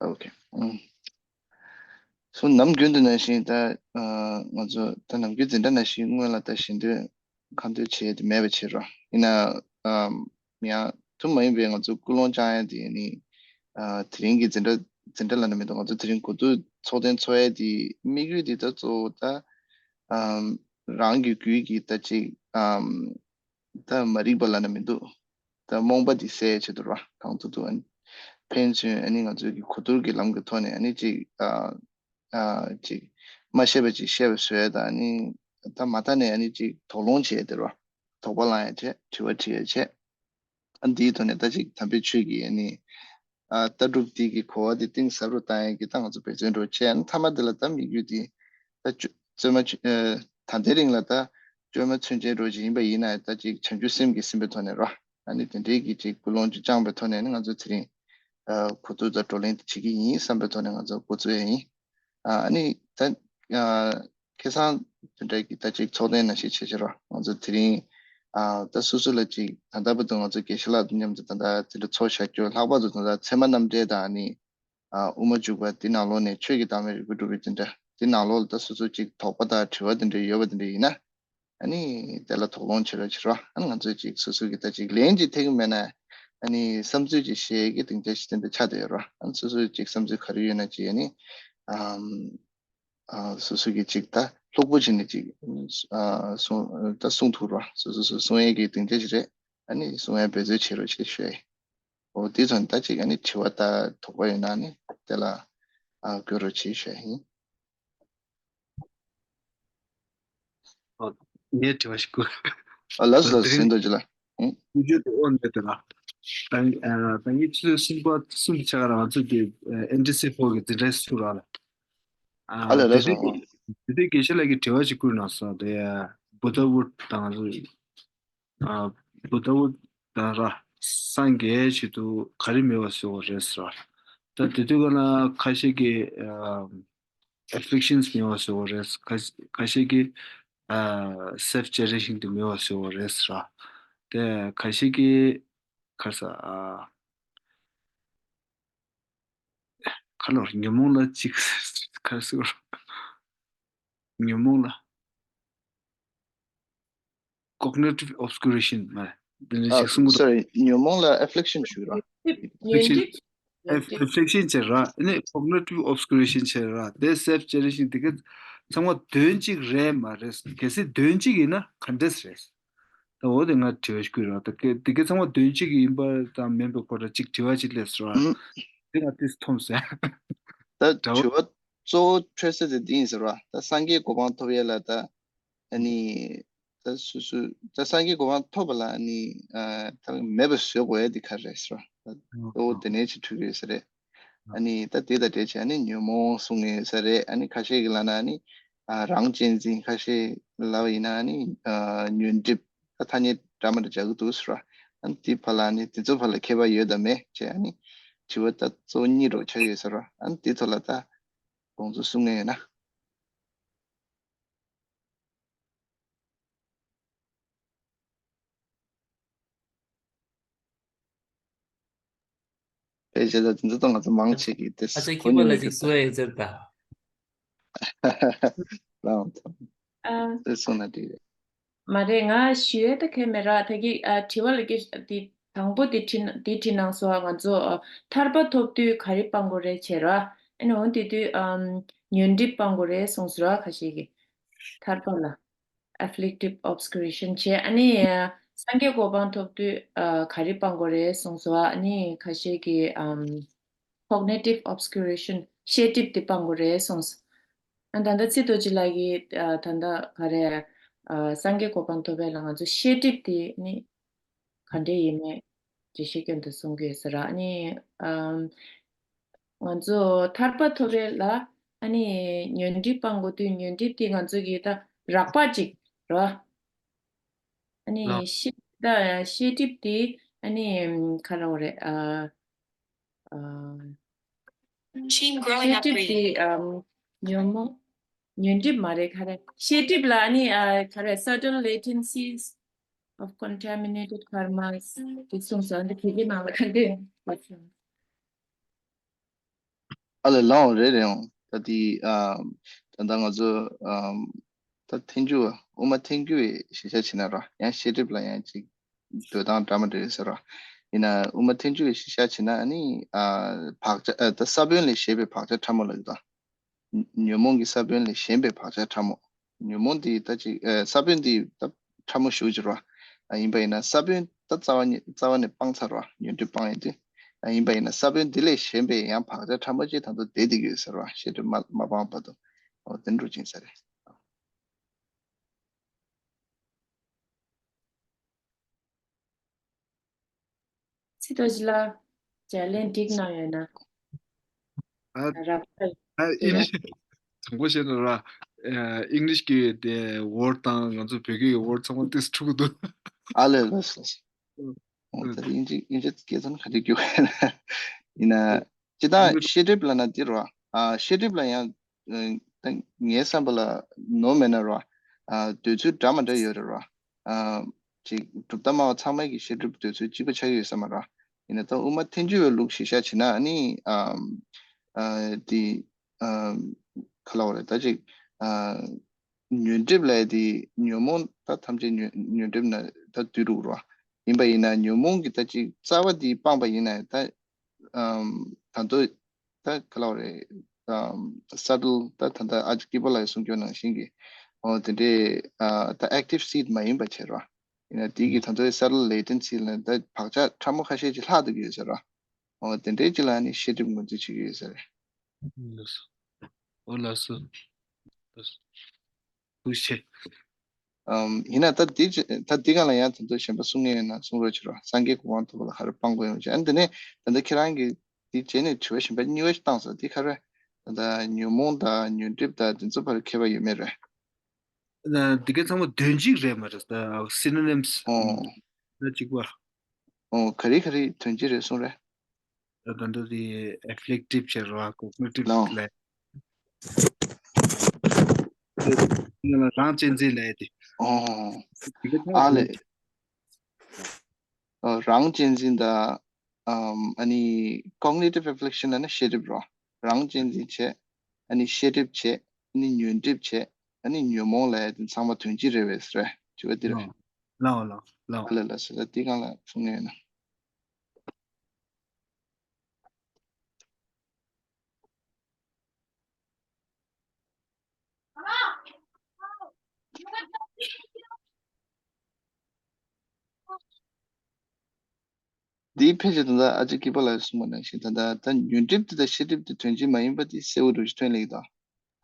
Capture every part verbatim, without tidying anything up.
ཨོ་ཁེ། ཨུམ། སོ་ནམ་རྒྱུན་དུ་ནང་བཞིན་ད་ཨ་ང་ཚོ་ད་ནམ་རྒྱུན་འཛིན་གྲྭ་ནང་བཞིན་སྔོན་ལ་ད་ཞེ་འདོད་ཁ་འདོད་བྱས་ཏེ་མེད་པ་བྱེད་རོགས་ཡིན་ན། ཨམ། ཡང་དུ་མ་ཡིན་པའི་ང་ཚོ་ཀུན་སློང་བཅངས་ཡ་དེ་ནི་ཨ་དེ་རིང་གི་འཛིན་གྲྭ་འཛིན་གྲྭ་ལ་ནི་མི་འདུག་ང་ཚོ་དེ་རིང་གོ་བསྡུར་ཚོགས་ཐེངས་ཚོགས་ཡ་དེ་དམིགས་ཡུལ་དེ་ད་གཙོ་བོ་ད་ཨམ་རང་གི་རྒྱུད་ཀྱི་ད་ཅིག་ཨམ། ད་མ་རིག་པ་ལབ་ན་མི་འདུག་ད་རྨོངས་པ་འདི་སེལ་ཆེད་དུ་ར་གང་ཐུབ་ཐུབ་ཨ་ནི་ཕན་ཚུན་ཨ་ནི་ང་ཚོའི་གི་གོ་བསྡུར་གྱི་ལམ་གྱི་ཐོག་ནས་ཨ་ནི་ཅིག་ཨ་ཨ་ཅིག་མ་ཤེས་པ་ཅིག་ཤེས་པ་བཟོས་དང་ཨ་ནི་ད་མ་མཐའ་ནས་ཨ་ནི་ཅིག་དོགས་སློང་བྱས་ཏེ་ར་དོགས་པ་ལངས་ཡ་བྱས་དྲི་བ་དྲི་ཡ་བྱས། ཨ་འདིའི་ཐོག་ནས་ད་ཅིག་དམ་པའི་ཆོས་ཀྱི་ཨ་ནི་ཨ་ལྟ་གྲུབ་འདི་གི་གོ་བ་འདི་གཏིང་ཟབ་རུ་བཏང་ཡ་གི་ད་ང་ཚོ་འབད་བརྩོན་འགྲོ་བྱས། ཨ་ནི་མཐའ་མ་འདི་ལ་ད་དམིགས་ཡུལ་འདི་ད་བཅོ་བརྩོན་མ་ཆུ་ཨ་ད་ལྟའི་རིང་ལ་ད་བཅོས་མ་ཚུན་ཆད་འགྲོ་བཞིན་ཡིན་པ་ཡིན་ན་ད་ཅིག་བྱང་ཆུབ་སེམས་ཀྱིས་ཟིན་པའི་ཐོག་ནས་རོ། ཨ་ནི་དེ་འདྲའི་གི་ཅིག་ཀུན་སློང་ཅིག་བཅངས་པའི་ཐོག་ནས་ནི་ང་ཚོ་དེ་རིང་ཨ་གོ་བསྡུར་དང་བགྲོ་གླེང་དེ་བྱེད་ཀྱི་ཡིན་བསམ་པའི་ཐོག་ནས་ང་ཚོ་འགོ་ཚུགས་ཡ་ཡིན། ཨ་ནི་ད་ཨ་ཁ་སང་དེ་འདྲའི་གི་ད་ཅིག་ཚོགས་ཐེངས་ནང་བཞིན་བྱེད་བྱེད་རོགས། ང་ཚོ་དེ་རིང་ཨ་ད་སོ་སོ་ལ་ཅིག་ད་ལྟ་བར་དུ་ང་ཚོ་དགེ་བཤེས་ལགས་དང་མཉམ་དུ་ད་ལྟ་དེ་འདྲ་ཚོགས་བཞག་རྒྱུ་ལྷག་པར་དུ་ད་ལྟ་ཚད་མ་རྣམ་འགྲེལ་དང་ཨ་ནི་ཨ་དབུ་མ་འཇུག་པ་དེ་ནང་ལོགས་ནས་ཆོས་ཀྱི་བདག་མེད་རིག་པའི་སྒྲུབ་པའི་འཛིན་གྲྭ་དེ་ནང་ལོགས་ལ་ད་སོ་སོ་ཅིག་དོགས་པ་དང་དྲི་བ་དེ་འདྲ་ཡོད་པ་དེ་འདྲ་ཡིན་ན། ཨ་ནི་དེ་ལ་དོགས་སློང་བྱེད་རོགས་བྱེད་རོགས། ཨ་ནི་ང་ཚོས་ཅིག་སོ་སོ་གི་ད་ཅིག་ལན་ཅིག་ཐེག་གི་མེད་ན་ཨ་ནི་བསམ་ཚུལ་ཅིག་བཤད་ཀྱི་སྡིངས་ཆ་ཞིག་དེ་འདྲ་ཆགས་བསྡད་ཡོད་རོགས། ཨ་ནི་སོ་སོ་ཅིག་བསམ་ཚུལ་ག་རེ་ཡོད་ན་ཅིག་ཨ་ནི་ཨམ་ཨ་སོ་སོ་གི་ཅིག་ད་ལྷུག་པོ་བྱས་ནས་ཅིག་ཨ་གསུང་ད་གསུང་ཐུབ་རོགས། སོ་སོ་སོ་གསུང་ཡས་ཀྱི་སྡིངས་ཆ་ཞིག་རེད། ཨ་ནི་གསུང་ཡས་འབད་རྩོལ་བྱེད་རོགས་བྱེད་ཞུ་ཡས། འོ་དེ་ཚོ་ནི་ད་ཅིག་ཨ་ནི་དྲི་བ་ད་དོགས་པ་ཡོད་ན་ནི་དེ་ལ་ཨ་བཀོད་རོགས་བྱེད་ཞུ་ཡས་ཡིན། ཨོ། ངས་དྲི་བ་ཞིག་བཀོད། ཨ་ལགས་སོ་ལགས་སོ། དེ་རིང་ཟིན་ཐོ་ཅི་ལ། ཨུ། ཀུ་ཅོ་དེ་ཨོ་འདྲ་དེ་ལ། ད་ཨ་ད་ངས་ཆུ་ཚོད་གསུམ་པ་གསུམ་གྱི་ཆ་ག་རང་ཚོ་དེ་ཨེན་ཌི་སི་ཕོར་གི་འཛིན་གྲྭའི་ཚུར་ར་ལ། ཨ་ལ་ཨ་ལགས་དེ་སོ། དུས་ཨ་དེ་དུས་དགེ་བཤེས་ལགས་ཀྱིས་དྲི་བ་ཞིག་བཀོད་གནང་སོང་། དེ་བུ་ད་བུ་དང་ང་ཚོ་ཨ་བུ་ད་བུ་དང་ར་སངས་རྒྱས་ཆེད་དུ་ག་རེ་མེད་པ་བཟོ་བ་རེད་ཟེར་བ། ད་དེ་དུས་ཀ་ན་ཁ་ཤས་ཀྱིས་ཨ་ཨེ་ཕི་ལིག་ཤན་མེད་པ་བཟོ་བ་རེད། ཁ་ཁ་ཤས་ཀྱིས་ཨ་སེལ་ཕི་ཇེ་ནེ་རེ་ཤན་དེ་མེད་པ་བཟོ་བ་རེད་ཟེར་བ། དེ་ཁ་ཤས་ཀྱིས་ག་རེ་ཟེར་ཨ། ཁ་ལོར་ཉོན་མོངས་ལ་ཅིག་ཁ་ཟུར་ཉོན་མོངས་ལ་cognitive obscuration མ་རེད། འདི་ནི་ཨ་ཅིག་གསུང་གི་འདུག་སོ་རི། ཉོན་མོངས་ལ་ཨེ་ཕི་ལིག་ཤན་ཞུ་ར། ཉོན་སྒྲིབ། ཨེ་ཕི་ལིག་ཤན་བྱེད་ར། ཨ་ནི་cognitive obscuration བྱེད་ར། དེ་སེལ་ཕི་ཇེ་ནེ་རེ་ཤན་དེ་ག་ཚང་མ་དོན་གཅིག་རེད་མ་རེད། གལ་སྲིད་དོན་གཅིག་ཡིན་ན་ག་འདྲས་རེད། ད་འོ་དེ་ང་དྲི་བ་ཞིག་བཀོད་རོགས། ད་ག་དེ་ག་ཚང་མ་དོན་གཅིག་ཡིན་པ་དང་མིན་པའི་སྐོར་ལ་གཅིག་དྲི་བ་གཅིག་སླེབས་སོང་། ཨུམ། དེ་ང་ཏིས་འཐོམས་སོང་། ད་དྲི་བ་གཙོ་བོ་འཕྲོས་ས་དེ་འདི་ཡིན་ཟེར་བ། ད་སངས་རྒྱས་གོ་འཕང་ཐོབ་ཡས་ལ་ད་ཨ་ནི་ད་སོ་སོ་ད་སངས་རྒྱས་གོ་འཕང་ཐོབ་པ་ལ་ཨ་ནི་ཨ་ད་མེད་པ་བཟོ་དགོས་ཡས་དེ་ག་རེ་རེད་ཟེར་བ། ད་གཙོ་བོ་དེ་ནས་ཅིག་འཕྲོས་ཀྱི་ཡོད་ས་རེད། ཨ་ནི་ད་དེ་དང་འབྲེལ་བྱས་ཨ་ནི་ཉོན་མོངས་གསུང་ངེས་ས་རེད། ཨ་ནི་ཁ་ཤས་ཀྱིས་ལབ་ན་ཨ་ནི་ཨ་རང་གཅེས་འཛིན། ཁ་ཤས་ལབ་པ་ཡིན་ན་ཨ་ནི་ཨ་ཉོན་སྒྲིབ། ད་ཐ་སྙད་འདྲ་མི་འདྲ་སྦྱར་གི་འདུག་ཟེར་བ། ཨ་ནི་དེ་བར་ལ་ཨ་ནི་དེ་ཚོ་བར་ལ་ཁྱད་པར་ཡོད་དམ་མེད་ཅེས་ཨ་ནི་དྲི་བ་ད་གཙོ་བོ་གཉིས་རོགས་ཆགས་ཡོད་ཟེར་བ། ཨ་ནི་དེ་ཐོག་ལ་ད་དགོངས་ཚུལ་གསུང་ངེས་ཡོད་ན། ཕལ་ཆེར་ད་དེ་ཚོ་ང་ཚོ་མང་ཆེ་གི་དེ་ཨ་ཙི་གོ་ཁྱི་པ་མྱོང་ལ་ཡོད་ཅིག་གི་གསོ་ཡ་ཡིན་ཟེར་ད། ལའང་ཐོང་ཨ། དེ་སོང་ན་འགྲིག་རེད། མ་རེད། ང་ཞུ་ཡ་ད་གལ་མེད་ར། ད་གི་ཨ་དྲི་བ་ལ་གི་དེ་དང་པོ་དེ་དྲི་དེ་དྲི་གནང་སོང་། ང་ཚོ་ཨ་ཐར་པ་ཐོབ་དུས་ག་རེ་སྤང་དགོས་རེད་བྱས་ར། ཨ་ནི་འོ་དེ་དུས་ཨམ་ཉོན་སྒྲིབ་སྤང་དགོས་རེད་གསུངས་སོང་ར། ཁ་ཤས་ཀྱིས་ཐར་པ་ལ། afflictive obscuration བྱས། ཨ་ནི་སངས་རྒྱས་གོ་འཕང་ཐོབ་དུས་ཨ་ག་རེ་སྤང་དགོས་རེད་གསུངས་སོང་། ཨ་ནི་ཁ་ཤས་ཀྱིས་ཨམ་cognitive obscuration ཤེས་སྒྲིབ་དེ་སྤང་དགོས་རེད་གསུངས་སོང་། ཨ་ད་ལྟ་ཚེ་རྡོ་རྗེ་ལགས་ཀྱིས་ཨ་ད་ལྟ་ག་རེ་ཨ་སངས་རྒྱས་གོ་འཕང་ཐོབ་པའི་ལ་ང་ཚོ་ཤེས་སྒྲིབ་དེ་ནི་ག་འདྲས་ཡིན་མིན་འགྲེལ་བཤད་སྐྱོན་དུ་གསུང་གི་ཡོད་ས་ར། ཨ་ནི་ཨམ་ང་ཚོ་ཐར་པ་ཐོབ་པའི་ལ་ཨ་ནི་ཉོན་སྒྲིབ་སྤང་དགོས་དུས་ཉོན་སྒྲིབ་དེ་ང་ཚོ་གི་ད་རགས་པ་ཅིག་ར། ཨ་ནི་ལགས། ཤེས་ད་ཤེས་སྒྲིབ་དེ་ཨ་ནི་ག་རེ་རེད་ཨ། ཨ། Machine growing up ཤེས་སྒྲིབ་དེ་ཨམ་ཉོན་མོངས་ཉོན་སྒྲིབ་མ་རེད། ག་རེ་ཤེས་སྒྲིབ་ལ་ཨ་ནི་ཨ་ག་རེ་certain latencies of contaminated karmas དེ་གསུངས་སོང་། འདི་བོད་སྐད་ནང་ལ་ག་འདྲས་ཡོད་སོང་། ཨ་ལས་ལའང་རེད་རེད་ཡང་། ད་དེ་ཨམ། ད་ལྟ་ང་ཚོ་ཨམ། ད་ཐལ་འགྱུར་བ་དབུ་མ་ཐལ་འགྱུར་བའི་གཞིར་བཞག་བྱས་ན་ར། ཡང་ཤེས་སྒྲིབ་ལ་ཡང་ཅིག་འདོད་སྟངས་འདྲ་མི་འདྲ་ཡོད་ས་ར། ཡིན་ན་དབུ་མ་ཐལ་འགྱུར་བའི་གཞིར་བཞག་བྱས་ན་ཨ་ནི་ཨ། བག་ཆགས་ཨ། ད་ས་བོན་ལས་གཞན་པའི་བག་ཆགས་ཕྲ་མོ་ལབ་ཀྱི་འདུག་ཉོན་མོངས་ཀྱི་ས་བོན་ལས་གཞན་པའི་བག་ཆགས་ཕྲ་མོ། ཉོན་མོངས་འདི་ད་ཅིག་ཨ། ས་བོན་འདི་ད་ཕྲ་མོ་ཞེ་པོ་ཅིག་རེད་བ། ཨ། ཡིན་པ་ཡིན་ན་ས་བོན་ད་རྩ་བ་ཉིད་རྩ་བ་ནས་སྤངས་ཚར་བ། ཉོན་སྒྲིབ་སྤངས་ཡིན་དུས། ཨ། ཡིན་པ་ཡིན་ན་ས་བོན་འདི་ལས་གཞན་པའི་ཡང་བག་ཆགས་ཕྲ་མོ་ཅིག་ད་དུང་བསྡད་བསྡད་ཀྱི་ཡོད་ཟེར་བ། ཤེས་སྒྲིབ་མ་མ་སྤངས་བར་དུ། འོ་དེ་འདྲ་ཅིག་ཡིན་ས་རེད། ཚེ་རྡོ་རྗེ་ལགས། ལྗགས་ལན་འགྲིག་གནང་ཡོད་ན། ཨ། རག་པ། ཨ། ཨིན་ལིཤ། དྲང་པོ་བཤད་ན་ར། ཨ། ཨིན་ལིཤ་གི་དེ་ཝརཌ་དང་ང་ཚོ་བོད་སྐད་ཀྱི་ཝརཌ་ཚང་མ་ཏོག་ཙམ་འཁྲུག་གི་འདུག་ཨ་ལས་ལས་ལས། ཨོ། ཨ། ད་ཨིན་ཇི་ཨིན་ཇི་སྐད་ཚང་ག་རེ་རྒྱུག་ཡིན་ན། སྤྱིར་བཏང་ཤེས་སྒྲིབ་ལབ་ན་འདི་རེད་བ། ཨ། ཤེས་སྒྲིབ་ལ་ཡང་། ཨ། ད་ངའི་བསམ་པ་ལ་ནོར་མེད་ན་རེད་བ། ཨ། འདོད་ཚུལ་འདྲ་མི་འདྲ་ཡོད་རེད་བ། ཨ། ཅིག་གྲུབ་མཐའ་སྨྲ་བ་ཚང་མ་གི་ཤེས་སྒྲིབ་འདོད་ཚུལ་གཅིག་པ་ཆགས་ཀྱི་ཡོད་ས་མ་རེད། ཡིན་ན་ད་དབུ་མ་ཐལ་འགྱུར་བའི་ལུགས་གཞིར་བཞག་བྱས་ན་ཨ་ནི། ཨ། ཨ། འདི། ཨ། ག་ལབ་དགོས་རེད། ད་ཅིག་ཨ། ཉོན་སྒྲིབ་ལབ་ཡ་དེ་ཉོན་མོངས་ད་ཐམས་ཅད་ཉོན་ཉོན་སྒྲིབ་ནང་ད་འདུས་འགྲོ་གི་རེད་བ། ཡིན་པ་ཡིན་ན་ཉོན་མོངས་ཀྱི་ད་ཅིག་རྩ་བ་དེ་སྤངས་པ་ཡིན་ན་ད། ཨམ། ད་དུང་ད་ག་ལབ་དགོས་རེད། ཨམ། སབ་ཊལ་ད་ད་ལྟ་ཨ་ཇོ་སྐྱིད་པོ་ལགས་གསུང་རྒྱུ་ནང་བཞིན་གྱི། འོ་དེ་འདྲའི། ཨ། ད་ཨེག་ཊིབ་སི་ཊེཊ་མ་ཡིན་པ་བྱས་རེད་བ། ཡིན་ན་དེ་གི་ད་དུང་སབ་ཊལ་ལེ་ཊེན་སི་ལ་ད་བག་ཆགས་ཕྲ་མོ་ཁ་ཤས་ཅིག་ལྷག་འདུག་གི་ཡོད་ས་རེད་བ། འོ་དེ་འདྲའི་ཅིག་ལ་ནི་ཤེས་སྒྲིབ་ངོས་འཛིན་བྱེད་ཀྱི་ཡོད་ས་རེད། ལགས་སོ། ཨོ་ལགས་སོ། ལགས་སོ། ཐུགས་རྗེ་ཆེ། ཨམ། ཡིན་ན་ད་འདི་ཅི་ད་འདི་སྒང་ལ་ཡང་དེ་ཚོ་གཞན་པ་གསུང་མཁན་ཡོད་ན་གསུང་རོགས་བྱེད་རོགས། སངས་རྒྱས་གོ་འཕང་ཐོབ་པ་ལ་ག་རེ་སྤང་དགོས་ཡོང་ཅེས། ཨ་ནི་དེ་ནས་ད་ལྟ་ཁྱེད་རང་གིས་འདི་རྗེས་ནས་དྲི་བ་གཞན་པ་གཉིས་པ་ཞིག་བཏང་སོང་། འདི་ག་རེ། ད་ལྟ་ཉོན་མོངས་དང་ཉོན་སྒྲིབ་དང་དེ་ཚོ་བར་ཁྱད་པར་ཡོད་མེད་རེད། ཨ། འདི་ག་ཚང་མ་དོན་གཅིག་རེད་མ་རེད། ད་སི་ནོ་ནིམ་སི། ཨོ། ད་གཅིག་པ། ཨོ། ག་རེ་ག་རེ་དོན་གཅིག་རེད་གསུངས་རེད། ད་ད་འདི་ཨེ་ཕི་ལེག་ཊིབ་བྱེད་རོགས། ཀོ་གནི་ཊིབ་ལོ། ལ། རང་གཅེས་འཛིན་ལ་དེ། ཨོ། དེ་ག་ཨ་ལས། ཨ། རང་གཅེས་འཛིན་དང་། ཨམ། ཨ་ནི་ཀོག་ནི་ཊིབ་ཨེ་ཕི་ལེག་ཤན་ལབ་ན་ཤེས་སྒྲིབ་རོ། རང་གཅེས་འཛིན་བྱས། ཨ་ནི་ཤེས་སྒྲིབ་བྱས། ཨ་ནི་ཉོན་སྒྲིབ་བྱས། ཨ་ནི་ཉོན་མོངས་ལབ་ཡ་དེ་ཚང་མ་དོན་གཅིག་རེད་པས་ཟེར་བས། དྲི་བ་འདི་རེད། ལའོ་ལའོ་ལའོ། ཨ་ལ་ལ་ཟེར་ད་འདི་སྒང་ལ་གསུང་ངེས་ཡིན་ན། འདིའི་ཕལ་ཆེར་ད་ལྟ་ཨ་ཅེ་སྐྱིད་པ་ལགས་གསུངས་པ་ནང་བཞིན། ད་ལྟ་ད་ཉོན་སྒྲིབ་དེ་དང་ཤེས་སྒྲིབ་དེ་དོན་གཅིག་མ་ཡིན་པ་དེ་གསལ་བོ་འདྲ་ཞིག་ཐོན་ལེ་གི་འདུག་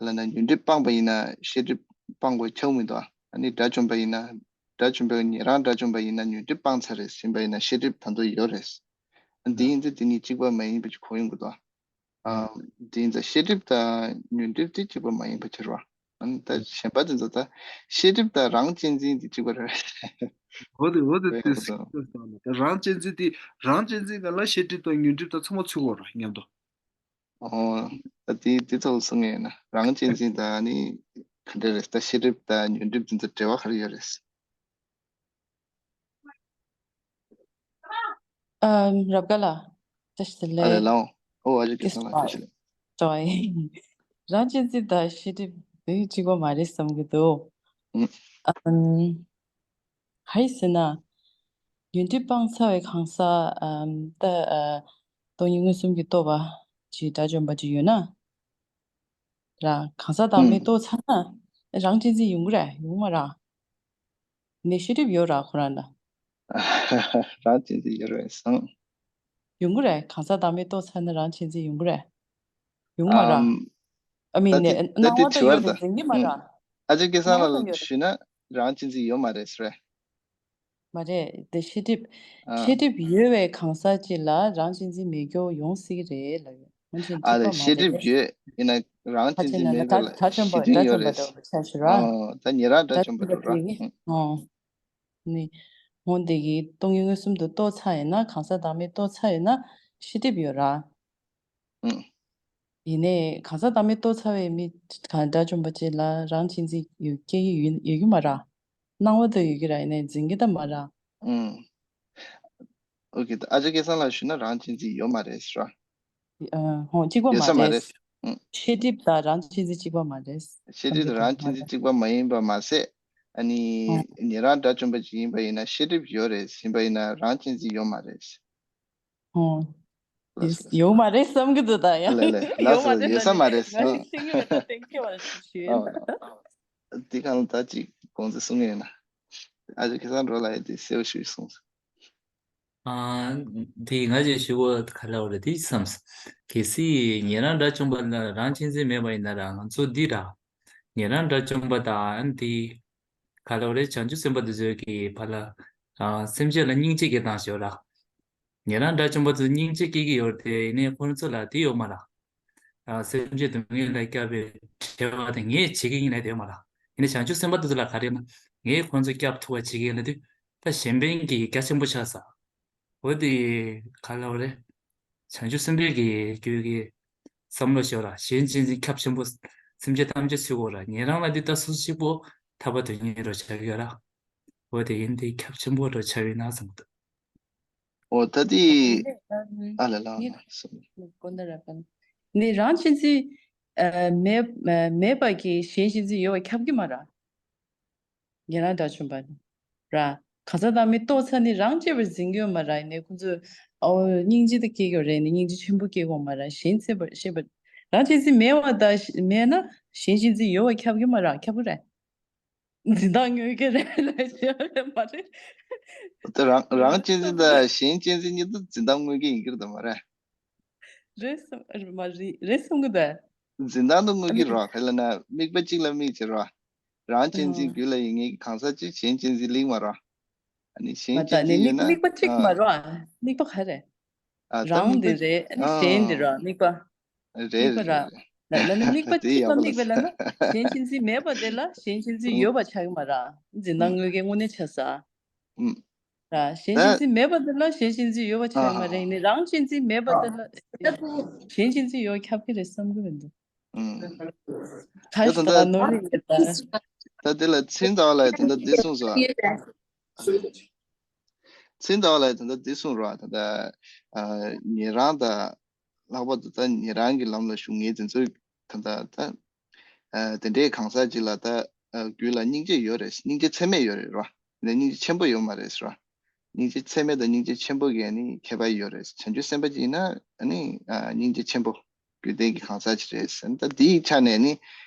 ལབ་ན་ཉོན་སྒྲིབ་སྤངས་པ་ཡིན་ན་ཤེས་སྒྲིབ་སྤང་དགོས་ཁྱབ་མི་འདུག་ཨ་ནི་དགྲ་བཅོམ་པ་ཡིན་ན། དགྲ་བཅོམ་པའི་ཉན་རང་དགྲ་བཅོམ་པ་ཡིན་ན་ཉོན་སྒྲིབ་སྤངས་ཚར་རེད། ཡིན་པ་ཡིན་ན་ཤེས་སྒྲིབ་ད་དུང་ཡོད་རེད། ཨ་འདི་ཡིན་ཚེ་འདི་གཉིས་གཅིག་པ་མ་ཡིན་པ་ཅིག་གོ་ཡོང་གི་འདུག་ཨ། དེ་ཡིན་ཙང་ཤེས་སྒྲིབ་དང་ཉོན་སྒྲིབ་དེ་གཅིག་པ་མ་ཡིན་པ་ཕྱིར་བ། ཨ་ནི་ད་གཞན་པ་དེ་ཚོ་ད་ཤེས་སྒྲིབ་དང་རང་གཅེས་འཛིན་དེ་གཅིག་པ་རེད། འོ་དེ་འོ་དེ་དེ་སྲིད་ད་རང་གཅེས་འཛིན་དེ་རང་གཅེས་འཛིན་ག་ལ་ཤེས་སྒྲིབ་དང་ཉོན་སྒྲིབ་དང་ཚང་མ་ཚུད་དགོས་ར་མཉམ་དུ། ཨོ། ད་དེ་དེ་ཚོ་གསུང་ངེས་ཡིན་ན་རང་གཅེས་འཛིན་དང་ནི་ག་འདྲ་རེད། ད་ཤེས་སྒྲིབ་དང་ཉོན་སྒྲིབ་དེ་ཚོ་འབྲེལ་བ་ག་རེ་ཡོད་རེད། ཨམ། རབ་དགའ་ལགས། བཀྲ་ཤིས་བདེ་ལེགས། ཨ་ལས་ལའོ། ཨོ་ཨ་ཅེ་སྐལ་བཟང་ལགས་བཀྲ་ཤིས་བདེ་ལེགས། ཅོའི། རང་གཅེས་འཛིན་དང་ཤེས་སྒྲིབ་དེ་གཅིག་པ་མ་རེད་བསམ་གྱི་འདུག་ཨུམ། ཨམ། ག་རེ་ཟེར་ན། ཉོན་སྒྲིབ་སྤངས་ཚར་བའི་གང་ཟག་ཨམ། ད་ཨ། སྟོང་ཉིད་མངོན་སུམ་གྱིས་རྟོགས་པ་ཅིག་དགྲ་བཅོམ་པ་ཅིག་ཡོད་ན། ར། གང་ཟག་བདག་མེད་ཨུམ། རྟོགས་ཚར་ན་རང་གཅེས་འཛིན་ཡོང་གི་རེད་ཡོང་མ་རེད། ནས་ཤེས་སྒྲིབ་ཡོད་ར་ཁོ་རང་ལ། རང་གཅེས་འཛིན་ཡོད་རེད་བསམ། ཡོང་གི་རེད། གང་ཟག་བདག་མེད་རྟོགས་ཚར་ན་རང་གཅེས་འཛིན་ཡོང་གི་རེད། ཡོང་མ་ར། ཨམ། ཨ་མི་ད་ནས་དེ་ད་སྣང་དེ་བ་དྲི་དང་བ་ཡོད་རེད་རེད་ད། འཛིན་གྱི་མ་ཨུམ། ར། ཨ་ཅེ་སྐལ་བཟང་སྣང་བ་དང་ལ་ཡོད་རེད། ཞུས་ན་རང་གཅེས་འཛིན་ཡོད་མ་རེད་ཟེར་བས། མ་རེད་དེ་ཤེས་སྒྲིབ། ཨ། ཤེས་སྒྲིབ་ཡོད་པའི་གང་ཟག་ཅིག་ལ་རང་གཅེས་འཛིན་མེད་རྒྱུ་ཡོང་སྲིད་ཀྱི་རེད་ལབ་ཡོད། སྔོན་ཆད་ཨ་གཅིག་ལས་པ་མ་ཤེས་རེད། སྒྲིབ་ཡོད་ཡིན་ན་རང་གཅེས་འཛིན་མེད་པ་ལ་ཤེས་སྒྲིབ་ཡོད་རེད། ཨོ་ད་ཉེ་རང་དགྲ་བཅོམ་པ་འདྲ་ར། ཨོ། ནི། སྔོན་དེ་གི་སྟོང་ཉིད་མངོན་སུམ་དུ་རྟོགས་ཚར་ཡིན་ན་གང་ཟག་བདག་མེད་རྟོགས་ཚར་ཡོད་ན་ཤེས་སྒྲིབ་ཡོད་ར། ཨུ། ཡིན་ནའི་གང་ཟག་བདག་མེད་རྟོགས་ཚར་བའི་མི་གང་དགྲ་བཅོམ་པ་ཅིག་ལ་རང་གཅེས་འཛིན་ཡོད་སྐྱེ་གི་ཡོད་ཡོད་ཀྱི་མ་ར། སྣང་བ་དུ་ཡོད་ཀྱི་ར་ཡིན་ནའི་འཛིན་གྱི་ད་མ་ར། ཨུ། ཨོ་ཀེ། ཨ་ཅེ་སྐལ་བཟང་ལགས་ཞུས་ན་རང་གཅེས་འཛིན་ཡོད་མ་རེད་ཟེར་བ། ཨ། ཧོ། གཅིག་པ་ཡོད་ས་མ་མ་རེད། རེད། ཨང་། ཤེས་སྒྲིབ་དང་རང་གཅན་གཟན་གཅིག་པ་མ་རེད། ཤེས་སྒྲིབ་དང་རང་གཅན་གཟན་གཅིག་པ་མ་ཡིན་པ་མ་ཟད། ཨ་ནི་ཨང་། ཉན་རང་དགྲ་བཅོམ་པ་ཅིག་ཡིན་པ་ཡིན་ན་ཤེས་སྒྲིབ་ཡོད་རེད། ཡིན་པ་ཡིན་ན་རང་གཅན་གཟན་ཡོད་མ་རེད། ཨོ། ལགས་སོ། ལགས་སོ། ཡོད་མ་རེད་བསམ་གྱི་འདུག་ད་ཡང་། ལགས་ལགས་ལགས་ཡོད་མ་སོ། རེད་ཡོད་ས་མ་རེད། ང་ཤེས་ཀྱི་མེད་ད། གཏན་འཁེལ་བ་ཞུ་ཡིན། ཨོ། འདི་གང་ལ་ད་ཅིག་དགོངས་ཚུལ་གསུང་གི་ཡོད་ན། ཨ་ཅག་ཁེ་སང་འགྲོ་ལ་ཡོད་དེ་གསལ་པོ་ཞུས་སོང་། ཨ། དེ་ང་ཅིག་ཞུ་དགོས་ག་ལ་བ་རེད་དེ་བསམ། གལ་སྲིད་ཉན་རང་དགྲ་བཅོམ་པ་ལ་རང་གཅན་གཟན་མེད་པ་ཡིན་ན་ར་ང་ཚོ་འདི་ར། ཉན་རང་དགྲ་བཅོམ་པ་དང་དེ་ག་ལ་བ་རེད། བྱང་ཆུབ་སེམས་དཔའ་དེ་ཚོའི་གི་བར་ལ། ཨ། སེམས་ཅན་ལ་སྙིང་རྗེ་སྐྱེ་སྟངས་ཤོད་ར། ཉན་རང་དགྲ་བཅོམ་པ་ཚོ་སྙིང་རྗེ་སྐྱེ་གི་ཡོད་དེ་ཡིན་ནའི་ཁོ་རང་ཚོ་ལ་དེ་ཡོད་མ་ར། ཨ། སེམས་ཅན་སྡུག་བསྔལ་ལ་བསྐྱབ་པའི་བྲེལ་བ་དེ་ངས་བྱེད་ཀྱི་ཡིན་ན་དེ་ཡོད་མ་ར། ཡིན་ནའི་བྱང་ཆུབ་སེམས་དཔའ་དེ་ཚོ་ལ་ག་རེ་ཡིན་ན། ངས་ཁོ་རང་ཚོ་བསྐྱབ་ཐུབ་པ་བྱེད་ཀྱི་ཡིན་ན་དེ། ད་གཞན་ཕན་གྱི་རྒྱ་ཆེན་པོ་ཆགས་ས། འོ་དེ་ག་ལ་བ་རེད། བྱང་ཆུབ་སེམས་དཔའི་གི་རྒྱུད་ཀྱི་བསམ་བློ་ཤོར་ར། གཞན་གཅེས་འཛིན་ཁྱབ་ཆེན་པོ། སེམས་ཅན་ཐམས་ཅད་ཚུད་དགོས་ར། ཉན་རང་ལ་འདི་ལྟ་སུ་གཅིག་པོ་ཐར་པ་དོན་གཉེར་རོ་བྱ་གི་ཡོད་ར། འོ་དེ་ཡིན་དེ་ཁྱབ་ཆེན་པོ་རོ་ཆགས་ཡོད་ན་བསམ་གི་འདུག། འོ་ད་དེ། ཨ་ལ་ལ་ངས་ཨ་སོ། ཀོན་ད་ར་པན། ནི་རང་གཅེས་འཛིན་ཨ་མེད་ཨ་མེད་པ་གི་གཞན་གཅེས་འཛིན་ཡོད་པ་ཁྱབ་གི་མ་ར། ཉན་རང་དགྲ་བཅོམ་པ་ར། གང་ཟག་བདག་མེད་རྟོགས་ཚར་ནི་རང་གཅེས་པར་འཛིན་གྱི་ཡོད་མ་ར། ཡིན་ནའི་ཁོང་ཚོས་ཨོ་སྙིང་རྗེ་དེ་སྐྱེ་གི་ཡོད་རེད། ནི་སྙིང་རྗེ་ཆེན་པོ་སྐྱེ་གི་ཡོད་མ་ར། གཞན་གཅེས་པར་ཤེས་པ། རང་གཅེས་འཛིན་མེད་པ་དང་མེད་ན་གཞན་གཅེས་འཛིན་ཡོད་པ་ཁྱབ་གི་མ་ར། ཁྱབ་གི་རེད། འཛིན་སྟངས་དངོས་ཀྱི་རེད་ལ་ཤེས་རེད་མ་རེད། ད་རང་རང་གཅེས་འཛིན་དང་གཞན་གཅེས་འཛིན་གཉིས་ད་འཛིན་སྟངས་དངོས་ཀྱི་ཡིན་གྱི་རེད་ད་མ་རེད། རེད་བསམ་མ་རེད་རེད་བསམ་གི་ད། འཛིན་སྟངས་དུ་དངོས་ཀྱི་རོ། ག་ལ་ན་དམིགས་པ་གཅིག་ལ་དམིགས་བྱེད་རོ། རང་གཅེས་འཛིན་རྒྱུད་ལ་ཡོད་མཁན་གྱི་གང་ཟག་གཅིག་གཞན་གཅེས་འཛིན་ལེགས་མ་རོ། ཨ་ནི་གཞན་མ་ད་གཅེས་འཛིན་ནི་ཡོད་ན། དམིགས་དམིགས་པ་གཅིག་མ་རོ། དམིགས་པ་ག་རེ། ཨ་ད་རང་དམིགས་པ། འདི་རེད། ཨ་ནི་གཞན་འདི་རོ། དམིགས་པ། རེད་དམིགས་པ་ར། རེད་རེད། ལ་ལ་ནི་དམིགས་པ་དེ་གཅིག་ཡག་པ་ལ་ལ་དམིགས་པ་ལ་ན་གཞན་གཅེས་འཛིན་མེད་པ་དེ་ལ་གཞན་གཅེས་འཛིན་ཡོད་པ་ཆགས་ཀྱི་མ་ར། འཛིན་སྟངས་དངོས་ཀྱི་དངོས་གནས་ཆགས་ས། ར། གཞན་གཅེས་འཛིན་མེད་པ་དེ་ལ་གཞན་གཅེས་འཛིན་ཡོད་པ་ཆགས་ཀྱི་མ་རེད། ཡིན་ནའི་རང་གཅེས་འཛིན་མེད་པ་དེ་ལ་གཞན་གཅེས་འཛིན་ཡོད་ཁྱབ་ཀྱི་རེད་བསམ་གྱི་མི་འདུག། ད་ད་ད་ད་ནོར་རེད་ད། ད་དེ་ལ་ཚིག་ཟླ་བ་ལ་ད་ད་འདི་གསུངས་སོ། ཚིག་ཟླ་བ་ལ་ད་ད་འདི་གསུངས་རོགས། ད་ད་ཉན་རང་དང་། ལྷག་པར་དུ་ད་ཉན་རང་གི་ལམ་ལ་ཞུགས་མཁན་དེ་ཚོས་ད་ད་ད་དེ་འདྲའི་གང་ཟག་ཅིག་ལ་ད་རྒྱུད་ལ་སྙིང་རྗེ་ཡོད་རེད། སྙིང་རྗེ་ཚད་མེད་ཡོད་རེད་རོ། ནས་སྙིང་རྗེ་ཆེན་པོ་ཡོད་མ་རེད་རོ། སྙིང་རྗེ་ཚད་མེད་དང་སྙིང་རྗེ་ཆེན་པོ་གི་ནི་ཁྱད་པར་ཡོད་རེད། བྱང་ཆུབ་སེམས་དཔའ་ཅིག་ཡིན་ན་ནི་སྙིང་རྗེ་ཆེན་པོ། རྒྱུད་ལྡན་གྱི་གང་ཟག་ཅིག་རེད་ཟེར་ན། ད་འདིའི་ཆ་ནས་ནི།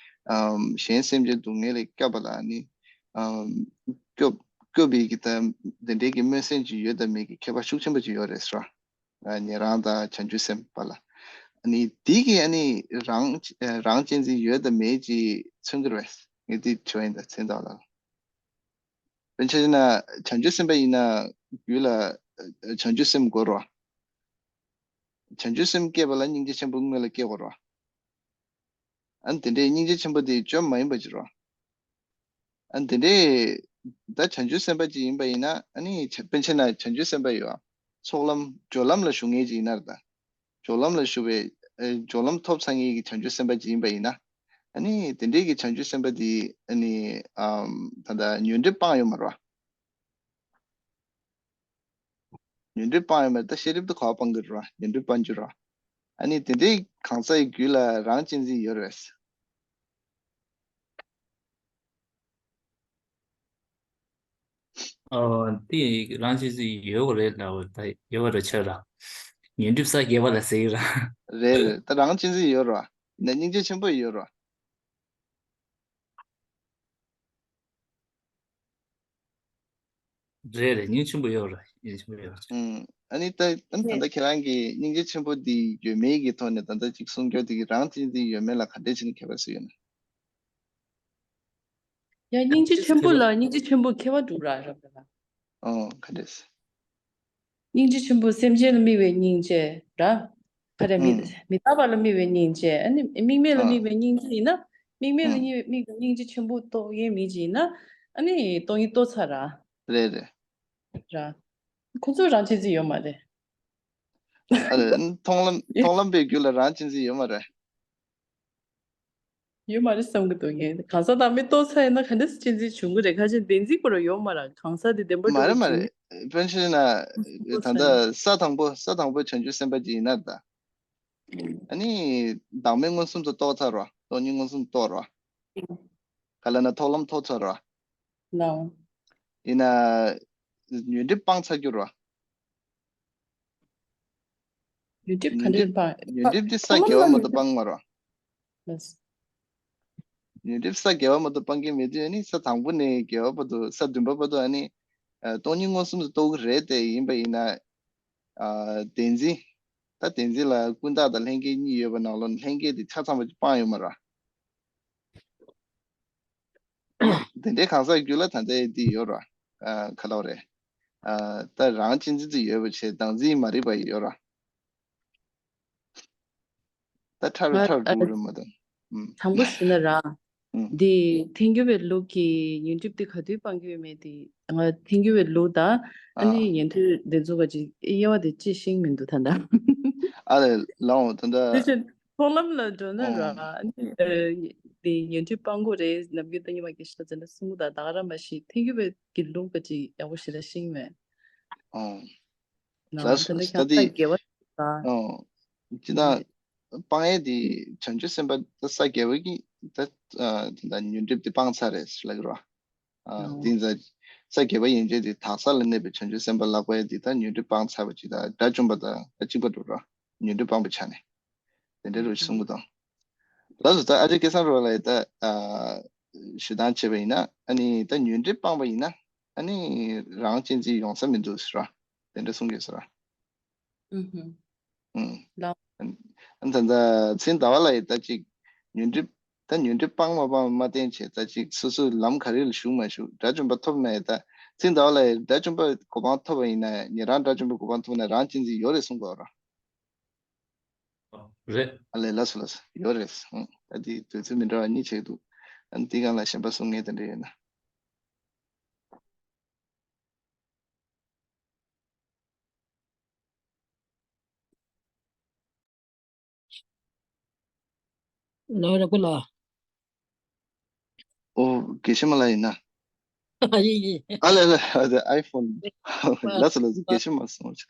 ཨམ། གཞན་སེམས་ཅན་སྡུག་བསྔལ་ལས་སྐྱོབ་པ་ལ་ནི། ཨམ། སྐྱོབ་སྐྱོབ་པའི་གི་ད་འདི་འདྲའི་གི་སྨོན་སེམས་ཅིག་ཡོད་དམ་མེད་ཀྱི་ཁྱད་པར་ཤུགས་ཆེན་པོ་ཅིག་ཡོད་རེད་ཟེར་བ། ཉན་རང་དང་བྱང་ཆུབ་སེམས་དཔའ་ལ། ནི་འདི་གི་ཨ་ནི་རང་རང་གཅེས་འཛིན་ཡོད་དམ་མེད་ཅིག་མཚོན་གྱི་རེད། ངས་འདི་བྱོས་ཡིན་ད་མཚན་རྟགས་ལ། དཔེར་ན་ཆ་བཞག་ན་བྱང་ཆུབ་སེམས་དཔའ་ཡིན་ན་རྒྱུད་ལ་བྱང་ཆུབ་སེམས་དགོས་རོ། བྱང་ཆུབ་སེམས་སྐྱེས་པ་ལ་སྙིང་རྗེ་ཆེན་པོ་སྔོན་ལ་སྐྱེ་དགོས་རོ། ཨ་ནི་དེ་འདྲའི་སྙིང་རྗེ་ཆེན་པོ་དེ་བཅོམ་མ་ཡིན་པ་ཅིག་རོ། ཨ་ནི་དེ་འདྲའི་ད་བྱང་ཆུབ་སེམས་དཔའ་ཅིག་ཡིན་པ་ཡིན་ན། ཨ་ནི་བྱ་དཔེར་ན་ཆ་བཞག་ན་བྱང་ཆུབ་སེམས་དཔའ་ཡོད། ཚོགས་ལམ་སྦྱོར་ལམ་ལ་ཞུགས་མཁན་ཅིག་ཡིན་ན་རེད་ད། སྦྱོར་ལམ་ལ་ཞུགས་པའི་ཨེ་སྦྱོར་ལམ་ཐོབ་ཚར་མཁན་གྱི་བྱང་ཆུབ་སེམས་དཔའ་ཅིག་ཡིན་པ་ཡིན་ན། ཨ་ནི་དེ་འདྲའི་གི་བྱང་ཆུབ་སེམས་དཔའ་དེ་ཨ་ནི་ཨམ་ད་ལྟ་ཉོན་སྒྲིབ་སྤངས་ཡོད་མ་རེད་བ། ཉོན་སྒྲིབ་སྤངས་ཡོད་མ་རེད། ད་ཤེས་རབ་དེ་ག་པར་སྤང་གི་རེད་བ། ཉོན་སྒྲིབ་སྤང་རྒྱུ་རེད་བ། ཨ་ནི་དེ་འདྲའི་གང་ཟག་གི་རྒྱུད་ལ་རང་གཅེས་འཛིན་ཡོད་རེད། ཨོ། དེ་རང་གཅེས་འཛིན་ཡོད་རེད་ལ། ད་ཡོད་རེད་ཆོས་ར། ཉོན་སྒྲིབ་ས་བརྒྱད་པ་ལ་ཟེར་གྱི་ར། རེད་རེད། ད་རང་གཅེས་འཛིན་ཡོད་རེད་བ། ན་སྙིང་རྗེ་ཆེན་པོ་ཡོད་རེད་བ། རེད་རེད། སྙིང་ཆེན་པོ་ཡོད་རེད། སྙིང་ཆེན་པོ་ཡོད་རེད། ཨུམ། ཨ་ནི་ད་ཨ་ནི་ད་ལྟ་ཁྱེད་རང་གིས་སྙིང་རྗེ་ཆེན་པོ་འདི་ཡོད་མེད་ཀྱི་ཐོག་ནས་ད་ལྟ་ཅིག་གསུང་རྒྱུ་དེ་གི་རང་གཅེས་འཛིན་ཡོད་མེད་ལ་ག་འདྲས་བྱས་ནས་ཁྱད་པར་བཟོས་ཡོད་ན། ཡང་སྙིང་རྗེ་ཆེན་པོ་ལ་སྙིང་རྗེ་ཆེན་པོ་ཁྱད་པར་འདུག་ར་རབ་ར། ཨོ་ག་འདྲས། སྙིང་རྗེ་ཆེན་པོ་སེམས་ཅན་ལ་དམིགས་པའི་སྙིང་རྗེ་ར། ཕ་ར་མི་ཨུམ། མི་རྟག་པ་ལ་དམིགས་པའི་སྙིང་རྗེ། ཨ་ནི་དམིགས་མེད་ལ་ཨ། དམིགས་པའི་སྙིང་རྗེ་ཡིན་ན། དམིགས་མེད་ལ་ཨུམ། དམིགས་པའི་སྙིང་རྗེ་ཆེན་པོ་རྟོགས་མཁན་མི་ཅིག་ཡིན་ན། ཨ་ནི་སྟོང་ཉིད་རྟོགས་ཚར་ར། རེད་རེད། ར། ཁོ་ཚོ་རང་གཅེས་འཛིན་ཡོད་མ་རེད། ཨ་ལས། མཐོང་ལམ་མཐོང་ལམ་པའི་རྒྱུད་ལ་རང་གཅེས་འཛིན་ཡོད་མ་རེད། ཡོད་མ་རེད་བསམ་གྱི་འདུག་ངས་གང་ཟག་བདག་མེད་རྟོགས་ཚར་ཡིན་ན་ག་འདྲ་སེ་གཅེས་འཛིན་བྱུང་གི་རེད། ཁ་ཅིག་བདེན་འཛིན་པོ་ར་ཡོད་མ་རེད། གང་ཟག་དེ་བདེན་པ་མ་རེད་འགྲོ་མ་གི་རེད། དཔེར་ན་ཆ་བཞག་ན་ད་ལྟ་ས་དང་པོ་ས་དང་པོའི་བྱང་ཆུབ་སེམས་དཔའ་ཅིག་ཡིན་ན་ད། ཨ་ནི་བདག་མེད་མངོན་སུམ་དུ་རྟོགས་ཚར་བ། སྟོང་ཉིད་མངོན་སུམ་དུ་རྟོགས་ར། ག་ལ་ན་མཐོང་ལམ་ཐོབ་ཚར་བ། ལའོ། ཡིན་ན་ཉོན་སྒྲིབ་སྤངས་ཚར་རྒྱུ་ར། ཉོན་སྒྲིབ་ག་འདྲ་སྤང་། ཉོན་སྒྲིབ་འདི་ས་བརྒྱད་པ་མ་གཏོགས་སྤང་མ་ར། ལགས། ཉོན་སྒྲིབ་ས་བརྒྱད་པ་མ་གཏོགས་སྤང་གི་མེད་དུས། ཨ་ནི་ས་དང་པོ་ནས་བརྒྱད་པ་བར་དུ། ས་བདུན་པ་བར་དུ་ཨ་ནི་ཨ་སྟོང་ཉིད་མངོན་སུམ་དུ་རྟོགས་ཀྱི་རེད་དེ། ཡིན་པ་ཡིན་ན་ཨ་བདེན་འཛིན། ད་བདེན་འཛིན་ལ་ཀུན་བཏགས་དང་ལྷན་སྐྱེས་གཉིས་ཡོད་པ་ནང་ལོགས་ལྷན་སྐྱེས་དེ་ཆ་ཚང་བ་ཅིག་སྤངས་ཡོད་མ་ར། དེ་འདྲའི་གང་ཟག་རྒྱུད་ལ་ད་ལྟའི་འདི་ཡོད་ར། ཨ་ག་ལབ་རེད། ཨ་ད་རང་གཅེས་འཛིན་དུ་ཡོད་པ་བྱས། བདག་འཛིན་མ་རིག་པ་ཡོད་ར། ད་ཕྲ་རུ་ང་ཕྲ་རུ་ཨ་འགྲོ་གི་རེད་མ་གཏོགས། ཨུམ། དྲང་པོ་ཞུས་ན་ར། ཨུམ། འདི་ཐལ་འགྱུར་བའི་ལུགས་ཀྱི་ཉོན་སྒྲིབ་དེ་ག་དུས་སྤང་གི་ཡོད་མེད་དེ། ང་ཐལ་འགྱུར་བའི་ལུགས་དང་ཨ་ནི་ཨ་ཉན་ཐོས་དེ་ཚོ་ག་ཅིག་དབྱེ་བ་དེ་ཅིག་ཤེས་མི་འདུག་ད་ལྟ། ཨ་ལས་ལའོ་ད་ལྟ། དེ་བཞིན་མཐོང་ལམ་ལ་འགྲོ་ན་ར། ཨུམ། ཨ་ནི་ཨ་དེ་ཉོན་སྒྲིབ་སྤང་དགོས་རེད། ནམ་རྒྱུན་ད་ཉི་མ་སྐད་ཆ་ཙམ་ན་གསུང་གི། ད་ད་ག་རང་མ་ཤེས། ཐལ་འགྱུར་བའི་གི་ལུགས་ག་ཅིག་ཡག་པོ་ཞེ་དྲག་ཤེས་ཀྱི་མེད། ཨོ། ལགས་སོ། ད་ལྟ་ཁྱེད་ད་དེ་ས་བརྒྱད་པ་ཨོ། ཅི་ད་སྤང་ཡས་དེ་བྱང་ཆུབ་སེམས་དཔའ་ད་ས་བརྒྱད་པ་གི་ད་ཨ་དེ་ད་ཉོན་སྒྲིབ་དེ་སྤངས་ཚར་རེད་ལབ་ཀྱི་རེད་བ། ཨ་ཨོ། དེ་ད་ས་བརྒྱད་པ་ཡན་ཆད་དེ་དག་ས་ལ་གནས་པའི་བྱང་ཆུབ་སེམས་དཔའ་ལག་པའི་དེ་ད་ཉོན་སྒྲིབ་སྤངས་ཚར་བ་ཅིག་ད་དགྲ་བཅོམ་པ་དང་ད་གཅིག་པ་འགྲོ་ར། ཉོན་སྒྲིབ་སྤངས་པའི་ཆ་ནས། དེ་འདྲའི་རུ་གསུང་གི་དང་། ལགས་སོ། ད་ཨ་ཅེ་སྐལ་བཟང་རོ་ལ་ཡི་ད་ཨ་ཞུ་སྟངས་བྱས་པ་ཡིན་ན། ཨ་ནི་ད་ཉོན་སྒྲིབ་སྤངས་པ་ཡིན་ན་ཨ་ནི་རང་གཅེས་འཛིན་ཡོང་ས་མི་འདུག་ཟེར་ར། དེ་འདྲ་གསུང་གི་ཡོད་ཟེར་ར། ཨུ་ཧུ། ཨུ། ལགས། ཨ་ད་ད་མཚན་ཟླ་བ་ལ་ཡི་ད་ཅིག་ཉོན་སྒྲིབ་ད་ཉོན་སྒྲིབ་སྤངས་མ་སྤངས་མ་བསྟན་བྱས། ད་ཅིག་སོ་སོའི་ལམ་ག་རེ་ལ་ཞུགས་མ་ཞུགས། དགྲ་བཅོམ་པ་ཐོབ་ན་ཡི་ད། མཚན་ཟླ་བ་ལ་ཡི་དགྲ་བཅོམ་པ་གོ་འཕང་ཐོབ་པ་ཡིན་ན། ཉན་རང་དགྲ་བཅོམ་པའི་གོ་འཕང་ཐོབ་ན་རང་གཅེས་འཛིན་ཡོད་རེད་གསུང་གི་ཡོད་ར། རེད། ཨ་ལས། ལགས་སོ་ལགས་སོ། ཡོད་རེད། ཨང་། ད་འདི་དུས་ཚོད་མི་འདྲ་བ་གཉིས་ཆགས་འདུག་ཨ་ནི་འདི་སྒང་ལ་གཞན་པ་གསུང་མཁན་དེ་འདྲ་ཡོད་ན། ལོ་ར་ཀུ་ལ། ཨོ། དགེ་བཤེས་མ་ལགས་ཡིན་ན། ཡིན་ཡིན། ཨ་ལས་ལས། ཨ་དེ་ཨའི་ཕོན། ལགས་སོ་ལགས་སོ། དགེ་བཤེས་མ་གསུང་ཆ།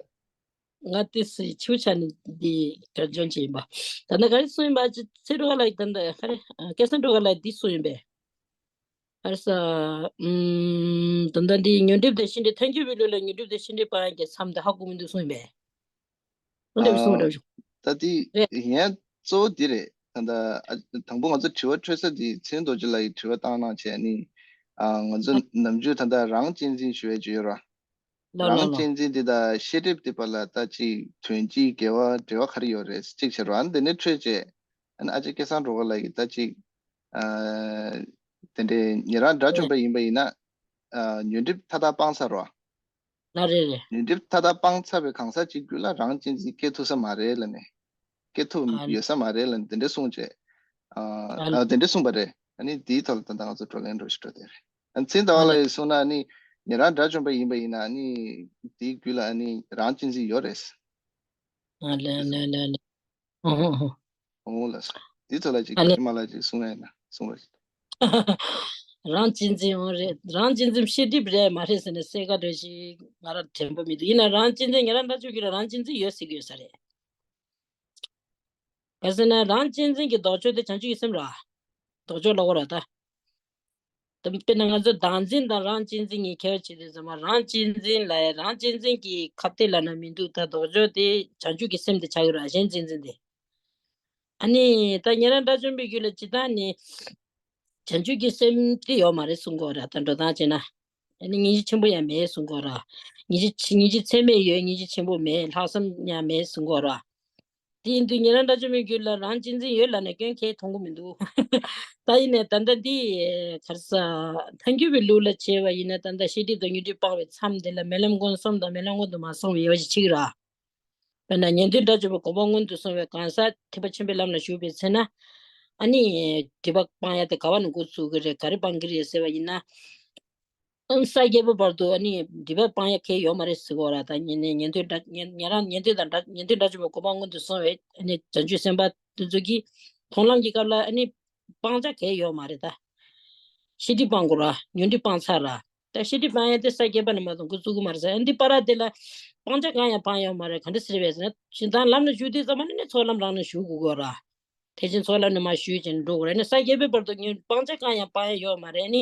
ང་ཏི་སི་ཆུ་ཆ་ནི་འདི་གར་འཇོན་ཅིག་ཡིན་པ། ད་ནི་ག་རེ་གསུང་ཡིན་པ་ཅི་ཚེ་རུ་ཧ་ལ་ཡི་ད་ནི་ག་རེ་སྐལ་བཟང་འགྲོ་ག་ལ་འདི་གསུང་ཡིན་པས། ཨར་ས། ཨུམ། ད་ལྟ་འདི་ཉོན་སྒྲིབ་དང་ཤེས་སྒྲིབ། ཐལ་འགྱུར་བའི་ལུགས་ལ་ཉོན་སྒྲིབ་དང་ཤེས་སྒྲིབ་སྤང་ཡག་གི་མཚམས་དེ་ཧ་གོ་མི་འདུག་གསུངས་པས། འོ་འདྲ་གསུངས་པ་འདྲ་བྱུང་། ད་འདི་རེད། ཡིན་ཡང་གཙོ་བོ་འདི་རེད། ད་ལྟ་ཨ་དང་པོ་ང་ཚོ་དྲི་བ་འཕྲོད་ས་འདི་མཚན་རྡོ་རྗེ་ལགས་ཀྱིས་དྲི་བ་བཏང་གནང་བྱས་ནི། ཨ་ང་ཚོ་ཨ་ནམ་རྒྱུན་ད་ལྟ་རང་གཅེས་འཛིན་ཞུ་ཡས་ཅིག་ཡོད་ར། ལ་ལ་རང་ལ། གཅེས་འཛིན་འདི་དང་ཤེས་སྒྲིབ་འདི་བར་ལ་ད་ཅིག་དོན་སྤྱིའི་འགལ་བ་འབྲེལ་བ་ག་རེ་ཡོད་རེད། གཅིག་བྱས་ར། འདི་ནས་འཕྲོས་བྱས། ཨ་ནི་ཨ་ཅེ་སྐལ་བཟང་རོ་ག་ལགས་ཀྱིས་ད་ཅིག་ཨ་དེ་འདྲའི་ཉན་རང་དགྲ་བཅོམ་པ་ཡིན་པ་ཡིན་ན། ཨ་ཉོན་སྒྲིབ་མཐའ་དག་སྤངས་ཚར་རོ། ལ་རེད་རེད། ཉོན་སྒྲིབ་མཐའ་དག་སྤངས་ཚར་བའི་གང་ཟག་ཅིག་རྒྱུད་ལ་རང་གཅེས་འཛིན་སྐྱེ་ཐུབ་ས་མ་རེད་ལབ་ནས། སྐྱེ་ཐུབ་ཨ་ཡོད་ས་མ་རེད་ལབ་ནས་དེ་འདྲ་གསུངས་བྱས། ཨ་ཨ་ཨ་དེ་འདྲ་གསུངས་པ་རེད། ཨ་ནི་དེའི་ཐོག་ལ་ད་ལྟ་ང་ཚོ་བགྲོ་གླེང་འགྲོ་ཞིག་འགྲོ་བསྡད་རེད། ཨ་མཚན་ཟླ་བ་ཨ་ལ་ལས་ཡིས་གསུངས་ན་ནི་ཉན་རང་དགྲ་བཅོམ་པ་ཡིན་པ་ཡིན་ན་ནི་དེའི་རྒྱུད་ལ་ཨ་ནི་རང་གཅེས་འཛིན་ཡོད་རེད། ཨ་ལས་ལས་ལས་ལས། ཨོ་ཧོ་ཧོ། ཨོ་ལགས་སོ། དེ་ཚོ་ལ་ཅིག་ཨ་ལས། ཀྱེ་མ་ལ་ཅིག་གསུང་ཡ་ན་གསུང་རོགས་ཞུ། རང་གཅེས་འཛིན་ཡོང་རེད། རང་གཅེས་འཛིན་ཤེས་སྒྲིབ་རེད་མ་རེད་ཟེར་ནས་གསལ་ཁ་འདྲ་ཞིག་ང་རང་དྲན་པ་མི་འདུག་ཡིན་ན་རང་གཅེས་འཛིན་ཉན་རང་དགྲ་བཅོམ་གྱི་རང་གཅེས་འཛིན་ཡོད་ཟེར་གྱི་ཡོད་ས་རེད། ག་ཟེར་ན་རང་གཅེས་འཛིན་གྱི་ལྡོག་ཕྱོགས་དེ་བྱང་ཆུབ་ཀྱི་སེམས་ར། ལྡོག་ཕྱོགས་ལ་གོ་ར་ད། དཔེར་ན་ང་ཚོ་བདག་འཛིན་དང་རང་གཅེས་འཛིན་གཉིས་ཁྱད་པར་ཕྱེ་དུས་ཙམ་པ་རང་གཅེས་འཛིན་ལ་རང་གཅེས་འཛིན་གྱི་ཁ་གཏད་ལ་ན་མི་འདུག་ད་ལྡོག་ཕྱོགས་དེ་བྱང་ཆུབ་ཀྱི་སེམས་དེ་ཆགས་ཀྱི་ར་གཞན་གཅེས་འཛིན་དེ། ཨ་ནི་ད་ཉན་རང་དགྲ་བཅོམ་པའི་རྒྱུད་ལ་ཇི་ལྟར་ནི་བྱང་ཆུབ་ཀྱི་སེམས་དེ་ཡོད་མ་རེད་གསུང་གི་ཡོད་ར། ད་འགྲོ་སྟངས་བྱས་ན། ཨ་ནི་ངེས་ཤེས་ཆེན་པོ་ཡང་མེད་གསུང་གི་ཡོད་ར། ངེས་ཤེས་ཆེ་ངེས་ཤེས་ཚད་མེད་ཡོད། ངེས་ཤེས་ཆེན་པོ་མེད། ལྷག་བསམ་ཡང་མེད་གསུང་གི་ཡོད་ར། དེ་ཡིན་དུས་ཉན་རང་དགྲ་བཅོམ་པའི་རྒྱུད་ལ་རང་གཅེས་འཛིན་ཡོད་ལབ་ནས་སྐྱོན་གང་ཡང་མཐོང་གི་མི་འདུག་ད་ཡིན་ནའི་ད་ལྟ་འདི་ག་རེ་ཟ། ཐལ་འགྱུར་བའི་ལུགས་ལ་བྱས་པ་ཡིན་ན་ད་ལྟ་ཤེས་སྒྲིབ་དང་ཉོན་སྒྲིབ་སྤངས་པའི་མཚམས་དེ་ལ་རྨི་ལམ་མངོན་སུམ་དང་རྨི་ལམ་མངོན་དུ་མ་སོང་བའི་དབྱེ་བ་ཞིག་ཕྱེ་གི་ར། དཔེར་ན་ཉན་ཐོས་དགྲ་བཅོམ་པའི་གོ་འཕང་མངོན་དུ་སོང་བའི་གང་ཟག་ཐེག་པ་ཆེན་པོའི་ལམ་ལ་ཞུགས་པའི་ཚེ་ན། ཨ་ནི་སྒྲིབ་པ་སྤང་ཡ་དེ་ག་བ་ནས་འགོ་ཚུགས་ཀྱི་རེད། ག་རེ་སྤང་གི་རེད་ཟེར་བ་ཡིན་ན། ས་བརྒྱད་པ་བར་དུ་ཨ་ནི་སྒྲིབ་པ་སྤང་ཡ་གང་ཡང་ཡོད་མ་རེད་ཟེར་གོ་ར། ད་ཉན་ནས་ཉན་ཐོས་དགྲ་ཉན་ཉན་རང་ཉན་ཐོས་དང་དགྲ་ཉན་ཐོས་དགྲ་བཅོམ་པའི་གོ་འཕང་མངོན་དུ་སོང་བའི་ཨ་ནི་བྱང་ཆུབ་སེམས་དཔའ་དེ་ཚོ་གིས་མཐོང་ལམ་གྱི་སྐབས་ལ་ཨ་ནི་སྤང་བྱ་གང་ཡང་ཡོད་མ་རེད་ད། ཤེས་སྒྲིབ་སྤང་དགོས་ར། ཉོན་སྒྲིབ་སྤང་ཚར་ར། ད་ཤེས་སྒྲིབ་སྤང་ཡ་དེ་ས་བརྒྱད་པ་ནས་མ་གཏོགས་འགོ་བཙུགས་ཀྱི་མ་རེད་ཟེར། འདི་པ་ར་དེ་ལ་སྤང་བྱ་གང་ཡང་སྤང་ཡོད་མ་རེད། ག་འདྲ་ཟེར་བས་ཟེར་ན། སྤྱིར་བཏང་ལམ་ལ་ཞུགས་དུས་ཙམ་པ་ནས་ནི་ཚོགས་ལམ་རང་ནས་ཞུགས་དགོས་ཀྱི་ཡོད་ར། ཐེག་ཆེན་ཚོགས་ལམ་ནས་མར་ཞུགས་བྱས་ནས་འགྲོ་དགོས་རེད། ནི་ས་བརྒྱད་པའི་བར་དུ་ཉོན་སྤང་བྱ་གང་ཡང་སྤང་ཡ་ཡོད་མ་རེད། ནི་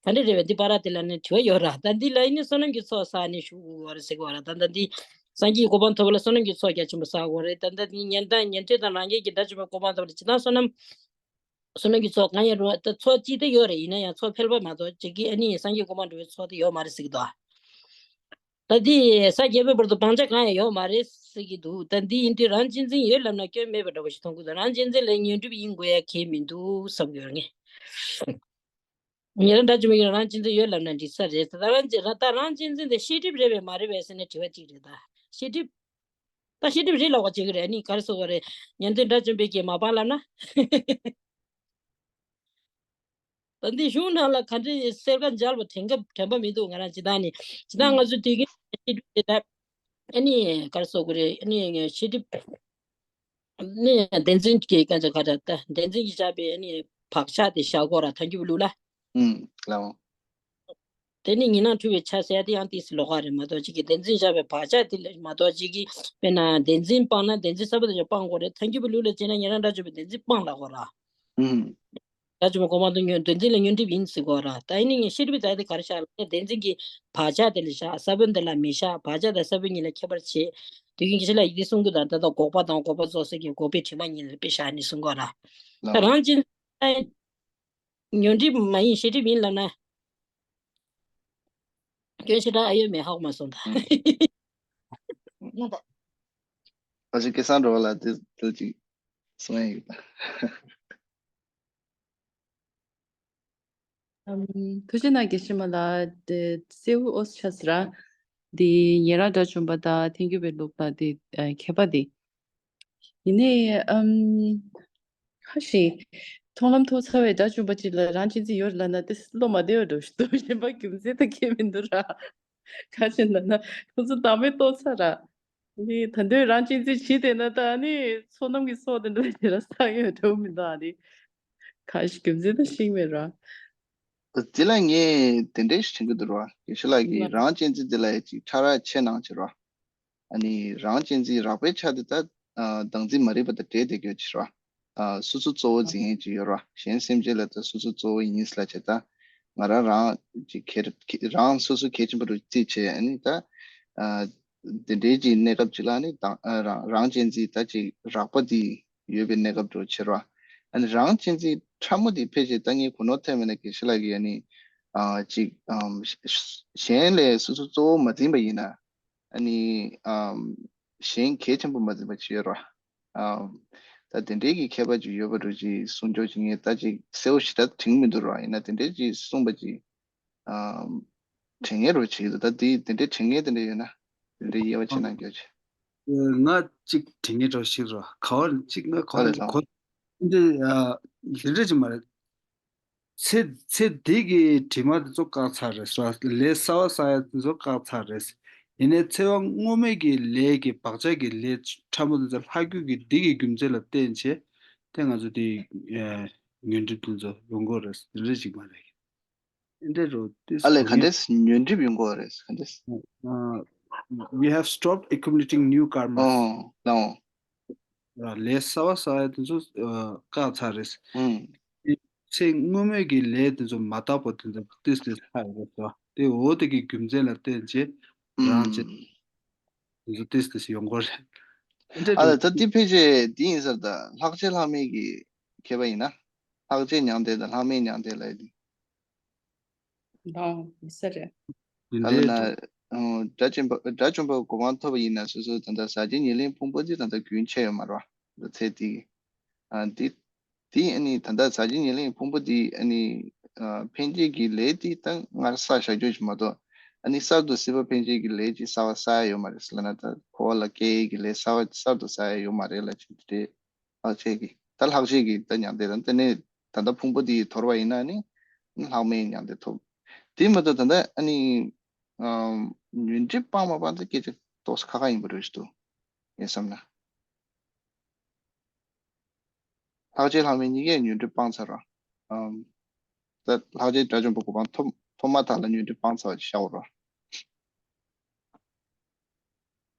ག་འདྲ་རེད་བས། འདི་པ་ར་དེ་ལ་ནི་དྲི་བ་ཡོད་ར། ད་འདི་ལ་ནི་བསོད་ནམས་ཀྱི་ཚོགས་བསགས་ནས་ཞུགས་དགོས་ཀྱི་ཡོད་རེད་ཟེར་གྱི་ཡོད་ར། ད་ད་འདི་སངས་རྒྱས་ཀྱི་གོ་འཕང་ཐོབ་པ་ལ་བསོད་ནམས་ཀྱི་ཚོགས་རྒྱ་ཆེན་པོ་བསགས་དགོས་རེད། ད་ད་འདི་ཉན་དང་ཉན་ཐོས་དང་རང་རྒྱལ་གྱི་དགྲ་བཅོམ་པའི་གོ་འཕང་ཐོབ་པ་ལ་ཇི་ལྟར་བསོད་ནམས། བསོད་ནམས་ཀྱི་ཚོགས་གང་ཡང་རུང་བ། ད་ཚོགས་གཅིག་དེ་ཡོད་རེད། ཡིན་ན་ཡང་ཚོགས་ཕལ་པ་མ་གཏོགས་ཅིག་གིས་ཨ་ནི་སངས་རྒྱས་གོ་འཕང་འགྲུབ་པའི་ཚོགས་དེ་ཡོད་མ་རེད་ཟེར་གྱི་འདུག་ད་འདི་ས་བརྒྱད་པའི་བར་དུ་སྤང་བྱ་གང་ཡང་ཡོད་མ་རེད་ཟེར་གྱི་འདུག་ད་འདི་ཡིན་དུས་རང་གཅེས་འཛིན་ཡོད་ལབ་ན་སྐྱོན་མེད་པ་འདྲ་བོ་ཞིག་མཐོང་གི་འདུག་རང་གཅེས་འཛིན་ལ་ཉོན་སྒྲིབ་ཡིན་དགོས་ཡ་གང་ཡང་མི་འདུག་བསམ་གྱི་ཡོད་ངས། ཉན་རང་དགྲ་བཅོམ་པས་རང་གཅེས་འཛིན་ཡོད་ལབ་ན་འགྲིག་ས་རེད། ད་རང་གཅེས་ད་རང་གཅེས་འཛིན་དེ་ཤེས་སྒྲིབ་རེད་པས་མ་རེད་པས་ཟེར་ན་དྲི་བ་གཅིག་རེད། ད་ཤེས་སྒྲིབ། ད་ཤེས་སྒྲིབ་རེད་ལབ་པ་བྱེད་ཀྱི་རེད། ཨ་ནི་ག་རེ་ཟེར་དགོས་རེད། ཉན་ཐོས་དགྲ་བཅོམ་པས་ཀྱིས་མ་སྤངས་ལབ་ན། ད་འདི་གཞུང་ནང་ལ་ག་འདྲའི་གསལ་ཁ་མཇལ་བ་དྲན་སྐབས་དྲན་པ་མི་འདུག་ང་རང་སྤྱིར་བཏང་ནི། སྤྱིར་བཏང་ང་ཚོའི་དུས་རྒྱུན་ཤེས་སྒྲིབ་དེ་ད། ཨ་ནི་ག་རེ་ཟེར་དགོས་རེད། ཨ་ནི་ཤེས་སྒྲིབ། ནི་བདེན་འཛིན་གྱི་སྐད་ཆ་ཁ་ད་ད་བདེན་འཛིན་གྱིས་བཞག་པའི་ཨ་ནི་བག་ཆགས་དེ་བཞག་དགོས་ར་ཐལ་འགྱུར་བའི་ལུགས་ལ། ཨུམ། ལའོ། དེ་ནི་ཉི་སྣང་འཁྲུལ་བའི་ཆ་ཟེར་ཡ་དེ་ཡང་ཏོག་ཙམ་ལོགས་ཀ་རེད་མ་གཏོགས་ཅིག་གིས་བདེན་འཛིན་བཞག་པའི་བག་ཆགས་དེ་ལས་མ་གཏོགས་ཅིག་གིས་དཔེར་ན་བདེན་འཛིན་སྤངས་ན་བདེན་འཛིན་གསར་པ་དེ་ཚོ་སྤང་དགོས་རེད། ཐལ་འགྱུར་བའི་ལུགས་ལ་བྱས་ན་ཉན་རང་དགྲ་བཅོམ་པས་བདེན་འཛིན་སྤངས་ལབ་དགོས་ར། ཨུམ། དགྲ་བཅོམ་པའི་གོ་འཕང་དུ་ཉོན་བདེན་འཛིན་ལ་ཉོན་སྒྲིབ་ཡིན་ཟེར་དགོས་ར། ད་ཡིན་ནའི་ངས་ཤེས་སྒྲིབ་ཟེར་དེ་ག་རེ་བཞག་ལབ་ན་བདེན་འཛིན་གྱི་བག་ཆགས་དེ་ལ་བཞག་ས་བོན་དེ་ལ་མི་བཞག་བག་ཆགས་དང་ས་བོན་གཉིས་ལ་ཁྱད་པར་བྱེད། དུས་རྒྱུན་གྱི་ཆ་ལ་ཡི་གེ་གསུང་རྒྱུ་དང་ད་ལྟ་འགོག་པ་དང་འགོག་པ་རྫོགས་སའི་གི་འགོག་པའི་དྲི་མ་གཉིས་ལ་དཔེ་བཞག་ནས་གསུང་དགོས་ར། ད་རང་གཅེས་ཉོན་སྒྲིབ་མ་ཡིན་ཤེས་སྒྲིབ་ཡིན་ལབ་ན། སྐྱོན་ཞེ་དྲག་ཨ་ཡོད་མེད་ཧ་གོ་མ་སོང་ད། ཨུམ། ཨ་ཅེ་སྐལ་བཟང་འགྲོ་བ་ལ་དེ་དེ་ཅིག་གསུང་ཡ་ཡོད་ད། ཨམ། ཐུགས་རྗེ་གནང་དགེ་བཤེས་མ་ལགས། དེ་གསལ་བོ་ཨོ་ཆ་ཟེར་ར། དེ་ཉན་རང་དགྲ་བཅོམ་པ་དང་ཐལ་འགྱུར་བའི་ལུགས་དང་དེ་ཨ་ཁྱད་པར་དེ། ཡིན་ནའི་ཨམ། ཧ་ཤེས། མཐོང་ལམ་ཐོབ་ཚར་བའི་དགྲ་བཅོམ་པ་ཅིག་ལ་རང་གཅེས་འཛིན་ཡོད་ལབ་ན་དེ་བློ་མ་བདེ་བ་འགྲོ་ཞིག་འདུག་གཞན་པ་རྒྱུ་མཚན་དང་ཁྱད་མི་འདུག་ར། ག་ཅི་ལབ་ན་ཁོ་ཚོ་བདག་མེད་རྟོགས་ཚར་ར། ནི་ད་དུང་རང་གཅེས་འཛིན་བྱེད་བསྡད་ན་ད་ནི་བསོད་ནམས་ཀྱི་ཚོགས་དེ་འདྲ་དེ་ལ་བསགས་ཡོད་འགྲོ་མི་འདུག་ཨ་ནི། ག་ཞིག་རྒྱུ་མཚན་ད་ཤེས་མེད་ར། དེ་ལ་ངས་དེ་འདྲའི་ཞིག་དྲན་གྱི་འདུག་ར། དགེ་བཤེས་ལགས་ཀྱིས་རང་གཅེས་འཛིན་དེ་ལ་ཡ་ཅིག་ཕྲ་རགས་ཆེ་གནང་བྱེད་ར། ཨ་ནི་རང་གཅེས་འཛིན་རགས་པའི་ཆ་དེ་ད་ཨ་བདག་འཛིན་མ་རིག་པ་དང་འདྲེས་བསྡད་ཀྱི་ཡོད་ཕྱིར་རོ། ཨ་སོ་སོ་གཙོ་བོ་འཛིན་མཁན་ཅིག་ཡོད་རོ། གཞན་སེམས་ཅན་ལ་ད་སོ་སོ་གཙོ་བོ་ཡིན་ལབ་བྱས་ད། ང་རང་རང་ཅིག་གལ་རང་སོ་སོ་གལ་ཆེན་པོ་རུ་བརྩིས་བྱས་ཨ་ནི་ད། ཨ་དེ་འདྲའི་ཅིག་གནས་སྐབས་ཅིག་ལ་ཨ་ནི་ད་ཨ་རང་རང་གཅེས་འཛིན་ད་ཅིག་རགས་པ་འདི་ཡོད་པའི་གནས་སྐབས་རུ་ཕྱིར་རོ། ཨ་ནི་རང་གཅེས་འཛིན་ཕྲ་མོ་འདི་ཕལ་ཆེར་ད་ངས་གོ་ནོར་ཐེབས་མེད་ན་དགེ་བཤེས་ལགས་ཀྱིས་ཨ་ནི་ཨ་ཅིག་ཨམ་གཞན་ལས་སོ་སོ་གཙོ་བོ་མ་འཛིན་པ་ཡིན་ན། ཨ་ནི་ཨམ་གཞན་གལ་ཆེན་པོ་མ་འཛིན་པ་ཅིག་ཡོད་རེད་བ། ཨམ་ད་དེ་འདྲའི་གི་ཁྱད་པར་ཅིག་ཡོད་པ་འདྲ་ཅིག་གསུང་ཆོག་ཅིག་ངས་ད་ཅིག་གསལ་བོ་ཞེ་དྲག་དྲན་གྱི་མི་འདུག་རེད་བ། ཡིན་ན་དེ་འདྲའི་ཅིག་གསུངས་པ་ཅིག་ཨམ་དྲན་ངེས་རོ་ཅིག་ད་དེ་དེ་འདྲའི་དྲན་ངེས་དེ་འདྲ་ཡོད་ན་དེ་འདྲའི་དབྱེ་བ་ཕྱེ་གནང་རྒྱུ་ཅིག་ང་ཅིག་དྲན་ངེས་རོ་ཞིག་རོ་ག་བ་ཅིག་ང་ག་བ་ལ་གོ་འདི་ཨ་དེ་འདྲ་ཅིག་མ་རེད། ཚེ་ཚེ་འདི་གི་དྲི་མ་དེ་ཚོ་བཀག་ཚར་རེད་ཟེར་བ། ལས་གསར་བ་བསགས་ཡ་དེ་ཚོ་བཀག་ཚར་རེད། ཡིན་ནའི་ཚེ་དབང་སྔོན་མའི་གི་ལས་ཀྱི་བག་ཆགས་ཀྱི་ལས་ཕྲ་མོ་དེ་ཚོ་ལྷག་རྒྱུ་གི་འདི་གི་རྒྱུ་མཚན་ལ་བརྟེན་བྱས་དེ་ང་ཚོ་དེ་ཨ་ཉོན་སྒྲིབ་དེ་ཚོ་ཡོང་གི་རེད། དེ་འདྲ་ཞིག་མ་རེད། དེ་འདྲ་རོ་དེ་ཨ་ལས་ག་འདྲས་ཉོན་སྒྲིབ་ཡོང་གི་རེད་ག་འདྲས། Uh, we have stopped accumulating new karmas. ཨོ་ལའོ། ལས་གསར་བ་བསགས་ཡ་དེ་ཚོ་ཨ་བཀག་ཚར་རེད། ཨུམ། ཚེ་སྔོན་མའི་གི་ལས་དེ་ཚོ་མ་དག་པ་དེ་ཚོ་ཏིས་ཏིས་ལྷག་ཡོད་རེད། དེ་འོ་དེ་གི་རྒྱུ་མཚན་ལ་བརྟེན་བྱས་རང་བྱེད་ཨུམ། དེ་ཚོ་ཏིས་ཏིས་ཡོང་གི་རེད། དེ་འདྲ་ཨ་ལ་ད་འདི་ཕལ་ཆེར་འདི་ཡིན་ས་རེད་ད། ལྷག་བཅས་ལྷག་མེད་ཀྱི་ཁྱད་པར་ཡིན་ན། ལྷག་བཅས་མྱང་འདས་དང་ལྷག་མེད་མྱང་འདས་ལབ་ཡ་དེ། ལའོ་ཡིན་ས་རེད། ཨ་ལ་ན། ཨོ་དགྲ་བཅོམ་པ་དགྲ་བཅོམ་པའི་གོ་འཕང་ཐོབ་པ་ཡིན་ན་སོ་སོ་ད་ལྟ་ཟག་བཅས་ཉེར་ལེན་ཕུང་པོ་འདི་ད་ལྟ་རྒྱུན་ཆད་ཡོད་མ་རེད་བ། ད་ཚེ་འདི་གི་ཨ་འདི་འདི་ཨ་ནི་ད་ལྟ་ཟག་བཅས་ཉེར་ལེན་ཕུང་པོ་འདི་ཨ་ནི་ཨ་འཕེན་བྱེད་ཀྱི་ལས་འདི་ད་སྔར་བསགས་བཞག་རྒྱུ་ཞིག་མ་གཏོགས་ཨ་ནི་གསར་དུ་སྲིད་པ་འཕེན་བྱེད་ཀྱི་ལས་ཅིག་གསར་བ་བསགས་ཡ་ཡོད་མ་རེད་ཟེར་ལབ་ན། ད་འཁོར་བ་ལ་སྐྱེ་ཡས་ཀྱི་ལས་གསར་བ་གསར་དུ་བསགས་ཡ་ཡོད་མ་རེད་ལབ་བྱས་འདི་འདྲའི། ལྷག་བཅས་ཀྱི་ད་ལྷག་བཅས་ཀྱི་ད་མྱང་འདས་དང་དེ་ནས་ད་ལྟ་ཕུང་པོ་འདི་དོར་བ་ཡིན་ན་ནི་ལྷག་མེད་མྱང་འདས་ཐོབ། དེ་མ་གཏོགས་ད་ལྟ་ཨ་ནི་ཨམ་ཉོན་སྒྲིབ་སྤངས་མ་སྤངས་ཚེ་སྐད་ཆ་ཏོག་ཙམ་ཁག་ཁག་ཡིན་པ་རེད་ཞུ་འདུག་ངས་བསམ་ན། ལྷག་བཅས་ལྷག་མེད་གཉིས་ཀས་ཉོན་སྒྲིབ་སྤངས་ཚར་བ། ཨམ་ད་ལྷག་བཅས་དགྲ་བཅོམ་པ་གོ་འཕང་ཐོབ་ ཐོག་མ་དག་ལ་ཉོན་སྒྲིབ་སྤང་ཚར་བ་ཅིག་བཞག་པ་རེད།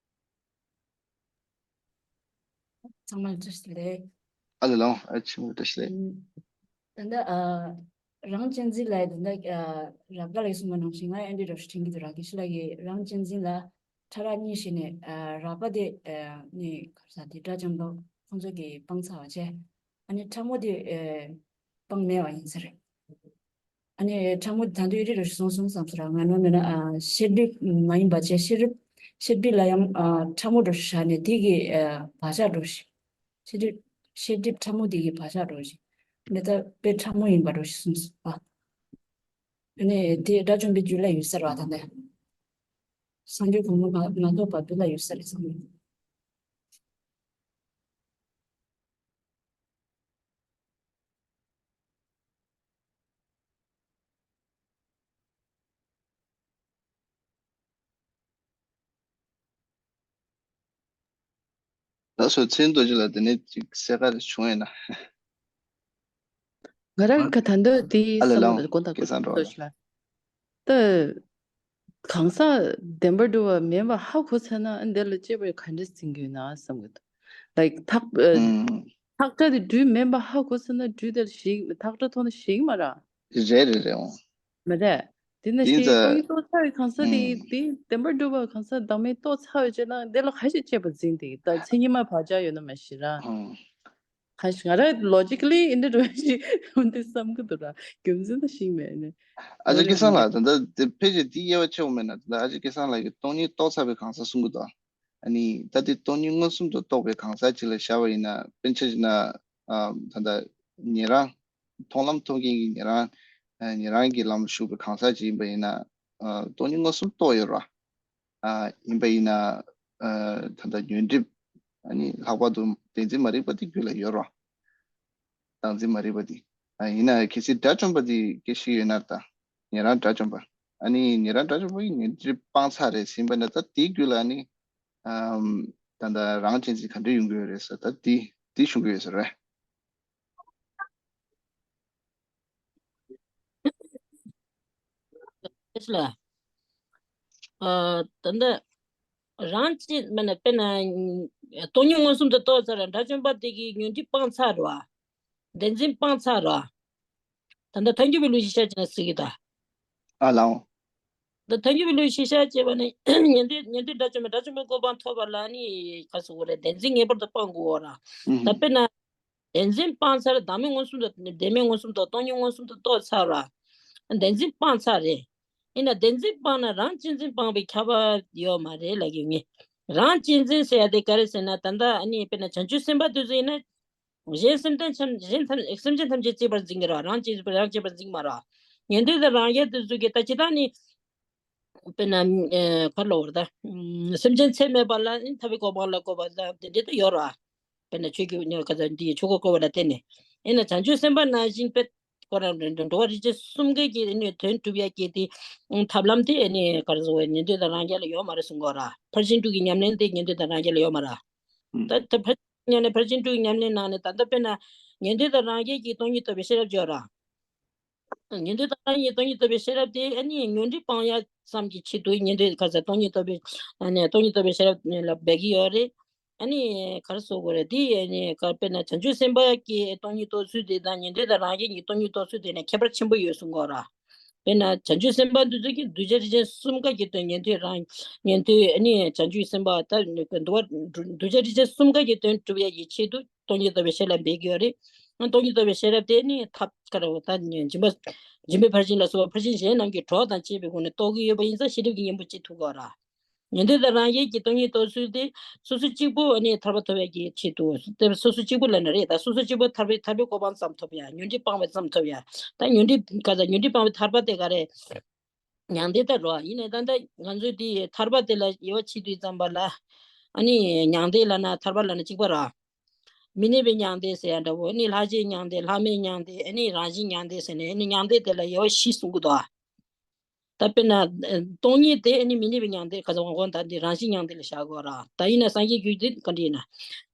ཚང་མ་ལ་བཀྲ་ཤིས་བདེ་ལེགས། ཨ་ལེ་ལགས། ཨ་ཆེན་མོ་བཀྲ་ཤིས་བདེ་ལེགས། ཨ། ད་ལྟ་ཨ་རང་གཅེས་འཛིན་ལ་ད་ལྟ་ཨ་རབ་དགའ་ལགས་གསུངས་པ་ནང་བཞིན་ང་ཨེ་འདྲ་འདྲ་བོ་ཞིག་དྲན་གྱི་འདུག་ར། དགེ་བཤེས་ལགས་ཀྱིས་རང་གཅེས་འཛིན་ལ་ཕྲ་རགས་གཉིས་བྱས་ནས། ཨ་རགས་པ་དེ་ཨ་ནི་ག་རེ་ཟེར་དེ་དགྲ་བཅོམ་པ་ཁོང་ཚོ་གིས་སྤངས་ཚར་བ་བྱས། ཨ་ནི་ཕྲ་མོ་དེ་ཨ་སྤངས་མེད་པ་ཡིན་ས་རེད། ཨ་ནི་ཕྲ་མོ་ད་དུང་ཨེ་འདྲ་འདྲ་བོ་ཞིག་གསུངས་སོང་བསམ་སོང་ར། ང་ནོར་མེད་ན་ཨ་ཤེས་སྒྲིབ་མ་ཡིན་པ་བྱས། ཤེས་སྒྲིབ་ཤེས་སྒྲིབ་ལ་ཡང་ཨ་ཕྲ་མོ་འདྲ་བོ་ཞིག་བཞག་ནས་དེ་གི་ཨ་བག་ཆགས་འདྲ་བོ་ཞིག་ཤེས་སྒྲིབ་ཤེས་སྒྲིབ་ཕྲ་མོ་དེ་གི་བག་ཆགས་འདྲ་བོ་ཞིག་འདི་ལྟ་དཔེ་ཕྲ་མོ་ཡིན་པ་འདྲ་བོ་ཞིག་གསུངས་སོང་། ཨ་ནི་དེ་དགྲ་བཅོམ་པའི་རྒྱུད་ལ་ཡོད་ས་རེད་པ། ད་ལྟ་སངས་རྒྱས་གོང་མ་མ་མ་ཐོབ་བར་དུ་ལ་ཡོད་ས་རེད་བསམ་གྱི་འདུག་ད་སོ་ཚེ་རིང་རྡོ་རྗེ་ལགས་དེ་ནས་ཅིག་གསལ་ཁ་རེ་བྱུང་ཡོད་ན། ང་རང་ག་ད་འདོད་དེ་ཨ་ལེ་བསམ་ལགས། གོ་ད་སྐལ་བཟང་འགྲོ་ལ། ད་གང་ཟག་བདེན་པར་གྲུབ་པ་མིན་པ་ཧ་གོ་ཚར་ན་འདི་ལ་དཔྱད་པ་ག་འདྲས་འཛིན་གྱི་ཡོད་ན་བསམ་གྱི་འདུག་ལའིག་ཐག་ཨ་ཐག་སྒྲ་དེ་སྦྲུལ་མིན་པ་ཧ་གོ་ཚར་ན་སྦྲུལ་དེ་ལ་ཞིག་ཐག་སྒྲ་ཐོག་ནས་ཞིག་མ་རེད། རེད་རེད་རེད། འོང་། མ་རེད། དེ་ནས་དེ་ཞིག་ད་སྟོང་ཉིད་རྟོགས་ཚར་བའི་གང་ཟག་དེ་ཨུམ། དེ་བདེན་པར་གྲུབ་པ་གང་ཟག་བདག་མེད་རྟོགས་ཚར་བའི་རྗེས་ལ་འདི་ལ་ག་ཞིག་དཔྱད་པ་འཛིན་དེ་ད་མཚན་ཉིད་མ་བག་ཆགས་ཡོད་ན་མ་ཤེས་ར། ཨུམ། གང་ཞིག་ང་རང་ལོ་ཇི་ཀ་ལི་ཨེ་འདྲ་འདྲ་ཞིག་འོན་ཏེ་བསམ་གི་འདུག་ར། རྒྱུ་མཚན་ད་ཞིག་མེད་ནས། ཨ་ཅག་སྐལ་བཟང་ལགས། ད་ལྟ་དེ་ཕལ་ཆེར་དེ་དབྱེ་བ་ཕྱེ་འོང་མེད་ན། ད་ལྟ་ཨ་ཅག་སྐལ་བཟང་ལགས་ཀྱིས་སྟོང་ཉིད་རྟོགས་ཚར་བའི་གང་ཟག་གསུང་གི་འདུག་ཨ་ནི་ད་ལྟའི་སྟོང་ཉིད་མངོན་སུམ་དུ་རྟོགས་པའི་གང་ཟག་ཅིག་ལ་བཞག་པ་ཡིན་ན། དཔེར་ན་ཆ་བཞག་ན། ཨ་ད་ལྟ་ཉན་རང་མཐོང་ལམ་མཐོང་མཁན་གྱི་ཉན་རང་། ཨ་ཉན་རང་གི་ལམ་ལ་ཞུགས་པའི་གང་ཟག་ཅིག་ཡིན་པ་ཡིན་ན། ཨ་སྟོང་ཉིད་མངོན་སུམ་རྟོགས་ཡོད་རེད་པ། ཨ་ཡིན་པ་ཡིན་ན། ཨ་ད་ལྟ་ཉོན་སྒྲིབ་ཨ་ནི་ལྷག་པར་དུ་བདེན་འཛིན་མ་རིག་པ་དེ་རྒྱུད་ལ་ཡོད་རེད་པ། བདག་འཛིན་མ་རིག་པ་དེ། ཨ་ཡིན་ན་གལ་སྲིད་དགྲ་བཅོམ་པ་དེ་སྐད་ཆ་ཡོད་ན། ད་ཉན་རང་དགྲ་བཅོམ་པ། ཨ་ནི་ཉན་རང་དགྲ་བཅོམ་པ་ཡིས་ཉོན་སྒྲིབ་སྤངས་ཚར་རེད་ཟེར་བ་ན། ད་དེའི་རྒྱུད་ལ་ཨ་ནི་ཨམ་ད་ལྟ་རང་གཅེས་འཛིན་ག་འདྲ་ཡོང་གི་ཡོད་རེད་ཟེར། ད་དེ་དེ་ཞུ་གི་ཡོད་ས་རེད། ཨ་ད་ལྟ་རང་གཅེས་མ་ན་དཔེར་ན་སྟོང་ཉིད་མངོན་སུམ་དུ་རྟོགས་ཚར་ར། དགྲ་བཅོམ་པ་དེ་གིས་ཉོན་སྒྲིབ་སྤངས་ཚར་ར། བདེན་འཛིན་སྤངས་ཚར་ར། ད་ལྟ་ཐལ་འགྱུར་བའི་ལུགས་ཤེས་བྱ་བྱས་ན་ཟེར་གི་ད། ཨ་ལའོ། ད་ཐལ་འགྱུར་བའི་ལུགས་ཤེས་བྱ་བྱས་པ་ནི་ཉན་ཐོས་ཉན་ཐོས་དགྲ་བཅོམ་པ་དགྲ་བཅོམ་པའི་གོ་འཕང་ཐོབ་པ་ལ་ནི་ག་ཟེར་དགོས་རེད། བདེན་འཛིན་ངེས་པར་དུ་སྤང་དགོས་ར། ཨུ་ཧུ། ད་དཔེར་ན། བདེན་འཛིན་སྤངས་ཚར། བདག་མེད་མངོན་སུམ་དུ་བདེན་མེད་མངོན་སུམ་དུ་སྟོང་ཉིད་མངོན་སུམ་དུ་རྟོགས་ཚར་ར། བདེན་འཛིན་སྤངས་ཚར་རེད། ཡིན་ན་བདེན་འཛིན་སྤངས་ན་རང་གཅེས་འཛིན་སྤངས་པའི་ཁྱབ་པ་ཡོད་མ་རེད་ལབ་ཀྱི་ཡོད་ངེས། རང་གཅེས་འཛིན་ཟེར་ཡ་དེ་ག་རེ་ཟེར་ན། ད་ལྟ་ཨ་ནི་དཔེར་ན་བྱང་ཆུབ་སེམས་དཔའ་དེ་ཚོ་ཡིན་ན། གཞན་སེམས་ཅན་ཐམས་གཞན་ཐམས་སེམས་ཅན་ཐམས་ཅད་གཅེས་པར་འཛིན་གྱི་ར། རང་གཅེས་རང་གཅེས་པར་འཛིན་མ་ར། ཉན་ཐོས་དང་རང་རྒྱལ་དེ་ཚོ་གིས་ད་ཇི་ལྟར་ནི། དཔེར་ན་ཨེ་ག་རེ་ལབ་དགོས་རེད་ད། སེམས་ཅན་ཚད་མེད་པ་ལ་ནི་ཐར་པའི་གོ་འཕང་ལ་བཀོད་པ་དང་དེ་འདྲ་ད་ཡོད་ར། དཔེར་ན་ཆོས་ཀྱི་ག་ཚོད་འདི་ཆོས་འཁོར་བསྐོར་བ་ལ་བརྟེན་ནས། ཡིན་ན་བྱང་ཆུབ་སེམས་དཔའ་ནང་བཞིན་དཔེ་ཁོ་རང་འགྲོ་བ་རིགས་ཅན་གསུམ་ཀའི་གི་ནི་དོན་སྒྲུབ་ཡ་གི་དེ་ཐབས་ལམ་དེ་ནི་ག་རེ་ཟེར་བའི་ཉན་ཐོས་དང་རང་རྒྱལ་ལ་ཡོད་མ་རེད་གསུང་གི་ཡོད་ར། ཕར་ཕྱིན་དྲུག་གི་ཉམས་ལེན་དེ་ཉན་ཐོས་དང་རང་རྒྱལ་ལ་ཡོད་མ་ར། ད་ད་ཕར་ཕྱིན་ཉམས་ལེན་ཕར་ཕྱིན་དྲུག་གི་ཉམས་ལེན་ནང་ནས་ད་ལྟ་དཔེར་ན་ཉན་ཐོས་དང་རང་རྒྱལ་གྱི་སྟོང་ཉིད་རྟོགས་པའི་ཤེས་རབ་ཅིག་ཡོད་ར། ཉན་ཐོས་དང་རང་རྒྱལ་སྟོང་ཉིད་རྟོགས་པའི་ཤེས་རབ་དེ་ཨ་ནི་ཉོན་སྒྲིབ་སྤང་ཡ་ཙམ་གྱི་ཆེད་དུ་ཉན་ཐོས་ག་ས་སྟོང་ཉིད་རྟོགས་པའི་ཨ་ནི་སྟོང་ཉིད་རྟོགས་པའི་ཤེས་རབ་ལ་འབད་ཀྱི་ཡོད་རེད། ཨ་ནི་ག་རེ་ཟེར་དགོས་རེད། དེ་ཨ་ནི་ག་དཔེར་ན་བྱང་ཆུབ་སེམས་དཔའ་གི་སྟོང་ཉིད་རྟོགས་ཚུལ་དེ་དང་ཉན་ཐོས་དང་རང་རྒྱལ་གྱི་སྟོང་ཉིད་རྟོགས་ཚུལ་དེ་ནི་ཁྱད་པར་ཆེན་པོ་ཡོད་གསུང་གི་ཡོད་ར། དཔེར་ན་བྱང་ཆུབ་སེམས་དཔའ་འདི་ཚོ་གིས་གདུལ་བྱ་རིགས་ཅན་གསུམ་ཀ་གི་དོན་ཉན་ཐོས་རང་ཉན་ཐོས་ཨ་ནི་བྱང་ཆུབ་སེམས་དཔའ་ད་འདུལ་བ་གདུལ་བྱ་རིགས་ཅན་གསུམ་ཀ་གི་དོན་སྒྲུབ་ཡ་ཡི་ཆེད་དུ་སྟོང་ཉིད་རྟོགས་པའི་ཤེས་རབ་འབད་ཀྱི་ཡོད་རེད། སྟོང་ཉིད་རྟོགས་པའི་ཤེས་རབ་དེ་ནི་ཐབས་ག་རེ་ད་སྦྱིན་པ་སྦྱིན་པའི་ཕར་ཕྱིན་ལ་སོགས་པ་ཕར་ཕྱིན་གཞན་རྣམས་ཀྱི་གྲོགས་དང་བཅས་པའི་སྒོ་ནས་རྟོགས་ཀྱི་ཡོད་པ་ཡིན་ཙང་ཤེས་རབ་ཀྱི་གཉེན་པོ་བྱེད་ཐུབ་ཀྱི་ཡོད་ར། ཉན་ཐོས་དང་རང་རྒྱལ་གྱི་སྟོང་ཉིད་རྟོགས་ཚུལ་དེ་སོ་སོ་གཅིག་པུ་ཨ་ནི་ཐར་པ་ཐོབ་ཡ་གི་ཆེད་དུ་དེ་སོ་སོ་གཅིག་པུ་ལབ་ན་རེད། ད་སོ་སོ་གཅིག་པུ་ཐར་པའི་ཐར་པའི་གོ་འཕང་ཙམ་ཐོབ་ཡ། ཉོན་སྒྲིབ་སྤངས་པ་ཙམ་ཐོབ་ཡ། ད་ཉོན་སྒྲིབ་ག་ད་ཉོན་སྒྲིབ་སྤངས་པའི་ཐར་པ་དེ་ག་རེ། མྱང་འདས་ད་རོ། ཡིན་ནའི་ད་ལྟ་ང་ཚོས་དེ་ཐར་པ་དེ་ལ་དབྱེ་བ་ཕྱེ་དུས་ཙམ་པ་ལ། ཨ་ནི་མྱང་འདས་ལབ་ན་ཐར་པ་ལབ་ན་གཅིག་པ་ར། མི་གནས་པའི་མྱང་འདས་ཟེར་ཡ་འདྲ་བོ། ཨ་ནི་ལྷ་བཅས་མྱང་འདས། ལྷ་མེད་མྱང་འདས། ཨ་ནི་རང་བཞིན་མྱང་འདས་ཟེར་ནས། ཨ་ནི་མྱང་འདས་དེ་ལ་དབྱེ་བ་བཞི་གསུང་གི་འདུག་ཨ། ད་དཔེར་ན་སྟོང་ཉིད་དེ་ཨ་ནི་མི་གནས་པའི་མྱང་འདས་ག་ཚོད་འོང་གོང་ད་འདི་རང་བཞིན་མྱང་འདས་ལ་བཞག་དགོས་ར། ད་ཡིན་ན་སངས་རྒྱས་རྒྱུད་འདི་ག་འདྲ་ཡིན་ན།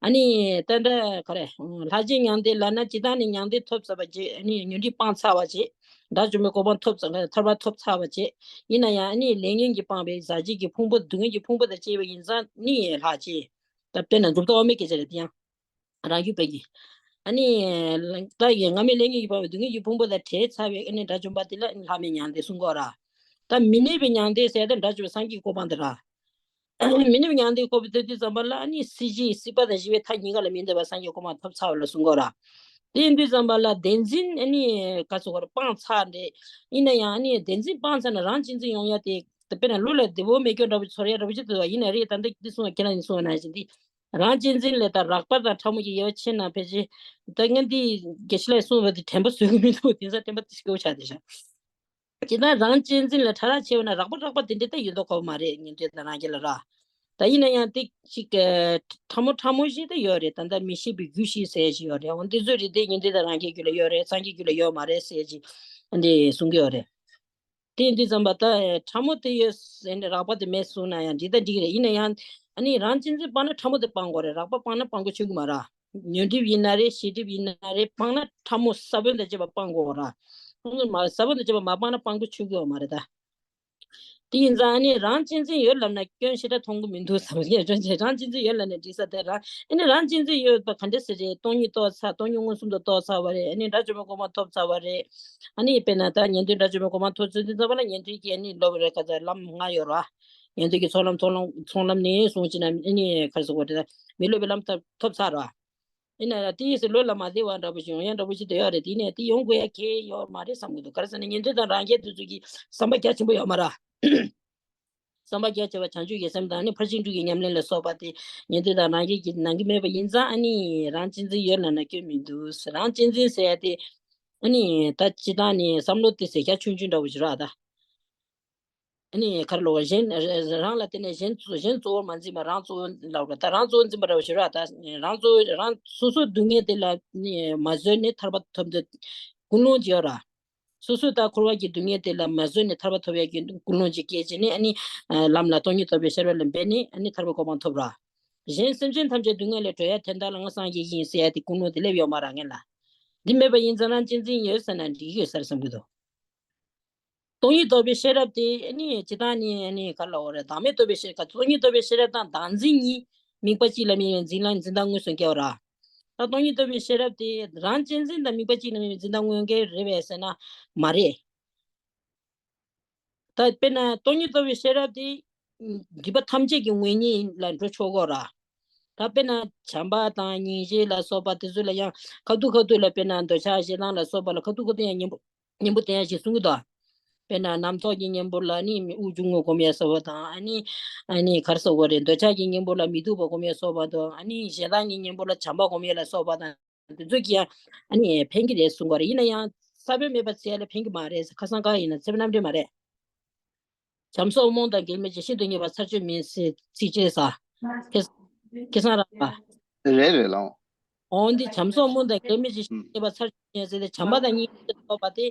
ཨ་ནི་ད་འདྲ་ག་རེ། ལྷ་བཅས་མྱང་འདས་ལབ་ན་ཇི་ལྟར་ནི་མྱང་འདས་ཐོབ་ཚར་བ་བྱས། ཨ་ནི་ཉོན་སྒྲིབ་སྤངས་ཚར་བ་བྱས། དགྲ་བཅོམ་པའི་གོ་འཕང་ཐོབ་ཚར། ཐར་པ་ཐོབ་ཚར་བ་བྱས། ཡིན་ན་ཡང་ཨ་ནི་ལས་ངན་གྱིས་སྤངས་པའི་ཟག་བཅས་ཀྱི་ཕུང་པོ་སྡུག་བསྔལ་གྱི་ཕུང་པོ་དང་བཅས་པ་ཡིན་ཙང་ནི་ལྷག་ཅེས། ད་དཔེར་ན་མཛུབ་ཐོགས་དབང་མེད་སྐད་ཆ་རེད་དེ་ཡང་། རང་རྒྱུད་པའི་གི། ཨ་ནི། ད་ཡི་སྔ་མའི་ལས་ངན་གྱིས་སྤངས་པའི་སྡུག་བསྔལ་གྱི་ཕུང་པོ་དང་བྲལ་ཚར་བའི་ཨ་ནི་དགྲ་བཅོམ་པ་དེ་ལ་ཨ་ནི་ལྷག་མེད་མྱང་འདས་གསུང་གི་ཡོད་ར། ད་མི་གནས་པའི་མྱང་འདས་ཟེར་ཡ་དེ་དགྲ་བཅོམ་པའི་སངས་རྒྱས་གོ་འཕང་དེ་ར། མི་གནས་པའི་མྱང་འདས་གོ་བའི་དུས་ཙམ་པ་ལ་ཨ་ནི་སྲིད་ཞི་སྲིད་པ་དང་ཞི་བའི་མཐའ་གཉིས་ཀ་ལ་མི་འདོད་པ་སངས་རྒྱས་གོ་འཕང་ཐོབ་ཚར་བ་ལ་གསུང་གི་ཡོད་ར། དེ་ཡིན་དུས་ཙམ་པ་ལ་བདེན་འཛིན་ཨ་ནི་ག་ཚོད་གོ་ར་སྤངས་ཚར་འདྲ། ཡིན་ན་ཡང་ཨ་ནི་བདེན་འཛིན་སྤངས་ཚར་ན་རང་གཅེས་འཛིན་ཡོང་ཡ་དེ། དཔེར་ན་ལུས་ལ་བདེ་བོ་མེད་སྐྱོ་འདྲ་པོ་ཚོར་ཡ་འདྲ་པོ་ཅིག་འདུག་བ། ཡིན་ན་རེད། ད་ལྟ་འདི་གསུངས་པ་ཁྱེད་རང་ཡིན་གསུངས་པ་ནང་བཞིན་འདི། རང་གཅེས་འཛིན་ལས་ད་རགས་པ་དང་ཕྲ་མོ་གི་དབྱེ་བ་ཕྱེ་ན་ཕལ་ཆེར། ད་ངས་འདི་དགེ་བཤེས་ལགས་གསུངས་པ་དེ་དྲན་པ་བཟོ་གི་མི་འདུག་དེང་སང་དྲན་པ་དེ་སྐྱོ་བོ་ཆགས་བསྡད་ཤག་ཇི་ལྟར་རང་གཅེས་འཛིན་ལས་ཕྲ་རགས་ཕྱེ་བ་ན་རགས་པ་རགས་པ་དེ་འདྲ་ད་ཡོད་མདོག་ཁ་པོ་མ་རེད། ཉན་ཐོས་དང་རང་རྒྱལ་ལ་ར། ད་ཡིན་ན་ཡང་དེ་ཅིག་ཕྲ་མོ་ཕྲ་མོ་ཞིག་ད་ཡོད་རེད། ད་ལྟ་མི་ཤེས་པའི་རྒྱུ་ཞིག་ཟེར་ཞིག་ཡོད་རེད། འོ་འདི་ཚོ་རེད་དེ་ཉན་ཐོས་དང་རང་རྒྱལ་རྒྱུད་ལ་ཡོད་རེད། སངས་རྒྱས་རྒྱུད་ལ་ཡོད་མ་རེད་ཟེར་ཞིག་འདི་གསུང་གི་ཡོད་རེད། དེ་ཡིན་དུས་ཙམ་པ་ད་ཕྲ་མོ་དེ་ཡོད་ཟེར་ནས་རགས་པ་དེ་མེད་གསུངས་ན་ཡང་འགྲིག་ད་འགྲིག་རེད། ཡིན་ན་ཡང་ཨ་ནི་རང་གཅེས་འཛིན་སྤངས་ན་ཕྲ་མོ་དེ་སྤང་དགོས་རེད། རགས་པ་སྤངས་ན་སྤང་དགོས་ཆོག་གི་མ་རེད། ཉོན་སྒྲིབ་ཡིན་ན་རེད། ཤེས་སྒྲིབ་ཡིན་ན་རེད། སྤངས་ན་ཕྲ་མོ་ས་བོན་དང་བཅས་པ་སྤང་དགོས་རེད། ས་བོན་དང་བཅས་པ་མ་སྤངས་ན་སྤང་དགོས་ཆོག་གི་ཡོད་མ་རེད་ད། དེ་ཡིན་ཙང་ཨ་ནི་རང་གཅེས་འཛིན་ཡོད་ལབ་ན་སྐྱོན་ཞེ་དྲག་མཐོང་གི་མི་འདུག་བསམ་གྱི། རང་གཅེས་འཛིན་ཡོད་ལབ་ན་འགྲིག་ས་དེ་རང་། ཨ་ནི་རང་གཅེས་འཛིན་ཡོད་པ་ག་འདྲ་ཟེར་རེད། སྟོང་ཉིད་རྟོགས་ཚར། སྟོང་ཉིད་མངོན་སུམ་དུ་རྟོགས་ཚར་བ་རེད། ཨ་ནི་དགྲ་བཅོམ་པའི་གོ་འཕང་ཐོབ་ཚར་བ་རེད། ཨ་ནི་དཔེར་ན་ད་ཉན་ཐོས་དགྲ་བཅོམ་པའི་གོ་འཕང་ཐོབ་ཚར་དུས་ཙམ་པ་ལ་ཉན་ཐོས་ཀྱི་ཨ་ནི་སློབ་རེད་ག་ཚ་ལམ་ལྔ་ཡོད་ར། ཉན་ཐོས་ཀྱི་ཚོགས་ལམ་ཚོགས་ལམ་ཚོགས་ལམ་ནས་བཟུང་བྱས་ན་ཨ་ནི་ག་རེ་ཟེར་དགོས་རེད། མི་སློབ་པའི་ལམ་ཐོབ་ཐོབ་ཚར་ར། ཡིན་ན་ཡང་དེའི་ཚེ་ལུས་ལ་མ་བདེ་བ་འདྲ་པོ་ཞིག་ཡོང་ཡ་འདྲ་པོ་ཞིག་དེ་ཡོད་རེད། དེ་ནས་དེ་ཡོང་དགོས་ཡ་གལ་ཡོད་མ་རེད་བསམ་གྱི་འདུག་ག་རེ་ཟེར་ན་ཉན་ཐོས་དང་རང་རྒྱལ་དེ་ཚོ་གི་བསམ་པ་རྒྱ་ཆེན་པོ་ཡོད་མ་རེད། བསམ་པ་རྒྱ་ཆེ་བ་བྱང་ཆུབ་ཀྱི་སེམས་དང་ཨ་ནི་ཕར་ཕྱིན་དྲུག་གི་ཉམས་ལེན་ལ་སོགས་པ་དེ་ཉན་ཐོས་དང་རང་རྒྱལ་གྱི་ནང་གི་མེད་པ་ཡིན་ཙང་ཨ་ནི་རང་གཅེས་འཛིན་ཡོད་ལབ་ན་སྐྱོན་མི་འདུག་རང་གཅེས་འཛིན་ཟེར་ཡ་དེ་ཨ་ནི་ད་སྤྱིར་བཏང་ནས་བསམ་བློ་དེ་ཟེར་རྒྱ་ཆུང་ཆུང་འདྲ་པོ་ཞིག་རེད་ད། ཨ་ནི་ག་རེ་ལབ་དགོས། གཞན་རང་ལ་བརྟེན་ནས་གཞན་གཞན་གཙོ་བོར་མ་འཛིན་པ་རང་གཙོ་བོ་ལབ་དགོས། ད་རང་གཙོ་བོ་འཛིན་པ་འདྲ་བོ་ཞིག་རེད་ད། རང་གཙོ་བོ་རང་སོ་སོའི་སྡུག་བསྔལ་དེ་ལ་ནི་མ་བཟོད་ནས་ཐར་པ་ཐོབ་འདོད་ཀུན་སློང་ཅིག་ཡོད་ར། སོ་སོའི་ད་འཁོར་བ་གི་སྡུག་བསྔལ་དེ་ལ་མ་བཟོད་ནས་ཐར་པ་ཐོབ་ཡག་གི་ཀུན་སློང་ཅིག་སྐྱེས་བྱས་ནས་ཨ་ནི་ལམ་ལ་སྟོང་ཉིད་རྟོགས་པའི་ཤེས་རབ་ལ་འབད་ནས་ཨ་ནི་ཐར་པའི་གོ་འཕང་ཐོབ་ར། གཞན་སེམས་ཅན་ཐམས་ཅད་སྡུག་བསྔལ་ལས་གྲོལ་ཡ་དོན་དག་ལ་ང་སངས་རྒྱས་ཡིན་ཟེར་ཡ་དེ་ཀུན་སློང་དེ་སླེབས་ཡོད་མ་རེད་ངེད་ལ། འདི་མེད་པ་ཡིན་ཙང་རང་གཅེས་འཛིན་ཡོད་ཟེར་ན་འགྲིག་གི་ཡོད་ས་རེད་བསམ་གྱི་འདུག་སྟོང་ཉིད་རྟོགས་པའི་ཤེས་རབ་དེ་ཨ་ནི་ཇི་ལྟར་ནི་ཨ་ནི་ག་ལ་འོ་རེད། བདག་མེད་རྟོགས་པའི་ཤེས་རབ། སྟོང་ཉིད་རྟོགས་པའི་ཤེས་རབ་དང་བདག་འཛིན་གཉིས་དམིགས་པ་གཅིག་ལ་དམིགས་པའི་འཛིན་ལ་འཛིན་སྟངས་མངོན་སུམ་སྐྱེ་བ་ར། ད་སྟོང་ཉིད་རྟོགས་པའི་ཤེས་རབ་དེ་རང་གཅེས་འཛིན་དང་དམིགས་པ་གཅིག་ལ་དམིགས་པའི་འཛིན་སྟངས་མངོན་གྱི་རེད་པས་ཟེར་ན་མ་རེད། ད་དཔེར་ན་སྟོང་ཉིད་རྟོགས་པའི་ཤེས་རབ་དེ་སྒྲིབ་པ་ཐམས་ཅད་ཀྱི་ངོས་གཉིས་ལ་འགྲོ་ཆོག་གོ་ར། ད་དཔེར་ན་བྱམས་པ་དང་སྙིང་རྗེ་ལ་སོགས་པ་དེ་ཚོ་ལ་ཡང་ཁ་ཐུག་ཁ་ཐུག་ལ་དཔེར་ན་འདོད་ཆགས་ཞེ་སྡང་ལ་སོགས་པ་ལ་ཁ་ཐུག་ཁ་ཐུག་ཡང་གཉེན་པོ་གཉེན་པོ་དེ་ཡང་ཞིག་གསུང་གི་འདུག་དཔེར་ན་རྣམ་རྟོག་གི་གཉེན་པོ་ལ་ནི་མི་དབུགས་འབྱུང་རྔུབ་སྒོམ་ཡས་སོགས་པ་དང་ཨ་ནི་ཨ་ནི་ག་རེ་ཟེར་དགོས་རེད། འདོད་ཆགས་ཀྱི་གཉེན་པོ་ལ་མི་སྡུག་པ་སྒོམ་ཡས་སོགས་པ་དང་ཨ་ནི་ཞེ་སྡང་གི་གཉེན་པོ་ལ་བྱམས་པ་སྒོམ་ཡས་ལ་སོགས་པ་དང་། དེ་ཚོ་གིས་ཡང་ཨ་ནི་ཕན་གྱི་རེད་གསུང་གི་རེད། ཡིན་ན་ཡང་ས་བོན་མེད་པ་བྱས་ལ་ཕན་གྱི་མ་རེད། ཁ་སང་ཁ་ཡིན་ན་ཚེ་རབས་རྣམ་འགྲེལ་མ་རེད། བྱམས་སོགས་རྨོངས་དང་འགལ་མེད་ཅིང་། ཤིན་ཏུ་རྙེད་པ་ཚར་གཅོད་མིན་ཟེར་ཚིགས་བཅད་ས། ཁེ་ཁེ་བཟང་རང་པ། རེད་རེད་ལགས། འོན་ཏེ་བྱམས་སོགས་རྨོངས་དང་འགལ་མེད་ཅིང་། ཤིན་ཏུ་རྙེད་པ་ཚར་གཅོད་མིན་ཟེར་ཏེ་བྱམས་པ་དང་སྙིང་རྗེ་ལ་སོགས་པ་དེ་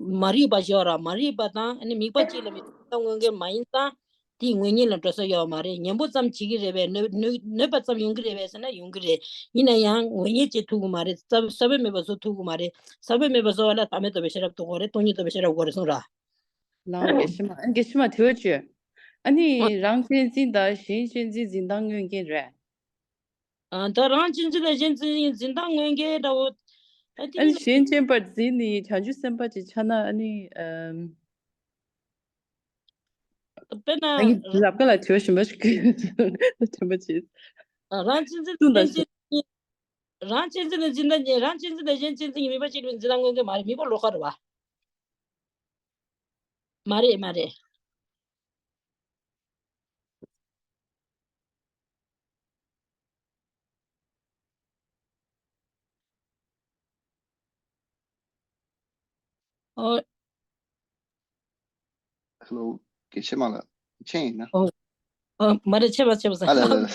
མ་རིག་པ་ཞེས་པ་ར། མ་རིག་པ་དང་ཨ་ནི་དམིགས་པ་གཅིག་ལ་དམིགས་པ་མངོན་གྱུར་མ་ཡིན་ཙང་། དེའི་ངོས་གཉིས་ལ་འགྲོ་ས་ཡོད་མ་རེད། གཉེན་པོ་ཙམ་བྱེད་ཀྱི་རེད་པས། གནོད་གནོད་གནོད་པ་ཙམ་ཡོང་གི་རེད་པས་ཟེར་ན་ཡོང་གི་རེད། ཡིན་ན་ཡང་ངོས་གཉིས་བྱེད་ཐུབ་ཀྱི་མ་རེད། ས་ས་བོན་མེད་པ་བཟོ་ཐུབ་ཀྱི་མ་རེད། ས་བོན་མེད་པ་བཟོ་བ་ལ་བདག་མེད་རྟོགས་པའི་ཤེས་རབ་དགོས་རེད། སྟོང་ཉིད་རྟོགས་པའི་ཤེས་རབ་དགོས་རེད་གསུངས་ར། ལགས་དགེ་བཤེས་མ། ཨ་དགེ་བཤེས་མ་དྲི་བ་བཅོས། ཨ་ནི་ཨ་རང་གཅེས་འཛིན་དང་གཞན་གཅེས་འཛིན་འཛིན་སྟངས་མངོན་མཁན་རེད། ཨ་ད་རང་གཅེས་འཛིན་དང་གཞན་གཅེས་འཛིན་འཛིན་སྟངས་མངོན་མཁན་འདྲ་བོ། ཨ་དེ་ཨ་ནི་གཞན་གཅེས་པར་འཛིན་ནི་བྱང་ཆུབ་སེམས་དཔའ་ཅིག་ཆགས་ན་ཨ་ནི་ཨམ། དཔེར་ན། ཨ་ནི་ལབ་ཀ་ལ་དྲི་བ་ཞིམ་པ་ཞིག་དྲན་པ་བྱེད། རང་གཅེས་འཛིན་གསུངས་དང་གཞན་གཅེས་འཛིན། རང་གཅེས་འཛིན་ལ་འཛིན་སྟངས་གཉིས། རང་གཅེས་འཛིན་དང་གཞན་གཅེས་འཛིན་གཉིས་དམིགས་པ་གཅིག་ལ་འཛིན་སྟངས་མངོན་གྱི་མ་རེད། དམིགས་པ་ལོགས་ཀ་རེད་བ། མ་རེད་མ་རེད། ཨོ། ཧེ་ལོ། དགེ་བཤེས་མ་ལགས། མཆན་ཡིན་ན། ཨོ། ཨོ། མ་རེད། ཆེ་བ་ཆེ་བ་ཟེར། ཨ་ལ་ལ་ལ།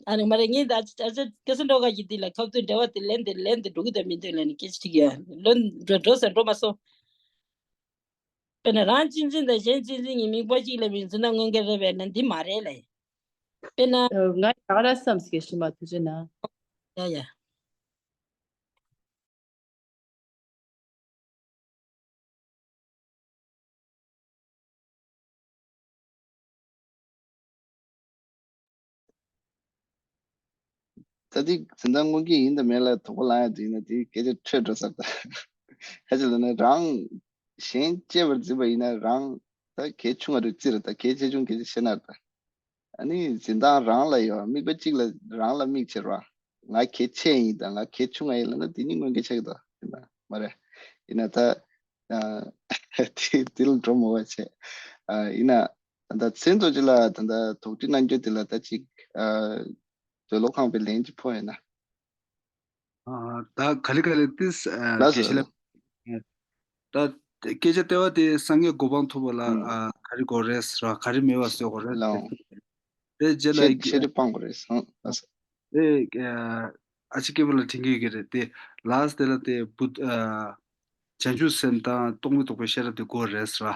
ཨ་ནི་མ་རེད། ངས་ད་ཨ་ཅག་སྐལ་བཟང་སྒྲོལ་དཀར་གྱིས་འདི་ལ་ཁ་ཐུག་འགྲེལ་བ་དེ་ལན་དེ་ལན་དེ་འགྲོ་གི་དང་མི་འདུག་ལབ་ནས་སྐད་ཆ་དྲིས་ཡ། ལོན་འགྲོ་འགྲོ་ཟེར་འགྲོ་མ་སོང་། དཔེར་ན་རང་གཅེས་འཛིན་དང་གཞན་གཅེས་འཛིན་གཉིས་དམིགས་པ་གཅིག་ལ་དམིགས་འཛིན་སྟངས་མངོན་གྱི་རེད་པས་ན་འདི་མ་རེད་ལབ་ཡིན། དཔེར་ན། ང་ཡག་ར་བསམ་སྐད་ཤི་མ་ཐུགས་རྗེ་གནང་། ཡ་ཡ། ད་དེ་འཛིན་སྟངས་དངོས་ཀྱི་ཡིན་དང་མིན་ལ་དོགས་པ་ལངས་ཡ་དེ་ཡིན་ན་དེ་སྐད་ཆ་འཕྲོད་འགྲོ་ས་རེད་ད། ཁ་ཅིག་ལ་ནི་རང་གཞན་གཅེས་པར་འཛིན་པ་ཡིན་ན་རང་ད་གལ་ཆུང་བ་རེད་བརྩི་རེད་ད། གལ་ཆེ་ཆུང་སྐད་ཆ་བཤད་ན་རེད་ད། ཨ་ནི་འཛིན་སྟངས་རང་ལ་ཡོད། དམིགས་པ་གཅིག་ལ་རང་ལ་དམིགས་བྱེད་རོགས། ང་གལ་ཆེ་ཡིན་དང་ང་གལ་ཆུང་ང་ཡིན་ལབ་ན་དེ་གཉིས་དངོས་འགལ་ཆགས་ཀྱི་འདུག་ཡིན་པ་མ་རེད། ཡིན་ན་ད་ཨ་དེ་དེ་ལ་འགྲོ་མ་བ་བྱས། ཨ་ཡིན་ན་ད་ལྟ་མཚན་ཐོག་ཅིག་ལ་ད་ལྟ་དོགས་འདྲི་གནང་རྒྱུ་དེ་ལ་ད་ཅིག་ཨ་འདོད་བློ་ཁེངས་པའི་ལན་ཅིག་ཕོག་ཡོད་ན། ཨ་ད་ག་ལེ་ག་ལེ་ཏིས་ཨ་ལགས་དགེ་བཤེས་སོ། ལགས། ད་སྐད་ཆ་ལྟེ་བ་དེ་སངས་རྒྱས་གོ་འཕང་ཐོབ་པ་ལ་ཨ་ག་རེ་དགོས་རེད་ར་ག་རེ་མེད་པ་བཟོ་དགོས་རེད། ལའོ། དེ་རྗེས་ལ་ཤེས་ཤེས་རིག་སྤང་དགོས་རེད་ཟེར། ལགས་སོ། དེ་ཨ་ཨ་ཅེ་སྐྱབས་པ་ལ་དྲན་གྱི་ཡོད་ཀྱི་རེད་དེ། ལགས་དེ་ལ་དེ་བུ་ཨ་བྱང་ཆུབ་སེམས་དང་རྟོག་མེད་རྟོགས་པའི་ཤེས་རབ་དེ་དགོས་རེད་ཟེར་བ།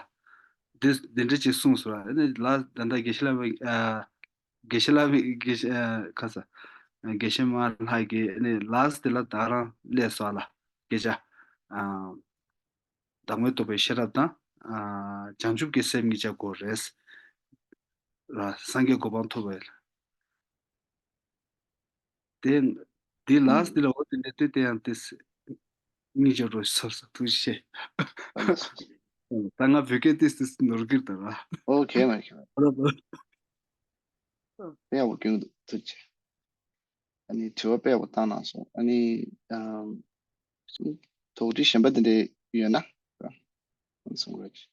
དེ་དེ་འདྲ་ཅིག་གསུངས་སོང་བ། ཨ་ནི་ལགས་ད་ལྟ་དགེ་བཤེས་ལགས་ཨ་དགེ་བཤེས་ལགས་དགེ་བཤེས་ཨ་ཁ་ས་དགེ་བཤེས་མ་ལྷ་གིས་ཨ་ནི་ལགས་དེ་ལ་ད་རང་སླེབས་སོང་ལ་སྐད་ཆ་ཨ་བདག་མེད་རྟོགས་པའི་ཤེས་རབ་དང་ཨ་བྱང་ཆུབ་ཀྱི་སེམས་གཉིས་ཆ་དགོས་རེད་ལ་སངས་རྒྱས་གོ་འཕང་ཐོབ་པའི། དེ་དེ་ལགས་དེ་ལ་འོ་དེ་འདྲ་ལྟོས་དེ་ཡང་དེ་སྙིང་རྗེ་རུ་སོབ་སོབ་ཐུགས་རྗེ་ཆེ། ད་ང་བོད་སྐད་ཏིས་ཏིས་ནོར་གྱི་རེད་ད་ར། ཨོ་ཁེ་མ་ཁེ་མ། ཨོ་ར་ཨོ་ར། དཔེ་ཡག་པོ་སྐྱོན་འདུག་ཐུགས་རྗེ་ཆེ། ཨ་ནི་དྲི་བ་དཔེ་ཡག་པོ་བཏང་གནང་སོང་། ཨ་ནི་ཨམ་དོགས་འདྲི་གཞན་པ་དེ་འདྲ་ཡོད་ན་གསུང་རོགས་གྱིས།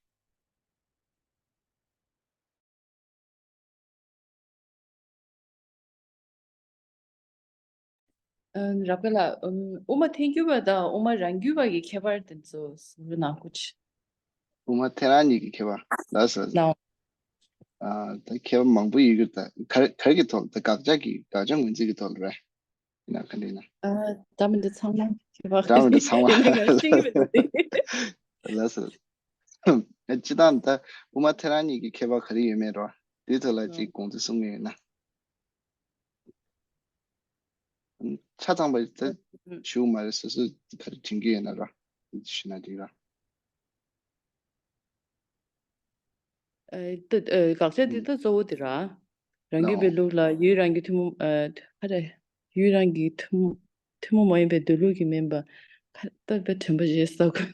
ཨ་རབ་དགའ་ལགས། ཨམ་དབུ་མ་ཐལ་འགྱུར་བ་དང་དབུ་མ་རང་རྒྱུད་པ་གི་ཁྱད་པར་དེ་ཚོ་གསུང་རོགས་གནང་དགོས་ཀྱི། དབུ་མ་ཐལ་རང་གཉིས་ཀྱི་ཁྱད་པར་ལགས་སོ། ལགས། ཨ་ད་ཁྱད་པར་མང་པོ་ཡོད་ཀྱི་རེད་ད། ག་རེ་ག་རེ་གི་ཐོག་ད་དགག་བྱ་གི་དགག་བྱ་ངོས་འཛིན་གྱི་ཐོག་ལ་རེད། ཡིན་ན་ག་འདྲ་ཡིན་ན། ཨ་ད་མི་འདི་ཚང་མ་ཁྱད་པར་ད་མི་འདི་ཚང་མ་ཡིན་ན་ང་ཤེས་ཀྱི་མི་འདུག་ལགས་སོ། སྤྱི་བཏང་ད་དབུ་མ་ཐལ་རང་གཉིས་ཀྱི་ཁྱད་པར་ག་རེ་ཡོད་མེད་རོ། དེའི་ཐོག་ལ་ཅིག་དགོངས་ཚུལ་གསུང་གི་ཡོད་ན། ཆ་ཚང་པ་ད་ཞུ་མ་རེད། སོ་སོས་ག་རེ་དྲན་གྱི་ཡོད་ན་ར་ཞུ་ན་འགྲིག་ར། ཨ་ད་ཨ་དགག་བྱ་འདི་ད་གཙོ་བོ་འདི་ར། རང་རྒྱུད་པའི་ལུགས་ལ་ཡུལ་རང་གི་ཐུན་མོང་ཨ་ག་རེ། ཡུལ་རང་གི་ཐུན་མོང་ཐུན་མོང་མ་ཡིན་པའི་འདོད་ལུགས་ཀྱིས་མིན་པ། ཁ་ད་དཔེ་དྲན་པ་བརྗེད་སོང་།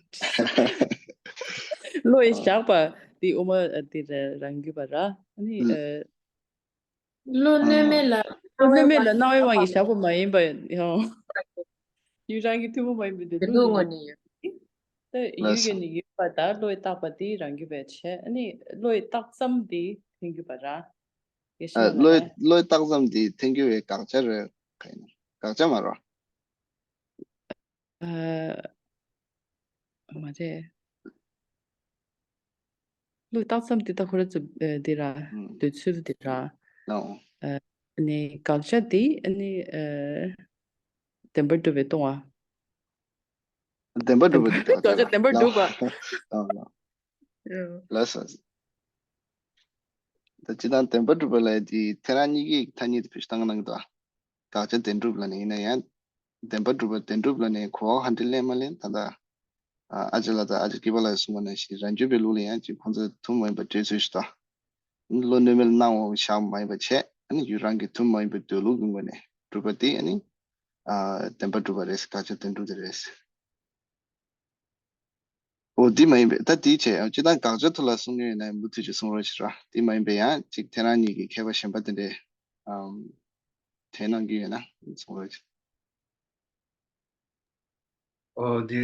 བློ་ཡིས་བཞག་པ་འདི་དབུ་མ་འདི་རང་རྒྱུད་པ་ར། ཨ་ནི་ཨ་བློ་གནོད་མེད་ལ་བློ་གནོད་མེད་ལ་སྣང་བའི་དབང་གིས་བཞག་པ་མ་ཡིན་པ་ཡང་། ཡུལ་རང་གི་ཐུན་མོང་མ་ཡིན་པའི་འདོད་ལུགས་ཀྱི་ངོས་ནས་ཡོད། ད་ཡུལ་ཡོད་ནི་ཡོད་པ་དང་བློས་བཏགས་པ་དེ་རང་རྒྱུད་པས་བྱས། ཨ་ནི་བློས་བཏགས་ཙམ་དེ་ཐལ་འགྱུར་བ་ར། ཡེ་ཤེས་ཨ་བློས་བློས་བཏགས་ཙམ་དེ་ཐལ་འགྱུར་བའི་དགག་བྱ་རེད། ག་ཡིན་ན་དགག་བྱ་མ་རེད། ཨ་མ་རེད། བློས་བཏགས་ཙམ་དེ་ད་ཁོ་ར་ཚོ་ཨ་དེ་ར། ཨུམ། འདོད་ཚུལ་དེ་ར། ཨོ། ཨ་ནི་དགག་བྱ་དེ་ཨ་ནི་ཨ་བདེན་པར་གྲུབ་པས་སྟོང་བ། བདེན་པར་གྲུབ་པ་དེ་དགག་བྱ་རེད། བདེན་པར་གྲུབ་པ། ཨོ་ལགས་སོ། ད་སྤྱིར་བཏང་བདེན་པར་གྲུབ་པ་ལབ་ཡ་དེ་ཐལ་རང་གཉིས་ཀའི་ཐ་སྙད་དེ་བེད་སྤྱོད་བཏང་གནང་གི་འདུག་དགག་བྱ་བདེན་གྲུབ་ལབ་ནས་ཡིན་ན་ཡང་། བདེན་པར་གྲུབ་པ་བདེན་གྲུབ་ལབ་ནས་གོ་བ་ག་འདྲ་ལེན་མ་ལེན་ད་ལྟ། ཨ་ཅེ་ལགས་དང་ཨ་ཅེ་སྐྱིད་པ་ལགས་གསུངས་པ་ནང་བཞིན་རང་རྒྱུད་པའི་ལུགས་ལ་ཡང་ཅིག་ཁོང་ཚོ་ཐུན་མོང་མ་ཡིན་པ་འགྲེལ་ཚུལ་ཞིག་དང་། བློ་གནོད་མེད་ལ་སྣང་བ་བཞག་མ་ཡིན་པ་བྱས། ཨ་ནི་ཡུལ་རང་གི་ཐུན་མོང་མ་ཡིན་པའི་འདོད་ལུགས་ཀྱི་ངོས་ནས་གྲུབ་པ་དེ་ཨ་ནི་ཨ་བདེན་པར་གྲུབ་པ་རེད། དགག་བྱ་བདེན་གྲུབ་དེ་རེད། འོ་འདི་མ་ཡིན་པའི་ད་དེའི་ཆེད་སྤྱིར་བཏང་དགག་བྱ་ཐོག་ལ་གསུང་མཁན་ཡོད་ན་མུ་མཐུད་ཅིག་གསུང་རོགས་བྱེད་ར། འདི་མ་ཡིན་པའི་ཡང་ཅིག་ཐལ་རང་གཉིས་ཀྱི་མཁས་པ་གཞན་པ་དེ་འདྲས་ཨམ་དྲན་གནང་གི་ཡོད་ན་གསུང་རོགས་བྱེད། ཨོ་དེ་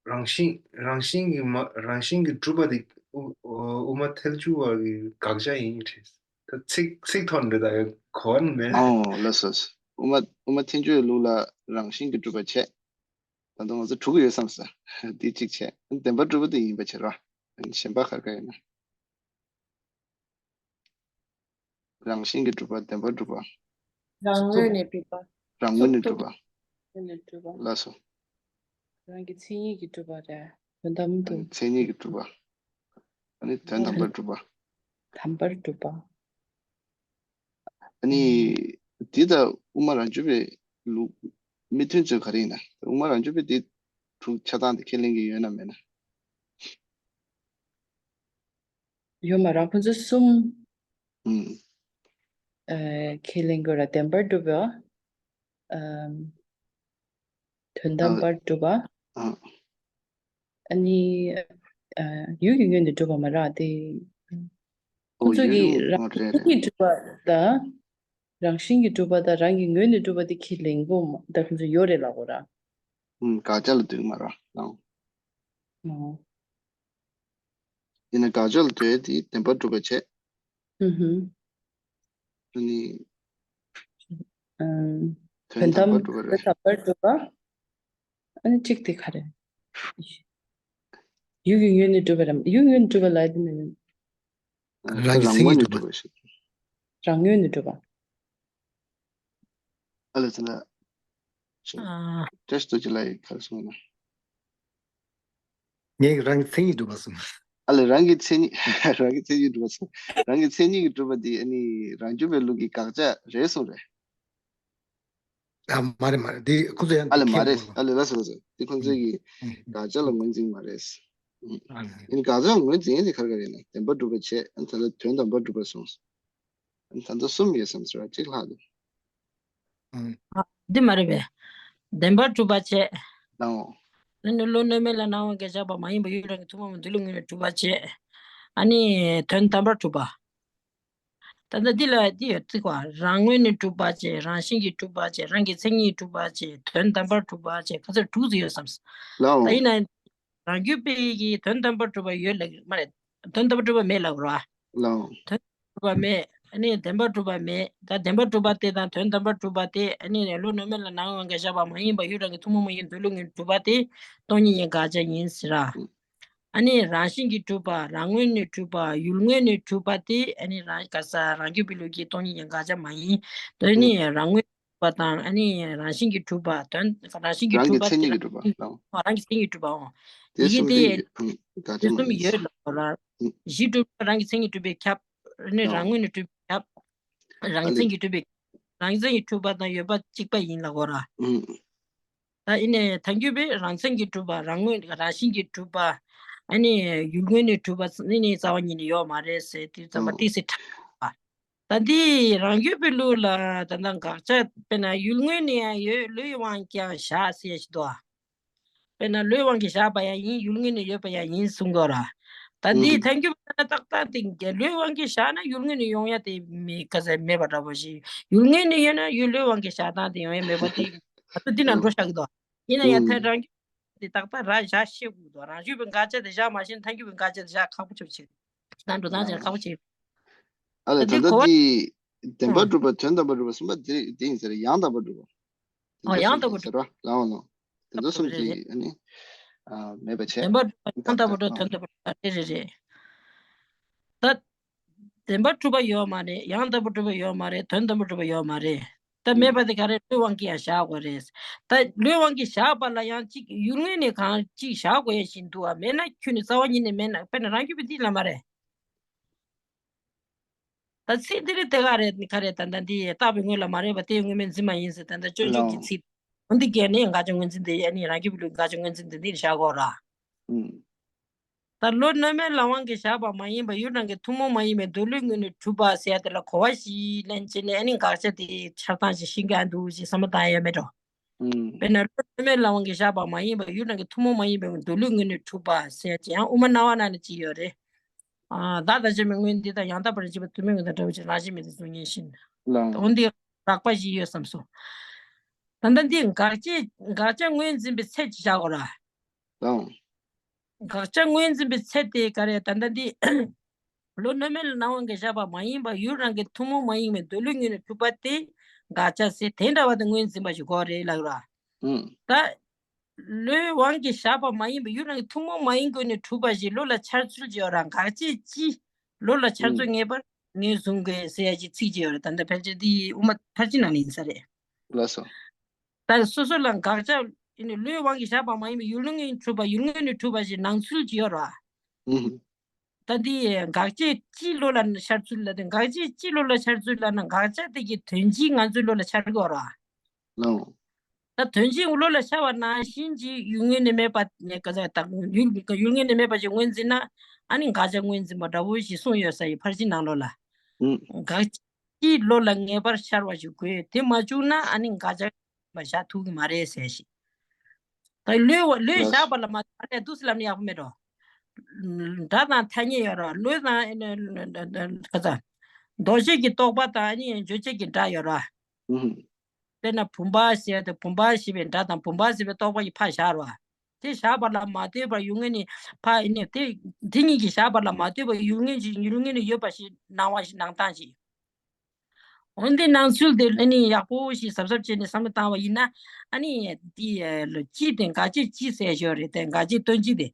རང་བཞིན་རང་བཞིན་གྱི་མ་རང་བཞིན་གྱིས་གྲུབ་པ་དེ་དབུ་དབུ་མ་ཐལ་འགྱུར་བ་གི་དགག་བྱ་ཡིན་དྲན། ད་ཚིག་ཚིག་ཐོག་འདི་ད་གོ་བ་མེད། ཨོ་ལགས་སོ། དབུ་མ་དབུ་མ་ཐལ་འགྱུར་བའི་ལུགས་ལ་རང་བཞིན་གྱིས་གྲུབ་པ་བྱས། ད་དུང་ང་ཚོ་དྲུག་ཡོད་བསམ་ས། འདི་གཅིག་བྱས། བདེན་པར་གྲུབ་པ་དེ་ཡིན་པ་བྱེད་རོགས། གཞན་པ་ག་རེ་ག་ཡོད་ན། རང་བཞིན་གྱིས་གྲུབ་པ་བདེན་པར་གྲུབ་པ། རང་ངོས་ནས་གྲུབ་པ། རང་ངོས་ནས་གྲུབ་པ། ངོས་ནས་གྲུབ་པ། ལགས་སོ། རང་གི་མཚན་ཉིད་ཀྱིས་གྲུབ་པ་རེད། དོན་དམ་དུ། མཚན་ཉིད་ཀྱིས་གྲུབ་པ། ཨ་ནི་དོན་དམ་པར་གྲུབ་པ། དམ་པར་གྲུབ་པ། ཨ་ནི་འདི་དང་དབུ་མ་རང་རྒྱུད་པའི་ལུགས་མི་མཐུན་ཚུལ་ག་རེ་ཡིན་ན། དབུ་མ་རང་རྒྱུད་པའི་འདི་དྲུག་ཆ་ཚང་དེ་ཁས་ལེན་གྱི་ཡོད་ན་མེད་ན། ཡོད་མ་རེད། ཁོ་ཚོ་གསུམ། ཨུམ། ཨ་ཁས་ལེན་དགོས་ར། བདེན་པར་གྲུབ་པ། ཨམ། དོན་དམ་པར་གྲུབ་པ། ཨ་ནི། ཨ། ཡུལ་གྱི་ངོས་ནས་གྲུབ་པ་མ་རེད་དེ། ཁོ་ཚོ་གི་རང་བཞིན་གྱིས་གྲུབ་པ་དང་། རང་བཞིན་གྱིས་གྲུབ་པ་དང་རང་གི་ངོས་ནས་གྲུབ་པ་དེ་ཁས་ལེན་གོ་མ་ད་ཁོ་ཚོ་ཡོད་རེད་ལབ་གོ་ར། ཨུམ། དགག་བྱ་ལ་འདུས་མ་རེད་ལ། ཨོ། ཡིན་ན་དགག་བྱ་ལ་འདུས་དེ་བདེན་པར་གྲུབ་པ་བྱས། ཨུ་ཧུམ། ཨ་ནི། ཨམ། དོན་དམ་པར་གྲུབ་པ་རེད། དོན་དམ་པར་གྲུབ་པ། ཨ་ནི་གཅིག་དེ་ག་རེ། ཡུལ་གྱི་ངོས་ནས་གྲུབ་པ་རེད། ཡུལ་ངོས་ནས་གྲུབ་པ་ལ་དེ་ནི། རང་གི་མཚན་ཉིད་གྲུབ་པ། རང་ངོས་ནས་གྲུབ་པ། ཨ་ལེ་ཙི་ན། ཨ། བཀྲ་ཤིས་རྡོ་རྗེ་ལགས་ཀྱིས་ག་རེ་གསུངས་ན། ངས་རང་གི་མཚན་ཉིད་གྲུབ་པ་གསུངས། ཨ་ལེ་རང་གི་མཚན་ཉིད། རང་གི་མཚན་ཉིད་གྲུབ་པ་གསུངས། རང་གི་མཚན་ཉིད་ཀྱིས་གྲུབ་པ་འདི་ཨ་ནི་རང་རྒྱུད་པའི་ལུགས་ཀྱི་དགག་བྱ་རེད་གསུངས་རེད། ཨ་མ་རེད་མ་རེད། འདི་ཁོ་ཚོ་ཡང་ཨ་ལེ་མ་རེད། ཨ་ལེ་ལགས་སོ་ལགས་སོ། འདི་ཁོ་ཚོས་ཀྱི་དགག་བྱ་ལ་ངོས་འཛིན་མ་རེད། ཨ་ལེ། ཡིན་དགག་བྱ་ངོས་འཛིན་ཡས་དེ་ག་རེ་ག་རེ་ཡིན་ན་བདེན་པར་གྲུབ་པ་བྱས། ཨ་ད་ལྟ་དོན་དམ་པར་གྲུབ་པ་གསུངས། ཨ་ད་ལྟ་གསུམ་ཡོད་བསམ་ཟེར་བ་གཅིག་ལྷག་འདུག་ཨ། འདི་མ་རེད་པས། བདེན་པར་གྲུབ་པ་བྱས། ལའོ། ཨ་ནི་བློ་རྣོ་མེད་ལ་སྣང་བ་འགེགས་བྱ་བ་མ་ཡིན་པ་ཡུལ་རང་གི་ཐུན་མོང་མ་འདུལ་བའི་ངོས་ནས་གྲུབ་པ་བྱས། ཨ་ནི་དོན་དམ་པར་གྲུབ་པ། ད་ལྟ་འདི་ལ་འདི་ཡོད་ཚིག་པ་རང་ངོས་ནས་གྲུབ་པ་བྱས། རང་བཞིན་གྱིས་གྲུབ་པ་བྱས། རང་གི་མཚན་ཉིད་གྲུབ་པ་བྱས། དོན་དམ་པར་གྲུབ་པ་བྱས། ཁ་ཚར་དྲུག་ཙམ་ཡོད་བསམ། ལའོ། ད་ཡིན་ན། རང་རྒྱུད་པའི་གི་དོན་དམ་པར་གྲུབ་པ་ཡོད་ལབ་མ་རེད། དོན་དམ་པར་གྲུབ་པ་མེད་ལབ་རོ། ལའོ། དོན་དམ་པར་གྲུབ་པ་མེད། ཨ་ནི་བདེན་པར་གྲུབ་པ་མེད། ད་བདེན་པར་གྲུབ་པ་དེ་དང་དོན་དམ་པར་གྲུབ་པ་དེ་ཨ་ནི་བློ་རྣོ་མེད་ལ་སྣང་བ་འགེགས་བྱ་བ་མ་ཡིན་པ་ཡུལ་རང་གི་ཐུན་མོང་མ་ཡིན་འདོད་ལུགས་ངོས་ནས་གྲུབ་པ་དེ་སྟོང་ཉིད་ཀྱི་དགག་བྱ་ཡིན་ཟེར་ར། ཨ་ནི་རང་བཞིན་གྱིས་གྲུབ་པ་རང་ངོས་ནས་གྲུབ་པ་ཡུལ་ངོས་ནས་གྲུབ་པ་དེ་ཨ་ནི་རང་ག་ས་རང་རྒྱུད་པའི་ལུགས་ཀྱི་སྟོང་ཉིད་ཀྱི་དགག་བྱ་མ་ཡིན། དོན་ནི་རང་ངོས་པ་དང་ཨ་ནི་རང་བཞིན་གྱིས་གྲུབ་པ། དོན་རང་བཞིན་གྱིས་རང་གི་གྲུབ་པ་མཚན་ཉིད་ཀྱིས་གྲུབ་པ་དང་། རང་གི་མཚན་ཉིད་གྲུབ་པའོ། དེ་ཡི་གེ་གསུམ་དེ་དེ་ཡི་གེ་ཨང་དགག་དེ་བྱ་མ་གསུམ་ཡིན་ཡོད་ཟེར། ལ་ལ། ཨང་། གཞི་གྲུབ་པ་རང་གི་མཚན་ཉིད་གྲུབ་པས་ཁྱབ། ཨ་ནི་རང་ངོས་ནས་གྲུབ་པས་ཁྱབ། རང་ཨ་གི་ལེ། མཚན་གྱིས་གྲུབ་པས། རང་གི་མཚན་གྱིས་གྲུབ་པ་དང་ཡོད་པ་གཅིག་པ་ཡིན་ལ་གོ་ར། ཨང་། ད་ཡིན་ནས་ཐལ་འགྱུར་བས་རང་མཚན་གྱིས་གྲུབ་པ་རང་ངོས་རང་བཞིན་གྱིས་གྲུབ་པ། ཨ་ནི་ཡུལ་ངོས་ནས་གྲུབ་པ་ནི་ནི་རྩ་བ་ཉིད་ནས་ཡོད་མ་རེད་ཟེར་དུས་ཙམ་པ་ཨང་། ཏིག་ཙི་ཁྲ། ད་འདི་རང་རྒྱུད་པའི་ལུགས་ལ་ད་ལྟ་དགག་བྱ་དཔེར་ན་ཡུལ་ངོས་ནས་ཡང་ཡོད་བློའི་དབང་གིས་ཀྱང་བཞག་ཟེར་ཞིག་འདུག་དཔེར་ན་བློའི་དབང་གིས་བཞག་པ་ཡང་ཡིན། ཡུལ་ངོས་ནས་ཡོད་པ་ཡང་ཡིན་གསུང་གི་ཡོད་ར། ད་འདི་ཨང་། ཐལ་འགྱུར་བ་ན་ཏག་ཏག་དེ་བློའི་དབང་གིས་བཞག་ན་ཡུལ་ངོས་ནས་ཡོང་ཡ་དེ་མི་ག་ཚད་མེད་པ་འདྲ་པོ་ཞིག་ཡུལ་ངོས་ནས་ཡོད་ན་ཡུལ་བློའི་དབང་གིས་བཞག་སྟངས་དེ་ཡོང་ཡ་མེད་པ་དེ་ང་ཚོ་འདི་ན་ཨང་། འགྲོ་བཞག་གི་འདུག་ཡིན་ན་ཡང་ཨང་། ཐལ་རང་རྒྱུད་དེ་ཏག་ཏག་ར་བཞག་ཤེས་དགོས་འདུག་རང་རྒྱུད་པའི་དགག་བྱ་དེ་བཞག་མ་ཤེས་ན་ཐལ་འགྱུར་བའི་དགག་བྱ་དེ་བཞག་ཁག་པོ་ཆེ་བ་ཆེ། ད་འགྲོ་སྟངས་ཅན་ཁག་པོ་ཆེ། ཨ་ལ་ད་ད་ལྟ་གོ་བ། འདི་བདེན་པར་ཨང་། གྲུབ་པ་དོན་དམ་པར་གྲུབ་པ་གསུམ་པ་འདི་འདི་ཡིན་ཟེར། ཡང་དག་པར་གྲུབ་པ། ཨ་ཡང་དག་པར་ཟེར་བ་ལའོ་ལའོ། དེ་ཚོ་གསུམ་རེད་གྱི་རེད། ཨ་ནི་ཨ་མེད་པ་བྱས། བདེན་པར་གྲུབ་པ་དང་ཐལ་དམ་པར་གྲུབ་པ་དོན་དམ་པར་གྲུབ་པ་རེད་རེད་རེད། ད་བདེན་པར་གྲུབ་པ་ཡོད་མ་རེད། ཡང་དག་པར་གྲུབ་པ་ཡོད་མ་རེད། དོན་དམ་པར་གྲུབ་པ་ཡོད་མ་རེད། ད་མེད་པ་དེ་ག་རེ་བློའི་དབང་གིས་ཡང་བཞག་དགོས་རེད། ད་བློའི་དབང་གིས་བཞག་པ་ལ་ཡང་གཅིག་ཡུལ་ངོས་ནས་གང་གཅིག་བཞག་དགོས་ཡ་ཞིག་འདུག་བ། མེད་ན་ཁྱོན་ནས་རྩ་བ་ཉིད་ནས་མེད་ན་དཔེར་ན་རང་རྒྱུད་པའི་འདི་ལ་མ་རེད། ད་ཚིག་འདི་རེད་དེ་ག་རེད་ག་རེད་ད་ལྟ་འདི་བཏགས་པའི་དངོས་ལ་མ་རེད་པ་དེ་དངོས་མེད་འཛིན་མ་ཡིན་ཟེར། ད་ལྟ་སྤྱོད་འཇུག་གི་ལའོ། ཚིག་འོ་འདི་གས་ནི་དགག་བྱ་ངོས་འཛིན་དེ་ཨ་ནི་རང་རྒྱུད་པའི་ལུགས་དགག་བྱ་ངོས་འཛིན་དེ་འདི་བཞག་དགོས་ར། ཨུམ། ད་བློ་རྣོ་མེད་ལ་དབང་གིས་བཞག་པ་མ་ཡིན་པ་ཡུལ་རང་གི་ཐུན་མོང་མ་ཡིན་པའི་འདོད་ལུགས་ངོས་ནས་གྲུབ་པ་ཟེར་ཡ་དེ་ལ་གོ་བ་ཞིག་ལེན་བྱས་ནས་ཨ་ནི་དགག་བྱ་དེ་འཆར་སྟངས་ཤིག་ཤེས་ཀྱི་འདུག་ཅེས་བསམ་བློ་བཏང་ཡ་མེད་འགྲོ། ཨུམ། དཔེར་ན་བློ་རྣོ་མེད་ལ་དབང་གིས་བཞག་པ་མ་ཡིན་པ་ཡུལ་རང་གི་ཐུན་མོང་མ་ཡིན་པའི་འདོད་ལུགས་ངོས་ནས་གྲུབ་པ་ཟེར་ཡ་ཅིག་ཡང་དབུ་མ་རྣ་བ་ནང་ནས་ཅིག་ཡོད་རེད། ཨ་བདག་དང་བཅས་པའི་དངོས་འདི་དང་། ཡང་དག་པར་བྱས་པ་དུ་མའི་དངོས་དང་འདྲ་བ་ཅིག་རང་བཞིན་མེད་དུ་གཟུང་ཉིད་བཞིན། ལའོ། འོ་འདི་རགས་པ་ཞིག་ཡོད་བསམ་སོང་། ད་ལྟ་འདི་དགག་བྱའི་དགག་བྱ་ངོས་འཛིན་པའི་ཚད་ཅིག་བཞག་དགོས་ར། ལའོ། དགག་བྱ་ངོས་འཛིན་པའི་ཚད་དེ་ག་རེ་ད་ལྟ་འདི། བློ་རྣོ་མེད་ལ་སྣང་བ་འགེགས་བྱ་བ་མ་ཡིན་པ་ཡུལ་རང་གི་ཐུན་མོང་མ་ཡིན་པའི་འདོད་ལུགས་ངོས་ནས་གྲུབ་པ་དེ་དགག་བྱ་ཟེར་དེ་འདྲ་བ་དེ་ངོས་འཛིན་པ་ཞིག་དགོས་རེད་ལབ་ར། ཨུམ། ད། བློའི་དབང་གིས་བཞག་པ་མ་ཡིན་པའི་ཡུལ་རང་གི་ཐུན་མོང་མ་ཡིན་སྒོ་ནས་གྲུབ་པ་ཞིག་བློ་ལ་འཆར་ཚུལ་ཅིག་ཡོད་ར། དགག་བྱའི་སྤྱི་བློ་ལ་འཆར་ཚུལ་ངེས་པར་ངོས་བཟུང་དགོས་ཟེར་ཡ་ཅིག་ཚིག་ཅིག་ཡོད་ར། ད་ལྟ་ཕལ་ཆེར་འདི་དབུ་མ་ཕར་ཕྱིན་ནང་ལ་ཡིན་ས་རེད། ལགས་སོ། ད་སོ་སོ་ལ་དགག་བྱ་ཡིན་ནི་བློའི་དབང་གིས་བཞག་པ་མ་ཡིན་པའི་ཡུལ་ངོས་གྲུབ་པ་ཡུལ་ངོས་ནས་གྲུབ་པ་ཞིག་སྣང་ཚུལ་ཅིག་ཡོད་ར། ཨུམ། ད་འདི་དགག་བྱའི་སྤྱི་བློ་ལ་འཆར་ཚུལ་ལ་དེ་དགག་བྱའི་སྤྱི་བློ་ལ་འཆར་ཚུལ་ལ་ན་དགག་བྱ་དེ་གི་དོན་སྤྱི་ང་ཚོའི་བློ་ལ་འཆར་གི་ཡོད་ར། ལའོ། ད་དོན་སྤྱི་བློ་ལ་ཤར་བ་ནང་བཞིན་གྱི་ཡུལ་ངོས་ནས་མེད་པ་ནས་ག་ས་དང་ཡུལ་ཡུལ་ངོས་ནས་མེད་པ་ཞིག་ངོས་འཛིན་ན་ཨ་ནི་དགག་བྱ་ངོས་འཛིན་པ་འདྲ་བོ་ཞིག་གསུངས་ཡོད་ས་ཡི་ཕར་ཕྱིན་ནང་ལོགས་ལ། ཨུམ། དགག་བྱའི་བློ་ལ་ངེས་པར་ཤར་བ་ཞིག་དགོས། དེ་མ་བྱུང་ན་ཨ་ནི་དགག་བྱ་ པ་བཞག་ཐུབ་ཀྱི་མ་རེད་ཟེར་ཞིག་ད་ལོས་ལོས་ལགས། བཞག་པ་ལ་མ་ལྟོས་པ་ལས་འདུག་སེ་ལབ་ན་ཡག་པོ་མེད་འགྲོ། སྒྲ་དང་ཐ་སྙད་ཡོད་ར་ལོས་དང་ག་ཚ། འདོགས་བྱེད་ཀྱི་རྟོག་པ་དང་ཨ་ནི་བརྗོད་བྱེད་ཀྱི་སྒྲ་ཡོད་ར། ཨུ་ཧུ། དཔེར་ན་བུམ་པ་ཟེར་ཏེ་བུམ་པ་ཞེས་པའི་སྒྲ་དང་བུམ་པ་ཟེར་བའི་རྟོག་པ་ཡི་ཕར་བཞག་ར། དེ་བཞག་པ་ལ་མ་ལྟོས་པར་ཡུལ་ངོས་ནས་ཕར་ཨ་ནི་དེ་དེ་ཉིད་ཀྱིས་བཞག་པ་ལ་མ་ལྟོས་པར་ཡུལ་ངོས་ཀྱི་ཡུལ་ངོས་ནས་ཡོད་པ་ཞིག་སྣང་བ་ཞིག་སྣང་སྟངས་ཤིག་འོན་ཏེ་སྣང་ཚུལ་དེ་ཨ་ནི་ཡག་པོ་ཞིག་གཟབ་གཟབ་བྱས་ནས་བསམ་བློ་བཏང་བ་ཡིན་ན་ཨ་ནི་དེ་ལོ་སྤྱི་དེ་འགལ་བྱེད་སྤྱི་ཟེར་ཞོར་རེད་དེ་འགལ་བྱེད་དོན་སྤྱི་དེ་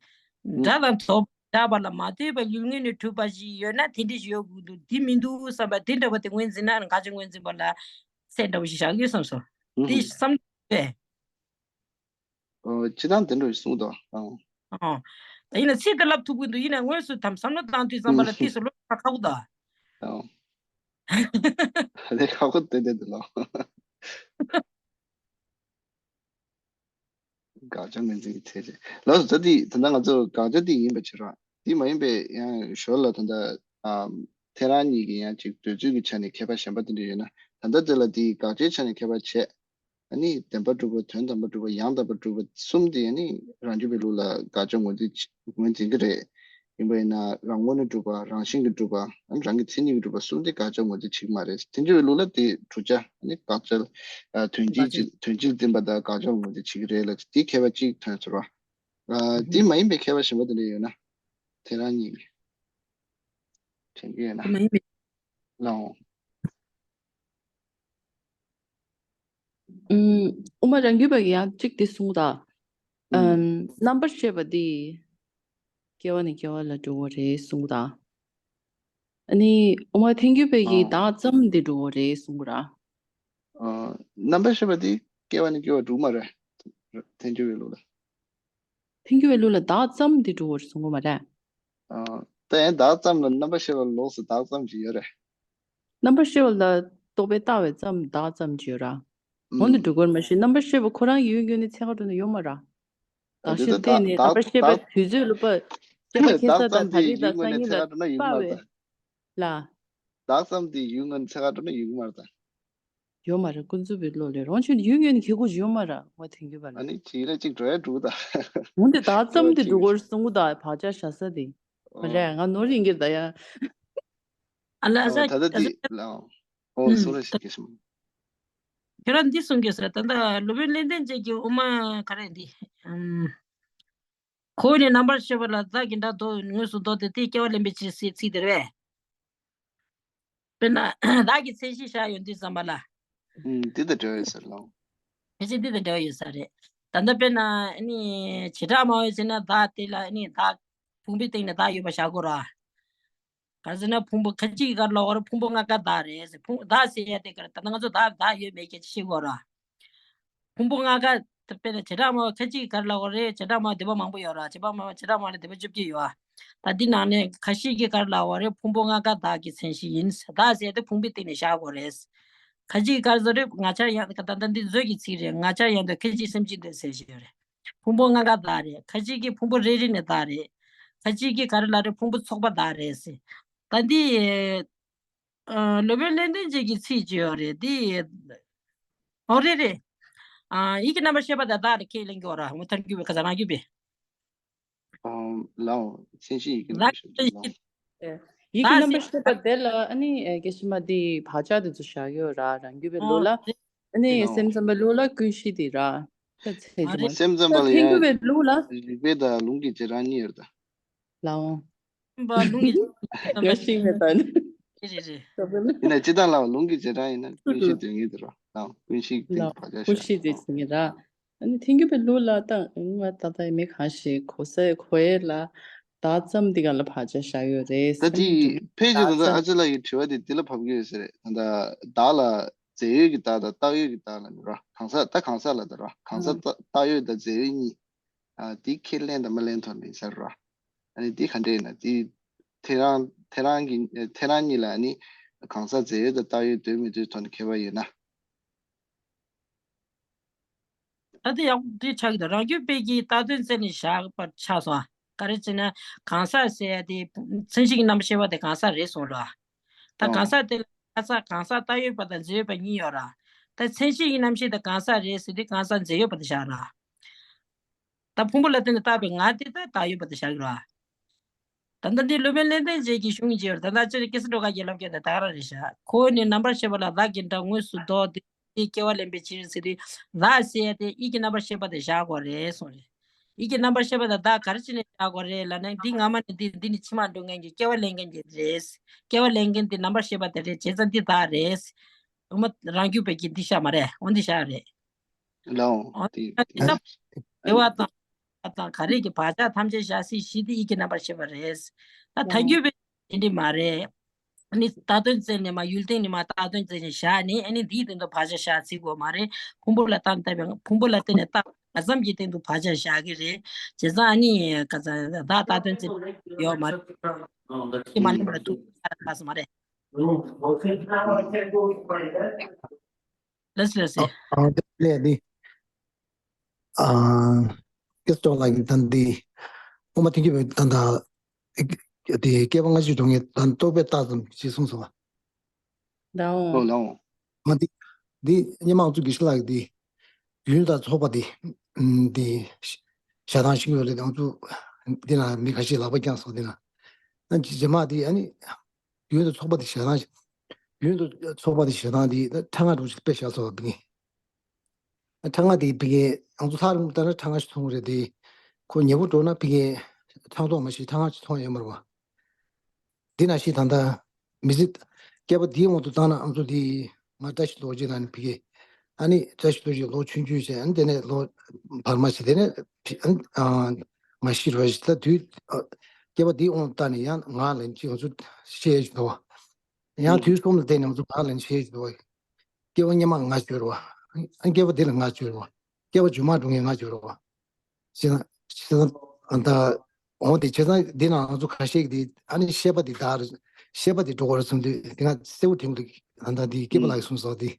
སྒྲ་དང་ཐོབ་བཞག་པ་ལ་མ་ལྟོས་པར་ཡུལ་ངོས་ནས་གྲུབ་པ་ཞིག་ཡོད་ན་དེ་འདྲ་ཞིག་ཡོད་དགོས་འདུག་འདི་མི་འདུག་བསམ་པ་དེ་འདྲ་བ་དེ་ངོས་འཛིན་ན་འགལ་བྱེད་ངོས་འཛིན་པ་ལ་ཚད་འདྲ་བོ་ཞིག་བཞག་ཡོད་བསམ་སོང་། དེ་བསམ་བློ་བཏང་བས། ཨོ། སྤྱི་བཏང་དེ་འདྲ་ཞིག་གསུངས་འདུག་ཨང་། ཨང་། ད་ཡིན་ན་ཚིག་དེ་ལབ་ཐུབ་ཀྱི་འདུག་ཡིན་ན་དངོས་སུ་དམ་བསམ་བློ་བཏང་དུས་ཙམ་པ་ལ་ཏིས་སུ་བློ་ཁ་ཁག་པོ་འདུག་ཨང་། དེ་ཁག་པོ་དེ་དེ་འདུག་ལོ། དགག་བྱ་ངོས་འཛིན་གྱི་ཚད་རེད། ལགས་སོ། ད་འདི་ད་ལྟ་ང་ཚོ་དགག་བྱ་འདི་ཡིན་པ་བྱེད་རོགས། འདི་མ་ཡིན་པའི་ཡང་ཞོར་ལ་ད་ལྟ་ཨམ་ཐེ་རང་གཉིས་ཀྱི་ཡང་ཅིག་འདོད་ཚུལ་གྱི་ཆ་ནས་ཁྱད་པར་གཞན་པ་དེ་འདྲ་ཡོད་ན་ད་ལྟ་དེ་ལ་འདི་དགག་བྱའི་ཆ་ནས་ཁྱད་པར་བྱས། ཨ་ནི་བདེན་པར་གྲུབ་པ་དོན་དམ་པར་གྲུབ་པ་ཡང་དག་པར་གྲུབ་པ་གསུམ་དེ་ཨ་ནི་རང་རྒྱུད་པའི་ལུགས་ལ་དགག་བྱ་ངོས་འཛིན་ངོས་འཛིན་གྱི་རེད། ཡིན་པ་ཡིན་ན་རང་ངོས་ནས་གྲུབ་པ་རང་བཞིན་གྱིས་གྲུབ་པ་ཨ་ནི་རང་གི་མཚན་ཉིད་ཀྱིས་གྲུབ་པ་གསུམ་དེ་དགག་བྱ་ངོས་འཛིན་བྱེད་ཀྱི་མ་རེད། དེ་འདྲ་བའི་ལུགས་ལ་དེ་དྲུག་ཆ་ཨ་ནི་དགག་བྱ་དོན་སྤྱི་དོན་སྤྱིར་འཛིན་པ་དང་དགག་བྱ་ངོས་འཛིན་བྱེད་ཀྱི་རེད་ལ་དེ་ཁྱད་པར་གཅིག་ཐོན་ཚོར་བ། དེ་མ་ཡིན་པའི་ཁྱད་པར་གཞན་པ་དེ་འདྲ་ཡོད་ན་དེ་རང་ཉིད་ཀྱིས་དྲན་གྱི་ཡོད་ན། དེ་མ་ཡིན་པའི། ལའོ། ཨུམ། དབུ་མ་རང་རྒྱུད་པ་གིས་ཡང་གཅིག་དེ་གསུངས་དང་། ཨུམ། ཨམ། རྣམ་པར་ཤེས་པ་དེ། སྐྱེ་བ་ནས་སྐྱེ་བ་ལ་འགྲོ་བ་རེད་གསུངས་དང་། ཨ་ནི་དབུ་མ་ཐལ་འགྱུར་བ་གིས་ཨ། བདག་ཙམ་དེ་འགྲོ་བ་རེད་གསུངས་ར། ཨ། རྣམ་པར་ཤེས་པ་དེ་སྐྱེ་བ་ནས་སྐྱེ་བ་འགྲོ་གི་མ་རེད། ཐལ་འགྱུར་བའི་ལུགས་ལ། ཐལ་འགྱུར་བའི་ལུགས་ལ་བདག་ཙམ་དེ་འགྲོ་བ་རེད་གསུང་གི་མ་རེད། ཨ། ད་ཡང་བདག་ཙམ་ལ་རྣམ་པར་ཤེས་པ་ལོགས་སུ་བདག་ཙམ་ཞིག་ཡོད་རེད། རྣམ་པར་ཤེས་པ་ལ་རྟོག་པས་བཏགས་པའི་ཙམ་བདག་ཙམ་ཅིག་ཡོད་ར། འོ་ན་ཨུམ། འགྲོ་གི་མ་རེད། རྣམ་པར་ཤེས་པ་ཁོ་རང་ཡུལ་ངོས་ནས་ཚད་མཁའ་འགྲོ་ན་ཡོད་མ་རེད། ཨ། བདག་དེ་ཤེས་ལ་བརྟེན་ནས་རྣམ་པར་ཤེས་པའི་དུས་ཚོད་ལ་དཔག་སྐྱེ་བ་ཁྱད་མཚར་དང་ད་རེས་དང་སང་ཉིན་ལ་དཔག་པའི། ལ། བདག་ཙམ་དེ་ཡུལ་ངོས་ནས་ཚད་མཁའ་འགྲོ་ན་ཡོད་ཀྱི་མ་རེད་ད། ཡོད་མ་རེད། ཀུན་རྫོབ་པའི་བློ་ལས་རང་བྱུང་ཡུལ་ངོས་ནས་ཁྱད་ཁུར་ཡོད་མ་རེད། ངོ་ཐེངས་རྒྱུ་བ་ལ། ཨ་ནི་ཅིག་རེ་ཅིག་འགྲོ་ཡ་འགྲོ་ད། འོན་ཏེ་བདག་ཙམ་དེ་འགྲོ་གོར་གསུང་གི་ད་བག་ཆགས་བཞག་ས་དེ། མ་རེད། ང་ནོར་ཡིན་གྱི་ད་ཡ། ཨ་ལ་ཨོ་ས་ད་ལྟ་དེ་ལ་ཨོ་ཨུམ། གསུང་ར་ཞིག་གི་སོང་། ཁྱོད་རང་འདི་གསུང་གི་ས་ད་ལྟ་སློབ་དཔོན་ལེགས་ལྡན་འབྱེད་ཀྱི་དབུ་མ་ག་རེ་འདི། ཨུམ། ཁོ་ནི་རྣམ་པར་ཤེས་པ་ལ་བདག་གི་སྒྲ་དོན་དངོས་སུ་འདོགས་ཏེ་དེས་སྐྱེ་བ་ལེན་པའི་ཕྱིར་ཟེར་ཚིག་དེ་རེད། དཔེར་ན་བདག་གི་མཚན་གཞི་བཞག་ཡོང་དུས་ཙམ་པ་ལ། ཨུམ། འདི་དང་འབྲེལ་བ་ཡོད་ས་རེད་ལགས། ཕལ་ཆེར་འདི་དང་འབྲེལ་བ་ཡོད་ས་རེད། ད་ལྟ་དཔེར་ན་ཨ་ནི་བྱེ་བྲག་སྨྲ་བས་བྱས་ན་བདག་དེ་ལ་ཨ་ནི་བདག་ཕུང་པོའི་སྟེང་ནས་བདག་ཡོད་པ་བཞག་དགོས་ར། ག་རེ་ཟེར་ན་ཕུང་པོ་ཁ་ཅིག་གིས་ག་རེ་ལབ་དགོས་རེད། ཕུང་པོ་ལྔ་ཀ་བདག་རེད་ཟེར། ཕུང་བདག་ཟེར་ཡ་དེ་ག་རེ་ད་ལྟ་ང་ཚོ་བདག་བདག་ཡོད་མེད་སྐད་ཆ་བཤད་དགོས་ར། ཕུང་པོ་ལྔ་ཀ་དཔེར་ན་བྱེ་བྲག་སྨྲ་བ་ཁ་ཅིག་ག་རེ་ལབ་དགོས་རེད། བྱེ་བྲག་སྨྲ་བ་འདོད་པ་མང་པོ་ཡོད་ར། བྱེ་བྲག་སྨྲ་བ་བྱེ་བྲག་སྨྲ་བ་འདོད་པ་བཅོ་བརྒྱད་ཡོད་ཨ། ད་འདི་ནང་ནས་ཁ་ཤས་ཀྱིས་ག་རེ་ལབ་དགོས་རེད། ཕུང་པོ་ལྔ་ཀ་བདག་གི་མཚན་གཞི་ཡིན། བདག་ཟེར་ཡ་དེ་ཕུང་པོའི་སྟེང་ནས་བཞག་དགོས་རེད། ཁ་ཅིག་ག་རེ་ཟེར་རེད། ང་ཆར་ཡང་ད་ལྟ་འདི་མཛོད་ཀྱི་ཚིག་རེད། ང་ཆར་ཡང་འདོད། ཁ་ཅིག་སེམས་ཅན་འདོད་ཟེར་བཞིན་ཡོད་རེད། ཕུང་པོ་ལྔ་ཀ་བདག་རེད། ཁ་ཅིག་གིས་ཕུང་པོ་རེ་རེ་ནས་བདག་རེད། ཁ་ཅིག་གིས་ག་རེ་ལབ་རེད། ཕུང་པོ་ཚོགས་པ་བདག་རེད་ཟེར། ད་འདི། ཨ། སློབ་དཔོན་ལེགས་ལྡན་འབྱེད་ཀྱི་ཚིག་ཅིག་ཡོད་རེད་འདི། ཨོ་རེད་རེད། ཨ། ཡིད་ཀྱི་རྣམ་པར་ཤེས་པ་དང་བདག་རེད། ཁས་ལེན་གྱི་ཡོད་ར། འོ་ཐལ་འགྱུར་བའི་ཁ་སང་རང་རྒྱུད་པས། ཨོ་ལའོ། མཚན་གཞི་ཡིད་ཀྱི་རྣམ་པར་ཤེས་པ་ལའོ། ཡིད་ཀྱི་རྣམ་པར་ཤེས་པ་དེ་ལ་ཨ་ནི་ཨེ་སྐད་ཆ་མ་དེ་བག་ཆགས་དེ་ཚོ་བཞག་ཡོད་ར། རང་རྒྱུད་པའི་བློ་ལ། ཨ་ནི་སེམས་ཙམ་པའི་བློ་ལ་ཀུན་གཞི་དེ་ར། ད་ཚད་ཅིག་མ་རེད། སེམས་ཙམ་པ་ལ་ཐལ་འགྱུར་བའི་བློ་ལ། རིགས་པ་དང་ལུང་གི་རྗེས་འབྲང་གཉིས་ཡོད་རེད་ད། ལའོ། པ་ལུང་གི་ཡ་ཤིང་མེད་ད་ནི། རེད་རེད་རེད། ཡིན་ན་སྤྱིར་བཏང་ལའོ་ལུང་གི་རྗེས་འབྲང་ཡིན་ན་ཀུན་གཞི་དོན་གཉིས་དེ་ར། ལའོ་ཀུན་གཞི་སྟེང་ལའོ་བག་ཆགས་ཀུན་གཞི་དེ་བྱེད་ངེས་ར། ཨ་ནི་ཐལ་འགྱུར་བའི་ལུགས་ལ་ད་ང་ད་ལྟ་མི་གང་ཞིག་གོ་ས་གོ་ཡས་ལ་བདག་ཙམ་འདི་ག་ལ་བག་ཆགས་བཞག་ཡོད་རེད། ད་དེ་ཕལ་ཆེར་ད་ལྟ་ཨ་ཅེ་ལགས་ཀྱི་དྲི་བ་དེ་འདི་ལ་བབས་ཀྱི་ཡོད་ས་རེད། ད་ལྟ་བདག་ལ་རྫས་ཡོད་ཀྱི་བདག་དང་བཏགས་ཡོད་ཀྱི་བདག་ལ་ནི་ར། གང་ཟག་ད་གང་ཟག་ལ་ད་ར། གང་ཟག་ད་བཏགས་ཡོད་དང་རྫས་ཡོད་གཉིས། ཨ། དེ་ཁས་ལེན་དང་མ་ལེན་ཐོག་ནས་ཡིན་ས་རེད་ར། ཨ་ནི་དེ་ག་འདྲ་ཡིན་ན་དེ་ཐལ་རང་ཐལ་རང་གི་ཐལ་རང་གཉིས་ལ་ཨ་ནི་གང་ཟག་རྫས་ཡོད་དང་བཏགས་ཡོད་འདོད་མི་འདོད་ཐོག་ནས་ཁྱད་པར་ཡོད་ན། ཨ་དེ་ཡག་པོ་འདི་ཆགས་ཀྱི་འདུག་རང་རྒྱུད་པའི་གི་བཏགས་དོན་རྩད་ནས་བཞག་པར་ཆགས་སོང་ཨ། ག་རེ་བྱས་ན་གང་ཟག་ཟེར་ཡ་དེ་མཚན་གཞི་གི་རྣམ་པར་ཤེས་པ་དེ་གང་ཟག་རེད་གསུངས་ར། ད་གང་ཟག་དེ་ལ་ཁ་ཚ་གང་ཟག་བཏགས་ཡོད་པ་དང་རྫས་ཡོད་པ་གཉིས་ཡོད་ར། ད་མཚན་གཞི་ཡི་རྣམ་ཤེས་དེ་གང་ཟག་རེད་ཟེར་དུས་གང་ཟག་རྫས་ཡོད་པ་དེ་བཞག་ར། ད་ཕུང་པོ་ལ་བརྟེན་ནས་བཏགས་པའི་ང་དེ་ད་བཏགས་ཡོད་པ་དེ་བཞག་གི་ར། ད་ལྟ་འདི་སློབ་དཔོན་ལེགས་ལྡན་འབྱེད་ཀྱི་གཞུང་གི་རྗེས་ད་ལྟ་སྤྱིར་སྐྱེ་ས་འགྲོ་ཁ་གྱེན་ལམ་སྐྱེ་ད་ད་ག་རང་རེད་ཤག་ཁོ་བོ་ནི་རྣམ་པར་ཤེས་པ་ལ་བདག་གི་སྒྲ་དངོས་སུ་ལྡོག་སྟེ་དེའི་སྐྱེ་བ་ལེན་པའི་ཕྱིར་ཟེར་ཏེ་བདག་ཟེར་ཡ་དེ་ཡིད་ཀྱི་རྣམ་པར་ཤེས་པ་དེ་བཞག་དགོས་རེད་གསུངས་རེད། ཡིད་ཀྱི་རྣམ་པར་ཤེས་པ་དེ་བདག་ག་རེ་བྱས་ནས་བཞག་དགོས་རེད་ལབ་ན། འདི་སྔ་མ་ནས་འདི་འདི་ནི་ཕྱི་མ་འགྲོ་མཁན་གྱི་སྐྱེ་བ་ལེན་མཁན་གྱི་རེད། སྐྱེ་བ་ལེན་མཁན་དེ་རྣམ་པར་ཤེས་པ་དེ་རེད། བྱས་ཙང་འདི་བདག་རེད། དབུ་མ་རང་རྒྱུད་པའི་གི་འདི་བཞག་མ་རེད། འོ་འདི་བཞག་རེད། ལའོ། འོ་དེ་ད་དེ་ད་དེ་བ་དང་། བ་དང་ག་རེ་གི་བག་ཆགས་ཐམས་ཅད་བཞག་སྲིད་ཞི་དེ་ཡིད་ཀྱི་རྣམ་པར་ཤེས་པ་རེད། ད་ཐལ་འགྱུར་བའི་དེ་འདྲ་མ་རེད། ཨ་ནི་བཏགས་དོན་བཙལ་ནས་མ་ཡུལ་སྟེང་ནས་མ་བཏགས་དོན་བཙལ་ནས་བཞག་ནས། ཨ་ནི་འདིའི་སྟེང་དུ་བག་ཆགས་བཞག་རྩིས་དགོས་མ་རེད། ཕུང་པོ་ལ་བཏགས་བཏགས་པའི་ཕུང་པོ་ལ་བརྟེན་ནས་བཏགས་པ་ཙམ་གྱི་སྟེང་དུ་བག་ཆགས་བཞག་གི་རེད། བྱས་ཙང་ཨ་ནི་ག་ཚ་བདག་བཏགས་དོན་བཙལ་ཡོད་མ་རེད། ཤེས་མ་ལོན་པར་ཐུག་ས་མ་རེད། ལགས་སོ་ལགས་སོ། ཨ་ཨ་དེ་ལས་ནི། ཨ་ཀེ་སི་ཏོག་ལགས་ཀྱིས་ད་འདི་དབུ་མ་ཐལ་འགྱུར་བའི་ད་ད་དེ་སྐྱེ་བ་སྔ་ཕྱི་སྒྲུབ་མཁན་ད་རྟོག་པས་བཏགས་ཙམ་ཞེས་གསུངས་སོ། ལའོ། ལའོ། ང་འདི་འདི་སྙེ་མ་ང་ཚོ་དགེ་བཤེས་ལགས་ཀྱིས་འདི་རྒྱུན་དང་ཚོགས་པ་འདི་འདི་ཞལ་ཐང་ཤིང་ཡོད་རེད། ང་ཚོ་འདི་ན་མི་ཁ་ཤས་ལག་པ་བརྐྱངས་སོང་། འདི་ན་ན་རྗེས་མ་འདི་ཨ་ནི། རྒྱུན་དུ་ཚོགས་པ་དེ་ཞེ་སྡང་། རྒྱུན་དུ་ཚོགས་པ་དེ་ཞེ་སྡང་དེ་ད་ཕྲེང་བ་འདྲ་བོ་ཞིག་དཔེ་བཞག་ཚོགས་པ་བིང་། ཕྲེང་བ་དེ་བིང་། ང་ཚོ་ལྷ་རིང་པོ་ལྟ་ན་ཕྲེང་བ་ཞིག་མཐོང་གི་རེད་དེ། ཁོ་ཉེ་པོ་འགྲོ་ན་བིང་། ཕྲེང་ཐོག་མ་ཞིག་ཕྲེང་བ་ཞིག་མཐོང་ཡོད་མ་རེད་བ། དེ་ནང་བཞིན་ད་ལྟ་མི་ཚེ་བསྐལ་པ་འདིའི་དབང་དུ་བཏང་ན་ང་ཚོ་དེ་ང་བཀྲ་ཤིས་རྡོ་རྗེ་ལ་ནི་བིང་། ཨ་ནི་བཀྲ་ཤིས་རྡོ་རྗེ་ལོ་ཆུང་ཆུང་བྱས། ཨ་ནི་དེ་ནས་ལོ་བར་མ་ཞིག་དེ་ནས་ང་ཤི་རོ་ཞིག་ད་དུས་བསྐལ་པ་འདིའི་དབང་དུ་བཏང་ནས་ཡང་ང་ལ་ཅིག་ང་ཚོ་ཤེས་ཀྱི་འདུག་བ། ཡང་དུས་གསུམ་ལ་བརྟེན་ནས་ང་ཚོ་ང་ལ་ཤེས་ཀྱི་འདུག་བ། སྐྱེ་བ་སྔ་མ་ང་འགྱུར་བ། ཨ་སྐྱེ་བ་འདི་ལ་ང་འགྱུར་བ། སྐྱེ་བ་རྗེས་མ་འགྲོ་མཁན་ང་འགྱུར་བ། ཞེ་ན་ཞེ་ན་ད་འོང་དེ་བྱས་ཙང་འདི་ན་ང་ཚོ་ཁ་ཤས་ཀྱིས་འདི་ཨ་ནི་ཤེས་པ་འདི་བདག་རེད། ཤེས་པ་འདི་འགྲོ་བ་རེད་གསུངས་དུས་འདི་ང་གསལ་བོ་དྲན་གྱི་འདུག་ད་ལྟ་འདི་སྐྱེས་པ་ལགས་ཀྱིས་གསུངས་སོང་འདི།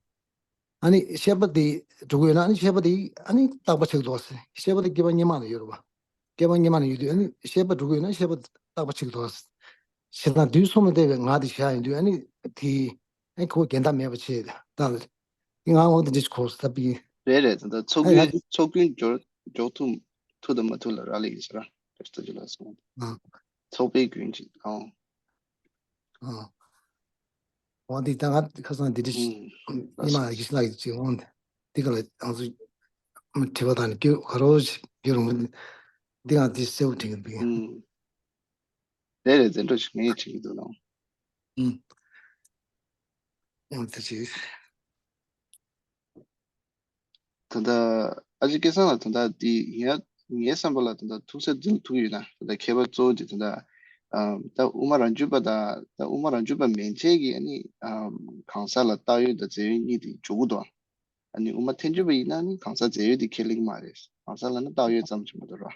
ཨ་ནི་ཤེས་པ་དེ་འགྲོ་གི་ཡོད་ན། ཨ་ནི་ཤེས་པ་དེ་ཨ་ནི་རྟག་པ་ཆགས་འདུག་ཤེས་པ་དེ་སྐྱེ་བ་སྔ་མ་ལ་ཡོད་རེད་བ། སྐྱེ་བ་སྔ་མ་ལ་ཡོད་དུས་ཨ་ནི་ཤེས་པ་འགྲོ་གི་ཡོད་ན་ཤེས་པ་རྟག་པ་ཆགས་འདུག་ཞེ་སྡང་དུས་གསུམ་ལ་བརྟེན་པའི་ང་དེ་བཞག་ཡིན་དུས་ཨ་ནི་དེ་ཨ་ནི་ཁོ་འགལ་ཟླ་མེད་པ་བྱས་ད་ལ་དེ་ང་འོང་དེ་འདྲ་ཞིག་གོ་ས་བི། རེད་རེད། ད་ལྟ་ཚོགས་ཨ་རྒྱུན་ང་ཚོགས་རྒྱུན་འབྱོར་འཇོག་ཐུབ་ཐུབ་དང་མ་ཐུབ་ལ་རག་ལས་ཀྱི་ཟེར་ར་རེ་ལྟོས་ཀྱི་ལ་སོང་། ཨ་ཚོགས་པའི་རྒྱུན་གྱི་ཨང་། ཨ། འོ་འདི་ད་ང་ཁ་སང་འདི་འདྲ་ཞིག་ཨུམ། ཉི་མ་ཡི་ཤི་ལ་ཡི་ཅིག་འོང་། འདི་ག་ལ་ང་ཚོ་དྲི་བ་དང་ནི་སྐྱོ་ག་རོ་ཞིག་སྐྱོ་རུང་འདི་ང་འདི་གསལ་བོ་དྲན་གྱི་འདུག་ཨུམ། རེད་རེད། དེ་འདྲ་ཞིག་ངས་དྲན་གྱི་འདུག་ལགས། ཨུམ། འོ་འདི་ཅིག་ད་ལྟ་ཨ་ཅེ་སྐལ་བཟང་ལགས། ད་ལྟ་འདི་ཡིན་ཡ་ངའི་བསམ་པ་ལ་ད་ལྟ་ཐུགས་གསལ་འདི་ལ་ཐུག་ཡོད་ན། ད་ལྟ་མཁས་པ་གཙོ་བོ་འདི་ད་ལྟ་ཨམ་ད་དབུ་མ་རང་རྒྱུད་པ་དང་ད་དབུ་མ་རང་རྒྱུད་པ་མན་ཆད་ཀྱིས་ཨ་ནི་ཨམ་གང་ཟག་ལ་བཏགས་ཡོད་དང་རྫས་ཡོད་གཉིས་དེ་འཇོག་གི་འདུག་ཨ་ནི་དབུ་མ་ཐལ་འགྱུར་བ་ཡིན་ན་ཨ་ནི་གང་ཟག་རྫས་ཡོད་དེ་ཁས་ལེན་གྱི་མ་རེད། གང་ཟག་ལབ་ན་བཏགས་ཡོད་ཙམ་ཞིག་མ་གཏོགས་ར། ཨུ་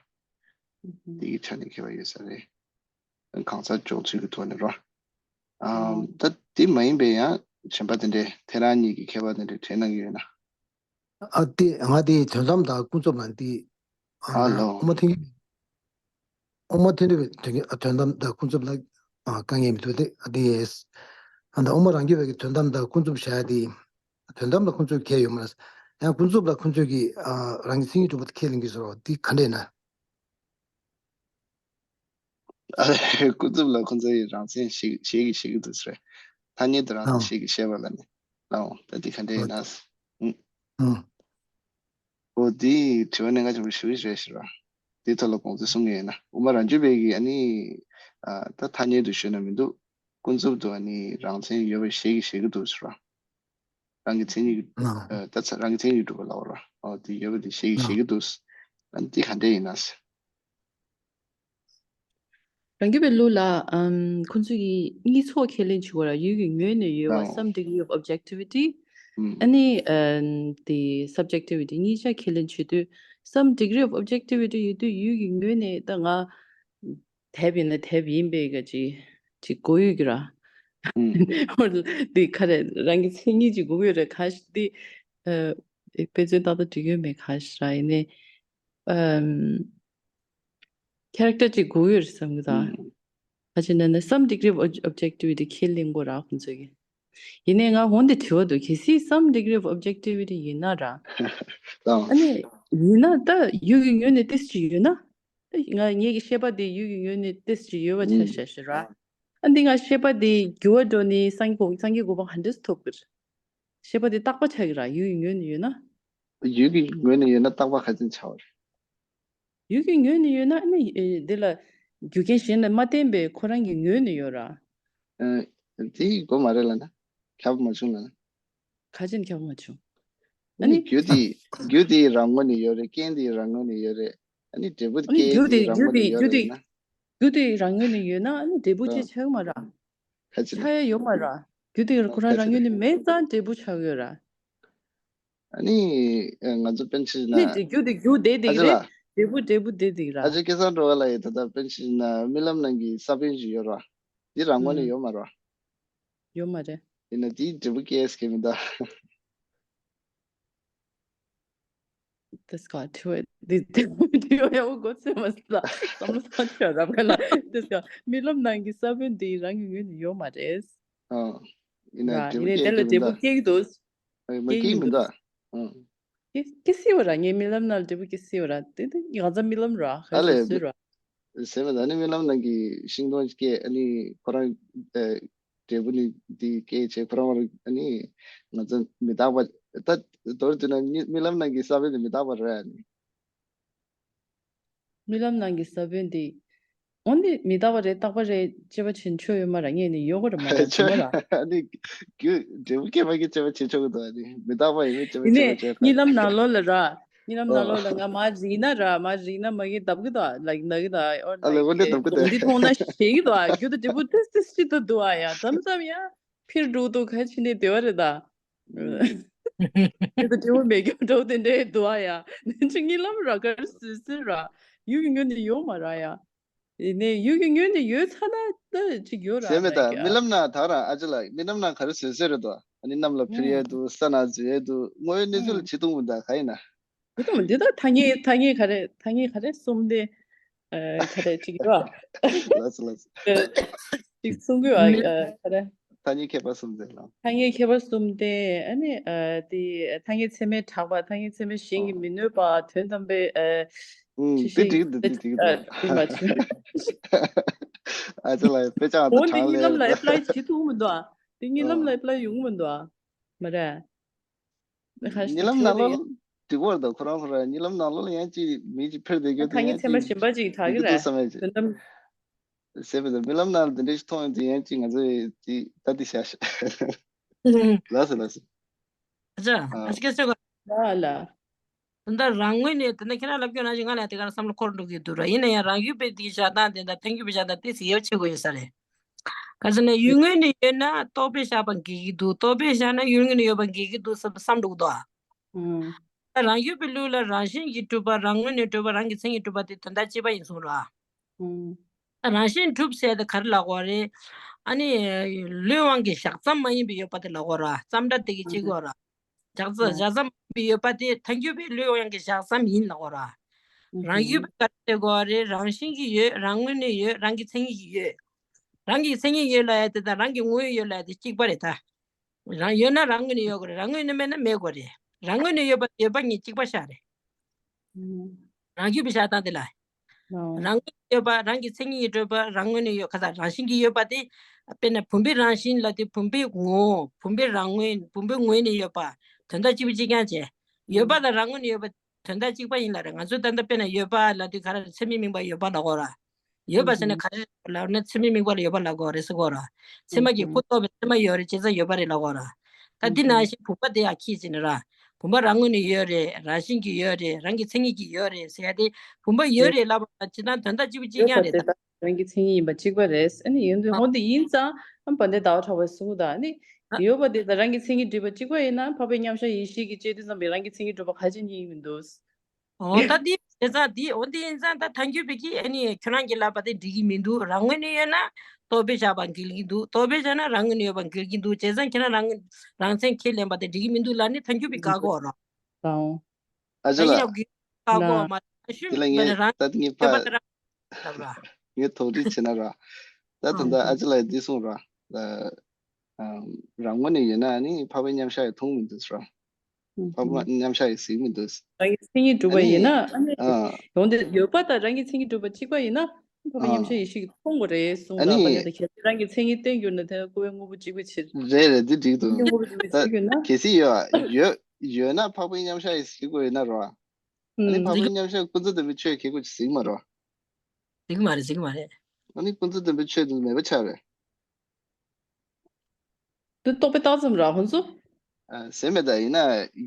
ཧུམ། དེ་གི་ཆ་ནས་ཁྱད་པར་ཡོད་ས་རེད། གང་ཟག་འཇོག་ཚུལ་གྱི་ཐོག་ནས་རོ། ཨམ། ཨོ། ད་དེ་མ་ཡིན་པའི་ཡང་གཞན་པ་དེ་འདྲའི་ཐེ་རང་གཉིས་ཀྱི་མཁས་པ་དེ་འདྲའི་དྲན་གནང་གི་ཡོད་ན། ཨ་དེ་ང་དེ་དོན་དམ་དང་ཀུན་རྫོབ་ལ་འདི་ཨ་ཨ་ལོ། དབུ་མ་ཐལ་འགྱུར། དབུ་མ་ཐལ་འགྱུར་བའི་དོན་དོན་དམ་དང་ཀུན་རྫོབ་ལ་ཨ་དཀའ་ངལ་མི་འདུག་དེ་ཨ་དེ་ཡེས། ཨ་ད་དབུ་མ་རང་རྒྱུད་པའི་གི་དོན་དམ་དང་ཀུན་རྫོབ་བཞག་ཡ་དེ། དོན་དམ་ལ་ཁོང་ཚོས་ཁས་ཡོད་མ་རེད། ཡང་ཀུན་རྫོབ་ལ་ཁོང་ཚོས་ཀྱི་ཨ་རང་གི་མཚན་ཉིད་གྲུབ་པ་དེ་ཁས་ལེན་གྱི་ཟེར་བ་འདི་ག་འདྲས་ན། ཨ་ཀུན་རྫོབ་ལ་ཁོང་ཚོ་ཡི་རང་མཚན་ཞིག་ཞིག་གི་ཞིག་གི་འདུག་ཟེར། ཐ་སྙད་དུ་རང་མཚན་ཨང་ཞིག་གི་བཤད་པ་ལ་ནི། ལའོ། ད་འདི་ག་འདྲ་ཡིན་ན། ཨང་། ཨང་། འོ་འདི་དྲི་བ་གནད་འགག་ཆེན་པོ་ཞིག་རེད་ཟེར་བ། འདི་ཐོག་ལ་དགོངས་ཚུལ་གསུང་གི་ཡིན་ན། དབུ་མ་རང་རྒྱུད་པའི་གི་ཨ་ནི། ཨ་ད་ཐ་སྙད་དུ་ཞུས་ན་མི་འདུག་ཀུན་རྫོབ་ཏུ་ཨ་ནི་རང་མཚན་ཡོད་པ་ཞིག་གི་ཞིག་གི་འདུག་ཟེར་བ། རང་གི་མཚན་ཉིད་ཀྱི་ཨ་ད་ཚ་རང་གི་མཚན་ཉིད་ཀྱི་གྲུབ་པ་ལབ་ར། ཨ་དེ་ཡོད་པ་དེ་ཤེས་ཀྱི་ཨ་ཤེས་ཀྱི་འདུག་ཨ་འདི་ག་འདྲས་ཡིན་ན་ཟེར། རང་རྒྱུད་པའི་ལུགས་ལ་ཨམ་ཁོང་ཚོས་ཀྱི་གཉིས་ཚོགས་ཁས་ལེན་བྱེད་དགོས་ར། ཡུལ་གྱི་ངོས་ནས་ཡོད་པ། ཨ་some degree of objectivity། ཨ་ནི་ཨ་དེ་subjectivity་གཉིས་ཆ་ཁས་ལེན་བྱེད་དུས། some degree of objectivity་ཡོད་དུས་ཡུལ་གྱི་ངོས་ནས་ད་ང་དེབ་ཡིན་ན་དེབ་ཡིན་པའི་ག་ཅི་ཅིག་གོ་ཡོད་ཀྱི་ར། ཨུམ། འོ་འདི་ག་རེ་རང་གི་མཚན་ཉིད་ཅིག་དགོས་ཀྱི་རེད། ག་ཞིག་འདི་ཨ་དཔེ་མཚོན་ཏག་ཏག་འགྲིག་ཡོད་མེད་ག་ཞིག་ར། ཡིན་ནའི་ཨམ་character་ཅིག་དགོས་ཀྱི་རེད་བསམ་གི་ད། ཨུམ། ག་ཅི་ན་ན་some degree of ob- objectivity་ཁས་ལེན་དགོས་ར་ཁོང་ཚོས་ཀྱི། ཡིན་ནའི་ང་འོན་ཏེ་དྲི་བ་འདུག་གལ་སྲིད་some degree of objectivity ཡིན་ན་ར། དང་། ཨ་ནི་ཡིན་ན་ད་ཡུལ་གྱི་ངོས་ནས་ཏིས་ཅིག་ཡོད་ན། ད་ང་ངེད་ཀྱི་ཤེས་པ་དེ་ཡུལ་གྱི་ངོས་ནས་ཏིས་ཅིག་ཡོད་པ་ཆ་བཞག་ཤེས་ར། ཨ་འདི་ང་ཤེས་པ་དེ་འགྱུར་བ་འགྲོ་ནི་སངས་རྒྱས་གོ་སངས་རྒྱས་གོ་འཕང་ག་འདྲས་ཐོབ་གི་རེད། ཤེས་པ་དེ་རྟག་པ་ཆགས་ཀྱི་ར་ཡུལ་གྱི་ངོས་ནས་ཡོད་ན། ཡུལ་གྱི་ངོས་ནས་ཡོད་ན་རྟག་པ་ག་ཚོད་ཆགས་པ་རེད། ཡུལ་གྱི་ངོས་ནས་ཡོད་ན་ཨ་ནི་ཨེ་འདི་ལ་རྒྱུ་རྐྱེན་གཞན་ལ་མ་བརྟེན་པའི་ཁོ་རང་གི་ངོས་ནས་ཡོད་ར། ཨ། དེ་ཡི་གོ་མ་རེད་ལབ་ན། ཁྱབ་མ་བྱུང་ལབ་ན། ག་ཅན་ཁྱབ་མ་བྱུང་། ཨ་ནི་རྒྱུ་དེ་རྒྱུ་དེ་རང་ངོས་ནས་ཡོད་རེད། རྐྱེན་དེ་རང་ངོས་ནས་ཡོད་རེད། ཨ་ནི་འབྲས་བུ་ཨ་ནི་སྐྱེ་རྒྱུ་དེ་དེ་རང་རྒྱུ་ངོས་དེ་ནས་ཡོད་རྒྱུ་རེད་དེ་ན། རྒྱུ་དེ་རང་ངོས་ནས་ཡོད་ན་ཨ་ནི་འབྲས་བུ་ཅིག་ཆགས་ཀྱི་མ་ར། ཁ་ཅིག་ལ། ཆགས་ཡ་ཡོད་མ་ར། རྒྱུ་དེ་ཁོ་རང་རང་ངོས་ནས་མེད་ཙང་འབྲས་བུ་ཆགས་ཡོད་ར། ཨ་ནི་ཨ་ང་ཚོ་དཔེར་ན་ཆ་བཞག་ན། ནི་དེ་རྒྱུ་དེ་རྒྱུ་དེ་དེ་ཨ་གི་ཅེ་ལ། རེད། འབྲས་བུ་འབྲས་བུ་དེ་དེ་གི་ར། ཨ་ཅེ་སྐལ་བཟང་སྒྲོལ་དཀར་ལགས་ཡིས་ད་ལྟ་དཔེར་ན་ཆ་བཞག་ན་རྨི་ལམ་ནང་གི་ས་བོན་ཞིག་ཡོད་ར། འདི་རང་ངོས་ནས་ཡོད་མ་ར། ཡོད་མ་རེད། ཡིན་ན་དེའི་འབྲས་བུ་སྐྱེས་སྐྱེ་མི་འདུག་དེ་སྐད་དྲི་བ་འདི་དྲི་བ་ཡག་པོ་གོ་ཚོད་མ་སོང་ལ་བསམ་བློ་བཏང་ཆོག་རབ་ག་ལ་དེ་སྐད་རྨི་ལམ་ནང་གི་ས་བོན་འདི་རང་གི་ངོས་ནས་ཡོད་མ་རེད། ཨ། ཡིན་ན་ར་འབྲས་བུ་ཡིན་ནའི་སྐྱེས་དེ་ལ་སྐྱེ་མི་འབྲས་བུ་འདུག་སྐྱེ་གི་འདུག་ཨ་མ་སྐྱེ་མི་འདུག་ཨ། སྐྱེ་སྐྱེ་སྲིད་པ་ར་ངའི་རྨི་ལམ་ནང་ལ་འབྲས་བུ་སྐྱེ་སྲིད་པ་ར་དེ་དེ་ང་ཚ་རྨི་ལམ་ར་ག་ཨ་ལས་སྲིད་སྲིད་ར། ཟེར་བ་ད་ནི་རྨི་ལམ་ནང་གི་ཤིང་སྡོང་སྐྱེ་ཨ་ནི་ཁོ་རང་ཨ་འབྲས་བུ་ནི་འདི་སྐྱེ་བྱས་ཁོ་རང་ཨ་ནི་ང་ཚོ་མི་རྟག་པ་ད་མདོར་བསྡུས་ན་རྨི་ལམ་ནང་གི་ས་བོན་དེ་མི་རྟག་པ་རེད་ཨ་ནི། རྨི་ལམ་ནང་གི་ས་བོན་དེ། འོན་ཏེ་མི་རྟག་པ་རེད་རྟག་པ་རེད་དཔྱད་པ་བྱེད་ཆོག་ཡོད་མ་ར་ངས་ནི་ཡོད་གོ་ར་མ་ར་ཅི་མ་ར། ཨ་ནི་རྒྱུ་འབྲས་བུ་སྐྱེས་པ་གི་དཔྱད་པ་བྱེད་ཆོག་གི་འདུག་ཨ་ནི་མི་རྟག་པ་ཡིན་ནི་དཔྱད་པ་ཡིན་བྱེད་ནའི་པ་བྱེད་རྨི་ལམ་དགོས། ནང་ལོགས་ལ་ར། རྨི་ལམ་ནང་ལོགས་ལ་ང་མ་རིག་ན་ར་མ་རིག་ན་མ་གི་བརྡབ་གི་འདུག་ལ་ན་གི་འདུག་ཨོ་ཨ་ལེ་ལེ་འོ་ལེ་བརྡབ་གི་འདུག་འདི་མཐོང་ན་ཞེད་གི་འདུག་རྒྱུ་དང་འབྲས་བུ་ཏིས་ཏིས་ཅི་ད་འདུག་ཨ་ཡ་མཚམས་མཚམས་ཡ་ཕིར་འགྲོ་འདུག་ག་ཕྱི་ནས་བདེ་བ་རེད་ད། དེ་ཚོ་འབྲས་བུ་མེད་རྒྱུ་འགྲོ་དེ་འདྲའི་འདུག་ཨ་ཡ། ནན་ཅིག་རྨི་ལམ་ར་གར་སུ་སུ་ར། ཡུལ་གྱི་ངོས་ནས་ཡོད་མ་ར་ཡ། ཡིན་ནའི་ཡུལ་གྱི་ངོས་ནས་ཡོད་ཚ་ན་ད་ཅིག་ཡོད་ར་ཟེར་མེད་ད་རྨི་ལམ་ན་ད་ར་ཨ་ཅེ་ལ་རྨི་ལམ་ན་ག་རེ་བཟོས་བཟོས་རེད་དོ། ཨ་ནི་གནམ་ལ་འཕུར་ཡས་འདུག་ས་ན་འཛུལ་ཡས་འདུག་དངོས་ཡོད་གནས་ཚུལ་ལ་བྱེད་ཐུབ་མི་འདུག་ག་ཡིན་ན། ཡོད་དམ་འདི་ད་ཐ་སྙད་ཐ་སྙད་ག་རེ་ཐ་སྙད་ག་རེ་གསུམ་དེ། ཨ་ག་རེ་ཅིག་ཡོད་ཨ། ལགས་སོ་ལགས་སོ། ཅིག་གསུང་གི་ཨ་ག་རེ། ཐ་སྙད་མཁས་པ་གསུམ་དེ་ལ། ཐ་སྙད་མཁས་པ་གསུམ་དེ་ཨ་ནི་ཨ་དེ་ཐ་སྙད་ཚད་མས་གྲགས་པ་ཐ་སྙད་ཚད་མས་གཞན་གྱིས་མི་གནོད་པ་དོན་དམ་པའི་ཨ་ཨུམ་ཅི་དེ་ཞིག་འགྲིག་འདུག་དེ་འགྲིག་འདུག་ཨ་དེ་མ་བྱུང་། ཨ་ཅེ་ལ་དཔེ་ཆ་འོ་དེ་གྲངས་གཉིད་ལམ་ལ་ལས་ཨེབ་ལའི་བྱེད་ཐུབ་མི་འདུག་ཨ། དེ་གཉིད་ལམ་ལ་ཨ་ཨེབ་ལའི་ཡོང་མི་འདུག་ཨ། མ་རེད། ཁ་ཤས་གཉིད་ལམ་ནང་ལོགས་འགྲིག་པར་འདུག་ཁོ་རང་ཁོ་རང་གཉིད་ལམ་ནང་ལོགས་ལ་ཡང་ཅིག་མི་ཅིག་འཕུར་བསྡད་རྒྱུ་དེ་ཐ་སྙད་ཡང་ཚད་མ་ཅིག་གཞན་པ་ཅིག་གྲགས་ཀྱི་འགྲིག་གི་འདུག་རེད། བསམ་ཡས་ཅིག་དོན་དམ། ཟེར་བ་དང་རྨི་ལམ་ནང་ལ་འདི་འདྲ་ཞིག་མཐོང་ཡོང་དུས་ཡང་ཅིག་ང་ཚོ་ཡི་ཅིག་ལྟ་འདི་བྱ་ཤག་ལགས་སོ་ལགས་སོ། ཨ་ཅག་ཨ་ཅག་སྐད་ཆ་གོ་ལ་ལ། ད་ལྟ་རང་ངོས་ནས་ད་ལྟ་ཁྱེད་རང་ལབ་རྒྱུ་ནང་བཞིན་ང་ལ་དེ་གར་བསམ་བློ་འཁོར་འགྲོ་གི་འདུག་ར། ཡིན་ན་ཡང་རང་རྒྱུད་པའི་དེའི་བཞག་སྟངས་དེ་དང་ཐལ་འགྱུར་བའི་བཞག་སྟངས་དེ་ཟེར་ཡོད་ཆེ་གོ་ཡོད་ས་རེད། ག་ཟེར་ན་ཡུལ་ངོས་ནས་ཡོད་ན་རྟོག་པས་བཞག་པ་འགལ་གྱི་འདུག་རྟོག་པས་བཞག་ན་ཡུལ་ངོས་ནས་ཡོད་པ་འགལ་གྱི་འདུག་བསམ་བསམ་འགྲོ་གི་འདུག་ཨ། ཨང་། ད་རང་རྒྱུད་པའི་ལུགས་ལ་རང་བཞིན་གྱིས་གྲུབ་པ་རང་ངོས་ནས་གྲུབ་པ་རང་གི་མཚན་ཉིད་གྲུབ་པ་དེ་དོན་དག་གཅིག་པ་ཡིན་གསུངས་ར། ཨང་། ད་རང་བཞིན་གྲུབ་ཟེར་དེ་ག་རེ་ལབ་དགོས་རེད། ཨ་ནི་ལུས་དབང་གི་བཞག་མཚམས་མ་ཡིན་པའི་ཡོད་པ་དེ་ལབ་དགོས་ར། ཙམ་སྒྲ་དེ་གི་གཅིག་དགོས་ར། བཞག་ཙ་ལ། བཞག་མཚམས་མ་ཡིན་པའི་ཡོད་པ་དེ་ཐལ་འགྱུར་བའི་ལུས་དབང་གི་བཞག་མཚམས་ཡིན་ལབ་དགོས་ར། རང་རྒྱུད་པའི་ག་རེ་ཟེར་དགོས་རེད། རང་བཞིན་གྱིས་ཡོད་རང་ངོས་ནས་ཡོད་རང་གི་མཚན་ཉིད་ཀྱིས་ཡོད། རང་གི་མཚན་ཉིད་ཡོད་ལབ་ཡ་དེ་དང་རང་གི་ངོ་བོས་ཡོད་ལབ་ཡ་དེ་གཅིག་པ་རེད་ད། རང་ཡོད་ན་རང་ངོས་ནས་ཡོད་དགོས་རེད། རང་ངོས་ནས་མེད་ན་མེད་དགོས་རེད། རང་ངོས་ནས་ཡོད་པ་ཡོད་པ་གཉིས་གཅིག་པ་ཤག་རེད། རང་རྒྱུད་པའི་བཞག་སྟངས་དེ་ལ། རང་ངོས་ནས་ཡོད་པ་རང་གི་མཚན་ཉིད་ཀྱིས་གྲུབ་པ་རང་ངོས་ནས་ཡོད་ག་ད་རང་བཞིན་གྱིས་ཡོད་པ་དེ། དཔེར་ན་བུམ་པའི་རང་བཞིན་ལ་དེ་བུམ་པའི་ངོ་བོ་བུམ་པའི་རང་ངོས་བུམ་པའི་ངོས་ནས་ཡོད་པ་དོན་དག་གཅིག་པ་གཅིག་རྐྱང་བྱས། ཡོད་པ་དང་རང་ངོས་ནས་ཡོད་པ་དོན་དག་གཅིག་པ་ཡིན་ལ་རེད། ང་ཚོས་ད་ལྟ་དཔེར་ན་ཡོད་པ་ལ་དེ་ག་རེ་ཚད་མས་དམིགས་པ་ཡོད་པ་ལབ་དགོས་ར། ཡོད་པ་ཟེར་ན་ག་རེ་ལབ་ན་ཚད་མས་དམིགས་པ་ལ་ཡོད་པ་ལབ་དགོས་རེད་ཟེར་དགོས་ར། ཚད་མ་གིས་ཁོ་རྟོགས་པའི་ཚད་མ་ཡོད་རེད་བྱས་ཙང་ཡོད་པ་རེད་ལབ་དགོས་ར། ད་འདི་ནང་བཞིན་བུམ་པ་དེ་ཡང་ཁྱི་ཟེར་ནི་ར། བུམ་པ་རང་ངོས་ནས་ཡོད་རེད་རང་བཞིན་གྱིས་ཡོད་རེད་རང་གི་མཚན་ཉིད་ཀྱིས་ཡོད་རེད་ཟེར་ཡ་དེ་བུམ་པ་ཡོད་རེད་ལབ་པ་ཇི་ལྟར་དོན་དག་གཅིག་པ་གཅིག་ཡོད་པ་རྐྱང་རེད་དེ་ད། དང་རང་གི་མཚན་ཉིད་ཡིན་པ་གཅིག་པ་རེད། ཨ་ནི་ཡིན་དུས་ཨ་འོ་དེ་ཡིན་ཙང་ཨ་བ་འདི་ཟླ་བ་གྲགས་པའི་གསུང་དང་ཨ་ནི་ཨ་ཡོད་པ་དེ་དང་རང་གི་མཚན་ཉིད་སྒྲིབ་པ་གཅིག་པ་ཡིན་ན་འཕགས་པའི་མཉམ་གཞག་ཡེ་ཤེས་ཀྱི་དཔྱད་བསྡུར་བརྩམས་པའི་རང་གི་མཚན་ཉིད་སྒྲིབ་པ་ག་ཅི་ཉིད་ཡིན་མི་འདུག་འོ་ད་འདི་བྱས་ཙང་འདི་འོ་འདི་ཡིན་ཙང་ད་ཐལ་འགྱུར་བའི་གི་ཨ་ནི་ཁྱོད་རང་གིས་ལབ་པ་དེ་འགྲིག་གི་མི་འདུག་རང་ངོས་ནས་ཡོད་ན་རྟོག་པས་བཞག་པ་འགལ་གྱི་འདུག་རྟོག་པས་བཞག་ན་རང་ངོས་ནས་ཡོད་པ་འགལ་གྱི་འདུག་བྱས་ཙང་ཁྱེད་རང་རང་རང་མཚན་ཁས་ལེན་པ་དེ་འགྲིག་གི་མི་འདུག་ལབ་ནི་ཐལ་འགྱུར་བའི་བཀག་གོ་རོགས། དང་། ཨ་ཅེ་ལགས། ཡག་གི་བཀག་གོ་མ་ཤུ་དེ་ལ་མི་ངས་རང་ད་ངས་ཡོད་པ་ཕ་དེ་རང་ལབ་ར། ངས་དོགས་འདྲི་བྱེད་ན་ར། ད་ད་ལྟ་ཨ་ཅེ་ལགས་འདི་གསུངས་ར། ཨ། ཨམ། རང་ངོས་ནས་ཡིན་ན་ནི་འཕགས་པའི་མཉམ་གཞག་ཡི་མཐོང་མི་འདུག་ར། ཨུམ། འཕགས་པའི་མཉམ་གཞག་ཡི་གཟིགས་མི་འདུག་རང་གི་མཚན་ཉིད་གྲུབ་པ་ཨ་ནི། ཡིན་ན། ཨ་ནི། ཨ། ཡོང་དེ་ཡོད་པ་དང་རང་གི་མཚན་ཉིད་གྲུབ་པ་གཅིག་པ་ཡིན་ན། འཕགས་པའི་མཉམ་གཞག་ཡེ་ཤེས་ཀྱིས་མཐོང་དགོས་རེད་གསུངས་ཨ་ད་ནི། པ་ལས་ད་གལ་སྲིད་རང་གི་མཚན་ཉིད་བསྟན་གྱུར་ན་དེ་ཀོ་བའི་དངོས་པོ་གཅིག་པ་ཕྱིར། རེད་རེད། འདི་འགྲིག་འདུག་དངོས་པོ་གཅིག་པ་ད་ཕྱིར་གྱུར་ན། གལ་སྲིད་ཡོད་ཡོད་ན་འཕགས་པའི་མཉམ་གཞག་ཡེ་ཤེས་དགོས་ཡོད་ན་རོ། ཨ་ནི་ཨུམ། འཕགས་པའི་མཉམ་གཞག་ཀུན་རྫོབ་བདེན་པའི་ཆོས་གལ་དགོས་ཅིག་གཟིགས་མ་རོ། གཟིགས་མ་རེད། གཟིགས་མ་རེད། ཨ་ནི་ཀུན་རྫོབ་བདེན་པའི་ཆོས་དེ་མེད་པ་ཆགས་རེད། དེ་རྟོག་པའི་རྟགས་ཙམ་ར་ཁོང་ཚོ། ཨ། ཟེར་མེད་ད་ཡིན་ན་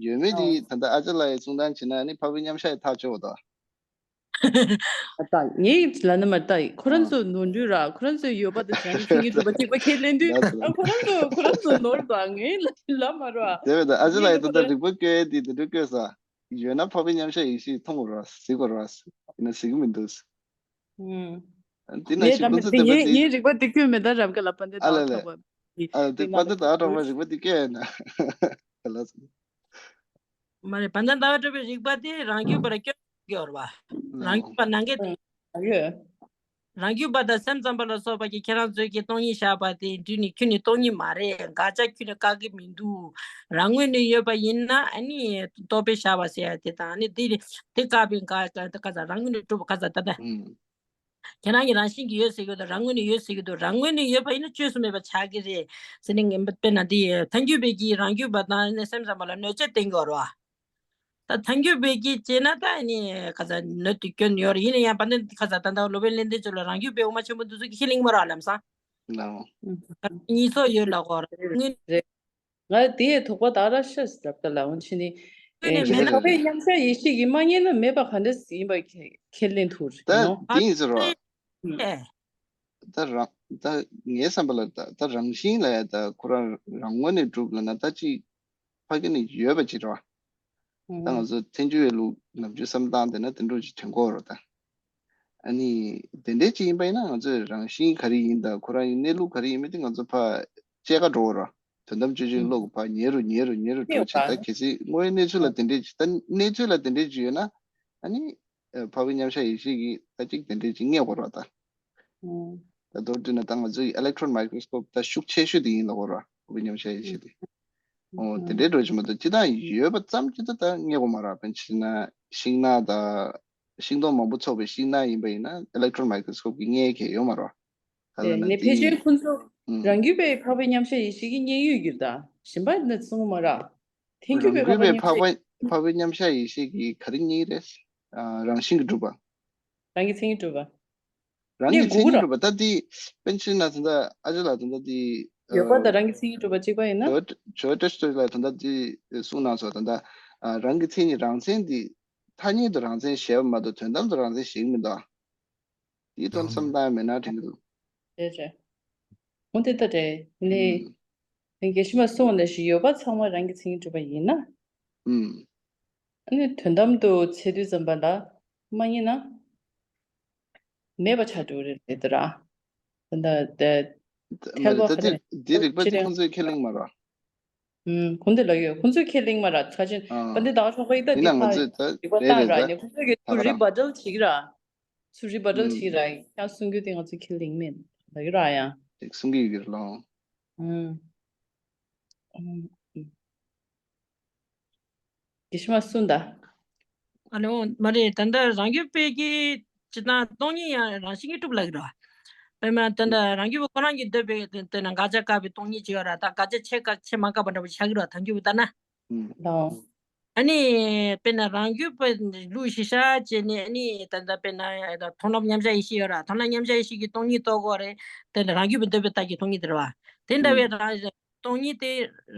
ཡོད་མེད་དེ་ཨ། ད་ལྟ་ཨ་ཅག་ལགས་ཀྱིས་གསུང་སྟངས་བྱས་ན་ནི་འཕགས་པའི་མཉམ་གཞག་ཡི་ཐག་ཆོད་པ་དང་། ཨ་ད་ངས་ལབ་ན་མ་ད་ཁོ་རང་ཨ། ཚོ་ནོར་འཁྲུལ་ར། ཁོ་རང་ཚོས་ཡོད་པ་དང་བྱང་ཆུབ་མཚན་ཉིད་གྲུབ་པ་གཅིག་པ་ཁས་ལེན་དུས། ལགས་སོ། ཨ་ཁོ་རང་ཚོ་ཁོ་རང་ཚོ་ནོར་ད་ངས་ལབ་མ་རོ། དེ་བས་ད་ཨ་ཅག་ལགས་ཀྱིས་ད་ལྟ་རིགས་པ་བཀོད་དེ་དེ་འདྲ་བཀོད་ས། ཡོད་ན་འཕགས་པའི་མཉམ་གཞག་ཡེ་ཤེས་མཐོང་དགོས་ར། གཟིགས་དགོས་ར། ཡིན་ན་གཟིགས་གི་མི་འདུག་ཨུམ། འདི་ན་ངས་ཞིག་ལབ་ཀུན་རྫོབ་བདེན་པ་ངས་འདི། ངས་རིག་པ་འདི་ཁྱོད་མེད་ད་རབ་དགའ་ལ་པ་འདི་ཨ་ལ་ལ། ད་ཐོག་པ། ཨ་འདི་པ་འདི་ད་ཐོག་པ་རིག་པ་འདི་སྐྱོན་ཡིན་ན། ལ། མ་རེད། པ་འདི་ད་ཐོག་པའི་རིག་པ་འདི་རང་རྒྱུད་པར་སྐྱོན་ཡོད་ར་བ། རང་རྒྱུད་པ་ནང་གི། ཨ་ཡོད། རང་རྒྱུད་པ་དང་སེམས་ཙམ་པ་ལ་སོགས་པ་གིས་ཁྱེད་རང་ཚོས་ཀྱི་སྟོང་ཉིད་བཞག་པ་དེ་འདི་ནི་ཁྱོད་ནི་སྟོང་ཉིད་མ་རེད། དགག་བྱ་ཁྱོད་ནི་བཀག་གི་མི་འདུག་རང་ངོས་ནས་ཡོད་པ་ཡིན་ན་ཨ་ནི་རྟོག་པས་བཞག་པ་ཟེར་ཡ་དེ་དང་ནི་དེ་དེ་བཀག་པའི་དགག་བྱ་དེ་ག་ས་རང་ངོས་ནས་གྲུབ་པ་ག་ས་ད་ལྟ། ཨུམ། ཁྱེད་རང་གིས་རང་བཞིན་གྱིས་ཡོད་ཟེར་གྱི་འདུག་རང་ངོས་ནས་ཡོད་ཟེར་གྱི་འདུག་རང་ངོས་ནས་ཡོད་པ་ཡིན་ན་བཅོས་སུ་མེད་པ་ཆགས་ཀྱི་རེད་ཟེར་ནས་ངས་དཔེར་ན་དེ་ཐལ་འགྱུར་བས་ཀྱིས་རང་རྒྱུད་པ་དང་ནི་སེམས་ཙམ་པ་ལ་གནོད་བྱེད་བསྟན་གྱི་ཡོད་རེད་བ། ད་ཐལ་འགྱུར་བས་ཀྱིས་བྱས་ན་ད་ནི་ག་ས་གནོད་དེ་སྐྱོན་ཡོད་རེད། ཡིན་ན་ཡང་བ་འདི་ག་ས་ད་ལྟ་སློབ་དཔོན་ལྷ་ལྡན་ཕྱོགས་ལ་རང་རྒྱུད་པའི་དབུ་མ་ཆེན་པོ་འདི་ཚོ་གིས་ཁས་ལེན་མ་རེད་ལམ་སང་། ལའོ། གཉིས་ཚོགས་ཡོད་ལ་གོ་ར་དངོས། རེད། ང་དེའི་དོགས་པ་དག་ར་ཤ་ཟ་ད་ལ་འོན་ཆེ་ནི། ཨེ་མེད་ན། འཕགས་པའི་མཉམ་གཞག་ཡེ་ཤེས་ཀྱིས་མ་རྙེད་ན་མེད་པ་ག་འདྲ་ཡིན་པ་ཁས་ཁས་ལེན་ཐུབ་རེད་ད་ནོ། དེ་ཡིན་ཟེར་རོ། ཨེ། ད་རང་ད་ངའི་བསམ་པ་ལ་ད་ད་རང་བཞིན་ལ་ཡ་ད་ཁོ་རང་རང་ངོས་ནས་གྲུབ་ལ་ན་ད་ཅིག་ཕ་གི་ནས་ཡོད་པ་ཅིག་རེད་བ། ད་ང་ཚོ་ཐལ་འགྱུར་བའི་ལུགས་ནམ་རྒྱུན་བསམ་སྟངས་དེ་ན་དེ་འདྲ་ཅིག་དྲན་གོ་རོ་ད། ཨ་ནི་དེ་འདྲའི་ཅིག་ཡིན་པ་ཡིན་ན་ང་ཚོས་རང་བཞིན་ག་རེ་ཡིན་དང་ཁོ་རང་ཡི་གནས་ལུགས་ག་རེ་ཡིན་མིན་དེ་ང་ཚོ་ཕར་དཔྱད་ག་འགྲོ་གི་རེད། དོན་དམ་དཔྱོད་བྱེད་ཀློག་གི་ཕར་ཉེ་རུ་ཉེ་རུ་ཉེ་རུ་འགྲོ་བྱེད་ད་གལ་སྲིད་དངོས་ཡོད་གནས་ཚུལ་ལ་དེ་འདྲའི་ཅིག་ད་གནས་ཚུལ་ལ་དེ་འདྲའི་ཅིག་ཡོད་ན་ཨ་ནི་འཕགས་པའི་མཉམ་གཞག་ཡེ་ཤེས་ཀྱིས་ད་ཅིག་དེ་འདྲའི་ཅིག་རྙེད་དགོས་རེད་ད། ད་མདོར་བསྡུས་ན་ད་ང་ཚོའི་electron microscope ད་ཤུགས་ཆེ་ཤོས་དེ་ཡིན་ལབ་དགོས་རེད། འཕགས་པའི་མཉམ་གཞག་ཡེ་ཤེས་དེ། ཨོ་དེ་འདྲའི་འགྲོ་གི་མ་གཏོགས་སྤྱིར་བཏང་ཡོད་པ་ཙམ་གྱིས་ད་ད་རྙེད་དགོས་མ་རེད། དཔེར་ན་ཤིང་ནགས་ད་ཤིང་སྡོང་མང་པོ་ཚོགས་པའི་ཤིང་ནགས་ཡིན་པ་ཡིན་ན་electron microscope གིས་རྙེད་མཁན་ཡོད་མ་རེད། ད་ལྟ་ན་དེ་ཕལ་ཆེར་ཁོང་ཚོ་ཨུམ། རང་རྒྱུད་པའི་འཕགས་པའི་མཉམ་གཞག་ཡེ་ཤེས་ཀྱིས་རྙེད་ཡོད་ཀྱི་རེད་ད། གཞན་པ་ནི་གསུང་གི་མ་རེད། ཐལ་འགྱུར་རང་བའི་རྒྱུད་པའི་འཕགས་པའི་མཉམ་གཞག་འཕགས་པའི་འཕགས་པའི་མཉམ་གཞག་ཡེ་ཤེས་ཀྱིས་ག་རེ་རྙེད་རེད། ཨ་རང་བཞིན་གྱིས་གྲུབ་པ། རང་གི་མཚན་ཉིད་གྲུབ་པ། རང་གི་གནས་མཚན་དགུ་ཉིད་ར། གྲུབ་པ་ད་དེ་དཔེར་ན་ད་ལྟ་ཨ་ཅག་ལགས་ད་ལྟ་དེ་ཡོད་པ་ཨ་དང་རང་གི་མཚན་ཉིད་གྲུབ་པ་གཅིག་པ་ཡིན་ན། ཇོ་ཇོ་ཏྲེ་སི་ཏོ་ལགས་ད་ལྟ་དེ་གསུངས་གནང་སོང་། ད་ལྟ་ཨ་རང་གི་མཚན་ཉིད་རང་མཚན་དེ་ཐ་སྙད་དུ་རང་མཚན་བཞེད་པ་མ་གཏོགས་དོན་དམ་དུ་རང་མཚན་བཞེད་ཀྱི་མི་འདུག་དེའི་དོན་བསམ་བཏང་མེད་ན་དྲན་གྱི་འདུག་རེད་རེད། འོ་དེ་ལྟ་རེད། ནི། ཨུམ། ནི་དགེ་བཤེས་མ་གསུངས་ནང་བཞིན་ཡོད་པ་ཚང་མ་རང་གི་མཚན་ཉིད་གྲུབ་པ་ཡིན་ན། ཨུམ། ཨ་ནི་དོན་དམ་དུ་འཚོལ་དུས་ཙམ་པ་ལ་མ་རྙེད་ན། མེད་པ་ཆགས་འགྲོ་གི་རེད་ད་ར། ད་ད་ད་ད་ཐལ་བ་ད་ག་དེ་རེད། དེ་རིགས་པ་དེ་ཁོང་ཚོས་ཁས་ལེན་མ་རེད། ཨུམ། ཁོང་དེ་ལ་ཡོད། ཁོང་ཚོས་ཁས་ལེན་མ་རེད། ཁ་ཆེན་ཨ་པ་འདི་དག་ཧྲོག་པ་ཡི་ད་ཡིན་འདི་ན་ང་ཕ་ཚོས་ད་རིག་པ་རེད་བཏང་རེད་ར། ད་ནི་ཁོང་ཚོས་ཀྱི་ད་ཚུར་ག་རེ་རང་ཌལ་བྱེད་ཀྱི་ར། ཚུར་རི་བ་ཌལ་ཨུམ། བྱེད་ཀྱི་ར། ཡང་གསུང་རྒྱུ་དེ་ང་ཚོས་ཁས་ལེན་མེད་ལ་ཡོད་ར་ཡང་། ཅིག་གསུང་གི་ཡོད་ཀྱི་རེད་ལོ། ཨུམ། ཨུམ། དགེ་བཤེས་མ་གསུངས་ད། ཨ་ནོ་མ་རེད། ད་ལྟ་རང་རྒྱུད་པའི་གི་སྤྱིར་བཏང་སྟོང་ཉིད་ཡང་རང་བཞིན་གྱིས་གྲུབ་ལབ་ཀྱི་རེད། དཔེར་ན་ད་ལྟ་རང་རྒྱུད་པ་ཁོ་རང་གིས་འདོད་པའི་དེ་ན་དགག་བྱ་བཀག་པའི་སྟོང་ཉིད་ཅིག་ཡོད་ར། ད་དགག་བྱ་ཆེ་བཀག་ཆེ་མ་བཀག་པ་འདྲ་པོ་ཆགས་ཀྱི་རེད། ཐལ་འགྱུར་བ་ལྟར་ན། ལའོ། ཨ་ནི་དཔེར་ན་རང་རྒྱུད་པ་ལུགས་གཞི་བཞག་བྱས་ནས་ཨ་ནི་ད་ལྟ་དཔེར་ན་མཐོང་ལམ་མཉམ་གཞག་ཡེ་ཤེས་ཡོད་ར། མཐོང་ལམ་མཉམ་གཞག་ཡེ་ཤེས་ཀྱིས་སྟོང་ཉིད་རྟོགས་དགོས་རེད། དེ་ནི་རང་རྒྱུད་པ་འདོད་པའི་རྟགས་ཀྱིས་སྟོང་ཉིད་དེ་རེད་བ། དེ་འདྲ་བའི་རང་སྟོང་ཉིད་དེ་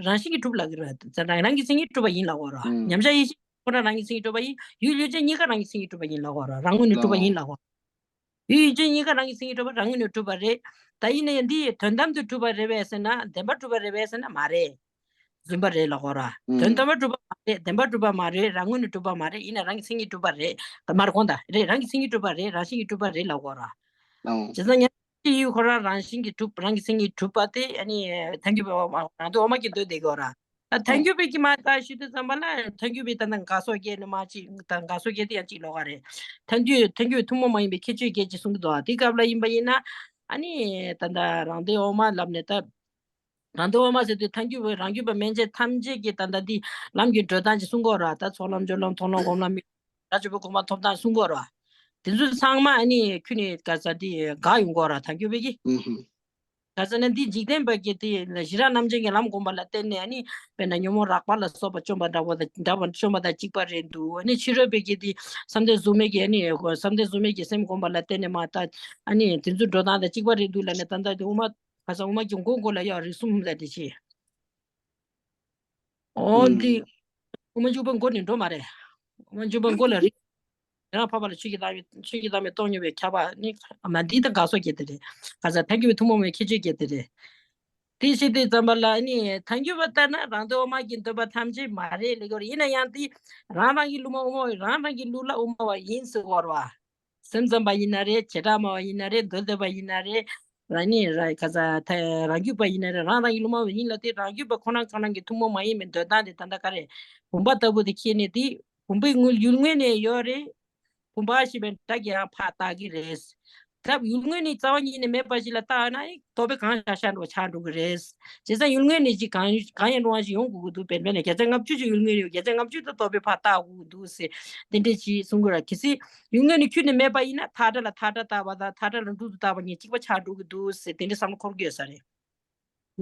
རང་བཞིན་གྱིས་གྲུབ་ལབ་ཀྱི་རེད། རང་རང་གི་མཚན་ཉིད་གྲུབ་པ་ཡིན་ལབ་དགོས་རེད། ཨུམ། མཉམ་གཞག་ཡེ་ཤེས་ཁོ་ན་རང་གི་མཚན་ཉིད་གྲུབ་པ་ཡིན། ཡུལ་ཡུལ་ཅན་གཉིས་ཀ་རང་གི་མཚན་ཉིད་གྲུབ་པ་ཡིན་ལབ་དགོས་རེད། རང་ངོས་ནས་གྲུབ་པ་ཡིན་ལབ་དགོས་རེད། ཡུལ་ཡུལ་ཅན་གཉིས་ཀ་རང་གི་མཚན་ཉིད་གྲུབ་པ་རང་ངོས་ནས་གྲུབ་པ་རེད། ད་ཡིན་ན་ཡང་འདི་དོན་དམ་དུ་གྲུབ་པ་རེད་པས་ཟེར་ན། བདེན་པར་གྲུབ་པ་རེད་པས་ཟེར་ན་མ་རེད། རྫུན་པ་རེད་ལབ་དགོས་རེད། ཨུམ། དོན་དམ་པར་གྲུབ་པ་མ་རེད། བདེན་པར་གྲུབ་པ་མ་རེད། རང་ངོས་ནས་གྲུབ་པ་མ་རེད། ཡིན་ན་རང་གི་མཚན་ཉིད་གྲུབ་པ་རེད། ད་མར་དགོངས་དག་རེད། རང་གི་མཚན་ཉིད་གྲུབ་པ་རེད། རང་བཞིན་གྱིས་གྲུབ་པ་རེད་ལབ་དགོས་རེད། ཨོ། བྱས་ཙང་ཉམས་ཞིབ་ཡུལ་ཁོ་རང་རང་བཞིན་གྱིས་གྲུབ། རང་གི་མཚན་ཉིད་གྲུབ་པ་དེ་ཨ་ནི་ཐལ་འགྱུར་བའི་འོག་མ་རང་དོན་འོག་མ་གི་འདོད་བསྡད་དགོས་ར། ད་ཐལ་འགྱུར་བའི་གི་མ་ད་ཞུ་དུས་ཙམ་པ་ལ་ཐལ་འགྱུར་བའི་ད་ལྟ་དགག་སོགས་བརྒྱད་ནི་མ་གཅིག་ད་དགག་སོགས་བརྒྱད་དེ་ཡང་གཅིག་ལོགས་ཀ་རེད། ཐལ་འགྱུར་ཐལ་འགྱུར་ཐུན་མོང་མ་ཡིན་པའི་ཁྱད་ཆོས་བརྒྱད་ཅེས་གསུང་གི་འདུག་དེ་སྐབས་ལ་ཡིན་པ་ཡིན་ན་ཨ་ནི་ད་ལྟ་རང་དོན་འོག་མ་ལབ་ནས་ད། རང་དོན་དབུ་མ་ཟེར་དུས་ཐལ་འགྱུར་བའི་རང་རྒྱུད་པ་མན་ཆད་ཐམས་ཅད་ཀྱི་ད་ལྟ་འདི་ལམ་གྱི་བགྲོད་སྟངས་ཀྱི་གསུང་གི་ཡོད་རེད་བ། ད་ཚོགས་ལམ་སྦྱོར་ལམ་མཐོང་ལམ་སྒོམ་ལམ་དམིགས། ར་ཆོས་པའི་གོ་འཕང་ཐོབ་སྟངས་གསུང་གི་ཡོད་རེད་བ། དེ་ཚོ་ཚང་མ་ཨ་ནི་ཁྱོད་ནི་ག་ས་འདི་འགག་ཡོང་གི་ཡོད་རེད་བ། ཐལ་འགྱུར་བའི་གི། ཨུ་ཧུ། ག་ས་ན་འདི་འཇིག་རྟེན་པ་གི་དེ་ཞི་རགས་རྣམ་འབྱེད་ཀྱི་ལམ་སྒོམ་པ་ལ་བརྟེན་ནས་ཨ་ནི་དཔེར་ན་ཉོན་མོངས་རགས་པ་ལ་སོགས་པ་བཅོམ་པ་འདྲ་བོ་དང་འདྲ་བ་བཅོམ་པ་དང་གཅིག་པ་རེད་འདུག། ཨ་ནི་ཕྱི་རོལ་པའི་གི་དེ་བསམ་གཏན་གཟུགས་མེད་ཀྱི་ཨ་ནི་བསམ་གཏན་གཟུགས་མེད་ཀྱི་སེམས་སྒོམ་པ་ལ་བརྟེན་ནས་མ་ད་ཨ་ནི་དེ་ཚོ་འགྲོ་སྟངས་དང་གཅིག་པ་རེད་འདུག་ལབ་ནས། ད་ལྟ་དེ་དབུ་མ་ག་ས་དབུ་མ་གི་མགོ་མགོ་ལ་ཡང་རིགས་གསུམ་ལ་དེ་བྱེད། ཨོ་འདི། ཨུམ། དབུ་མ་འཇུག་པ་མགོ་ནས་འགྲོ་མ་རེད། དབུ་མ་འཇུག་པ་མགོ་ལ་རིགས། དེ་རང་འཕགས་པ་ལ་ཆོས་ཀྱི་བདག་མེད་ཆོས་ཀྱི་བདག་མེད་རྟོགས་ནུས་པའི་ཁྱབ་པ་ནི་མ་འདི་དང་འགག་སོགས་ཀྱི་དེ་རེད། ག་ས་ཐལ་འགྱུར་བའི་ཐུན་མོང་མའི་ཁྱད་ཆོས་ཀྱི་དེ་རེད། དེ་བྱེད་དུས་ཙམ་པ་ལ་ནི་ཐལ་འགྱུར་བ་ལྟར་ན་རང་དོན་དབུ་མ་གི་འདོད་པ་ཐམས་ཅད་མ་རེད་ལབ་ཀྱི་ཡོད་རེད། ཡིན་ན་ཡང་དེ་རང་རང་གི་ལུགས་མ་དབུ་མ་བ་རང་རང་གི་ལུགས་ལ་དབུ་མ་བ་ཡིན་ཟེར་བ་རེད་བ། སེམས་ཙམ་པ་ཡིན་ན་རེད། བྱེ་བྲག་སྨྲ་བ་ཡིན་ན་རེད། མདོ་སྡེ་པ་ཡིན་ན་རེད། རང་ཉིད་ར་ག་ས་ཐ་རང་རྒྱུད་པ་ཡིན་ན་རེད། རང་རང་ཡིན་ལུང་མ་ཡིན་ལ་དེ་རང་རྒྱུད་པ་ཁོ་རང་ཁོ་རང་གི་ཐུན་མོང་མ་ཡིན་པའི་འདོད་སྟངས་དེ་ད་ལྟ་ག་རེ་བུམ་པ་ལྟ་བུ་དེ་ཁྱེར་ནས་དེ་བུམ་པའི་དངོས་ཡུལ་དངོས་ནས་ཡོད་རེད། བུམ་པ་ཞེས་པའི་སྒྲ་གིས་རང་ཕར་བཏགས་ཀྱི་རེད། ད་ཡུལ་དངོས་ནི་རྩ་བ་ཉིད་ནས་མེད་པ་ཞིག་ལ་བཏགས་ན་རྟོག་པས་གང་ཤར་ཤར་འགྲོ་ཆགས་འགྲོ་གི་རེད། བྱས་ཙང་ཡུལ་དངོས་ནས་ཅིག་གང་གང་ཡང་རུང་བ་ཞིག་ཡོང་དགོས་ཀྱི་འདུག། དཔེར་ན་བརྒྱ་ཆ་ལྔ་བཅུ་ཅིག་ཡུལ་དངོས་ཡོད། བརྒྱ་ཆ་ལྔ་བཅུ་དེ་རྟོག་པས་ཕར་བཏགས་དགོས་ཀྱི་འདུག་ཟེར། དེ་འདྲས་ཅིག་གསུང་གི་རེད། གལ་སྲིད་ཡུལ་དངོས་ནས་ཁྱོན་ནས་མེད་པ་ཡིན་ན་མཐའ་བྲལ་ལ་མཐའ་བྲལ་བཏགས་པ་དང་མཐའ་བྲལ་ལ་འབྲུ་དུ་བཏགས་པ་གཉིས་གཅིག་པ་ཆགས་འགྲོ་གི་འདུག་ཟེར། དེ་འདྲས་བསམ་བློ་འཁོར་གྱི་ཡོད་ས་རེད།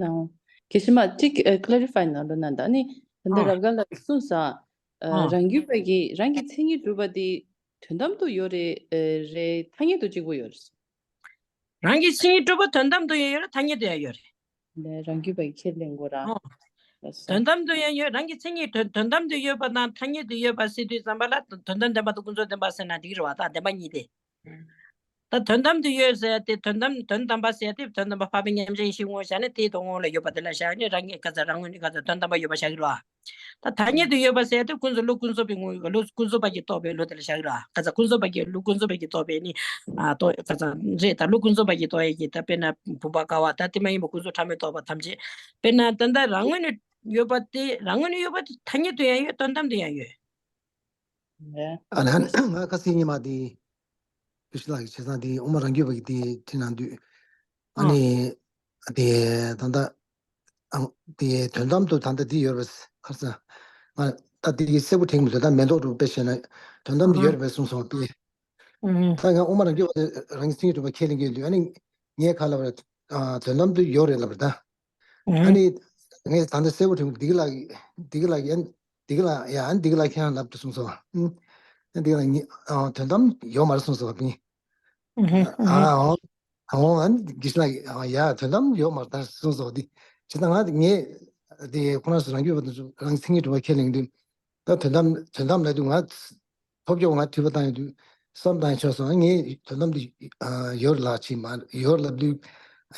ལའོ། དགེ་བཤེས་མ་གཅིག་ཨ་clarify་གནང་རོགས་གནང་དང་། ཨ་ནི་ད་ལྟ་ཨ་རབ་དགའ་ལགས་གསུངས་སོང་། ཨ་ཨ་རང་རྒྱུད་པ་གིས་རང་གི་མཚན་ཉིད་གྲུབ་པ་དེ་དོན་དམ་དུ་ཡོད་རེད། ཨ་རེད། ཐ་སྙད་དུ་གཅིག་པུ་ཡོད་རེད། རང་གི་མཚན་ཉིད་གྲུབ་པ་དོན་དམ་དུ་ཡང་ཡོད་རེད། ཐ་སྙད་དུ་ཡང་ཡོད་རེད། ལས་རང་རྒྱུད་པ་ཡི་ཁས་ལེན་དགོས་ར། ཨོ། ལགས་སོ། དོན་དམ་དུ་ཡང་ཡོད། རང་གི་མཚན་ཉིད་དོན་དོན་དམ་དུ་ཡོད་པ་དང་ཐ་སྙད་དུ་ཡོད་པ་ཟེར་དུས་ཙམ་པ་ལ་དོན་དམ་བདེན་པ་དང་ཀུན་རྫོབ་བདེན་པ་ཟེར་ན་འགྲིག་རེད་བ། ད་བདེན་པ་གཉིས་དེ། ད་དོན་དམ་དུ་ཡོད་ཟེར་ཏེ་དོན་དམ་དོན་དམ་པ་ཟེར་ཏེ་དོན་དམ་པ་འཕགས་པའི་མཉམ་གཞག་ཡེ་ཤེས་ངོ་བོ་བཞག་ནས་དེའི་དོན་དངོས་ལ་ཡོད་པ་དེ་ལ་བཞག་ནས་རང་ཉིད་ག་ཚ་རང་ངོས་ནས་ག་ཚ་དོན་དམ་པ་ཡོད་པ་བཞག་གི་རེད་བ། ད་ཐ་སྙད་དུ་ཡོད་པ་ཟེར་ཏེ་ཀུན་རྫོབ་བློ་ཀུན་རྫོབ་པའི་ངོ་བོ་བློ་ཀུན་རྫོབ་པ་གིས་རྟོགས་པའི་བློ་དེ་ལ་བཞག་གི་ར། ག་ཚ་ཀུན་རྫོབ་པ་གིས་བློ་ཀུན་རྫོབ་པ་གིས་རྟོགས་པའི་ནི་ཨ་རྟོགས་ག་ཚ་རེད། ད་བློ་ཀུན་རྫོབ་པ་གིས་རྟོགས་ཡས་ཀྱི་ད་དཔེར་ན་བུམ་པ་ཀ་བ་ད་དེ་མ་ཡིན་པ་ཀུན་རྫོབ་ཕྲ་མོས་རྟོགས་པ་ཐམས་ཅད། དཔེར་ན་ད་ལྟ་རང་ངོས་ནས་ཡོད་པ་དེ་རང་ངོས་ནས་ཡོད་པ་དེ་ཐ་སྙད་དུ་ཡང་ཡོད། དོན་དམ་དུ་ཡང་ཡོད། ཨ་ལ་ང་ཁ་སང་ཉི་མ་དེ་ཀུ་ཤི་ལགས་ཀྱི་བྱས་ཙང་དེ་དབུ་མ་རང་རྒྱུད་པ་གི་དེ་ཁྲིད་གནང་དུས་ཨ་ཨ་ནི་དེ་ད་ལྟ་ཨང་དེ་དོན་དམ་དུ་ད་ལྟ་འདི་ཡོད་རེད་པས། ཁར་ས་ང་ད་དེ་གི་གསལ་པོ་དྲན་མི་འདུག། ད་མེ་ཏོག་རུ་དཔེ་བཤད་ན་དོན་དམ་དུ་ཡོད་རེད་པས་གསུངས་སོང་། དེ་ཨང་ད་ང་དབུ་མ་རང་རྒྱུད་པ་དེ་རང་གི་མཚན་ཉིད་གྲུབ་པ་ཁས་ལེན་གྱི་ཡོད་དུས་ཨ་ནི་ངས་ག་ལབ་རེད། ཨ་དོན་དམ་དུ་ཡོད་རེད་ལབ་རེད་ད། ཨ་ཨང་ནི་ངས་ད་ལྟ་གསལ་པོ་དྲན་མི་འདུག། འདི་གི་ལ་འདི་གི་ལ་ཡན་འདི་གི་ལ་ཡ་ཨ་ནི་འདི་གི་ལ་ཁྱེད་རང་ལབ་དུས་གསུངས་སོང་། ཨང་འདི་གི་ལ་ངས་ཨ་དོན་དམ་ཡོད་མ་རེད་གསུངས་སོང་། ཨང་ཨང་། ཨ་འོ་ཨ་ནི་དགེ་བཤེས་ལགས་ཡ་དོན་དམ་ཡོད་མ་རེད་ད་གསུངས་སོང་། འདི་ཇི་ལྟར་ང་ངས་དེ་ཁོ་རང་ཚོ་རང་རྒྱུད་པ་དང་རང་མཚན་ཉིད་གྲུབ་པ་ཁས་ལེན་དུས་ད་དོན་དམ་དོན་དམ་ལབ་དུས་ང་ཐོབ་རྒྱུ་ང་དུས་པ་བཏང་ཡོད་དུས་བསམ་བཏང་ཡོད་ཆོག་སོང་། ངས་དོན་དམ་དེ་ཡོད་ལ་ཅི་མ་ཡོད་ལབ་དུས་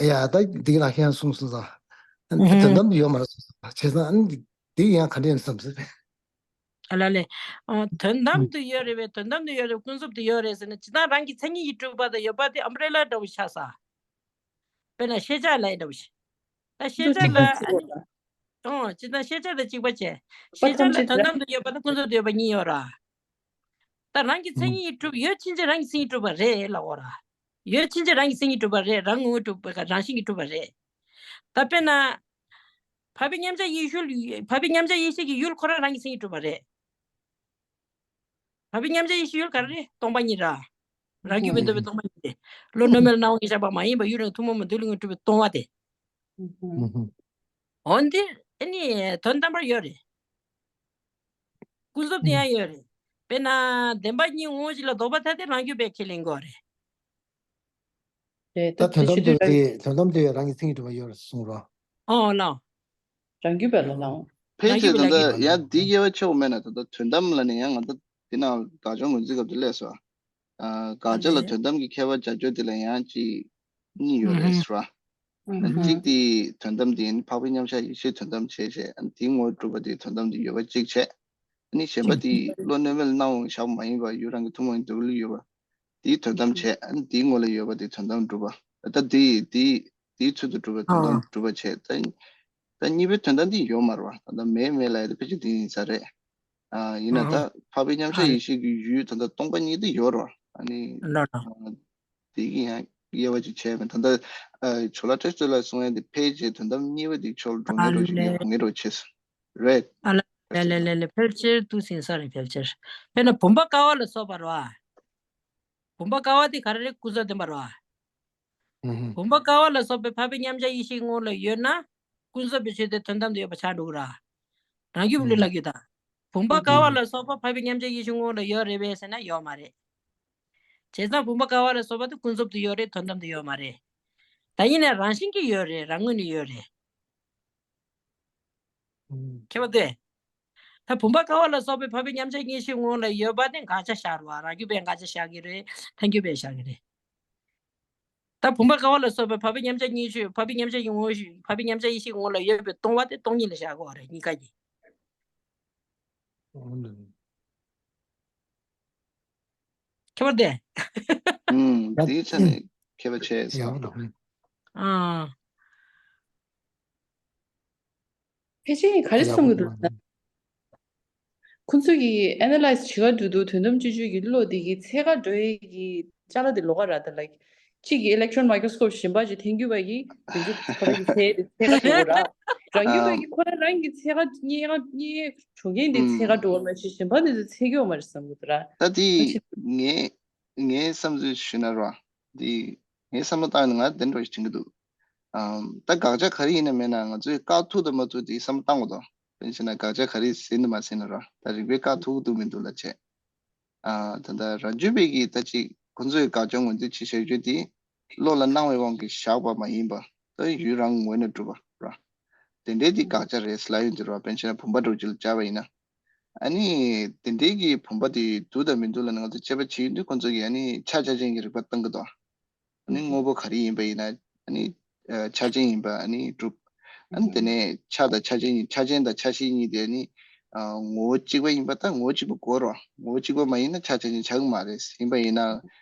ཡ་ད་འདི་ལ་ཁྱེད་རང་གསུངས་སོང་། དོན་དམ་དེ་ཡོད་མ་རེད་གསུངས་སོང་། བྱས་ཙང་ཨ་ནི་འདི་ཡང་ག་འདྲ་ཡིན་བསམ་ཟེར། ཨ་ལ་ལས། ཨ་དོན་དམ་དུ་ཡོད་རེད་པས། དོན་དམ་དུ་ཡོད་རེད། ཀུན་རྫོབ་ཏུ་ཡོད་རེད་ཟེར་ན་ཇི་ལྟར་རང་གི་མཚན་ཉིད་ཀྱིས་གྲུབ་པ་དང་ཡོད་པ་དེ་ཨམ་བྷ་རེ་ལ་འདྲ་བོ་ཆགས་ས། དཔེར་ན་ཤེས་བྱ་ལ་ཡི་འདྲ་བོ་ཞིག། ད་ཤེས་བྱ་ལ་ཨ་ནི་ཨོ་ཇི་ལྟར་ཤེས་བྱ་དང་གཅིག་པ་བྱས། ཤེས་བྱ་ལ་དོན་དམ་དུ་ཡོད་པ་དང་ཀུན་རྫོབ་ཏུ་ཡོད་པ་གཉིས་ཡོད་ར། ད་རང་གི་མཚན་ཉིད་ཀྱིས་གྲུབ་ཡོད་ཕྱིན་ཆད་རང་གི་མཚན་ཉིད་གྲུབ་པ་རེད་ལབ་དགོས་ར། ཡོད་ཕྱིན་ཆད་རང་གི་མཚན་ཉིད་གྲུབ་པ་རེད། རང་ངོ་བོ་གྲུབ་པ་རང་བཞིན་གྱིས་གྲུབ་པ་རེད། ད་དཔེར་ན། འཕགས་པའི་མཉམ་གཞག་ཡེ་ཤེས་འཕགས་པའི་མཉམ་གཞག་ཡེ་ཤེས་ཀྱི་ཡུལ་ཁོ་རང་རང་གི་མཚན་ཉིད་གྲུབ་པ་རེད། འཕགས་པའི་མཉམ་གཞག་ཡེ་ཤེས་ཡུལ་ག་རེ་རེད། སྟོང་པ་ཉིད་ར། རང་རྒྱུད་མི་འདོར་བའི་སྟོང་པ་ཉིད་དེ། བློ་རྣོ་མེད་ལ་སྣང་བ་ཉིད་བཞག་པ་མ་ཡིན་པ་ཡུལ་རང་ཐུན་མོང་མ་འདུལ་ལུགས་ངོ་གྲུབ་པའི་སྟོང་པ་དེ། འོན་ཏེ་ཨ་ནི་དོན་དམ་པར་ཡོད་རེད། ཀུན་རྫོབ་དེ་ཡང་ཡོད་རེད། དཔེར་ན་བདེན་པ་གཉིས་ངོ་བོ་གཅིག་ལ་ལྡོག་པ་ཐལ་ཏེ་རང་རྒྱུད་པས་ཁས་ལེན་དགོས་རེད། རེད། ད་དོན་དམ་དུ་དེ་དོན་དམ་དུ་ཡང་རང་གི་མཚན་ཉིད་གྲུབ་པ་ཡོད་རེད་གསུངས་རོགས། ཨོ་ལགས། རང་རྒྱུད་པ་ལ་ལའང་། ཕལ་ཆེར་ད་ལྟ་ཡང་འདི་དབྱེ་བ་ཕྱེ་བ་མེད་ན་ད་ལྟ་དོན་དམ་ལ་ནི་ཡང་ང་ད་འདི་ན་དགག་སྦྱོར་ངོས་འཛིན་སྐབས་དུ་སླེབས་སོ། དགག་བྱ་ལ་དོན་དམ་གྱི་ཁྱད་པར་སྦྱར་སྦྱོར་དེ་ལ་ཡང་གཅིག་གཉིས་ཡོད་རེད་ཟེར་བ། གཅིག་དེ་དོན་དམ་དེ་ཡིན་འཕགས་པའི་མཉམ་གཞག་ཡེ་ཤེས་དོན་དམ་བྱས་བྱས་དེའི་ངོ་བོ་གྲུབ་པ་དེ་དོན་དམ་དེ་ཡོད་པ་གཅིག་བྱས། གཞན་པ་དེ་བློ་རྣོ་མེད་ལ་སྣང་བ་བཞག་པ་མ་ཡིན་པ་ཡུལ་རང་གི་ཐུན་མོང་གི་འདུལ་ལུགས་ཡོད་པ། དེའི་དོན་དམ་བྱས། ཨ་ནི་དེའི་ངོ་ལ་ཡོད་པ་དེ་དོན་དམ་སྒྲུབ་པ། ད་དེ་དེ་དེའི་ཚུལ་དུ་སྒྲུབ་པ་དོན་དམ་སྒྲུབ་པ་བྱས། ད་ད་གཉིས་པའི་དོན་དམ་འདི་ཡོད་མ་རེད་བ། ད་ལྟ་མེད་མེད་ལབ་ཡ་དེ་ཕལ་ཆེར་དེ་ཡིན་ས་རེད། ཨ་ཡིན་ན་ད་འཕགས་པའི་མཉམ་གཞག་ཡེ་ཤེས་ཀྱི་ཡུལ་ད་ལྟ་སྟོང་པ་ཉིད་དེ་ཡོད་རེད་བ། ཨ་ནི་དེ་གི་ཡང་ དབྱེ་བ་ཅིག་བྱས་པས། ད་ལྟ་ཨ་ཇོ་ལགས་བཀྲ་ཤིས་ལགས་གསུང་ཡ་དེ་ཕལ་ཆེར་དོན་དམ་གཉིས་པ་དེ་ཕྱོགས་ལ་འགྲོ་ངེས་རོགས་ཅིག་ངེས་རོགས་བྱས་སོང་རེད། ཨ་ལ་ལ་ལ་ལ་ལ་ཕལ་ཆེར་ཏུ་ཟིན་ས་རེད་ཕལ་ཆེར། དཔེར་ན་བུམ་པ་ཀ་བ་ལ་སོགས་པ་རེད་བ། བུམ་པ་ཀ་བ་དེ་ག་རེ་རེད། ཀུན་རྫོབ་བདེན་པ་རེད་བ། ཨུ་ཧུ། བུམ་པ་ཀ་བ་ལ་སོགས་པའི་འཕགས་པའི་མཉམ་གཞག་ཡེ་ཤེས་ངོ་བོ་ལ་ཡོད་ན། ཀུན་རྫོབ་པའི་ཆོས་དེ་དོན་དམ་དུ་ཡོད་པ་ཆགས་འགྲོ་གི་ར། རང་རྒྱུད་པའི་ལུགས་ལ་གི་དང་། བུམ་པ་ཀ་བ་ལ་སོགས་པ་འཕགས་པའི་མཉམ་གཞག་ཡེ་ཤེས་ངོ་བོ་ལ་ཡོད་རེད་པས་ཟེར་ན་ཡོད་མ་རེད། བྱས་ཙང་བུམ་པ་ཀ་བ་ལ་སོགས་པ་དེ་ཀུན་རྫོབ་ཏུ་ཡོད་རེད། དོན་དམ་དུ་ཡོད་མ་རེད། ད་ཡིན་ནའི་རང་བཞིན་གྱིས་ཡོད་རེད། རང་ངོས་ནས་ཡོད་རེད། ཁྱད་པར་དེ། ད་བུམ་པ་ཀ་བ་ལ་སོགས་པའི་འཕགས་པའི་མཉམ་གཞག་ཡེ་ཤེས་ངོ་བོ་ལ་ཡོད་པ་དེ་དགག་བྱ་བཞག་རེད་བ། རང་རྒྱུད་པས་དགག་བྱ་བཞག་གི་རེད། ཐལ་འགྱུར་བས་བཞག་གི་རེད། ད་བུམ་པ་ཀ་བ་ལ་སོགས་པའི་འཕགས་པའི་མཉམ་གཞག་ཡེ་ཤེས་འཕགས་པའི་མཉམ་གཞག་ཡེ་ཤེས་ངོ་བོ་ཞིག་འཕགས་པའི་མཉམ་གཞག་ཡེ་ཤེས་ངོ་བོ་ལ་ཡོད་པའི་སྟོང་པ་དེ་སྟོང་ཉིད་ལ་བཞག་དགོས་པ་རེད་གཉིས་ཀ་གི། ཁྱད་པར་དེ། ཨུམ། དེའི་ཆ་ནས་ཁྱད་པར་ཕྱེ་ཡོད་སོང་། ཨང་། ཕལ་ཆེར་ག་རེ་བསམ་གྱི་འདུག་ན། ཁོང་ཚོས་ཀྱི་ཨེ་ན་ལའི་ཛི་བྱེད་ག་འགྲོ་དུས་དོན་དམ་དཔྱོད་བརྗོད་ཀྱི་བློ་དེ་གི་ཚད་ག་འགྲོ་ཡས་ཀྱི་ཅ་ལག་དེ་ལོགས་ཀ་ར། ད་ལ་གཅིག་གི་ཨི་ལེག་ཊོན་མའི་ཀྲོ་སི་ཀོབ་གཞན་པ་ཅིག་ཐལ་འགྱུར་བ་གི་དེ་ཚོ་ཁ་བའི་གི་ཚད་དེ་ཚད་ག་འགྲོ་གི་ར། རང་རྒྱུད་པ་གི་ཁོ་རང་རང་གི་ཚད་ག་རྙེད་ག་རྙེད་གྲོང་ཁྱེར་དེ་ཚད་ག་འགྲོ་བ་མ་ཤེས་གཞན་པ་དེ་ཚོ་ཚད་ཀྱི་ཡོད་མ་རེད་བསམ་གི་འདུག་ར། ད་དེ་ངས་ངའི་བསམ་ཚུལ་ཞུས་ན་ར། དེ་ངའི་བསམ་བློ་བཏང་ན་ང་དེ་འདྲ་ཞིག་དྲན་གི་འདུག་ཨམ། ད་དགག་བྱ་ག་རེ་ཡིན་ན་མེད་ན་ང་ཚོས་བཀག་ཐུབ་དང་མ་ཐུབ་དེ་བསམ་བློ་བཏང་དགོས་དོ། དཔེར་ན་དགག་བྱ་ག་རེ་ཟིན་དང་མ་ཟིན་ན་ར། ད་རིགས་པས་བཀག་ཐུབ་ཀྱི་འདུག་མི་འདུག་ལ་བྱས། ཨ། ད་ལྟ་རང་རྒྱུད་པའི་གི་ད་ཅིག་ཁོ་ཚོའི་དགག་བྱ་ངོས་འཛིན་བྱེད་བྱ་རྒྱུ་དེ་བློ་ལ་སྣང་བའི་དབང་གིས་བཞག་པ་མ་ཡིན་པ། ད་ཡུལ་རང་ངོས་ནས་གྲུབ་པ་ར། དེ་འདྲའི་དེ་དགག་བྱ་རེད་ལབ་ཡོང་དུས་ར། དཔེར་ན་བུམ་པ་འདྲ་བོ་ཅིག་ལ་སྦྱར་བ་ཡིན་ན། ཨ་ནི་དེ་འདྲའི་གི་བུམ་པ་དེ་འདུག་དང་མི་འདུག་ལ་ནི་ང་ཚོ་དཔྱད་པ་བྱེད་ཡོང་དུས་ཁོ་ཚོ་གིས་ཨ་ནི་ཆ་ཆ་ཅན་གྱི་རིགས་པ་བཏང་གི་འདུག་ཨ་ནི་དངོས་པོ་ག་རེ་ཡིན་པ་ཡིན་ན་ཨ་ནི་ཆ་ཅན་ཡིན་པ་ཨ་ནི་གྲུབ། ཨ་ནི་དེ་ནས་ཆ་དང་ཆ་ཅན་ཡིན། ཆ་ཅན་དང་ཆ་ཤས་གཉིས་དེ་ཨ་ནི་ངོ་བོ་གཅིག་པ་ཡིན་པ་དང་ངོ་བོ་གཅིག་པ་དགོས་རེད། ངོ་བོ་གཅིག་པ་མ་ཡིན་ན་ཆ་ཅན་ཅན་ཆགས་ཀྱི་མ་རེད། ཡིན་པ་ཡིན་ན།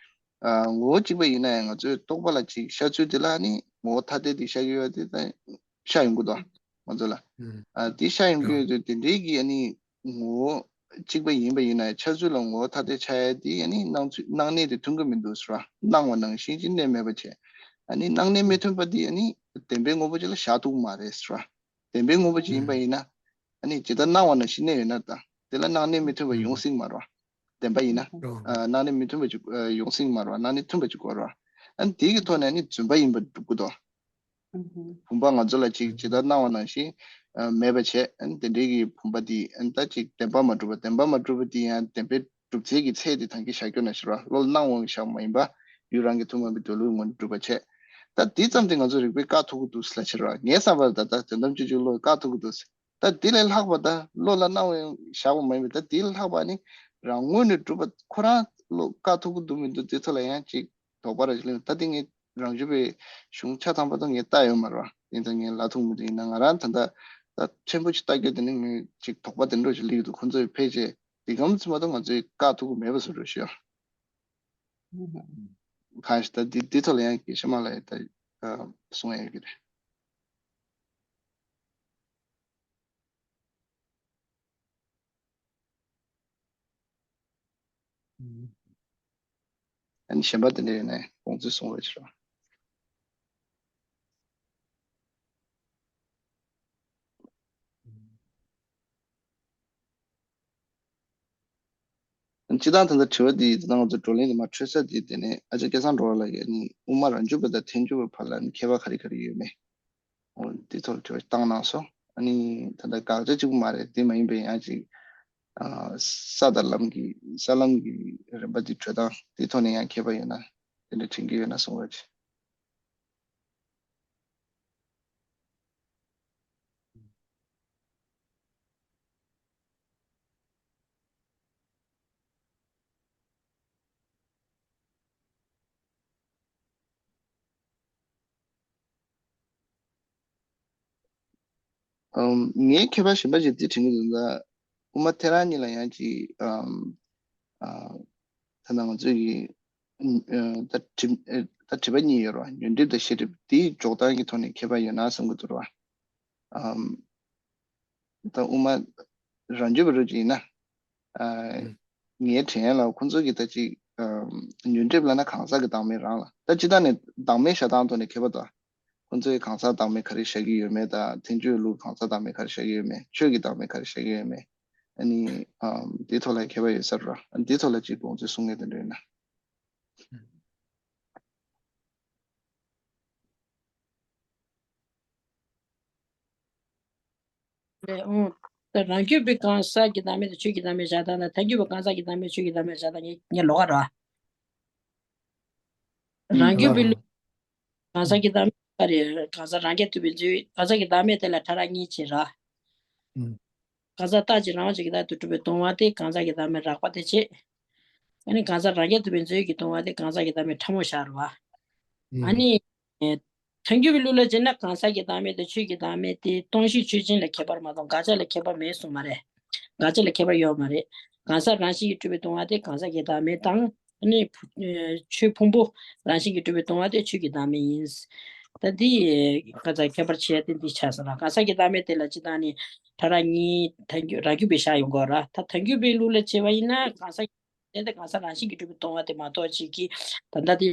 ཨ། ངོ་བོ་གཅིག་པ་ཡིན་ན་ཡང་ང་ཚོའི་རྟོག་པ་ལ་ཅིག་ཤར་ཚུལ་དེ་ལ་ནི་ངོ་བོ་ཐ་དད་དེ་ཤར་གྱི་ཡོད་དེ་ད་ཤར་ཡོང་གི་འདུག་ང་ཚོ་ལ། ཨ། དེ་ཤར་ཡོང་གི་ཡོད་དེ་དེ་འདྲའི་གི་ཨ་ནི་ངོ་བོ་གཅིག་པ་ཡིན་པ་ཡིན་ན་ཤར་ཚུལ་ལ་ངོ་བོ་ཐ་དད་ཆགས་ཡ་དེ་ཨ་ནི་སྣང་ཚུལ་སྣང་གནས་དེ་མཐུན་གི་མི་འདུག་ཟེར་བ། སྣང་བ་ནང་བཞིན་གྱི་གནས་མེད་པ་བྱས། ཨ་ནི་སྣང་གནས་མི་མཐུན་པ་དེ་ཨ་ནི་བདེན་པའི་དངོས་པོ་ཅིག་ལ་བཞག་ཐུབ་ཀྱི་མ་རེད་ཟེར་བ། བདེན་པའི་དངོས་པོ་ཅིག་ཡིན་པ་ཡིན་ན། ཨ་ནི་ཇི་ལྟར་སྣང་བ་ནང་བཞིན་གནས་ཡོད་ན་ད། དེ་ལ་སྣང་གནས་མི་མཐུན་པ་ཡོང་སྲིད་མ་རེད། བདེན་པ་ཡིན་ན། ཨ། སྣང་གནས་མི་མཐུན་པ་ཅིག་ཨ། ཡོང་སྲིད་མ་རེད། སྣང་གནས་མཐུན་པ་ཅིག་དགོས་རེད། ཨ་ནི་དེ་གི་ཐོག་ནས་ཨ་ནི་རྫུན་པ་ཡིན་པ་སྒྲུབ་དགོས་དོ། བུམ་པ་ང་ཚོ་ལ་ཅིག་ཇི་ལྟར་སྣང་བ་ནང་བཞིན་ཨ། མེད་པ་བྱས། ཨ་ནི་དེ་འདྲའི་གི་བུམ་པ་དེ་ཨ་ནི་ད་ཅིག་བདེན་པ་མ་གྲུབ་པ། བདེན་པ་མ་གྲུབ་པ་དེ་ཡང་བདེན་པའི་གྲུབ་ཚུལ་གྱི་ཚད་དེ་ཐང་གི་བཞག་རྒྱུ་ན་ཞེས་པ། བློ་ལ་སྣང་བའི་དབང་གིས་བཞག་པ་མ་ཡིན་པ། ཡུལ་རང་གི་ཐུན་མོང་མའི་འདོད་ལུགས་ངོས་ནས་གྲུབ་པ་བྱས། ད་དེ་ཙམ་དེ་ང་ཚོ་རིགས་པས་བཀག་ཐུབ་ཀྱི་འདུག་ལབ་བྱས་ར། ངའི་བསམ་པར་ད་ལྟ་དོན་དམ་དཔྱོད་བརྗོད་བློས་བཀག་ཐུབ་ཀྱི་འདུག་ད་དེ་ལས་ལྷག་པ་ད་བློ་ལ་སྣང་བའི་བཞག་པ་མ་ཡིན་པའི་ད་དེ་ལས་ལྷག་པ་ནི་རང་ངོས་ནས་གྲུབ་པ་ཁོ་རང་བློ་བཀག་ཐུབ་ཀྱི་འདུག་མི་འདུག་དེ་ཐོག་ལ་ཡང་ཅིག་དོགས་པ་ར་ཅིག་སླེབས། ད་དེ་ངས་རང་རྒྱུད་པའི་གཞུང་ཆ་ཚང་པ་ད་ངས་བལྟས་ཡོད་མ་རེད་བ། དེ་ད་ངས་ལབ་ཐུབ་མི་འདུག་ཡིན་ན་ང་རང་ད་ད་ད་ཕྲན་བུ་ཅིག་ལྟ་རྒྱུ་དེ་ནི་ངས་ཅིག་དོགས་པ་དེ་འདྲ་ཅིག་སླེབས་ཀྱི་འདུག་ཁོང་ཚོས་ཕལ་ཆེར་དེ་གམ་ཚིག་མ་གཏོགས་ང་ཚོས་བཀག་ཐུབ་ཀྱི་མེད་པ་བཟོ་འདྲ་ཞིག་ཡོད། གང་ཞིག་ད་དེ་དེ་ཐོག་ལ་ཡང་དགེ་བཤེས་མ་ལགས་ད་གསུང་ཡ་ཡོད་ཀྱི་རེད། ཨ་ནི་གཞན་པ་དེ་འདྲ་ཡོད་ན་དགོངས་ཚུལ་གསུང་རོགས་བྱེད་རོགས། སྤྱིར་བཏང་ད་ལྟ་དྲི་བ་འདི་ད་ལྟ་ང་ཚོ་བགྲོ་གླེང་དུ་མར་འཕྲོད་ས་དེ་དེ་ནས་ཨ་ཅག་སྐལ་བཟང་སྒྲོལ་དཀར་ལགས་ཀྱིས་ནི་དབུ་མ་རང་རྒྱུད་པ་དང་ཐལ་འགྱུར་བའི་བར་ལ་ནི་ཁྱད་པར་ག་རེ་ག་རེ་ཡོད་མེད། འོ་འདི་ཐོག་ལ་དྲི་བ་བཏང་གནང་སོང་། ཨ་ནི་ད་ལྟ་དགག་བྱ་གཅིག་པུ་མ་རེད། དེ་མ་ཡིན་པའི་ཡང་ཅིག་ཨ་ས་དང་ལམ་གྱི་ས་ལམ་གྱི་རིམ་པ་འདི་འགྲོ་སྟངས་འདི་ཐོག་ནས་ཡང་ཁྱད་པར་ཡོད་ན་དེ་འདྲ་དྲན་གྱི་ཡོད་ན་གསུང་རོགས་བྱེད། ཨམ། ངའི་མཁས་པ་གཞན་པ་ཞིག་འདི་དྲན་གྱི་འདུག་ད། དབུ་མ་ཐལ་རང་གཉིས་ལ་ཡང་ཅིག་ཨམ། ཨ། ད་ནང་ང་ཚོས་ཀྱི་ཨ་ད་དྲི་ཨ་ད་དྲི་བ་གཉིས་ཡོད་རེད་བ། ཉོན་སྒྲིབ་དང་ཤེས་སྒྲིབ་དེའི་འཇོག་སྟངས་ཀྱི་ཐོག་ནས་ཁྱད་པར་ཡོད་ན་བསམ་གྱི་འདུག་རེད་བ། ཨམ། ད་དབུ་མ་རང་རྒྱུད་པ་རུ་ཅིག་ཡིན་ན། ཨ། ངའི་དྲན་ཡ་ལ་ཁོང་ཚོ་གིས་ད་ཅིག་ ཨམ། ཉོན་སྒྲིབ་ལབ་ན་གང་ཟག་གི་བདག་མེད་རང་ལ། ད་སྤྱིར་བཏང་ནས་བདག་མེད་བཞག་སྟངས་ཐོག་ནས་ཁྱད་པར་འདུག་ཁོ་ཚོས་གང་ཟག་བདག་མེད་ག་རེ་བཞག་གི་ཡོད་མེད་དང་། ཐལ་འགྱུར་ལུགས་གང་ཟག་བདག་མེད་ག་རེ་བཞག་གི་ཡོད་མེད། ཆོས་ཀྱི་བདག་མེད་ག་རེ་བཞག་གི་ཡོད་མེད། ཨ་ནི། ཨམ། དེའི་ཐོག་ལ་ཁྱད་པར་ཡོད་ས་རེད་ར། ཨ་ནི་དེའི་ཐོག་ལ་ཅིག་དགོངས་ཚུལ་གསུང་མཁན་དེ་འདྲ་ཡོད་ན། རེད། ཨང་། ད་རང་རྒྱུད་པའི་གང་ཟག་གི་བདག་མེད་དང་ཆོས་ཀྱི་བདག་མེད་བཞག་སྟངས་དང་། ཐལ་འགྱུར་བའི་གང་ཟག་གི་བདག་མེད་ཆོས་ཀྱི་བདག་མེད་བཞག་སྟངས་གཉིས་གཉིས་ལོགས་ཀ་རེད་བ། ཨང་། རང་རྒྱུད་པའི་ལོགས་ཀ་རེད། གང་ཟག་གི་བདག་མེད་ག་རེ། གང་ཟག་རང་རྐྱ་ཐུབ་པའི་མཛོད། གང་ཟག་གི་བདག་མེད་དེ་ལ་ཕྲ་རགས་གཉིས་བྱས་ར། ཨང་། གང་ཟག་རྟག་གཅིག་རང་དབང་ཅན་གྱི་བདག་ཏུ་གྲུབ་པའི་སྟོང་པ་དེ་གང་ཟག་གི་བདག་མེད་རགས་པ་དེ་བྱས། ཨ་ནི་གང་ཟག་རང་རྐྱ་ཐུབ་པའི་མཛོད་ཀྱི་སྟོང་པ་དེ་གང་ཟག་གི་བདག་མེད་ཕྲ་མོ་བཞག་རེད་བ། ཨ་ནི། ཨེ། ཐལ་འགྱུར་བའི་ལུགས་ལ་བྱས་ན་གང་ཟག་གི་བདག་མེད་དང་ཆོས་ཀྱི་བདག་མེད་དེ་སྟོང་གཞི་ཆོས་ཅན་ལ་ཁྱད་པར་མ་གཏོགས་དགག་བྱ་ལ་ཁྱད་པར་མེད་གསུངས་མ་རེད། དགག་བྱ་ལ་ཁྱད་པར་ཡོད་མ་རེད། གང་ཟག་རང་བཞིན་གྱིས་གྲུབ་པའི་སྟོང་པ་དེ་གང་ཟག་གི་བདག་མེད་དང་། ཨ་ནི་ཕུ། ཨེ། ཆོས་ཕུང་པོ་རང་བཞིན་གྱིས་གྲུབ་པའི་སྟོང་པ་དེ་ཆོས་ཀྱི་བདག་མེད་ཡིན། ད་འདི་ག་ཚ་ཁྱད་པར་ཕྱེ་ཡ་དེ་འདི་ཆགས་སོང་ལ། གང་ཟག་གི་བདག་མེད་དེ་ལ་སྤྱིར་བཏང་ནི་ཕྲ་རགས་གཉིས་ཐལ་འགྱུར་རང་རྒྱུད་པའི་བཞག་ཡོང་གི་ཡོད་ར། ད་ཐལ་འགྱུར་བའི་ལུགས་ལ་བྱས་པ་ཡིན་ན་གང་ཟག་དེ་ལྟར་གང་ཟག་རང་བཞིན་གྱིས་གྲུབ་པའི་སྟོང་པ་དེ་མ་གཏོགས་ཅིག་གིས་ད་ལྟ་དེ་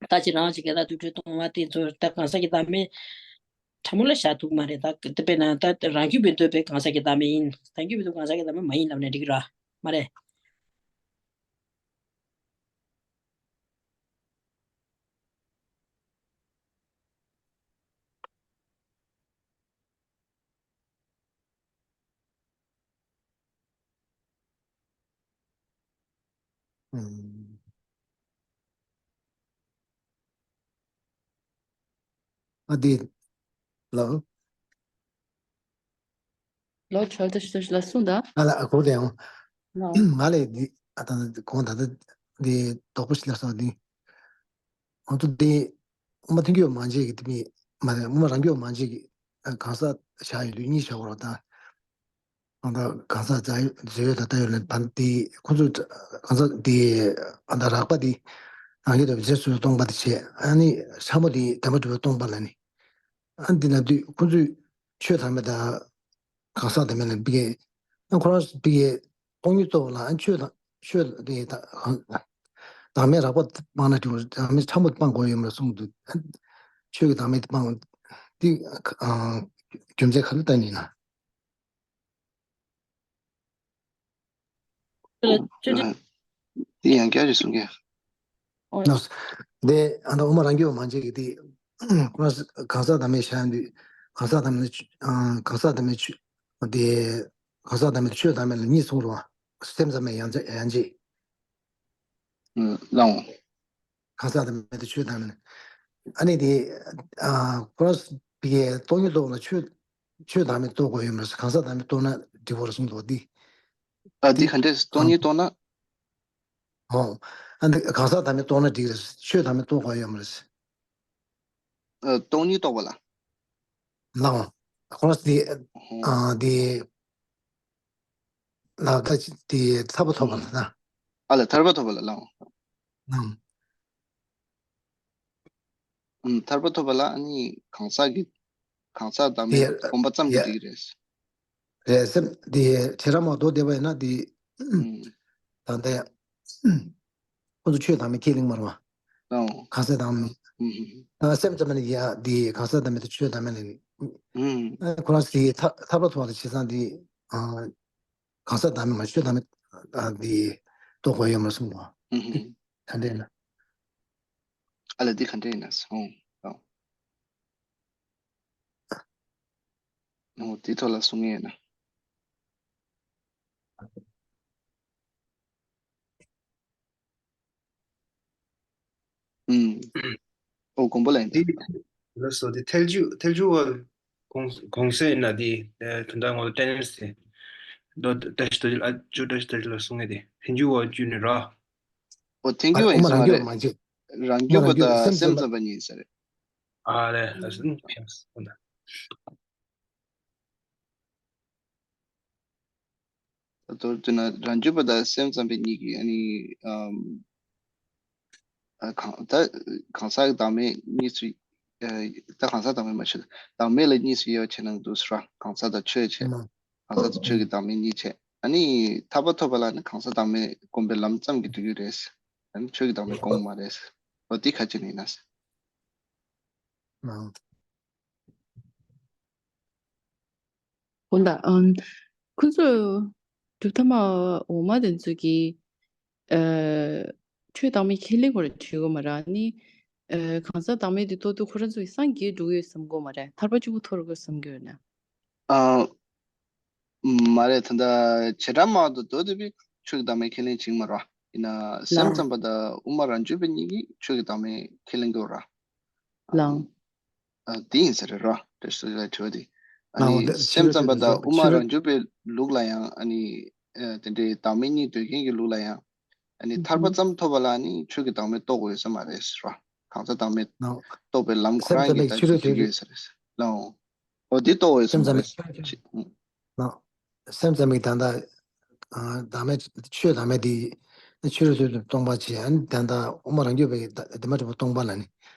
རྟག་གཅིག་རང་དབང་ཅན་གྱི་བདག་ཏུ་གྲུབ་པའི་སྟོང་པ་དེ་ཚོ་ད་གང་ཟག་གི་བདག་མེད་ཕྲ་མོ་ལ་བཞག་ཐུབ་མ་རེད། ད་དེ་དཔེར་ན་ད་རང་རྒྱུད་པས་འདོད་པའི་གང་ཟག་གི་བདག་མེད་ཡིན། ཐལ་འགྱུར་བས་འདོད་གང་ཟག་གི་བདག་མེད་མ་ཡིན་ལབ་ན་འགྲིག་གི་ར། མ་རེད། ཨུམ། ཨ་དེ། ལགས། ལོ་ཆོལ་ཏ་ཤི་ཏ་ཤི་ལ་གསུངས་དང་། ང་ལ་ཨ་གོ་དེ་ཡང་། ལོ། ང་ལས་འདི་ཨ་ད་གོང་ད་ལྟ་འདི་དོགས་པ་ཞིག་སླེབས་སོང་འདི། ང་ཚོ་འདི་དབུ་མ་ཐལ་འགྱུར་མང་ཆེ་གི་དེ་མི་མ་རེད། དབུ་མ་རང་རྒྱུད་མང་ཆེ་གི་གང་ཟག་བཞག་ཡོད་དུས་གཉིས་བཞག་པ་རེད་ད། ཨ་ད་གང་ཟག་རྫས་ཡོད་ད་ལྟ་ཡོད་ལ་བ་འདི་ཁོ་ཚོ་གང་ཟག་འདི་ཨ་ད་རགས་པ་འདི་རང་རྒྱུད་དང་རྫས་སུ་སྟོང་པ་དེ་བྱས། ཨ་ནི་ཕྲ་མོ་འདི་བདེན་པར་གྲུབ་པའི་སྟོང་པ་ལ་ནི། ཨ་འདི་ལབ་དུས་ཁོ་ཚོས་ཆོས་བདག་མེད་དང་གང་ཟག་བདག་མེད་ལ་ཕ་གི། ཨ་ཁོ་རང་ཕ་གི་སྟོང་ཉིད་རྟོགས་ལ། ཨ་ཆོས་དང་ཆོས་དེ་དང་བདག་མེད་རགས་པ་སྤང་ན་འགྲིག་པ། བདག་མེད་ཕྲ་མོ་སྤང་དགོས་ཡོད་མ་རེད་གསུངས་འདུག་ཨ་ཆོས་ཀྱི་བདག་མེད་དེ་སྤང་དེ་ཨ་རྒྱུ་མཚན་ག་རེ་བསྟན་ཡིན་ན། དེ་ཡང་བསྐྱར་ཞིག་གསུང་གི། ཨོ། ནོ། དེ་ཨ་ད་དབུ་མ་རང་རྒྱུད་མང་ཆེ་གི་དེ་ཁོ་རང་གང་ཟག་བདག་མེད་བཤད་དུས་གང་ཟག་བདག་མེད་ཨ་གང་ཟག་བདག་མེད་ཆོས་དེ་གང་ཟག་བདག་མེད་ཆོས་བདག་མེད་ལ་གཉིས་གསུངས་རེད་བ། སེམས་ཙམ་པའི་ཡང་ཡང་རྗེས། ལའོ། གང་ཟག་བདག་མེད་དང་ཆོས་བདག་མེད། ཨ་ནི་དེ་ཨ་ཁོ་རང་ཕ་གི་སྟོང་ཉིད་རྟོགས་ན་ཆོས་ཆོས་བདག་མེད་རྟོགས་དགོས་ཡོད་མ་རེད། གང་ཟག་བདག་མེད་རྟོགས་ན་འགྲིག་གི་རེད་གསུངས་འདུག་འདི། ཨ་འདི་ག་འདྲས་སྟོང་ཉིད་རྟོགས་ན། ཨོ། ཨ་འདི་གང་ཟག་བདག་མེད་རྟོགས་ན་འགྲིག་རེད། ཆོས་བདག་མེད་རྟོགས་དགོས་ཡོད་མ་རེད། ཨ་སྟོང་ཉིད་རྟོགས་པ་ལ། ལའོ། ཁོ་རང་དེ་ཨ་དེ་ལ་ད་དེ་ཐར་པ་ཐོབ་པ་ལ་ན། ཨ་ལ་ཐར་པ་ཐོབ་པ་ལ་ལའོ། ཨང་། ཨམ། ཐར་པ་ཐོབ་པ་ལ་ཨ་ནི་གང་ཟག་གི་གང་ཟག་བདག་མེད་ཡ་སྒོམ་པ་ཙམ་གྱིས་ཡ་འགྲིག་གི་རེད། རེད། སེམས་དེ་བྱེ་བྲག་མ་གཏོགས་བསྡད་པ་ཡིན་ན་དེ་ཨམ། ད་ལྟ་ཡ་ཁོ་ཚོ་ཆོས་བདག་མེད་ཁས་ལེན་མ་རེད་བ། ཨང་། གང་ཟག་བདག་མེད། ཨམ། ད་སེམས་ཙམ་ནི་ཡ་དེ་གང་ཟག་བདག་མེད་དང་ཆོས་བདག་མེད་ལ་ཨམ། ཁོ་རང་དེ་ཐར་ཐར་པ་ཐོབ་པ་ལ་བྱས་ཙང་དེ་ཨ། གང་ཟག་བདག་མེད་མ་ཆོས་བདག་མེད་ཨ་འདི་རྟོགས་དགོས་ཡོད་མ་གསུངས་པ། ཨུ་ཧུ། ག་འདྲ་ཡིན་ན། ཨ་ལ་འདི་ག་འདྲ་ཡིན་ན་སོང་། ཨོ། འོ་འདི་ཐོག་ལ་གསུང་ངེས་ཡིན་ན། ཨུམ། ཨོ་དགོན་པ་ལ་ཡིན་ཏེ། ལགས་སོ། དེ་ཐལ་འགྱུར་ཐལ་འགྱུར་བ་གོང་གོང་གསལ་ཡིན་ན་དེ་དོན་དག་ངོ་ལ་ཏན་ཏན་ཟེར། ད་ད་ཞིག་ད་ཅི་ལ་ཅུ་ད་ཞིག་ད་ཅི་ལ་གསུང་ངེས་དེ་ཐལ་འགྱུར་བ་བརྒྱུད་ནས་ར། ཨོ་ཐལ་འགྱུར་བ་ཡིན་ས་མ་རེད། རང་རྒྱུད་པ་དང་སེམས་ཙམ་པ་གཉིས་ཡིན་ས་རེད། ཨ་ལས་ལགས་སོ། ད་མདོར་བསྡུ་ན་རང་རྒྱུད་པ་དང་སེམས་ཙམ་པའི་གཉིས་ཀྱི་ཨ་ནི་ཨམ། ཨ་གང་ད་གང་ཟག་གི་བདག་མེད་གཉིས་སུ་ཨ་ད་གང་ཟག་བདག་མེད་མ་བྱེད། བདག་མེད་ལ་གཉིས་སུ་དབྱེ་བ་བྱས་ན་འདུག་ཟེར་བ། གང་ཟག་དང་ཆོས་བྱས། ཨ་གང་ཟག་དང་ཆོས་ཀྱི་བདག་མེད་གཉིས་བྱས། ཨ་ནི་ཐར་པ་ཐོབ་པ་ལ་ནི་གང་ཟག་བདག་མེད་སྒོམ་པའི་ལམ་ཙམ་གྱིས་འགྲིག་གི་རེད། ཨ་ནི་ཆོས་ཀྱི་བདག་མེད་སྐོང་གི་མ་རེད། འོ་དེ་ཁ་ཅིག་ཡིན་ན། ཨོ་ད་ཨམ། ཁོ་ཚོ་གྲུབ་མཐའ་མ་འོག་མ་དེ་ཚོ་གིས་ཨ། ཆོས་བདག་མེད་ཁས་ལེན་དགོས་རེད་བྲིས་དགོས་མ་རེད། ཨ་ནི་ཨ། གང་ཟག་བདག་མེད་དེ་རྟོགས་དུས་ཁོ་རང་ཚོ་ཡི་སངས་རྒྱས་འགྲོ་གི་ཡོད་བསམ་གྱི་ཡོད་མ་རེད། ཐར་པ་གཅིག་པུ་ཐོབ་རེད་བསམ་གྱི་ཡོད་ན། ཨ། མ་རེད། ད་ལྟ་བྱེ་བྲག་སྨྲ་བ་དང་མདོ་སྡེ་པས་ཆོས་ཀྱི་བདག་མེད་ཁས་ལེན་བྱེད་ཀྱི་མ་རེད་བ། ཡིན་ན་སེམས་ཙམ་པ་དང་དབུ་མ་རང་རྒྱུད་པ་གཉིས་ཀྱིས་ཆོས་ཀྱི་བདག་མེད་ཁས་ལེན་གྱི་ཡོད་རེད། ལགས། ཨ། དེ་ཡིན་ས་རེད་ར། དེ་སོ་སོའི་དྲི་བ་དེ། ཨ་ནི་སེམས་ཙམ་པ་དང་དབུ་མ་རང་རྒྱུད་པའི་ལུགས་ལ་ཡང་ཨ་ནི་ཨ། དེ་འདྲའི་བདག་མེད་གཉིས་འདོད་མཁན་གྱི་ལུགས་ལ་ཡང་ཨ་ནི་ཐར་པ་ཙམ་ཐོབ་པ་ལ་ཨ་ནི་ཆོས་ཀྱི་བདག་མེད་རྟོགས་དགོས་ཡོད་ས་མ་རེད་ཟེར་བ། གང་ཟག་བདག་མེད་རྟོགས་པའི་ལམ་ཁོ་རང་གི་ད་ཆོས་ཐོན་གྱི་ཡོད་ས་རེད། ལའོ། འོ་དེ་རྟོགས་དགོས་ཡོད་ས་མ་རེད། ལགས། སེམས་ཙམ་པའི་ད་ལྟ་ཨ། བདག་མེད་ཆོས་བདག་མེད་དེ་ནི་ཆོས་རབ་ཏུ་སྟོང་པ་བྱས། ཨ་ནི་ད་ལྟ་དབུ་མ་རང་རྒྱུད་པའི་བདག་མེད་གྲུབ་པ་སྟོང་པ་ལ་ནི།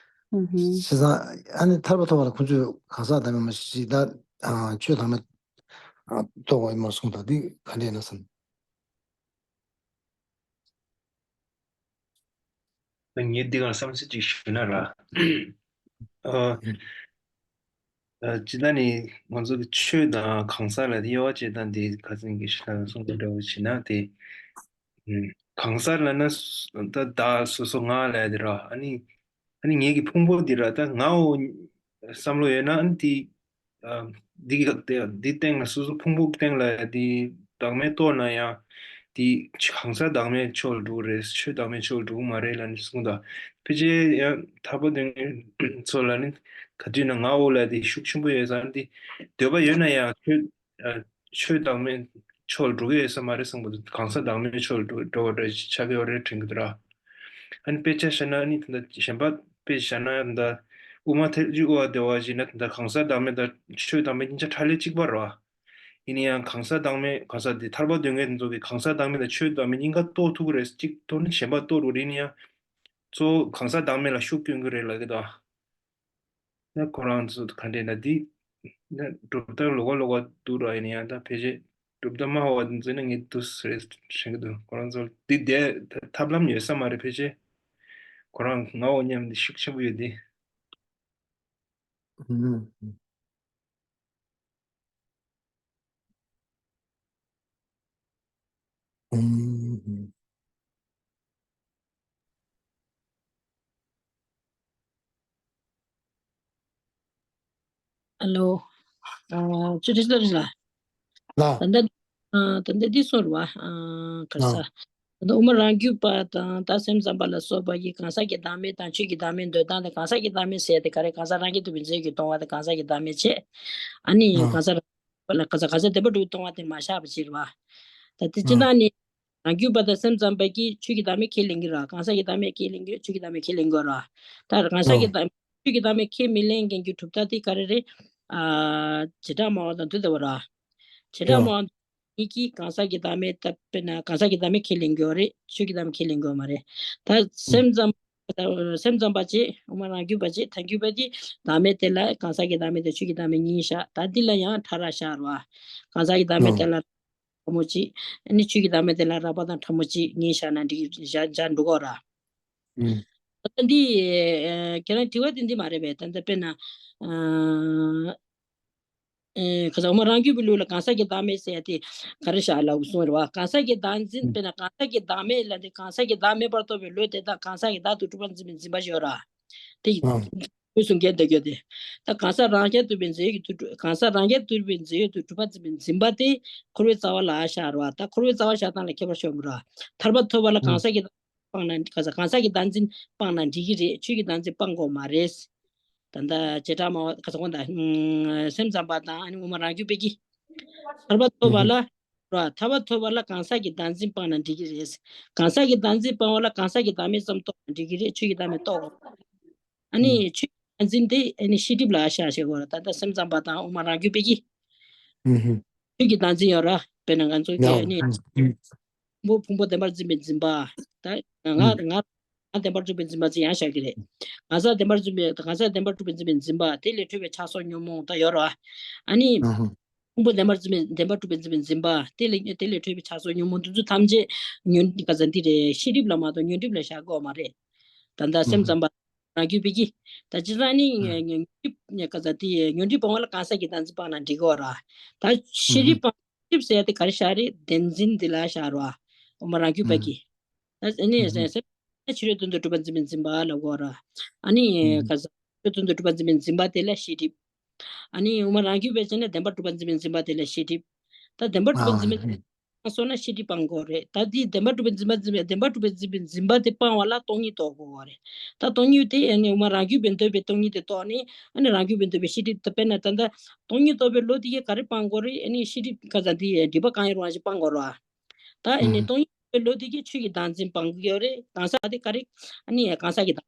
ཧུམ་ཧུམ། བྱས་ཙང་ཨ་ནི་ཐར་པ་ཐོབ་པ་ལ་ཁོང་ཚོས་གང་ཟག་བདག་མེད་མ་ཤེས་ཤིག་ད་ཨ། ཆོས་བདག་མེད་ཨ། རྟོགས་པ་ཡིན་མ་གསུངས་དང་། འདི་ག་འདྲ་ཡིན་ན་བསམ། ངས་འདི་ག་བསམ་ཚུལ་ཅིག་ཞུས་ན་ར། ཨ། ཨ། སྤྱིར་བཏང་ནི་ང་ཚོ་གི་ཆོས་དང་གང་ཟག་ལ་དབྱེ་བ་དཔྱད་སྟངས་དེ་ཁ་སང་གི་ཞུ་ན་གསུང་གི་འདྲ་བོ་བྱས་ན་དེ། ཨ། གང་ཟག་ལབ་ན་ད་བདག་སོ་སོ་ང་ལབ་ཡ་དེ་ར། ཨ་ནི་ཨ་ནི་ངེད་ཀྱི་ཕུང་པོ་འདི་ར་ད་ངའོ་བསམ་བློ་ཡོད་ན་ཨ་ནི་དེ། ཨ། འདི་གི་འདི་སྟེང་ལ་སོ་སོ་ཕུང་པོ་སྟེང་ལ་འདི་བདག་མེད་རྟོགས་ན་ཡང་འདི་གང་ཟག་བདག་མེད་ཕྱོགས་ལ་འགྲོ་གི་རེད། ཆོས་བདག་མེད་ཕྱོགས་ལ་འགྲོ་གི་མ་རེད་ལབ་ནས་གསུངས་དང་། ཕལ་ཆེར་ཡང་ཐར་པ་དོན་གཉེར་ཚོ་ལ་ནི་ག་དུས་ན་ངའོ་ལབ་འདི་ཤུགས་ཆེན་པོ་ཡོད་ཙང་འདི་འདོད་པ་ཡོད་ན་ཡང་ཆོས་ཨ། ཆོས་བདག་མེད་ཕྱོགས་ལ་འགྲོ་གི་ཡོད་ས་མ་རེད་གསུངས་པ་དང་། གང་ཟག་བདག་མེད་ཕྱོགས་ལ་འགྲོ་འགྲོ་བ་འདྲ་ཞིག་ཆགས་ཀྱི་ཡོད་རེད་དྲན་གྱི་འདུག་ར། ཨ་ནི་དཔེ་ཆ་བཞག་ན་ཨ་ནི་ད་ལྟ་གཞན་པ་དཔེ་བཞག་ན་ད་ལྟ་དབུ་མ་ཐལ་འགྱུར་དབུ་མ་སྡེ་པ་ཞིག་ན་ད་ལྟ་གང་ཟག་བདག་མེད་དང་ཆོས་བདག་མེད་གཉིས་ཆ་ཕྲ་ལས་གཅིག་པ་རེད་བ། ཡིན་ན་ཡང་གང་ཟག་བདག་མེད་གང་ཟག་དེ་ཐར་པ་དོན་གཉེར་དེ་ཚོ་གིས་གང་ཟག་བདག་མེད་དང་ཆོས་བདག་མེད་གཉིས་ཀ་རྟོགས་ཐུབ་ཀྱི་རེད། གཅིག་རྟོགས་ན་གཞན་པ་རྟོགས་རུང་རེད། ཡིན་ན་ཡང་གཙོ་བོ་གང་ཟག་བདག་མེད་ལ་ཤུགས་སྐྱོན་གྱི་རེད་ལབ་ཀྱི་འདུག་ན་ཁོ་རང་ཚོ་ག་འདྲས་ན་འདི་ན་གྲུབ་མཐའ་ལོགས་ཀ་ལོགས་ཀ་འདུག་ར། ཡིན་ན་ཡང་ད་ཕལ་ཆེར་གྲུབ་མཐའ་སྨྲ་བ་འཛིན་ན་ངས་འདུག་ཟེར་དྲན་གྱི་འདུག་ཁོ་རང་ཚོ་འདི་བསྡད་ཐབས་ལམ་ཡོད་ས་མ་རེད། ཕལ་ཆེར་ཁོ་རང་ངའོ་སྙམ་འདི་ཤུགས་ཆེན་པོ་ཡོད་དེ། ཨ་ལོ། ཨ། ཅོ་ཏི་ལོ་རི་ལ། ལ། ད་ལྟ་ཨ། ད་ལྟ་འདི་སོང་ར་བ། ཨ། ག་རེ་ཟ། ད་ལྟ་དབུ་མ་རང་རྒྱུད་པ་དང་ད་སེམས་ཙམ་པ་ལ་སོགས་པ་ཡིས་གང་ཟག་གི་བདག་མེད་དང་ཆོས་ཀྱི་བདག་མེད་འདོད་སྟངས་དེ། གང་ཟག་གི་བདག་མེད་ཟེར་དེ་ག་རེ། གང་ཟག་རང་རྐྱ་ཐུབ་པའི་རྫས་ཀྱིས་སྟོང་བ་དེ་གང་ཟག་གི་བདག་མེད་བྱས། ཨ་ནི་ཨ། གང་ཟག་ལ་གང་ཟག་གང་ཟག་བདེན་པར་གྲུབ་པས་སྟོང་བ་དེ་མ་བཞག་པ་ཅིག་རེད་བ། ད་དེ་སྤྱིར་བཏང་ནི་རང་རྒྱུད་པ་དང་སེམས་ཙམ་པ་གིས་ཆོས་ཀྱི་བདག་མེད་ཁས་ལེན་གྱི་རེད། གང་ཟག་གི་བདག་མེད་ཁས་ལེན་གྱི་ཡོད། ཆོས་ཀྱི་བདག་མེད་ཁས་ལེན་གྱི་ཡོད་རེད། ད་གང་ཟག་གི་བདག་ཆོས་ཀྱི་བདག་མེད་ཁས་མི་ལེན་མཁན་གྱི་གྲུབ་མཐའ་དེ་ག་རེ་རེད། ཨ། བྱེ་བྲག་སྨྲ་བ་དང་དེ་ལྟ་བུ་རེད། བྱེ་བྲག་སྨྲ་བ་གཉིས་ཀྱིས་གང་ཟག་གི་བདག་མེད་ད་དཔེར་ན་གང་ཟག་གི་བདག་མེད་ཁས་ལེན་གྱི་ཡོད་རེད། ཆོས་ཀྱི་བདག་མེད་ཁས་ལེན་གྱི་ཡོད་མ་རེད། ད་སེམས་ཙམ་སེམས་ཙམ་པ་བྱས། དབུ་མ་རང་རྒྱུད་པ་བྱས། ཐལ་འགྱུར་པ་དེ་བདག་མེད་དེ་ལ་གང་ཟག་གི་བདག་མེད་དང་ཆོས་ཀྱི་བདག་མེད་གཉིས་བཞག་ད་འདི་ལ་ཡང་ཕྲ་རགས་བཞག་རེད་བ། གང་ཟག་གི་བདག་མེད་དེ་ལ་ཕྲ་མོ་གཅིག་ཨ་ནི་ཆོས་ཀྱི་བདག་མེད་དེ་ལ་རགས་པ་དང་ཕྲ་མོ་གཅིག་གཉིས་བཞག་ན་འགྲིག་བཞག་བཞག་འགྲོ་གི་རེད། ད་འདི་ཁྱེད་རང་དྲི་བ་དེ་འདི་མ་རེད་པས། ད་ལྟ་དཔེར་ན་ཨ། ཨེ། ཁ་སང་དབུ་མ་རང་རྒྱུད་པའི་ལུགས་ལ་གང་ཟག་གི་བདག་མེད་ཟེར་ཡ་དེ་ག་རེ་བཞག་ལབ་གསུངས་རེད་བ། གང་ཟག་གི་བདག་འཛིན། དཔེར་ན་གང་ཟག་གི་བདག་མེད་ལབ་དེ་གང་ཟག་གི་བདག་མེད་པར་རྟོགས་པའི་བློ་དེ་དག་གང་ཟག་གི་བདག་ཏུ་གྲུབ་པར་འཛིན་པའི་འཛིན་པ་ཞིག་ཡོད་རེད་བ། དེ་ཡིན་གསུང་མཁན་དེ་གྱོད་དེ། ད་གང་ཟག་རང་རྐྱ་ཐུབ་པའི་རྫས་ཀྱི་དུ་གྲུབ། གང་ཟག་རང་རྐྱ་ཐུབ་པའི་རྫས་ཀྱི་དུ་གྲུབ་པར་འཛིན་པའི་འཛིན་པ་དེ་འཁོར་བའི་རྩ་བ་ལ་བཞག་རེད་བ། ད་འཁོར་བའི་རྩ་བ་བཞག་སྟངས་ལ་ཁྱད་པར་ཤོར་གི་རེད་བ། ཐར་པ་ཐོབ་པ་ལ་གང་ཟག་གི་སྤངས་ན། གང་ཟག་གང་ཟག་གི་བདག་འཛིན་སྤངས་ན་འགྲིག་གི་རེད། ཆོས་ཀྱི་བདག་འཛིན་སྤང་དགོས་མ་རེད། ད་ལྟ་བྱེ་བྲག་སྨྲ་བ་ག་ཟེར་དགོས་ད། སེམས་ཙམ་པ་དང་ཨ་ནི་དབུ་མ་རང་རྒྱུད་པའི་གི། ཐར་པ་ཐོབ་པ་ལ་ར། ཐར་པ་ཐོབ་པ་ལ་གང་ཟག་གི་བདག་འཛིན་སྤངས་ན་འགྲིག་གི་རེད། གང་ཟག་གི་བདག་འཛིན་སྤང་བ་ལ་གང་ཟག་གི་བདག་མེད་ཙམ་རྟོགས་ན་འགྲིག་གི་རེད། ཆོས་ཀྱི་བདག་མེད་རྟོགས་དགོས། ཨ་ནི་ཆོས་ཀྱི་བདག་འཛིན་དེ་ཨ་ནི་ཤེས་སྒྲིབ་ལ་བཞག་བྱེད་དགོས་ར། ད་ལྟ་སེམས་ཙམ་པ་དང་དབུ་མ་རང་རྒྱུད་པའི་གི། ཆོས་ཀྱི་བདག་འཛིན་ཡོད་ར། དཔེར་ན་ང་ཚོ་གི་ཨ་ནི། ཕུང་པོ་ཕུང་པོ་བདེན་པར་འཛིན་པའི་འཛིན་པ། ད་ང་ང་ང་བདེན་པར་གྲུབ་པའི་འཛིན་པ་ཅིག་ཡང་བཞག་གི་རེད། གང་ཟག་བདེན་པར་གྲུབ་པའི་གང་ཟག་བདེན་པར་གྲུབ་པའི་འཛིན་པའི་འཛིན་པ་དེ་ལས་འཕྲོས་པའི་ཆགས་སོགས་ཉོན་མོངས་ད་ཡོད་ར། ཨ་ནི། ཕུང་པོ་བདེན་པར་འཛིན་པའི་བདེན་པར་གྲུབ་པའི་འཛིན་པའི་འཛིན་པ་དེ་ལས་དེ་ལས་འཕྲོས་པའི་ཆགས་སོགས་ཉོན་མོངས་དེ་ཚོ་ཐམས་ཅད་ཉོན་ག་ས་འདི་རེད། ཤེས་སྒྲིབ་ལ་མ་གཏོགས་ཉོན་སྒྲིབ་ལ་བཞག་དགོས་མ་རེད། ད་ལྟ་སེམས་ཙམ་པ་རང་རྒྱུད་པའི་གི་ད་ཅི་ཙང་ནི་ཉོན་སྒྲིབ་ག་ས་དེ་ཉོན་སྒྲིབ་སྤང་བ་ལ་གང་ཟག་གི་བདག་འཛིན་སྤངས་ན་འགྲིག་གི་ར། ད་ཤེས་སྒྲིབ་སྤང་སྒྲིབ་ཟེར་ཡ་དེ་ག་རེ་བཞག་རེད། བདེན་འཛིན་འདི་ལ་བཞག་ར། འོ་མ་རང་རྒྱུད་པ་གི་ད་ནི་ཕྱི་རོལ་དོན་དུ་གྲུབ་པ་འཛིན་པའི་འཛིན་པ་ལ་གོ་ར། ཨ་ནི་ཨུ། ག་ས་ཕྱི་རོལ་དོན་དུ་གྲུབ་པ་འཛིན་པའི་འཛིན་པ་དེ་ལ་ཤེས་སྒྲིབ། ཨ་ནི་ཨུ་མ་རང་རྒྱུད་པའི་ཆ་ནས་བདེན་པར་གྲུབ་པ་འཛིན་པའི་འཛིན་པ་དེ་ལ་ཤེས་སྒྲིབ། ད་བདེན་པར་གྲུབ་པ་འཛིན་པའི་འཛིན་པ་སོང་ན་ཤེས་སྒྲིབ་སྤང་དགོས་རེད། ད་དེ་བདེན་པར་གྲུབ་པ་འཛིན་པ་འཛིན་པའི་བདེན་པར་གྲུབ་པ་འཛིན་པའི་འཛིན་པ་དེ་སྤང་བ་ལ་སྟོང་ཉིད་རྟོགས་དགོས་རེད། ད་སྟོང་ཉིད་དེ་ཨ་ནི་ཨུ་མ་རང་རྒྱུད་པས་འདོད་པའི་སྟོང་ཉིད་དེ་རྟོགས་ནས་ཨ་ནི་རང་རྒྱུད་པས་འདོད་པའི་ཤེས་སྒྲིབ་ད་དཔེར་ན་ད་ལྟ་སྟོང་ཉིད་རྟོགས་པའི་བློ་དེ་གིས་ག་རེ་སྤང་དགོས་རེད། ཨ་ནི་ཤེས་སྒྲིབ་ག་ས་དེ་སྒྲིབ་པ་གང་ཡོད་རང་བཞིན་སྤང་དགོས་རེད། ད་ཨེ་ནས་སྟོང་ཉིད་ཀྱི་བློ་དེ་གིས་ཆོས་ཀྱི་བདག་འཛིན་སྤང་གི་ཡོད་རེད། གང་ཟག་དེ་ག་རེ། ཨ་ནི་གང་ཟག་གི་བདག་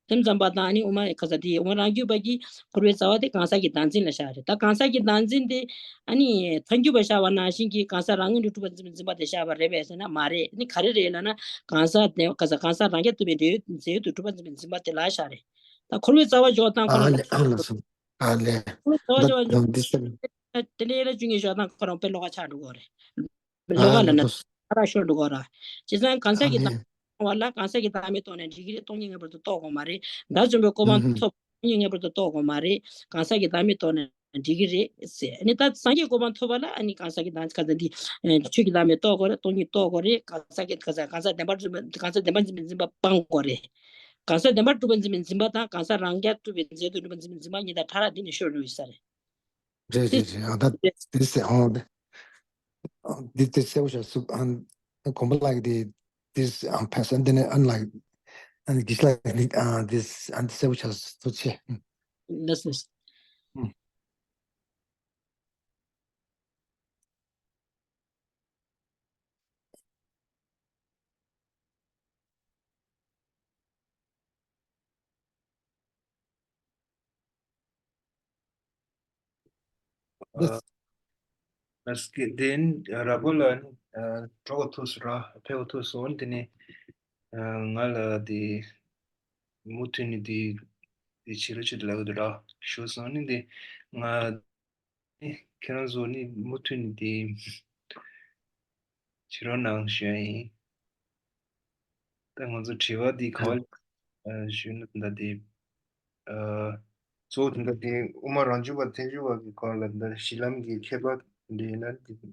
སེམས་ཙམ་པ་དང་ཨ་ནི་དབུ་མ་ག་ས་དེ་དབུ་མ་རང་རྒྱུད་པ་གིས་འཁོར་བའི་རྩ་བ་དེ་གང་ཟག་གི་བདག་འཛིན་ལ་བཞག་རེད། ད་གང་ཟག་གི་བདག་འཛིན་དེ་ཨ་ནི་ཐལ་འགྱུར་བ་བཞག་པ་ནང་བཞིན་གྱི་གང་ཟག་རང་ངོས་ནས་གྲུབ་པ་འཛིན་པའི་འཛིན་པ་དེ་བཞག་པ་རེད་པས་ཟེར་ན་མ་རེད། ཨ་ནི་ག་རེ་རེད་ལབ་ན་གང་ཟག་དེ་ག་ས་གང་ཟག་རང་རྐྱ་ཐུབ་པའི་འབྲས་བུ་རྫས་ཡོད་དུ་གྲུབ་པ་འཛིན་པའི་འཛིན་པ་དེ་ལ་བཞག་རེད། ད་འཁོར་བའི་རྩ་བ་འཇོག་སྟངས་ཁོ་ཨ་རང་ལ་ལས་ཨ་ལ་སོ་ཨ་ལས་འཁོར་བའི་རྩ་བ་འཇོག་ད་འདི་སེམས། དེ་འདྲའི་ཡན་ལག་བཅུ་གཉིས་སྦྱོང་སྟངས་ཁོ་རང་དཔེ་ལོགས་ཀ་ཆགས་འགྲོ་གི་རེད། ལོགས་ཀ་ལབ་ན་ཨ་རག་ཤོར་འགྲོ་གི་རེད། བྱས་ཙང་གང་ཟག་གི་བདག་མེད་སྤང་བ་ལ་གང་ཟག་གི་བདག་མེད་རྟོགས་ནས་འགྲིག་གི་རེད། སྟོང་ཉིད་ངེས་པར་དུ་རྟོགས་དགོས་མ་རེད། དགྲ་བཅོམ་པའི་གོ་འཕང་ཐོབ་སྟོང་ཉིད་ངེས་པར་དུ་རྟོགས་དགོས་མ་རེད། གང་ཟག་གི་བདག་མེད་རྟོགས་ནས་འགྲིག་གི་རེད་ཟེར། ཨ་ནི་ད་སངས་རྒྱས་གོ་འཕང་ཐོབ་པ་ལ་ཨ་ནི་གང་ཟག་གི་བདག་ག་ས་འདི་ཆོས་ཀྱི་བདག་མེད་རྟོགས་དགོས་རེད། སྟོང་ཉིད་རྟོགས་དགོས་རེད། གང་ཟག་གི་ག་ས་གང་ཟག་བདེན་པར་གང་ཟག་བདེན་པར་འཛིན་པའི་འཛིན་པ་སྤང་དགོས་རེད། གང་ཟག་བདེན་པར་གྲུབ་པ་འཛིན་པའི་འཛིན་པ་དང་གང་ཟག་རང་རྐྱ་ཐུབ་པའི་རྫས་ཡོད་དུ་གྲུབ་པ་འཛིན་པའི་འཛིན་པ་གཉིས་དང་ཕྲ་རགས་འདི་ནས་ཤོར་འགྲོ་ཡོད་ས་རེད། རེད་དེ་རེད་རེད། ཨ་ད་དེ་སེ་ཨོ་དེ་དེ་དེ་གསལ་པོ་ཤར་སུ་ཨན་གོམ་པ་ལགས་དེ་དེ་ཨ་ཕན་སན་དེ་ནས་ཨན་ལགས་ཨན་གིས་ལགས་ནི་ཨ་དེ་ཨན་དེ་གསལ་པོ་ཤར་སུ་ཆེ། ལགས་སོ། ཨ། ལགས་ཀྱི་དེ་ནི་ར་པོ་ལ་ནི་ཨ་གྲོགས་ཐུག་སོང་ར་ཕེབས་ཐུག་སོང་། དེ་ནི་ཨ་ང་ལ་དེ་མུ་མཐུད་ནས་དེ་དེ་བྱེད་རོགས་བྱེད་དེ་ལབ་ཀྱི་འདུག་ར། ཞུ་སོང་ནི་དེ་ང་ནི་ཁྱེད་རང་ཚོ་ནི་མུ་མཐུད་ནས་དེ་བྱེད་རོགས་གནང་ཞུ་ཡ་ཡིན། ད་ང་ཚོ་དྲི་བ་འདི་ག་བ་ཨ་ཞུས་ན་ད་དེ་ཨ་གཙོ་བོ་དེ་འདྲ་དེ་དབུ་མ་རང་རྒྱུད་པ་ཐལ་འགྱུར་བ་གི་སྐོར་ལ་འདི་གཞི་ལམ་གྱི་ཁྱད་པར་འདི་ཡིན་ན་འདི་འདི་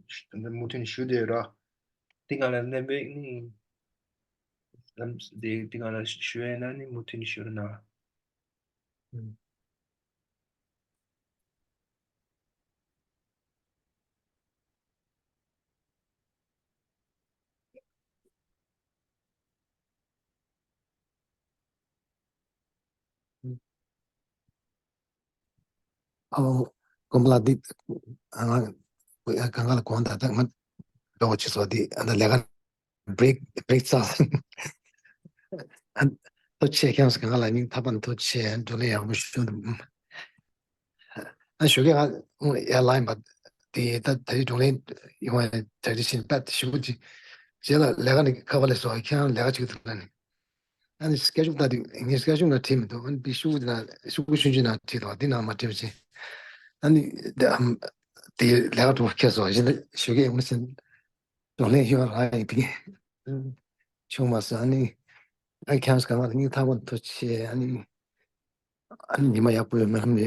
མུ་མཐུད་ནས་ཞུ་བསྡད་ཡོད་ར། འདི་ག་ལ་གནས་པའི་ནི་ལམ་འདི་འདི་ག་ལ་ཞུ་ཡ་ཡིན་ན་ནི་མུ་མཐུད་ནས་ཞུ་རོགས་གནང་། ཨོ། གོམ་པ་ལགས་འདི་ཨ་ང་གང་ག་ལ་གོང་ད་ལྟ་ང་འགྲོ་བ་ཆེ་སོགས་འདི་ཨ་ད་ལས་ཀ་བྷི་རེག་བྷི་རེག་ཚར། ཨ་ཐུགས་རྗེ་ཆེ། ཁྱེད་རང་ཚོ་གང་ག་ལ་སྙིང་ཐག་པ་ནས་ཐུགས་རྗེ་ཆེ། བགྲོ་གླེང་ཡག་པོ་ཞུ་འདུག་ཨ་ཞོགས་ཀས་ང་ཡར་ལངས་པ་དེ་ད་ད་རེས་བགྲོ་གླེང་ཡོང་བ་གྲ་སྒྲིག་བྱས་ནས་ད་ཞུ་གི་ཅིག་རྗེས་ལ་ལས་ཀ་ནི་ཁ་བ་ལས་སོ་ཁྱེད་རང་ལས་ཀ་ཅིག་ཐུག་ན་ནི། ཨ་ནི་སྐད་ཤུགས་ལྟ་དུས་ངས་སྐད་ཤུགས་ནང་བྲིས་མི་འདུག་ཨ་ནི་པི་ཤུགས་དེ་ན་ཤུགས་ཆུང་ཆུང་ནང་བྲིས་འདུག་འདི་ནང་མ་བྲིས་པ་བྱས། ཨ་ནི་དེ་ཨམ་དེ་ལས་ཀ་གྲུབ་ཁྱེར་སོང་། གཞན་ཞོགས་ཀས་ཡོང་ཟིན་གདོང་ལེན་ཡོད་རང་ཡིན་པས་བྱུང་མ་སོང་། ཨ་ནི་ཨ་ཁྱམས་གང་ལ་སྙིང་ཐག་པ་ཐུགས་རྗེ་ཆེ། ཨ་ནི་ཨ་ནི་ཉི་མ་ཡག་པོ་ཡོད་མེད་ལམ་ནས།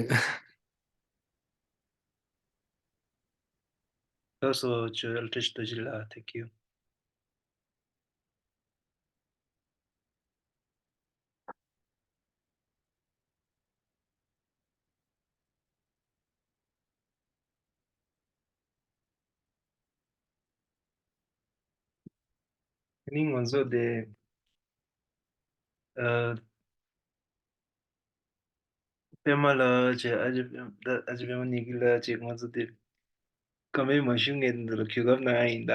ལགས་སོ། ཇོ་ཨེལ་བཀྲ་ཤིས་རྡོ་རྗེ་ལགས། Thank you. ཨ་ནི་ང་ཚོ་དེ་ཨ་པད་མ་ལགས་བྱས། ཨ་ཅེ་ཨ་ཅེ་པད་མ་ཉི་སྐྱིད་ལགས་བྱས། ང་ཚོ་དེ་བཀའ་མོལ་མ་ཞུ་སྔོན་འདི་ལ་གོ་སྐབས་གནང་ཡ་ཡིན་ད།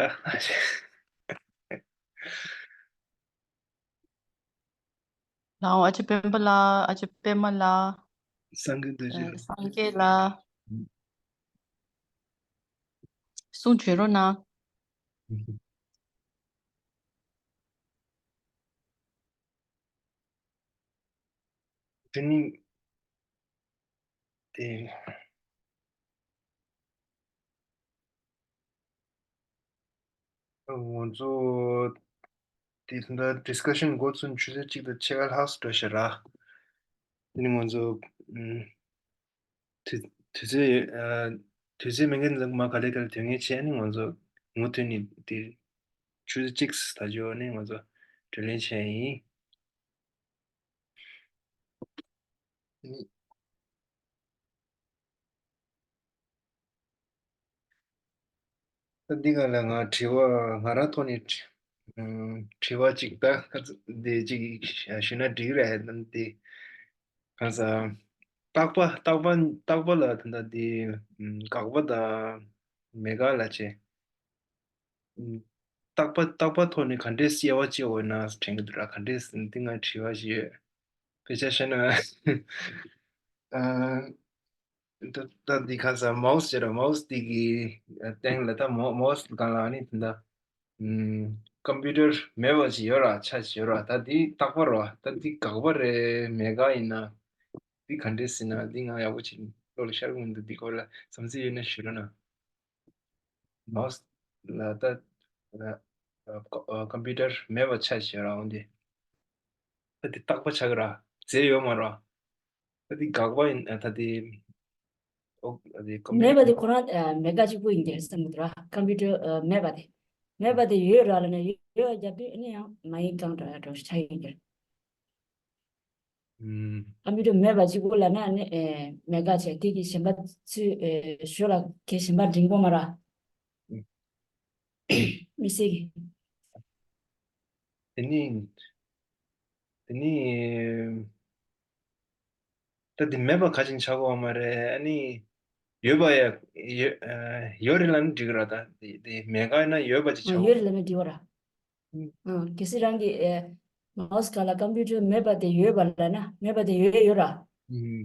ལའོ། ཨ་ཅེ་སྤེན་པ་ལགས། ཨ་ཅེ་པད་མ་ལགས། སངས་རྒྱས་རྡོ་རྗེ་ལགས། སངས་རྒྱས་ལགས། གསུང་བྱོན་རོགས་གནང་། དེ་ནི་དེ་ ང་ཚོ་དེ་ད་ལྟ་ཌི་སི་ཀ་ཤན་འགོ་ཚུགས་ཆུ་ཚོད་གཅིག་དང་ཕྱེད་ཀ་ལྷག་ཙམ་འགྲོ་ཤག་ར། དེ་ནི་ང་ཚོ་ཨམ། དུས་དུས་ཚོད་ཨ། དུས་ཚོད་མེད་མཁན་ཚང་མ་ག་ལེ་ག་ལེ་སྡོད་མཁན་བྱས་ནས་ང་ཚོ་མུ་མཐུད་ནས་དེ་ཆུ་ཚོད་གཅིག་ཙམ་ད་འཇོག་ནས་ང་ཚོ་བགྲོ་གླེང་བྱས་ཡིན། ད་འདི་ག་ལ་ང་དྲི་བ་ང་རང་ཐོག་ནས་དྲི་ཨམ། དྲི་བ་ཅིག་ད་ཁ་ཚ་འདི་ཅིག་ཞུས་ན་འགྲིག་རེད་ད་འདི། གང་ཟག་རྟག་པ་རྟག་པ་རྟག་པ་ལ་ད་ལྟ་འདི་ཨམ། དགག་པ་དང་མེད་དགག་ལ་བྱེད། རྟག་པ་རྟག་པ་ཐོག་ནས་ག་འདྲས་དབྱེ་བ་ཕྱེ་དགོས་ན་དྲན་གྱི་འདུག་ར། ག་འདྲས་འདི་ང་དྲི་བ་ཞིག་ཡོད། དཔེ་ཆ་བཤད་ན་ཨ། ད་ད་འདི་ག་ས་མའོ་སི་ཟེར་ར། མའོ་སི་འདི་གི་སྟེང་ལ་ད་མའོ་མའོ་སི་སྒང་ལ་ནི་ད་ཨམ། ཀམ་པུ་ཊར་མེད་པ་ཅིག་ཡོད་ར། ཆ་ཅིག་ཡོད་ར། ད་འདི་རྟག་པ་ར། ད་འདི་དགག་པ་རེད་མེད་དགག་ཡིན་ན་འདི་ག་འདྲས་ཟེར་ན་འདི་ང་ཡག་པོ་ཅིག་བློ་ལ་ཤར་གི་མི་འདུག་འདི་སྐོར་ལ་བསམ་ཚུལ་ཡོད་ན་ཞུ་རོགས་གནང་། མའོ་སི་ལ་ད་ཨ། ཀམ་པུ་ཊར་མེད་པ་ཆ་ཞེས་རང་འདི། ད་འདི་རྟག་པ་ཆགས་ར། རྫས་ཡོད་མ་ར། ད་འདི་དགག་པ་ཡིན་ཨ། ད་འདི་ཨོ། ད་འདི་ཀམ་པུ་མེད་པ་ཊར་དེ་ཁོ་རང་ཨ། མེད་དགག་གཅིག་པུ་ཡིན་གྱི་རེད་བསམ་གྱི་འདུག་ར། ཀམ་པུ་ཊར་ཨ། མེད་པ་དེ། མེད་པ་དེ་ཡོད་ར་ལབ་ན་ཡོད་ཡོད་རྒྱབ་དུས་ཨ་ནི་ཡང་མ་ཡིན་གང་འདྲ་འདྲ་ཆགས་ཡོད་ཀྱི་རེད། ཨམ། ཀམ་པུ་ཊར་མེད་པ་གཅིག་པུ་ལབ་ན་ནི་ཨེ། མེད་དགག་བྱས་དེ་གི་གཞན་པ་ཚུར་ཨེ། ཞོར་ལ་གལ་གཞན་པ་འབྲིང་པོ་མ་ར། ཨམ། མི་སྲིད་གི། དེ་ནི་དེ་ནི་ད་དེ་མེད་པ་ག་ཅིག་ཆགས་ཀྱི་ཡོད་མ་རེད། ཨ་ནི་ཡོད་པ་ཡ་ཡོད་ཨ། ཡོད་རེད་ལབ་ན་འགྲིག་གི་ར། ད་དེ་དེ་མེད་དགག་ན་ཡོད་པ་ཅིག་ཨ། ཆགས་ཡོད་རེད་ལབ་ན་འགྲིག་གི་ར། ཨང་། གལ་སྲིད་རང་གིས་ཨེ། མའོ་སི་སྒང་ལ་ཀམ་པུ་ཊར་མེད་པ་དེ་ཡོད་པ་ལབ་ན་མེད་པ་དེ་ཡོད་ཡོད་ར། ཨང་།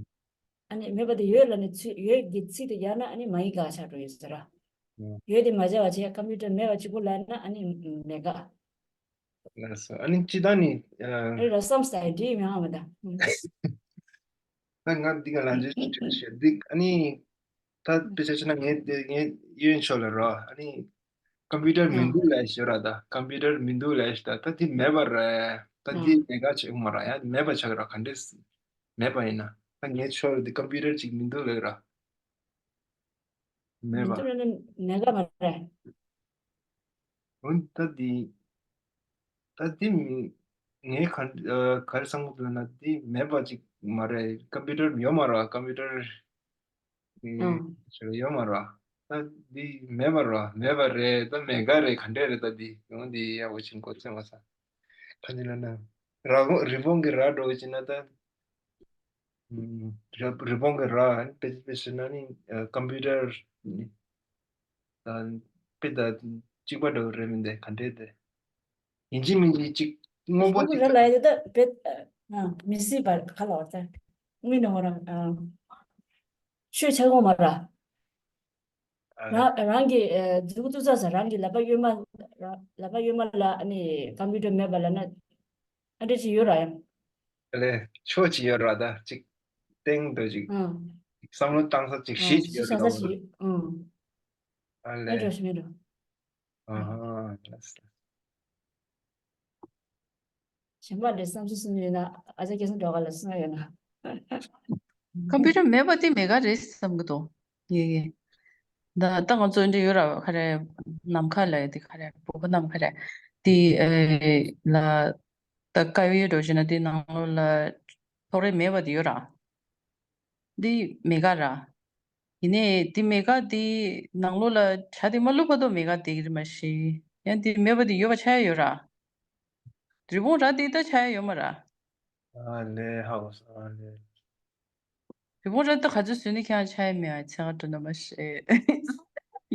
ཨ་ནི་མེད་པ་དེ་ཡོད་ལབ་ནས་ཚུར་ཡོད་ཀྱི་ཚིག་དེ་ཡར་ན་ཨ་ནི་མ་ཡིན་དགག་ཆགས་འགྲོ་ཡོད་ཟེར་ར། ཨང་། ཡོད་དེ་མ་བྱས་པ་བྱས་ཀམ་པུ་ཊར་མེད་པ་གཅིག་པུ་ལབ་ན་ཨ་ནི་མེད་དགག་ལགས་སོ། ཨ་ནི་སྤྱིར་བཏང་ནི་ཨ། ཨ་ནི་ར་བསམ་སྟེ་འདྲི་མི་ཧ་མ་ད། ད་ང་འདི་ག་ལ་འཇུ་ཞིག་ཞུ་འདི་ཨ་ནི། ད་དཔེ་ཆ་བྱས་ན་ངས་དེ་ངས་གཡོན་ཕྱོགས་ལ་རོ། ཨ་ནི་ཀམ་པུ་ཊར་མི་འདུག་ལབ་ཞོར་ར། ད་ཀམ་པུ་ཊར་མི་འདུག་ལབ་ཞོར་ད་ད་འདི་མེད་པ་རེད། ད་འདི་མེད་དགག་ཆགས་མ་ར། ཡ་མེད་པ་ཆགས་ར། ག་འདྲས་མེད་པ་ཡིན་ན་ད་ངའི་ཕྱོགས་ལ་འདི་ཀམ་པུ་ཊར་ཅིག་མི་འདུག་ལབ་ར། མེད་མི་པ། འདུག་ལབ་ན་མེད་དགག་མ་རེད། འོན་ད་འདི། ད་འདི་མི་ངས་ག་ཨ། ག་རེ་བསམ་གྱི་འདུག་ན་འདི་མེད་པ་ཅིག་མ་རེད། ཀམ་པུ་ཊར་ཡོད་མ་རེད། ཀམ་པུ་ཊར་ཨང་། ཡོད་མ་རེད། ད་འདི་མེད་པ་རེད། མེད་པ་རེད། ད་མེད་དགག་རེད། ག་འདྲས་རེད། ད་འདི་ཡོང་འདི་ཡག་པོ་ཅིག་མགོ་ཚོད་མ་ས། ག་འདི་ལབ་ན་ར་རི་བོང་གི་རྭ་འདྲ་བོ་ཅིག་ན་ད། ཨུམ། རི་རི་བོང་གི་རྭ་ཨ་ནི་དཔེ་དཔེ་བྱས་ན་ནི་ཨ། ཀམ་པུ་ཊར་ནི་ཨ། དཔེ་ད་གཅིག་པ་འདྲ་བོ་རེད་མི་འདུག་ག་འདྲས་དེ། ཡིན་གཅིག་མིན་གཅིག་གཅིག་སྔོན་པོ་རི་བོང་གི་རྭ་ཅིག་ལབ་ཡ་དེ་ད་དཔེ་ཨ། མི་སྲིད་པ་ག་ལ་བ་ད། མི་ནོར་རང་ཨ། ཆོས་ཆགས་ངོ་མ་ར། ཨ། རང་རང་གི་ཨ། མཛུབ་གུ་ཙུག་ཙག་ས་རང་གི་ལག་པ་གཡོན་མ་ར་ལག་པ་གཡོན་མ་ལ་ཨ་ནི་ཀམ་པུ་ཊར་མེད་པ་ལབ་ན་ཨ་འདྲ་ཅིག་ཡོད་ར་ཡང་། ཨ་ལས་ཕྱོགས་ཅིག་ཡོད་ར། ད་ཅིག་སྟེང་དུ་ཅིག་ཨ། བསམ་བློ་བཏང་ས་ཅིག་ཨ། གཞི་ཅིག་ཡོད་ཅིག་ཆགས་ས་ར། ཅིག་ཨ། ཨ་མེད་ལས། འགྲོ་ཞིག་མེད་འགྲོ། ཨ་ཧ་ལགས་སོ། གཞན་པ་འདྲ་བསམ་ཚུལ་གསུངས་ཡོད་ན་ཨ་ཅག་སྐལ་བཟང་སྒྲོལ་དཀར་ལ་གསུངས་ཡོད་ན། ཀམ་པུ་ཊར་མེད་པ་དེ་མེད་དགག་རེད་བསམ་གི་འདུག་ཡེ་ཡེ། ད་ད་ང་ཚོ་འདི་ཡོད་ར། ག་རེ་ནམ་མཁའ་ལ་ཡོད་དེ་ག་རེ་བུམ་པ་ནམ་མཁའ་རེད་དེ་ཨེ་ལ། ད་དཀར་ཡོལ་འདྲ་བྱས་ན་དེ་ནང་ལོགས་ལ་ཐོག་རེག་མེད་པ་དེ་ཡོད་ར། འདི་མེད་དགག་ར། ཡིན་ནའི་འདི་མེད་དགག་འདི་ནང་ལོགས་ལ་བྱ་དེ་མ་བླུགས་བར་དུ་མེད་དགག་འདི་རེད་མ་གཞི། ཡང་འདི་མེད་པ་འདི་ཡོད་པ་ཆགས་ཡ་ཡོད་ར། རི་བོང་རྭ་འདི་ད་ཆགས་ཡ་ཡོད་མ་ར། ཨ་ལས་ཧ་གོ་སོང་། ཨ་ལས། རི་བོང་རྭ་ད་ག་ཚོད་བཟོས་ནས་ཁྱེད་རང་ཆགས་ཡ་མེད་ཨ། ཚེ་ག་འགྲོ་ན་མ་ཤེས།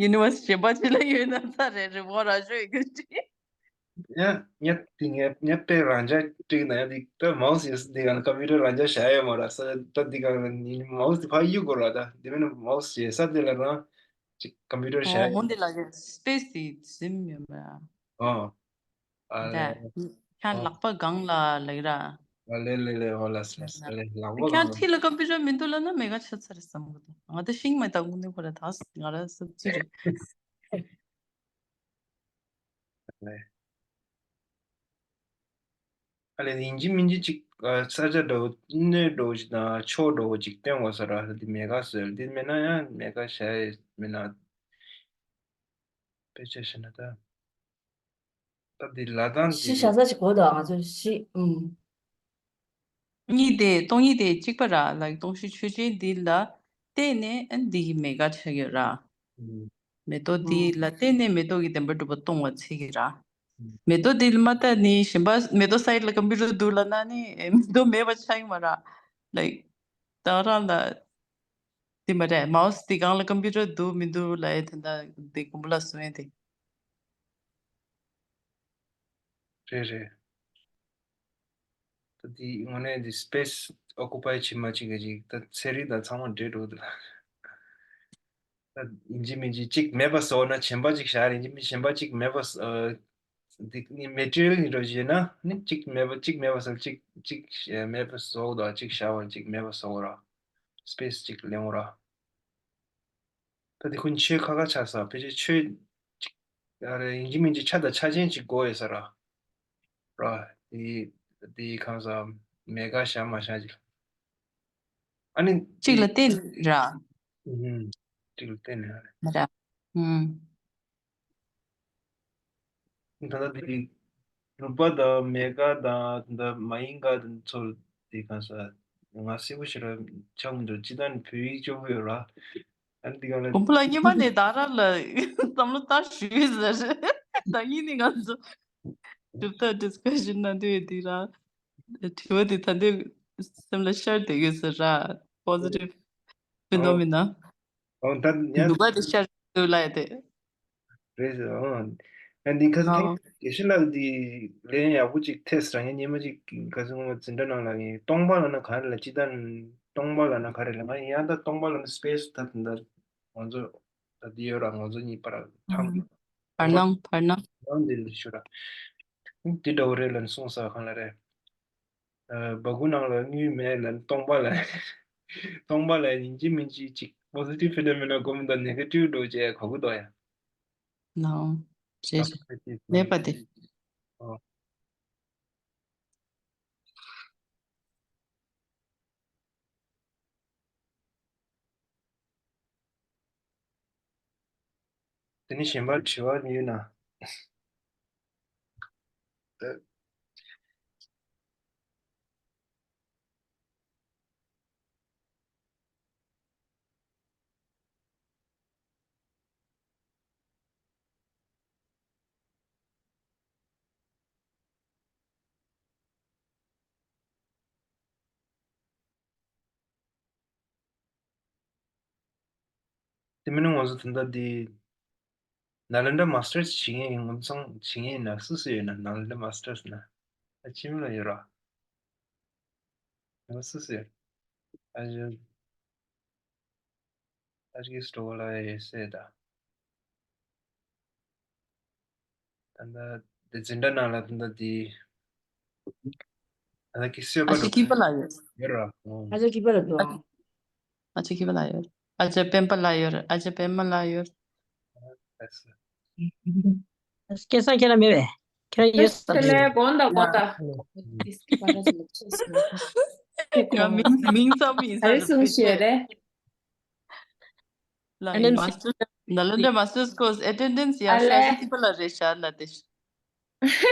ཡུ་ནི་ཝར་སི་གཞན་པ་ཅིག་ལ་ཡོད་ན་ཚར་རེད། རི་བོང་རྭ་ཤོད་ཡོད་ཀྱི། ཡ་ངས་དེ་ངས་ངས་དཔེ་རང་འཇགས་བྲིས་ན་ཡ་དེ་ད་མའོ་སི་ཡོད་ས་དེ་ག་ན་ཀམ་པུ་ཊར་རང་འཇགས་བཞག་ཡོད་མ་ར་ས། ད་དེ་ག་ན་མའོ་སི་དེ་ཕར་གཡུག་དགོས་ར། ད་དེ་མིན་ན་མའོ་སི་བྱེད་ས་དེ་ལ་རང་ཅིག་ཀམ་པུ་ཊར་ཨོ་བཞག་ཡོད། འོན་ཏེ་ལ་ཡ་སི་པེ་སི་དེ་ཟིན་ཡོད་མ་ར། ཨོ། ཨ་ལས། ད་ཁྱེད་ཨོ། ལག་པ་སྒང་ལ་ལབ་ཀྱི་ར། ཨ་ལས་ལས་ལས། ཨོ་ལགས་སོ་ལགས་སོ། ཨ་ལས་ལག་པ་ཁྱེད་སྒང་ལ། ཐིག་ལ་ཀམ་པུ་ཊར་མི་འདུག་ལབ་ན་མེད་དགག་ཆགས་ཚར་རེད་བསམ་གི་འདུག་ང་ད་ཤིང་མེད་ད་དགུན་དུས་ཁོ་ར་ད་ང་ར་བསམ་ཚུལ་རེད། ལས། ཨ་ལས་ཡིན་གཅིག་མིན་གཅིག་ཅིག་ཨ་ས་ཆ་འདྲ་བོ་གནས་འདྲ་བོ་ཞིག་དང་ཕྱོགས་འདྲ་བོ་ཅིག་སྟོན་དགོས་ས་ར། འདི་མེ་ཀ་བཟོས། འདི་མེད་ན་ཡང་མེ་ཀ་བཞག་ཡས་མེད་ན། དཔེ་ཆ་བཞག་ན་ད། ད་འདི་ལ་དང་གཤིས་འདི་བཞག་ས་ཞིག་དགོས་འདུག་ང་ཚོ་གཤིས། ཨུམ། གཉིས་དེ་སྟོང་ཉིད་དེ་གཅིག་པ་ར། ལའིག་སྟོང་གཞི་ཆོས་ཅན་འདི་ལ་བརྟེན་ནས་ཨ་འདི་གི་མེ་ཀ་ཆགས་ཡོད་ར། ཨུམ། མེ་ཏོག་འདི་ལ་བརྟེན་ནས་མེ་ཏོག་གི་བདེན་པ་གྲུབ་པ་སྟོང་བ་ཚིག་གི་ར། ཨུམ། མེ་ཏོག་འདི་ལ་མ་ལྟ་ནི་གཞན་པ་མེ་ཏོག་སའིཌ་ལ་ཀམ་པུ་ཊར་འདུག་ལབ་ན་ནི་ཨེ་མེ་ཏོག་མེད་པ་ཆགས་ཀྱི་མ་ར། ལའིག་ད་རང་ལ་འདི་མ་རེད། མའོ་སི་འདི་སྒང་ལ་ཀམ་པུ་ཊར་འདུག་མི་འདུག་ལབ་ཡས་དེ་འདྲ་འདི་དགོངས་པ་ལ་སོང་ཡས་དེ། རེད་རེད། ད་འདི་དངོས་གནས་འདི་སི་པེ་སི་ཨོ་ཀུ་པའི་བྱེད་མ་བྱེད་ག་ཅིག་ད་ཚན་རིག་དང་ཚང་མ་འདྲེས་འགྲོ་འདུག་ད་ཡིན་གཅིག་མིན་གཅིག་གཅིག་མེད་པ་བཟོ་ན་གཞན་པ་གཅིག་བཞག་རེད། ཡིན་གཅིག་མིན་གཞན་པ་གཅིག་མེད་པ་བཟོ། འདི་ནི་མེ་ཊི་རི་ཡལ་ཡིན་འགྲོ་བྱས་ན་ནི་གཅིག་མེད་པ་གཅིག་མེད་པ་བཟོ། གཅིག་གཅིག་མེད་པ་བཟོ་དང་གཅིག་བཞག་པ་གཅིག་མེད་པ་བཟོ་ར། སི་པེ་སི་གཅིག་ལེན་ར། ད་དེ་ཁོ་ཆོས་ཁ་ཁ་ཆགས་ས། ཕལ་ཆེར་ཆོས་ཅིག་ཨ་རེ་ཡིན་གཅིག་མིན་གཅིག་ཆ་དང་ཆ་ཅན་ཅིག་དགོས་ཡོད་ས་ར། ར། དེ་དེ་གང་ས་མེ་ཀ་བཞག་མ་བཞག་ཅིག་ཨ་ནི་གཅིག་ལ་བརྟེན་ར། ཨུམ། གཅིག་ལ་བརྟེན་ནས་ཨ་རེ། མ་ར། ཨུམ། ད་ལྟ་དེ་རུས་པ་དང་མེ་ཀ་དང་ད་མ་ཡིན་ཀ་དང་ཚོ་དེ་གང་ས་ང་གསལ་པོ་ཞིག་ར་ཆགས་མི་འདུག་སྤྱིར་བཏང་བོད་ཡིག་སྐྱོ་པོ་ཡོད་ར། ཨ་ནི་དེ་གང་ལ་གོང་བུ་ལ་སྔོན་མ་ནས་ད་ར་ལ་བསམ་བློ་བཏང་ཞུས་ཟེར། ད་ཡིན་ནི་ང་ཚོ་གྲུབ་མཐའ་ཌི་སི་ཀ་ཤན་གནང་དུས་དེ་ར་དྲི་བ་དེ་ད་འདི་སེམས་ལ་ཤར་བསྡད་ཡོད་ཟེར་ར། པོ་སི་ཊིབ་ཕེ་ནོ་མི་ན། ཨོ་ད་ཡང་འདུག་པ་དེ་ཤར་འདུག་ལ་ཡ་དེ། རེད་ཟེར། ཨོ། ཡང་འདི་ཁ་སང་ཨོ། དགེ་བཤེས་ལགས་འདི་ལན་ཡག་པོ་ཅིག་ཐེབས་རང་ཉིད་སྙེ་མ་ཅིག་ཁ་སང་ངོ་འཛིན་གྲྭ་ནང་ལ་ངས་སྟོང་པ་ལབ་ན་ག་རེ་ལབ་ཅི་ད་སྟོང་པ་ལབ་ན་ག་རེ་ལབ་ང་ཡང་ད་སྟོང་པ་ལབ་ན་སི་པེ་སི་ད་ད་ང་ཚོ་ད་འདི་ཡོད་ར་ང་ཚོ་གཉིས་པར་ཐང་བར་སྣང་བར་སྣང་། ནང་འདི་ལ་ཞུ་ར། འདི་འདྲ་བོ་རེད་ལབ་ནས་གསུངས་ས་གང་ལ་རེད། ཨ་སྦ་ཁུག་ནང་ལ་དངུལ་མེད་ལབ་ནས་སྟོང་པ་ལ། སྟོང་པ་ལ་ཡིན་གཅིག་མིན་གཅིག་ཅིག་པོ་སི་ཊིབ་ཕི་ནོ་མི་ན་སྒོམ་དང་ནེ་གེ་ཊིབ་འགྲོ་བྱས་གོ་གི་འདུག་ཡ། ནའོ། རེད་རེད། མེད་པ་དེ། ཨོ། དེ་ནས་གཞན་པ་དྲི་བ་ཡོད་ན། དེ་མིན་ན་ང་ཚོ་ད་ལྟ་འདི་ནཱ་ལེནྡྲ་མ་སི་ཊར་སི་བྱེད་མཁན་ཡིན། ངོ་མཚང་བྱེད་མཁན་ཡིན་ན་སུ་སུ་ཡོད་ན་ནཱ་ལེནྡྲ་མ་སི་ཊར་སི་ན། ཨ་ཁྱིམ་ལ་ཡོད་ར། ང་སུ་སུ་ཡོད། ཨ་ཇོ། ཨ་ཇོ་གི་སི་ཊོ་ལ་ཡོད་སེ་ད། ད་ལྟ་དེ་འཛིན་གྲྭ་ནང་ལ་ད་ལྟ་དེ་ད་ལྟ་ཀི་སི་ཡོད་པ་ཨ་ཅེ་འགྲོ་ཀི་པ་ལ་ཡོད། ཡོད་ར། ཨོ། ཨ་ཅེ་ཀི་པ་ལ་འགྲོ། ཨ་ཅེ་ཀི་པ་ལ་ཡོད། ཨ་ཅེ་སྤེན་པ་ལ་ཡོད། ཨ་ཅེ་སྤེན་པ་ལ་ཡོད། ལགས་སོ། སྐལ་བཟང་ཁྱེད་རང་མེད་པས། ཁྱེད་རང་ཡོད་ས་དེ་ལས་དགོངས་དག་དགོངས་དག་ང་མིང་མིང་ཙམ་ཡིན་ས་རེད། ག་རེ་གསུངས་ཤེས་རེད། ལ་ཨ་ནི་མ་སི་ཊར་ནཱ་ལེནྡྲ་མ་སི་ཊར་སི་ཀོར་སི་ཨེ་ཊེན་ཌེན་སི་ཡ་ཨ་ལས། ཤ་ཤི་པ་ལ་རེ་ཤ་ལ་དེ་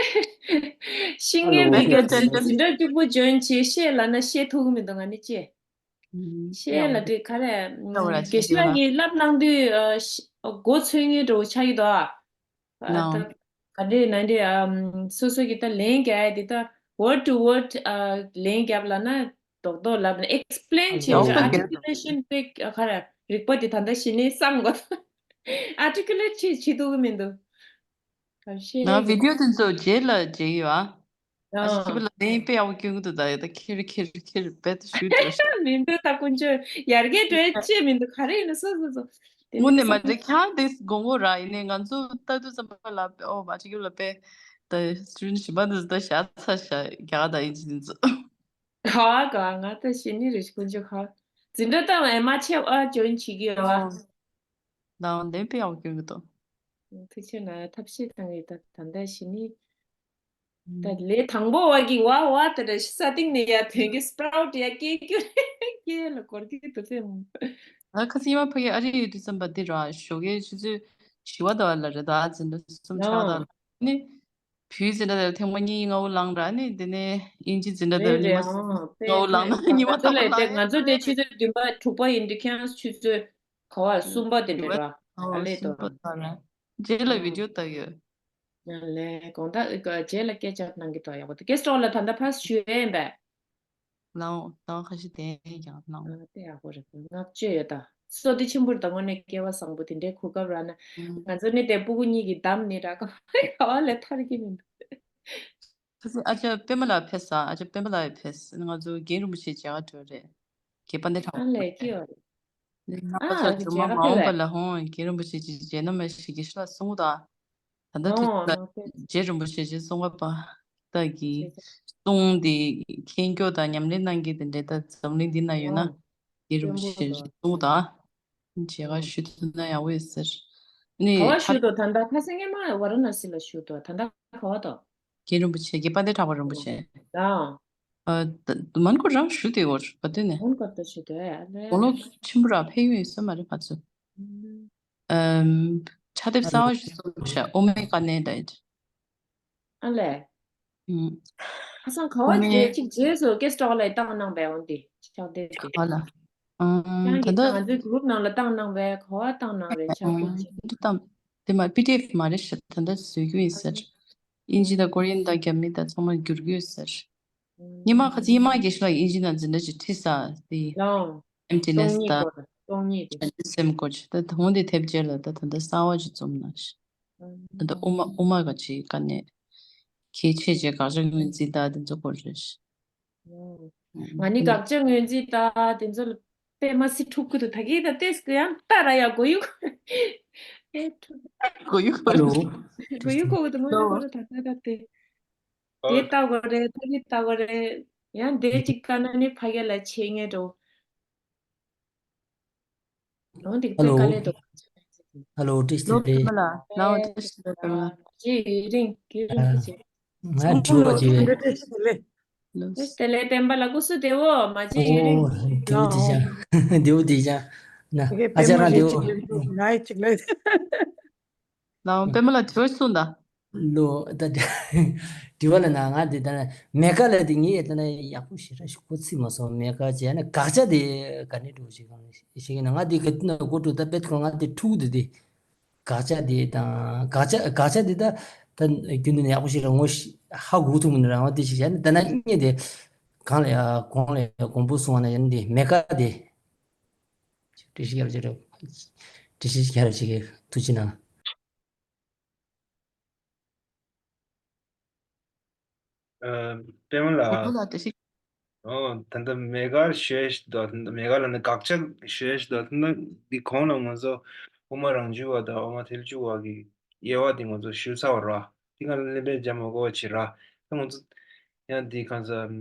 ཤི་ངེ་མི་ག་འཛིན་གྲྭ་གཅིག་པུ་ཇོ་ཡིན་བྱེད་ཤེས་ལ་ན་ཤེས་ཐུབ་མི་འདུག་ང་ནི་ཅེ། ཤེས་ལ་དེ་ག་རེ་ཡང་ར་དགེ་བཤེས་ལགས་ཀྱིས་བསླབ་གནང་དུས་མགོ་ཚོས་ངེ་འགྲོ་ཆགས་ཀྱི་འདུག་ཨ། ད་ག་འདྲས་ན་འདྲས་ཨམ་སོ་སོ་གི་ད་ལན་རྒྱག་ཡ་དེ་ད་word to word ཨ་ལན་རྒྱབ་ལབ་ན་རྡོག་རྡོག་ལབ་ན་explain བྱེད་ཆོག་རྡོག་རྡོག་རྒྱབ། Articulation དེ་ག་རེ་རིག་པ་དེ་ད་ལྟ་གཞི་ནས་བསམ་དགོས། Articulate བྱེད་བྱེད་ཐུབ་ཀྱི་མི་འདུག་ག་ཤེས་ན་བི་ཌི་ཡོ་དེ་ཚོ་རྗེས་ལ་མཇལ་གྱི་ཡོད་ཨ། ཨ་ཞིག་པ་ལ་ནས་དཔེ་ཡག་པོ་སྐྱོན་གྱི་འདུག་ད་ཡོད་ད་ཁེར་ཁེར་ཁེར་རྦད་དེ་ཞུས་འགྲོ་ཤག་མི་འདུག་ད་དཀོན་མཆོག་ཡར་རྒྱས་འགྲོ་ཡ་ཅེས་མི་འདུག་ག་རེ་ཡིན་ན་སོ་སོ་སོ། དེ་དངོས་གནས་མ་ནི་རེད། ཁྱང་དེ་དགོངས་པ་ར་ཡིན་ནའི་ང་ཚོ་ལྟ་དུས་ཙམ་པ་ལ་ཨོ་མ་ཅིག་ལ་དཔེ་ད་སི་ཊུ་ཌེན་ཊི་གཞན་པ་འདི་ད་ཤ་ཚ་ཤ་རྒྱ་གར་དང་ཨིན་ཇི་འདི་ཚོ། ག་ག་ང་ད་ཤེས་ནི་རེད་དཀོན་མཆོག་ག་འཛིན་གྲྭ་ད་ཨེ་མ་ཆེ་ཨ་ཇོ་ཡིན་བྱེད་ཀྱི་ཡོད་ཨ། ནའོ་ནས་དཔེ་ཡག་པོ་སྐྱོན་གྱི་འདུག་ཐུགས་ཆེ་ན་ཐབས་ཤེས་བཏང་ཡོད། ད་ད་ལྟ་ཞི་ནི། ད་ལས་དང་པོ་བ་གི་བ་བ་དེ་འདྲ་ས་སྟེང་ནས་ཡར་ཐོན་གྱི་སྤྲའུ་ཊི་ཡར་སྐྱེ་རྒྱུ་རེད། སྐྱེ་ལ་འགོར་གྱི་འདུག་ཟེར། ང་ཁ་སང་ཉི་མ་ཕ་གི་ཨ་རི་ཡོད་དུས་ཙམ་པ་འདི་ར་ཞོགས་ཀའི་ཆུ་ཚོད་བཞི་པ་དང་ལ་རེད། ད་འཛིན་གྲྭ་གསུམ་ཆགས་ད་ནི་བུའི་འཛིན་གྲྭ་དེར་ཐེངས་མ་གཉིས་ལྔ་བོ་ལངས་ར་ནི་དེ་ནས་དབྱིན་ཇི་འཛིན་གྲྭ་དེར་རེད་ཉི་རེད། མ་ལྔ་བོ་ལངས་ན་ཉི་མ་ང་ཚོ་དང་པོ་ལས་དེ་ལངས་ང་ཡ་ཚོ་དེ་ཆུ་ཚོད་བདུན་པ་དྲུག་པ་ཡིན་དུས་ཁྱེད་རང་ཆུ་ཚོད་ག་བ་གསུམ་པ་དེ་འདྲ་ར་ཨ་ལས་དོ་ར། རྗེས་ལ་བི་ཌིའོ་ལྟ་ཡོད། ལས་དགོང་དག་རྗེས་ལ་སྐད་ཆ་གནང་གི་འདུག་ཡག་པོ་འདུག་ཀེ་སི་ཊོག་ལ་ད་ལྟ་ཕར་ཞུ་ཡས་ཡིན་པས། ལའོ་ལའོ་ཁ་ཤས་དེ་ཡང་ལའོ། དེ་ཡག་པོ་རེད། བསྔགས་བརྗོད་ཡོད་ད། བསོད་བདེ་ཆེན་པོ་རེད་ད། དངོས་གནས་སྐལ་བ་བཟང་པོ་དེ་འདྲའི་གོ་སྐབས་རག་ན། ང་ཚོ་ནི་དེ་སྤུ་གུ་གཉིས་ཀྱི་འདམ་ནི་ར་ག་བ་ལས་ཐར་གྱི་མི་འདུག་ཁ་སང་ཨ་ཅག་པད་མ་ལགས་ཕེབས་ས། ཨ་ཅག་པད་མ་ལགས་ཕེབས་ང་ཚོ་རྒན་རིན་པོ་ཆེ་མཇལ་ག་འགྲོ་རེད། དགེ་དཔལ་ལྡན་གྲགས་པ་ཨ་ལས་ཀྱི་ཡོད་རེད། ང་ཨ་ཁ་སང་ཇོ་མ་མ་འོངས་པ་ལ་ཧོང་རྒན་རིན་པོ་ཆེ་ཅིག་མཇལ་ན་མ་ཞིག་གི་ཤི་ལ་གསུང་གོ་ད། ད་ལྟ་དུས་ལ་རྗེ་རིན་པོ་ཆེ་ཅིག་གསུང་བ་པ་ལྟ་གི་གསུང་དེ་མཁྱེན་མཁྱོག་དང་ཉམས་ལེན་གནང་གི་དེ་འདྲའི་ད་འཛམ་གླིང་འདི་ན་ཡོད་ན་རྒན་རིན་པོ་ཆེ་གསུང་གོ་ད། མཇལ་ཁ་ཞུ་ཐུབ་ན་ཡག་པོ་ཡོད་ཟེར། ནི་ག་བ་ཞུ་དོ། ད་ལྟ་ཁ་སང་སྔོན་མ་ཝ་ར་ཎ་སི་ལ་ཞུ་དོ། ད་ལྟ་ག་བ་དོ། རྒན་རིན་པོ་ཆེ་དགེ་དཔལ་ལྡན་གྲགས་པ་རིན་པོ་ཆེ། ཨ། ཨ། ད་མོན་གྷོ་རང་ཞུ་དེ་བོར་བ་དེ་ནས། མོན་གྷོ་ད་ཞུ་དེ་ཨ་ལེ། དགུང་ལོ་ཆེན་པོ་ར་ཕེབས་ཡོད་ས་མ་རེད་ང་ཚོ། ཨམ། ཕྱག་དེབ་གསར་བ་ཞིག་བཙུགས་ཤག་ཨོ་མའི་ཀ་ནེ་ཌ་ཡིད། ཨ་ལས། ཨུམ། ཁ་སང་ག་བ་ཨོ་མའི་རྗེས་གཅིག་རྗེས་སུ་ཀེ་སི་ཊོག་ལ་བཏང་གནང་བས་འོན་ཏེ་ཕྱག་དེབ་དེ། ག་ལ། ཨུམ། ཁྱེད་རང་གིས་ད་ལྟ་ང་ཚོའི་གུ་རུབ་ནང་ལ་བཏང་གནང་བས་ག་བ་བཏང་གནང་རེད་ཕྱག་དེབ་ཅིག་ཨུམ། དེ་མ་པི་ཌི་ཨེཕ་མ་རེད་ཤག་ད་ལྟ་བཟོ་རྒྱུ་ཡིན་ཟེར། དབྱིན་ཇི་དང་ཀོ་རི་ཡན་དང་རྒྱ་མི་དང་ཚང་མ་བསྒྱུར་རྒྱུ་ཡོད་ཟེར། ཉི་མ་ཁ་སང་ཉི་མ་རྒྱལ་ཤོས་ལགས་དབྱིན་ཇི་ནང་འཛིན་གྲྭ་ཅིག་ཁྲིད་ས་དེ། ཨེམ་ཊི་ནེ་སི་དང་། སྟོང་ཉིད་སྐོར་ཅིག་ད་ད་འོང་དེ་ཐེབས་རྗེས་ལ་ད་ད་ལྟ་གསར་བ་ཅིག་བཙུགས་ན་ཤག་ད་ལྟ་དབུ་མ་དབུ་མ་ག་ཅིག་ག་ནས་གལ་ཆེ་ཆེ་དགག་བྱ་ངོས་འཛིན་ད་དེ་ཚོ་སྐོར་རེད། ང་ནི་དགག་བྱ་ངོས་འཛིན་ད་དེ་ཚོ་ལ་དཔེ་མ་སྲིད་འཁྲུག་གི་འདུག་ད་གིན་ད་ཏེས་གི་ཡང་ལྟ་ར་ཡ་གོ་ཡུག་ཨེ་འཁྲུག་གོ་ཡུག་ཧ་ལོ། གོ་ཡུག་གོ་གི་འདུག་ངོ་ཡུག་གོ་ད་ད་ད་དེ་དེ་ལྟ་གོ་རེད། ད་གིན་ལྟ་གོ་རེད། ཡང་དེ་གཅིག་ལྟ་ན་ནི་ཕ་གི་ལ་ཆེ་ངེས་འགྲོ། ལོ་འདི་ཧ་ལོ། ཚོད་དཀའ་ལས་འདུག་ཧ་ལོ། བཀྲ་ཤིས་བདེ་ལེགས། ལོ་པད་མ་ལགས། ལོ་བཀྲ་ཤིས་བདེ་ལེགས། པད་མ་ལགས། རྗེས་ཡུན་རིང་། རྒན་རིན་པོ་ཆེ། ང་དྲི་བ་ཅིག་ཡོད། བཀྲ་ཤིས་བདེ་ལེགས། བཀྲ་ཤིས་བདེ་ལེགས། པད་མ་ལགས་སྐུ་གཟུགས་བདེ་བོ། མ་བརྗེད་ཡུན་རིང་། ཨོ། བདེ་བོ་བདེ་ཅང་། བདེ་བོ་བདེ་ཅང་། ན་ཨ་ཅག་རང་བདེ་བོ། ང་ཡི་གཅིག་ལ། ལགས་པད་མ་ལགས་དྲི་བ་གསུངས་དང་། ལོ་ད་དྲི་བ་ལ་ན་ང་འདི་ལྟ་ན་མེ་ཀ་ལ་དེ་ངས་ལྟ་ན་ཡག་པོ་ཞེ་དྲག་ཞིག་གོ་ཚིག་མ་སོང་། མེ་ཀ་བྱས་ན་དགག་བྱ་དེ་ག་ནས་འགྲོ་ཞིག་གང་ཞིག་ཡིན་ན་ང་འདི་ག་དུས་ན་གོ་འགྲོ་ད་པད་ཁོ་ང་འདི་ཕྲུ་གུ་དེ་དེ་དགག་བྱ་དེ་དང་དགག་བྱ་དགག་བྱ་དེ་ད་ད་རྒྱུན་དུ་ནས་ཡག་པོ་ཞིག་ལ་ངོ་ཧ་གོ་ཐུབ་མི་འདུག་རང་དབང་དེ་ཞིག་བྱས་ན་ད་ན་ངས་དེ་གང་ལ་ཡ་གོང་ལ་ཡ་གོང་བུ་སོང་བ་ན་ཡང་འདི་མེ་ཀ་དེ་བཀྲ་ཤིས་རྒྱལ་རབས་ཅིག་རེད། བཀྲ་ཤིས་རྒྱལ་རབས་ཅིག་གི་ཐུགས་རྗེ་གནང་། ཨ། པད་མ་ལགས། གོ་ལ་བཀྲ་ཤིས། ཨོ། ད་ལྟ་མེ་ཀ་ཞེས་དོ། མེ་ཀ་ལ་ནི་དགག་བྱ་ཞེས་དོ། ད་ལྟ་འདི་གོང་ལ་ང་ཚོ་དབུ་མ་རང་རྒྱུད་པ་དང་དབུ་མ་ཐལ་འགྱུར་བ་གི་དབྱེ་བ་འདི་ང་ཚོ་ཞུས་ཚར་བ་ར། འདི་ང་ལ་གླེང་བར་བྱ་མ་དགོས་པ་བྱེད་ར། ད་ང་ཚོ་ཡང་འདི་གང་ཟག་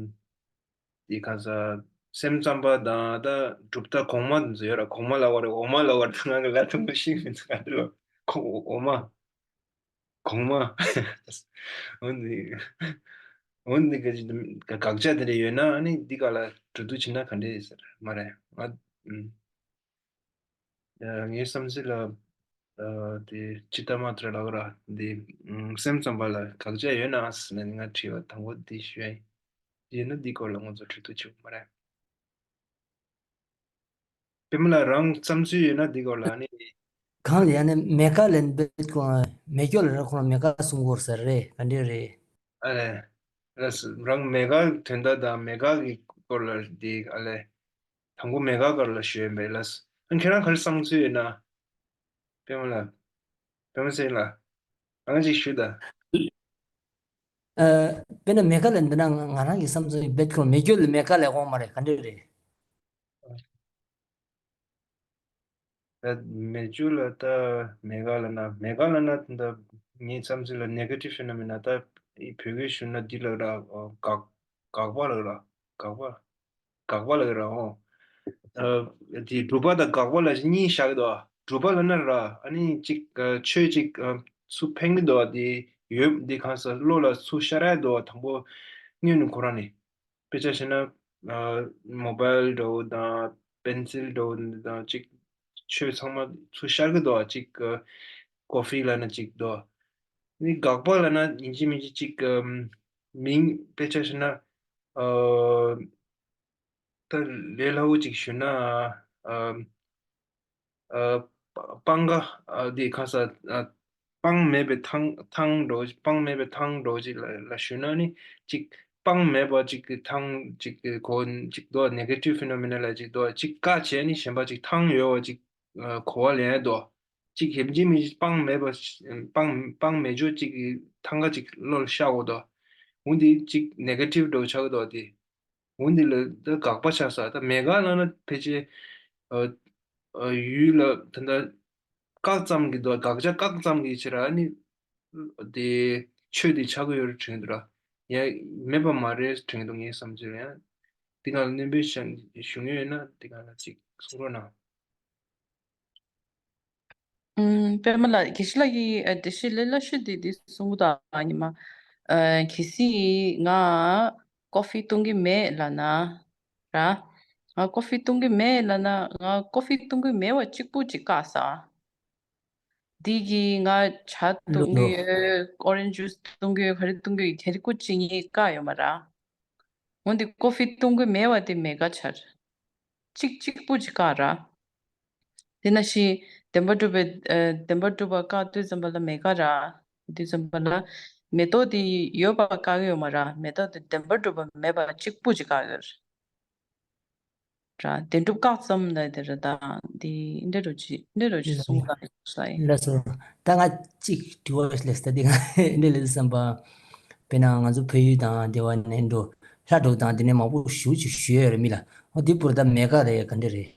འདི་གང་ཟག་སེམས་ཙམ་པ་དང་ད་གྲུབ་མཐའ་གོང་མ་འདི་ཚོ་ཡོད་ར། གོང་མ་ལབ་དགོས་རེད། འོག་མ་ལབ་དགོས་རེད། ད་ང་གི་ལབ་ཐུབ་མ་ཤེས་མི་ཚོ་ག་འདི་ལ་གོང་འོག་མ། གོང་མ། འོ་འདི། འོ་འདི་ག་ཅི་དགག་བྱ་དེ་འདྲ་ཡོད་ན་ཨ་ནི་འདི་ག་ལ་གྲོས་བསྡུར་བྱེད་ན་ག་འདྲ་ཡོད་ཟེར་མ་རེད། ང་ཨུམ། ཡ་ངའི་བསམ་ཚུལ་ལ་ཨ་དེ་ཅི་ལྟ་མ་ཐུབ་ལབ་ར་འདི་ཨུམ་སེམས་ཙམ་པ་ལ་དགག་བྱ་ཡོད་ན་ཟེར་ནས་ང་དྲིས་པ་དང་པོ་འདི་ཞུ་ཡ་ཡིན། ཡིན་ན་འདི་སྐོར་ལ་ང་ཚོ་གྲོས་བསྡུར་བྱེད་དགོས་མ་རེད། པད་མ་ལགས་རང་བསམ་ཚུལ་ཡོད་ན་འདི་སྐོར་ལ་ཨ་ནི། གང་ལ་ཡང་ན་མེ་ཀ་ལན་བེད་ཁོང་མེ་སྐྱོ་ལ་ར་ཁོང་མེ་ཀ་གསུང་གོ་ཟེར་རེད། ག་འདྲ་རེད། ཨ་ལས། ལགས་སོ། རང་མེ་ཀ་དོན་དག་དང་མེ་ཀ་གི་སྐོར་ལ་འདི་ཨ་ལས། དང་པོ་མེ་ཀ་སྐོར་ལ་ཞུ་ཡིན་པས་ལགས་སོ། ཨ་ཁྱེད་རང་ག་རེ་བསམ་ཚུལ་ཡོད་ན། པད་མ་ལགས། པད་མ་སེང་ལགས། རང་ཅིག་ཞུ་དང་། ཨ། དཔེར་ན་མེ་ཀ་ལ་འདི་ན་ང་ང་རང་གི་བསམ་ཚུལ་བེད་ཁོང་མེ་སྐྱོ་ལ་མེ་ཀ་ལ་དགོངས་མ་རེད། ག་འདྲ་རེད། ད་མེ་སྐྱོ་ལ་ད་མེ་ཀ་ལ་ན་མེ་ཀ་ལ་ན་ད་ངའི་བསམ་ཚུལ་ལ་ནེ་གེ་ཊིབ་ཞུ་ན་མིན་ན་ད་ཨི་བོད་སྐད་ཞུ་ན་འདི་ལ་ར་དགག་དགག་པ་ལ་ར་དགག་པ་དགག་པ་ལ་ར་འོ། ཨ་དེ་སྒྲུབ་པ་དང་དགག་པ་ལ་གཉིས་བཞག་གི་འདུག་སྒྲུབ་པ་ལབ་ན་ར། ཨ་ནི་ཅིག་ཨ་ཆོས་ཅིག་ཨ་ཚུར་ཕན་གྱི་འདུག་བ། དེ་ཡོད་འདི་གང་ཟག་བློ་ལ་ཚུར་ཤར་ཡ་འདུག་བ། དང་པོ་སྔོན་ནས་ཁོ་རང་ནས། དཔེ་ཆ་བཞག་ན་ཨ་མོ་བལ་འདྲ་བོ་དང་པེན་སིལ་འདྲ་བོ་དང་ཅིག་ཆོས་ཚང་མ་ཚུར་ཤར་གྱི་འདུག་བ། ཅིག་ཨ་ཀོ་ཧྥི་ལབ་ན་ཅིག་འདུག་བ། ནི་དགག་པ་ལབ་ན་ཡིན་གཅིག་མིན་གཅིག་ཅིག་ཨ་མིང་དཔེ་ཆ་བཞག་ན་ཨ་ད་ལས་སླ་བོ་ཅིག་ཞུ་ན་ཨ་ཨ་སྤང་ཁ་ཨ་དེ་ག་ས་ཨ་སྤང་མེད་པའི་ཐང་ཐང་འདྲ་བོ་ཅིག་སྤང་མེད་པའི་ཐང་འདྲ་བོ་ཅིག་ལ་ལ་ཞུ་ན་ནི་ཅིག་སྤང་མེད་པ་ཅིག་གི་ཐང་ཅིག་གི་གོ་ཅིག་འདུག་ནེ་གེ་ཊིབ་ཕི་ནོ་མི་ན་ལ་ཅིག་འདུག་ཅིག་བཀག་བྱས་ནི་གཞན་པ་ཅིག་ཐང་ཡོད་བ་ཅིག་ཨ་གོ་བ་ལེན་ཡ་འདུག་ཅིག་ཡིན་གཅིག་མིན་གཅིག་སྤང་མེད་པ་སྤང་སྤང་མེད་ཆོག་ཅིག་གི་ཐང་ག་ཅིག་བློ་ལ་ཤར་དགོས་འདུག་འོ་འདི་ཅིག་ནེ་གེ་ཊིབ་འདྲ་བོ་ཆགས་ཀྱི་འདུག་དེ། འོ་འདི་ལ་ད་དགག་པ་ཆགས་ས། ད་མེད་དགག་ལབ་ན་ཕལ་ཆེར་ཨ་ཨ་ཡུལ་ལ་ད་ལྟ་བཀག་ཙམ་གྱི་འདུག་དགག་བྱ་བཀག་ཙམ་གྱི་ཕྱིར་ཨ་ནི་དེ་ཆོས་དེ་ཆགས་ཀྱི་ཡོད་རེད་དྲན་འདུག་ར། ཡང་མེད་པ་མ་རེད་དྲན་འདུག་ངའི་བསམ་ཚུལ་ཡང་། འདི་སྒང་ལ་སྣོན་པ་ཞུ་ཡོད་ན་འདི་སྒང་ལ་ཅིག་གསུང་རོགས་གནང་། ཨུམ། པད་མ་ལགས། དགེ་བཤེས་ལགས་ཀྱིས་ཨ་འགྲེལ་བཤད་ལས་སླ་ཤོས་དེ་འདི་གསུང་གི་འདུག་ཨ་ཉི་མ། ཨ་གལ་སྲིད་ང་ཀོ་ཧྥི་བཏུང་གི་མེད་ལབ་ན་ར། ང་ཀོ་ཧྥི་བཏུང་གི་མེད་ལབ་ན། ང་ཀོ་ཧྥི་བཏུང་གི་མེད་པ་གཅིག་པུ་ཅིག་བཀག་ས། འདི་གིས་ང་ཇ་བཏུང་གི་ཡོད། ཨོ་རེན་ཇི་ཇུས་བཏུང་གི་ཡོད། ག་རེ་བཏུང་གི་ཡོད། ག་རེ་སྐུ་ཅི་ཉིད་བཀག་ཡོད་མ་ར། འོན་ཏེ་ཀོ་ཧྥི་བཏུང་གི་མེད་པ་དེ་མེད་དགག་ཆགས། གཅིག་གཅིག་པུ་ཅིག་བཀག་ར། དེ་ནང་བཞིན་བདེན་པར་གྲུབ་པའི་ཨ་བདེན་པར་གྲུབ་པ་བཀག་དུས་ཙམ་པ་ལ་མེད་དགག་ར། དུས་ཙམ་པ་ལ་མེ་ཏོག་དེ་ཡོད་པ་བཀག་གི་ཡོད་མ་ར། མེ་ཏོག་དེ་བདེན་པར་གྲུབ་པ་མེད་པ་གཅིག་པུ་ཅིག་བཀག་ཡོད་ར། བདེན་གྲུབ་བཀག་ཙམ་ལ་དེ་ར་དང་དེ་འདྲ་རུ་ཅི་འདྲ་རུ་ཅི་གསུང་དང་ས་ཡིན། ལགས་སོ། ད་ང་གཅིག་དྲི་བ་ལས་ད་འདི་ང་འདི་ལས་བསམ་པ། དཔེར་ན་ང་ཚོ་བལ་ཡུལ་དང་དེ་བ་ནས་འགྲོ་ལྷ་འགྲོ་དང་དེ་ནས་མང་པོ་ཞུ་ཅིག་ཞུ་ཡོད་རེད་མི་ལ། འོ་འདི་བུར་ད་མེད་ག་རེད་ག་འདྲ་རེད།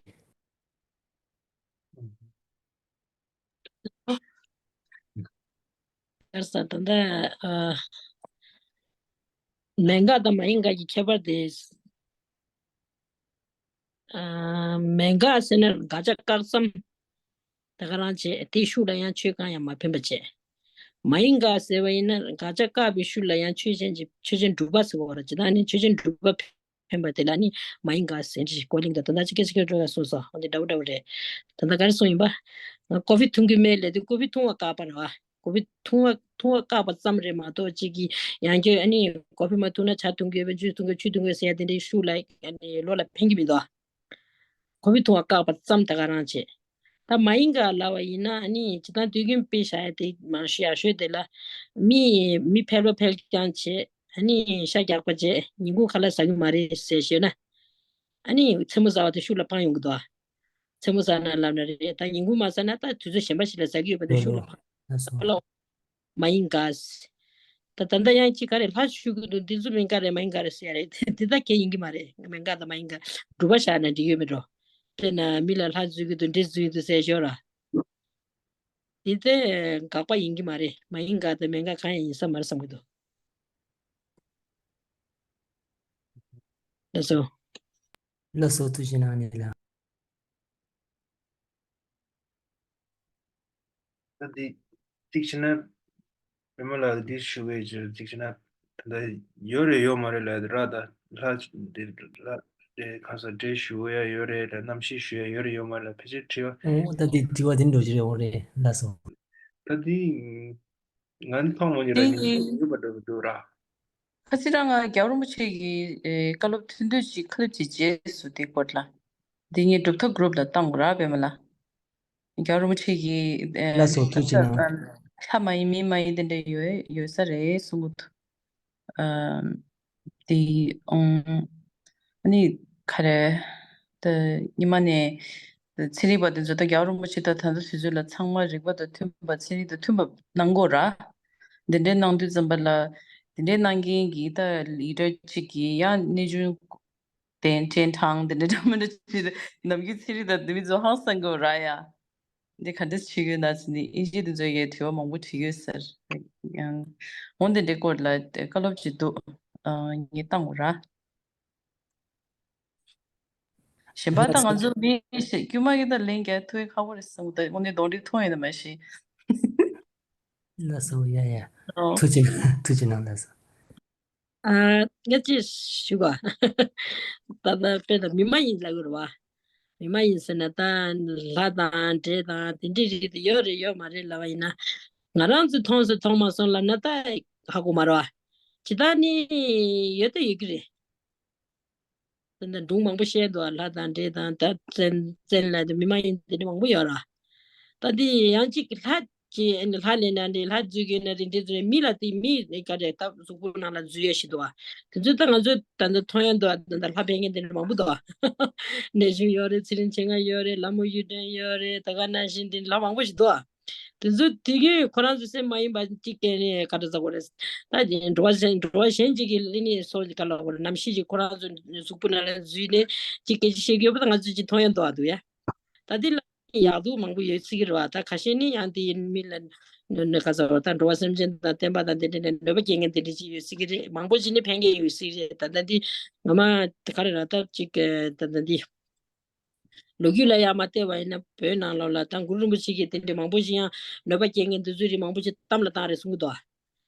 ལགས་སོ། ད་ལྟ་ཨ་མེད་དགག་དང་མ་ཡིན་དགག་གི་ཁྱད་པར་དེ། ཨ་མེད་དགག་ཟེར་ན་དགག་བྱ་བཀག་ཙམ། ད་ག་རང་བྱས་དེའི་ཤུགས་ལ་ཡང་ཆོས་གང་ཡང་མ་ཕན་པ་བྱས། མ་ཡིན་དགག་ཟེར་བ་ཡིན་ན་དགག་བྱ་བཀག་པའི་ཤུགས་ལ་ཡང་ཆོས་ཅན་གྱི་ཆོས་ཅན་གྲུབ་པ་ཟེར་བ་རེད། ཇི་ལྟར་ནི་ཆོས་ཅན་གྲུབ་པ་ཕན་པ་དེ་ལ་ནི་མ་ཡིན་དགག་ཟེར་གྱི་གོ་ལིང་དང་ད་ལྟ་ཅི་སྐད་ཅི་སྐད་འགྲོ་ཡ་གསུངས་སོ། འོ་འདི་འདྲ་བོ་འདྲ་བོ་རེད། ད་ལྟ་ག་རེ་གསུངས་ཡིན་པ། ང་ཀོ་ཧྥི་འཐུང་གི་མེད་ལབ་དུས་ཀོ་ཧྥི་འཐུང་བ་བཀག་པ་རེད་བ། ཀོ་ཧྥི་འཐུང་བ་འཐུང་བ་བཀག་པ་ཙམ་རེད་མ་གཏོགས་གཅིག་གིས་ཡང་བསྐྱར་ཨ་ནི་ཀོ་ཧྥི་མ་འཐུང་ན་ཇ་འཐུང་གི་ཡོད་པས་ཇུས་འཐུང་གི་ཆུ་འཐུང་གི་ཟེར་ཡ་དེ་འདྲའི་ཤུགས་ལ་ཨ་ནི་བློ་ལ་ཕན་གྱི་མི་འདུག་ཀོ་ཧྥི་འཐུང་བ་བཀག་པ་ཙམ་ད་ག་རང་བྱེད། ད་མ་ཡིན་ག་ལབ་པ་ཡིན་ན་ཨ་ནི་ཇི་ལྟར་དུས་རྒྱུན་དཔེ་བཞག་ཡ་དེ་མང་ཤོས་ཡག་ཤོས་དེ་ལ་མི་མི་ཕལ་པ་ཕལ་རྐྱང་བྱེད། ཨ་ནི་ཤ་རྒྱགས་པ་བྱས་ཉིན་གུང་ཁ་ལག་ཟ་གི་མ་རེད་ཟེར་ཞོད་ན། ཨ་ནི་མཚན་མོ་ཟ་བ་དེ་ཤུགས་ལ་འཕང་ཡོང་གི་འདུག་མཚན་མོ་ཟ་ན་ལབ་ན་རེད། ད་ཉིན་གུང་མ་ཟ་ན་ད་དུས་ཚོད་གཞན་པ་ཞིག་ལ་ཟ་གི་ཡོད་པ་དེ་ཤུགས་ལ་འཕང་། ལགས་སོ། ཨ་ལོ། མ་ཡིན་ག་ད་ད་ལྟ་ཡང་ཅི་ག་རེ་ལྷ་ཞུ་གི་འདུག་འདི་ཚོ་མིན་ག་རེ་མ་ཡིན་ག་རེ་ཟེར་ཡ་རེད། དེ་ད་གལ་ཡིན་གི་མ་རེད། མིན་ག་ད་མ་ཡིན་ག་སྒྲུབ་པ་བཞག་ན་འགྲིག་ཡོད་མེད་འགྲོ། དེ་ན་མི་ལ་ལྷ་འཛུལ་གི་འདུག་འདྲེ་འཛུལ་གི་འདུག་ཟེར་ཞོར་ར། དེ་ཚེ་དགག་པ་ཡིན་གྱི་མ་རེད། མ་ཡིན་ག་དང་མེད་ག་གང་ཡང་ཡིན་ས་མ་རེད་བསམ་གྱི་འདུག་ལགས་སོ། ལགས་སོ། ཐུགས་རྗེ་གནང་ནས་ལ། ད་འདི་གཅིག་བྱས་ན་པད་མ་ལགས་འདི་ཞུ་གི་ཡོད་ཅེས་གཅིག་བྱས་ན་ད་ལྟ་ཡོད་རེད་ཡོད་མ་རེད་ལབ་ར། ད་ལྷ་འདི་ལྷ་འདི་གང་ཟག་འདྲེ་ཞུ་ཡ་ཡོད་རེད་ལ་རྣམ་ཤེས་ཞུ་ཡ་ཡོད་རེད་ཡོད་མ་རེད་ལ་ཕལ་ཆེར་དྲི་བ། ཨོ་ད་འདི་དྲི་བ་འདི་འགྲོ་གི་རེད། འོ་རེད། ལགས་སོ། ད་འདི་ང་ནི་མཐོང་མ་མྱོང་ར། དེ་ཡིན་ཡིན་པ་འདྲ་པོ་འདུག་ར། ཁ་སང་རང་ང་རྒྱལ་བ་རིན་པོ་ཆེ་གི་ཨེ་བཀའ་སློབ་ཐུང་ཐུང་ཅིག་ཁ་སླེབས་ཅིག་རྗེས་སུ་དེ་སྐོར་ལ། འདི་ངས་གྲུབ་མཐའ་གུ་རུབ་ལ་བཏང་དགོས་ར་པད་མ་ལགས། རྒྱལ་བ་རིན་པོ་ཆེ་གི་ཨེ་ལགས་སོ། ཐུགས་རྗེ་གནང་། ལྷ་མ་ཡིན་མི་མ་ཡིན་དེ་འདྲ་ཡོད་ཡོད་ས་རེད་གསུང་གི་འདུག་ཨམ། དེ་ཨང་། ཨ་ནི་ག་རེ། ད་ཉི་མ་ནས་ཚན་རིག་པ་དེ་ཚོ་ད་རྒྱལ་བ་རིན་པོ་ཆེ་དང་ད་ལྟ་དུས་ཚོད་ལ་ཚང་མ་རིག་པ་དང་མཐུན་པ་ཚན་རིག་དང་མཐུན་པ་གནང་དགོས་ར། དེ་འདྲའི་གནང་དུས་ཙམ་པ་ལ་དེ་འདྲའི་གནང་མཁན་གྱི་ད་ལི་ཌར་གཅིག་གིས་ཡང་གནས་ཆུང་ཏན་ཅན་དང་དེ་འདྲ་འདྲ་མི་འདྲ་ཅིག་ནམ་རྒྱུན་ཚན་རིག་དང་དེ་མི་ཚོ་ཧང་སང་དགོས་ར་ཡ། འདི་ག་འདྲ་བྱེད་དགོས་ན་ཟེར་ནས་ཨིན་ཇི་དེ་ཚོ་ཡས་དྲི་བ་མང་པོ་དྲི་ཡོད་ཟེར། ཡང་འོན་ཏེ་འདི་སྐོར་ལ་བཀའ་སློབ་ཅིག་འདུག་ཨ་ངས་བཏང་དགོས་ར། གཞན་པ་ད་ང་ཚོ་མི་ཞིག་དཀྱུས་མ་གི་ད་ལན་རྒྱག་ཐུབ་ཁག་པོ་རེད་བསམ་གི་འདུག་དངོས་གནས་གདོན་འདྲེ་མཐོང་ཡོད་ན་མ་ཤེས། ལགས་སོ། ཡ་ཡ། ཨོ། ཐུགས་རྗེ་ཐུགས་རྗེ་གནང་། ལགས་སོ། ཨ། ངས་ཅིག་ཞུ་ག་ད་ལྟ་དཔེར་ན་མི་མ་ཡིན་ལབ་དགོས་རེད་བ། མི་མ་ཡིན་ཟེར་ན་ད་ལྷ་དང་འདྲེ་དང་དེ་འདྲའི་རིགས་དེ་ཡོད་རེད་ཡོད་མ་རེད་ལབ་པ་ཡིན་ན། ང་རང་ཚོས་མཐོང་སོང་མཐོང་མ་སོང་ལབ་ན་ད་ཧ་གོ་མ་རེད་བ། ཇི་ལྟར་ནི་ཡོད་ད་ཡོད་ཀྱི་རེད། ད་ལྟ་སྒྲུང་མང་པོ་བཤད་འདུག་ལྷ་དང་འདྲེ་དང་ད་བཙན་བཙན་ལ་དེ་མི་མ་ཡིན་དེ་འདྲ་མང་པོ་ཡོད་ར། ད་འདི་ཡང་གཅིག་ལྷ་ཅེས་ཨ་ནི་ལྷ་ལས་ན་འདྲེ་ལྷ་འཛུལ་གྱི་ན་རེ་འདྲེ་འཛུལ་རེ་མི་ལ་དེ་མི་ག་རེ་ད་གཟུགས་པོ་ནང་ལ་འཛུལ་ཡ་ཞིག་འདུག་བ། དེ་ཚོ་ད་ང་ཚོ་ད་ལྟ་མཐོང་ཡ་འདུག་ད་ལྟ་ལྷ་ཕན་མཁན་དེ་འདྲ་མང་པོ་འདུག་བ། གནས་ཆུང་ཡོད་རེད། ཚེ་རིང་མཆེད་ལྔ་ཡོད་རེད། ལྷ་མོ་གཡུ་སྒྲོན་ཡོད་རེད། ད་ག་ནང་བཞིན་དེ་ལྷ་མང་པོ་ཞིག་འདུག་བ། དེ་ཚོ་དུས་རྒྱུན་ཁོ་རང་ཚོ་སེམས་མ་ཡིན་པ་གཅིག་སྐད་ནས་ག་འདྲ་ཟ་དགོས་རེད། ད་འགྲོ་བ་གཞན་འགྲོ་བ་གཞན་གཅིག་གིས་ལི་ནི་སོ་ག་ལ་དགོས་རེད། ནམ་ཤི་ཅིག་ཁོ་རང་ཚོ་གཟུགས་པོ་ནང་ལ་འཛུལ་ནས་གཅིག་སྐད་ཆ་བཤད་ཀྱི་ཡོད་པ་ད་ང་ཚོས་ཅིག་མཐོང་ཡ་འདུག་ཨ་འདུག་ཡ། ད་འདི་ལ་ཡག་སྡུག་མང་པོ་ཡོད་སྲིད་ཀྱི་རེད་བ། ད་ཁ་ཤས་ནི་ཡང་དེ་ཡིན་མི་ལ་ནི་ག་ཟེར་བ་ད་འགྲོ་བ་སེམས་ཅན་དང་བསྟན་པ་དང་དེ་འདྲ་ནས་གནོད་པ་སྐྱེལ་མཁན་དེ་འདྲ་ཅིག་ཡོད་སྲིད་ཀྱི་རེད། མང་པོ་ཅིག་ནི་ཕན་མཁན་ཡོད་སྲིད་ཀྱི་རེད། ད་ལྟ་འདི་ངོ་མ་ག་རེ་ར་ད་ཅིག་ད་ལྟ་འདི། ལོ་རྒྱུས་ལ་ཡང་མ་བལྟས་པ་ཡིན་ན་བོད་ནང་ལོགས་ལ་ད་གུ་རུ་རིན་པོ་ཆེ་གིས་དེ་འདྲའི་མང་པོ་ཞིག་ཡང་གནོད་པ་སྐྱེལ་མཁན་དེ་ཚོའི་རིགས་མང་པོ་ཞིག་གཏམ་ལ་བཏང་རེད་གསུང་གི་འདུག་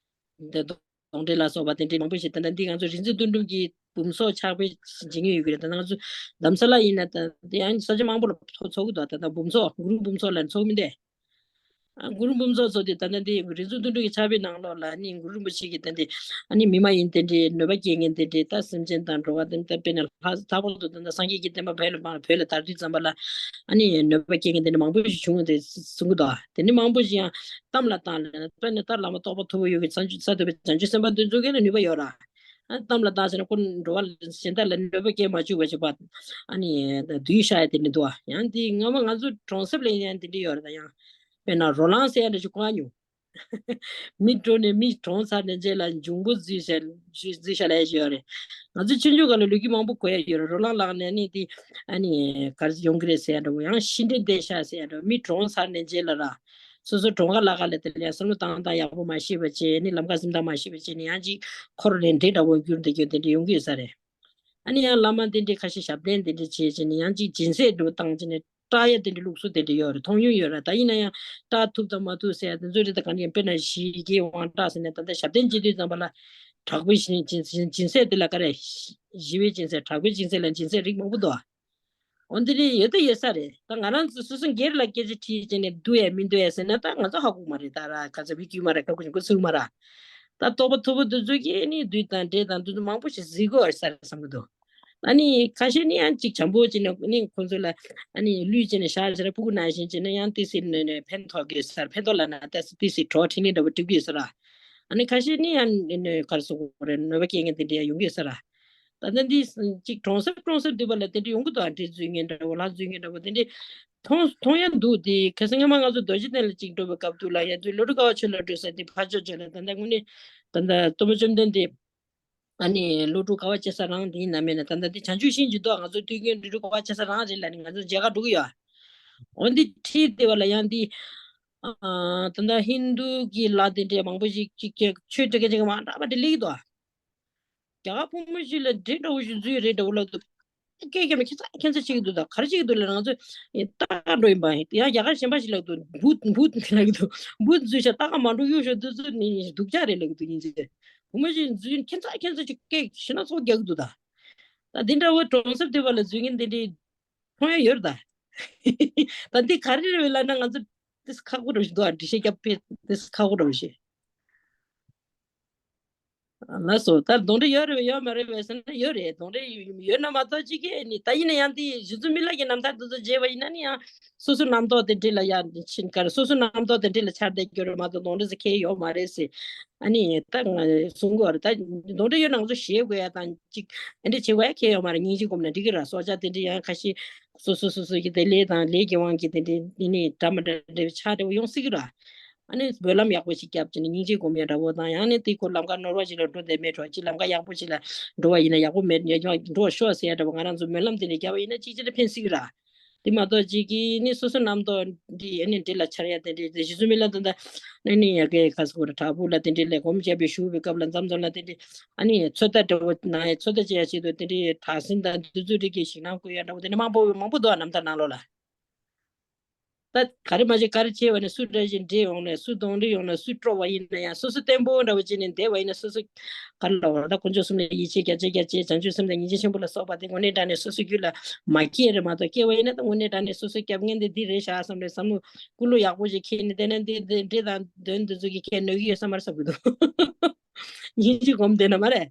འདི་གདོན་འདྲེ་ལ་སོགས་པ་དེ་འདྲའི་མང་པོ་ཞིག་ད་ལྟ་འདི་ང་ཚོ་རིག་འཛིན་དོན་གྲུབ་ཀྱི་འབུམ་སོགས་ཕྱག་དཔེ་འབྱིན་མྱོང་ཡོད་ཀྱི་རེད། ད་ང་ཚོ་རྡ་ས་ལ་ཡིན་ན་ད་དེ་ཡང་ས་ཆ་མང་པོ་ལ་ཚོགས་ཀྱི་འདུག་ད་ལྟ་འབུམ་སོགས་གུ་རུ་འབུམ་སོགས་ལ་ཚོགས་མི་འདུག་ཨ། གུ་རུ་འབུམ་ཚོགས་ཚོགས་དེ་ད་ལྟ་འདི་རིག་འཛིན་དོན་གྲུབ་ཀྱི་ཕྱག་དཔེའི་ནང་ལོགས་ལ་ནི་གུ་རུ་རིན་པོ་ཆེ་གིས་ད་འདི་ཨ་ནི་མི་མ་ཡིན་དེ་འདྲའི་གནོད་པ་སྐྱེལ་མཁན་དེ་འདྲའི་ད་སེམས་ཅན་དང་འགྲོ་བ་དེ་ད་དཔེར་ན་ལྷ་ལྷག་པར་དུ་ད་ལྟ་སངས་རྒྱས་ཀྱི་བསྟན་པ་བོད་ལ་བོད་ལ་དར་དུས་ཙམ་པ་ལ་ཨ་ནི་གནོད་པ་སྐྱེལ་མཁན་དེ་འདྲ་མང་པོ་ཞིག་བྱུང་བ་དེ་གསུང་གི་འདུག་དེ་ནི་མང་པོ་ཞིག་ཡང་གཏམ་ལ་བཏང་ལ་དཔེར་ན་ད་བླ་མ་རྟོགས་པ་མཐུ་བོ་ཡོད་ཀྱི་བྱང་ཆུབ་ས་ཐོབ་པའི་བྱང་ཆུབ་སེམས་དཔའ་འདི་ཚོ་གས་ལ་ནུས་པ་ཡོད་ར། ཨ་གཏམ་ལ་བཏང་ཟེར་ན་ཁོ་འགྲོ་བ་གཞན་དག་ལ་གནོད་པ་སྐྱེལ་མ་བཅུག་པ་བྱེད་པ། ཨ་ནི་བདུད་ཤ་ཡ་དེ་འདྲ་འདུག་ཡང་དེ་སྔ་མ་ང་ཚོ་གྲོང་གསེབ་ལ་ཡིན་ཡང་དེ་འདྲ་ཡོད་རེད། ད་ཡང་དཔེར་ན་རོ་ལངས་ཟེར་ཡ་འདྲ་ཞིག་གོ་མྱོང་། མི་འགྲོ་ནས་མི་གྲོངས་ཚར་ནས་རྗེས་ལ་འབྱུང་པོ་འཛུལ་ཤ་འཛུལ་ཤ་ལ་ཡ་ཞིག་ཡོད་རེད། ང་ཚོ་ཆུང་ཆུང་སྒང་ལ་ལོ་རྒྱུས་མང་པོ་གོ་ཡ་ཡོད་རེད། རོ་ལངས་ལངས་ནས་ནི་དེ་ཨ་ནི་ག་རེ་ཡོང་གི་རེད་ཟེར་ཡ་འདྲ་བོ། ཡང་ཤི་འདྲེ་འདྲེ་ཤ་ཟེར་ཡ་འདྲ་བོ། མི་གྲོངས་ཚར་ནས་རྗེས་ལ་ར་སོ་སོ་གྲོངས་ཁ་ལ་ཁ་ལ་དེ་ལ་ཡང་བསམ་བློ་བཏང་སྟངས་ཡག་པོ་མ་ཤེས་པ་བྱས་ནི་ལམ་ཁ་སེམས་ཐག་མ་ཤེས་པ་བྱས་ནི་ཡང་ཅིག་འཁོར་ནས་འདྲེ་འདྲ་བོ་འགྱུར་འདི་འགྱུར་དེ་འདྲ་ཡོང་གི་ཡོད་ས་རེད། ཨ་ནི་ཡང་བླ་མ་དེ་འདྲའི་ཁ་ཤས་ཞབས་བརྟན་དེ་འདྲ་བྱས་བྱས་ནས་ཡང་ཅིག་སྦྱིན་སྲེག་འདྲ་བོ་བཏང་བྱས་ནས་སྐྲག་ཡ་དེ་འདྲའི་ལུགས་སྲོལ་དེ་འདྲ་ཡོད་རེད། མཐོང་མྱོང་ཡོད་རེད། ད་ཡིན་ན་ཡང་སྐྲག་ཐུབ་དང་མ་ཐུབ་ཟེར་ཡ་དེ་ཚོ་རེད། ད་གང་ཡིན་དཔེར་ན་ཞི་རྒྱས་དབང་དྲག་ཟེར་ནས་ད་ལྟ་ཞབས་བརྟན་བྱེད་དུས་ཙམ་པ་ལ་དྲག་པོའི་སྦྱིན་སྦྱིན་སྦྱིན་སྲེག་དེ་ལ་ག་རེ་ཞི་བའི་སྦྱིན་སྲེག་དྲག་པོའི་སྦྱིན་སྲེག་ལ་སྦྱིན་སྲེག་རིགས་མང་པོ་འདུག་འོ་འདི་རེད། ཡོད་ད་ཡོད་ས་རེད། ད་ང་རང་ཚོ་སོ་སོ་སྒེར་ལ་སྐད་ཆ་དྲིས་བྱས་ནས་འདུག་ཡ་མི་འདུག་ཡ་ཟེར་ན་ད་ང་ཚོ་ཧ་གོ་མ་རེད། ད་ར་ག་ཚ་བི་ཀྱུ་མ་ར་ག་གུ་ཞིག་གུ་ཚུགས་མ་ར། ད་རྟོགས་པ་མཐུ་བོ་འདི་ཚོ་གིས་ནི་བདུད་དང་འདྲེ་དང་འདི་ཚོ་མང་པོ་ཞིག་གཟིགས་དགོས་ས་རེད་བསམ་གི་འདུག་ཨ་ནི་ཁ་ཤས་ནི་ཡང་ཅིག་བྱམས་པོ་བྱས་ནས་ནི་ཁོང་ཚོ་ལ་ཨ་ནི་གླུད་བྱས་ནས་ཞག་ཞག་ལ་ཕྲུ་གུ་ནང་བཞིན་བྱས་ན་ཡང་ཏི་སི་ནི་ནི་ཕན་ཐོགས་དགོས་ས་རེད། ཕན་ཐོགས་ལ་ན་ཏི་སི་ཏི་སི་གྲོགས་འཕྲིན་ལས་འདྲ་བོ་སྒྲིག་དགོས་ས་ར། ཨ་ནི་ཁ་ཤས་ནི་ཡང་ནི་ནི་ག་རེ་ཟེར་དགོས་རེད། གནོད་པ་སྐྱེལ་མཁན་དེ་འདྲ་ཡང་ཡོང་གི་ཡོད་ས་ར། ད་ལྟ་འདི་ཅིག་གྲོང་གསེབ་གྲོང་གསེབ་འདི་པ་ལ་དེ་འདྲ་ཡོང་གི་འདུག་ཨ་འདྲེ་འཛུལ་མཁན་འདྲ་བོ་ལྷ་འཛུལ་མཁན་འདྲ་བོ་དེ་འདྲ་མཐོང་མཐོང་ཡ་འདུག་དེ་ཁ་སང་སྔ་མ་ང་ཚོ་རྡོ་རྗེ་གདན་ལ་ཅིག་འགྲོ་བའི་སྐབས་དུས་ལ་ཡ་དུས་ལོ་དྲུག་དཀའ་བ་ཆོས་ལ་འགྲོ་ས་དེ་ཕར་ཕྱོགས་ཕྱོགས་ལ་ད་ལྟ་དངོས་གནས་ད་ལྟ་སྟོན་པ་བཅོམ་ལྡན་འདས་ཨ་ནི་ལོ་དྲུག་དཀའ་བ་སྤྱད་ས་རང་དེ་ཡིན་ན་མེད་ན། ད་ལྟ་དེ་བྱང་ཆུབ་ཤིང་ཇི་ལྟར་ང་ཚོ་དུས་རྒྱུན་ལོ་དྲུག་དཀའ་བ་སྤྱད་ས་རང་རེད་ལ་ནི་ང་ཚོ་མཇལ་ཁ་འགྲོ་གི་ཡོད། འོན་ཏེ་ཁྲིད་དེ་བ་ལ་ཡང་དེ་ཨ་ད་ལྟ་ཧིན་དུ་གི་ལྷ་དེ་འདྲས་མང་པོ་ཞིག་ཅིག་ཅིག་ཆོས་འབྲེལ་མཁན་ཅིག་མ་འདྲ་བ་དེ་སླེབས་ཀྱི་འདུག་རྒྱ་གར་བུ་མོ་ཞིག་ལ་འདྲེ་འདྲ་བོ་ཞིག་འཛུལ་རེད་འདྲ་བོ་ལབ་འདུག་སྐད་རྒྱབ་ནས་ཁྱད་མཚར་ཁྱད་མཚར་བྱེད་ཀྱི་འདུག་ད་ག་རེ་བྱེད་ཀྱི་འདུག་ལབ་ན་ང་ཚོ་ལྟ་ག་འགྲོ་ཡིན་པ་ཡིན། ཡང་རྒྱ་གར་གཞན་པ་ཞིག་ལབ་འདུག་བུད་བུད་ལབ་ཀྱི་འདུག་བུད་འཛུལ་ཤག་ལྟ་ག་མ་འགྲོ་གཡུག་ཤོག་འདི་ཚོ་ནི་སྡུག་ཅག་རེད་ལབ་ཀྱི་འདུག་སྙིང་རྗེ། བུ་མོ་ཞིག་འཛུལ་ཁྱད་མཚར་ཁྱད་མཚར་ཅིག་སྐད་ཞེ་ན་ཚོགས་རྒྱག་གི་འདུག་ད་ད་འདི་འདྲ་བོ་གྲོང་གསེབ་དེ་བ་ལ་འཛུལ་མཁན་དེ་འདྲའི་མཐོང་ཡ་ཡོད་རེད་ད། ད་འདི་ག་རེ་རེད་ལབ་ན་ང་ཚོ་ཏིས་ཁག་པོ་འདྲ་བོ་ཞིག་འདུག་ཨ་འགྲེལ་བཤད་རྒྱབ་ཕེ་ཏིས་ཁག་པོ་འདྲ་བོ་ཞིག་ལགས་སོ། ད་གདོན་འདྲེ་ཡོད་རེད་པས་ཡོད་མ་རེད་པས་ཟེར་ན་ཡོད་རེད། གདོན་འདྲེ་ཡོད་ན་མ་གཏོགས་ཅིག་གིས་ནི་ད་ཡིན་ན་ཡང་དེ་གཞི་འཛིན་མི་ལ་གི་རྣམ་ཐར་འདི་ཚོ་མཇལ་བ་ཡིན་ན་ནི་ཡང་སོ་སོ་རྣམ་རྟོག་དེ་འདྲེ་ལ་ཡང་ཕྱིན་ཀར་སོ་སོ་རྣམ་རྟོག་དེ་འདྲེ་ལ་ཆགས་བསྡད་རྒྱུ་རེད་མ་གཏོགས་གདོན་འདྲེ་ཟེར་ཁེལ་ཡོད་མ་རེད་ཟེར། ཨ་ནི་ད་ང་གསུང་གི་ཡོད་རེད། ད་གདོན་འདྲེ་ཡོད་ན་ང་ཚོ་ཞེད་དགོས་ཡ་དང་ཅིག་ཨ་འདྲེ་བྱེད་དགོས་ཡ་ཁེལ་ཡོད་མ་རེད། སྙིང་རྗེ་སྒོམ་ན་འགྲིག་གི་ར། སྲོག་ཆགས་དེ་འདྲེ་ཡང་ཁ་ཤས་སོ་སོ་སོ་སོ་གི་དེ་ལས་དང་ལས་ཀྱི་དབང་གིས་དེ་འདྲེ་འདི་ནི་འདྲ་མི་འདྲ་འདྲ་བའི་ཆགས་འདྲ་བོ་ཡོང་སྲིད་གི་ར། ཨ་ནི་སྦོ་ལམ་ཡག་པོ་ཞིག་བརྒྱབ་བྱས་ནས་སྙིང་རྗེ་སྒོམ་ཡ་འདྲ་བོ་དང་ཡང་ནི་དེ་ཁོ་ལམ་ཁ་ནོར་བ་ཞིག་ལ་འགྲོ་བསྡད་མེད་འགྲོ་ཅིག་ལམ་ཁ་ཡག་པོ་ཞིག་ལ་འགྲོ་བ་ཡིན་ན་ཡག་པོ་མེད་ཡ་འགྲོ་ཤོག་ཟེར་ཡ་འདྲ་བོ་ང་རང་ཚོ་སྨོན་ལམ་དེ་འདྲ་བརྒྱབ་པ་ཡིན་ན་ཅིག་ཅིག་ལ་ཕན་སྲིད་གི་ར། དེ་མ་གཏོགས་ཅིག་གིས་ནི་སོ་སོ་རྣམ་རྟོག་འདི་ཨ་ནི་འདྲེ་ལ་འཆར་ཡ་དེ་འདྲ་དེ་གཞི་བཟུང་མི་ལ་དེ་འདྲ་ཨ་ནི་ཡ་གི་ཁ་སོ་ར་བྲག་ཕུག་ལ་དེ་འདྲ་ལ་སྒོམ་བརྒྱབ་པའི་བཞུགས་པའི་སྐབས་ལ་མཚམས་མཚམས་ལ་དེ་འདྲ་ཨ་ནི་ཚོད་ལྟ་འདྲ་བོ་ན་ཡ་ཚོད་ལྟ་བྱེད་ཡ་ཆེད་དུ་དེ་འདྲའི་དྲག་ཟིང་དང་དུས་ཚོད་རིགས་ཀྱི་ཞིང་ནང་བཀོད་ཡ་འདྲ་བོ་དེ་འདྲ་མང་པོ་མང་པོ་འདུག་རྣམ་ཐར་ནང་ལོགས་ལ། ད་ག་རེ་མ་བྱེད་ག་རེ་བྱེད་པ་ནས་སུ་འདྲ་ཞིག་འདྲེ་འོང་ནས་སུ་གདོན་འདྲེ་ཡོང་ནས་སུ་སྤྲོ་བ་ཡིན་ན་ཡང་སོ་སོ་བརྟན་པོ་འདྲ་བོ་བྱས་ནས་བསྡད་པ་ཡིན་ན་སོ་སོ་ག་རེ་ལབ་དགོས་རེད། ད་དཀོན་མཆོག་གསུམ་ལ་ཡིད་ཆེས་རྒྱ་ཆེ་རྒྱ་ཆེ་བྱང་ཆུབ་སེམས་དང་སྙིང་རྗེ་ཆེན་པོ་ལ་སོགས་པ་དེ་དངོས་གནས་དྲང་གནས་སོ་སོ་རྒྱུད་ལ་མ་སྐྱེས་རེད་མ་གཏོགས་སྐྱེས་པ་ཡིན་ན་ད་དངོས་གནས་དྲང་གནས་སོ་སོ་སྐྱབས་མཁན་དེ་འདི་རེད་ཤག་བསམ་རེད། བསམ་བློ་ཀུ་ལུ་ཡག་པོ་ཞིག་འཁྱེར་ནས་བསྡད་ན་འདི་འདི་འདྲེ་དང་གདོན་འདི་ཚོ་གིས་ཁྱེད་གནོད་ཀྱི་ཡོད་བསམ་མ་རེད་བསམ་གྱི་འདུག་སྙིང་རྗེ་སྒོམ་བསྡད་ན་མ་རེད།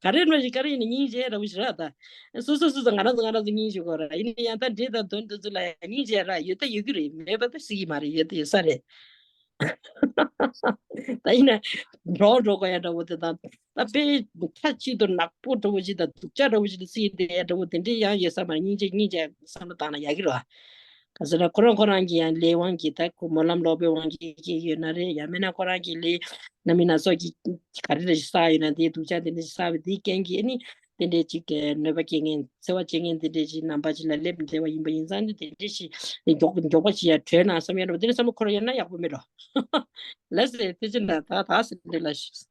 ག་རེ་འགྲོ་ཞིག་ག་རེ་ཡིན་ན་སྙིང་རྗེ་ར་བུ་ཞིག་ར་ད། སོ་སོ་སོ་སོ་ང་རང་ཚོ་ང་རང་ཚོ་སྙིང་རྗེ་དགོས་ར་ཡིན་ན་ཡང་ད་འདྲེ་དང་གདོན་འདི་ཚོ་ལ་ཡང་སྙིང་རྗེ་ར་ཡོད་ད་ཡོད་ཀྱི་རེད། མེད་པ་ད་སྲིད་ཀྱི་མ་རེད། ཡོད་ད་ཡོད་ས་རེད། ད་ཡིན་ན་འགྲོ་འགྲོ་དགོས་ཡ་འདྲ་བོ་དེ་དང་ད་དཔེ་མཐའ་གཅིག་ཏུ་ནག་པོ་འདྲ་བོ་ཞིག་དང་སྡུག་ཅག་འདྲ་བོ་ཞིག་ཏུ་སྲིད་དེ་ཡ་འདྲ་བོ་དེ་འདྲས་ཡང་ཡོད་ས་མ་རེད། སྙིང་རྗེ་སྙིང་རྗེ་བསམ་བློ་བཏང་ན་ཡག་གི་རེད་བ། ག་ཟེར་ན་ཁོ་རང་ཁོ་རང་གི་ཡང་ལས་དབང་གིས་ད་ཁོ་སྨོན་ལམ་ལོག་པའི་དབང་གིས་སྐྱེས་ཡོད་ན་རེད། ཡང་མིན་ན་ཁོ་རང་གི་ལས་རྣམ་སྨིན་སྣ་ཚོགས་ཀྱི་ག་རེ་རེ་ཞིག་བསགས་ཡོད་ན་དེའི་སྡུག་ཅག་དེ་འདྲ་ཞིག་བསགས་པའི་དེའི་རྐྱེན་གྱིས་ཨ་ནི་དེ་འདྲའི་ཅིག་གནོད་པ་སྐྱེལ་མཁན་འཚེ་བ་བྱེད་མཁན་དེ་འདྲའི་ཅིག་རྣམ་པ་ཅིག་ལ་སླེབས་བསྡད་པ་ཡིན་པ་ཡིན་ཙང་ནི་དེ་འདྲའི་ཞིག་མགྱོགས་མགྱོགས་པ་ཞིག་ཡར་བྲོས་ན་བསམ་ཡ་འདྲ་བོ་དེ་འདྲ་བསམ་བློ་འཁོར་ཡོད་ན་ཡག་པོ་མེད་འགྲོ། ལགས་སེ་ཐུགས་རྗེ་གནང་། ད་ད་སེ་འདྲ་ལ་ཞིག་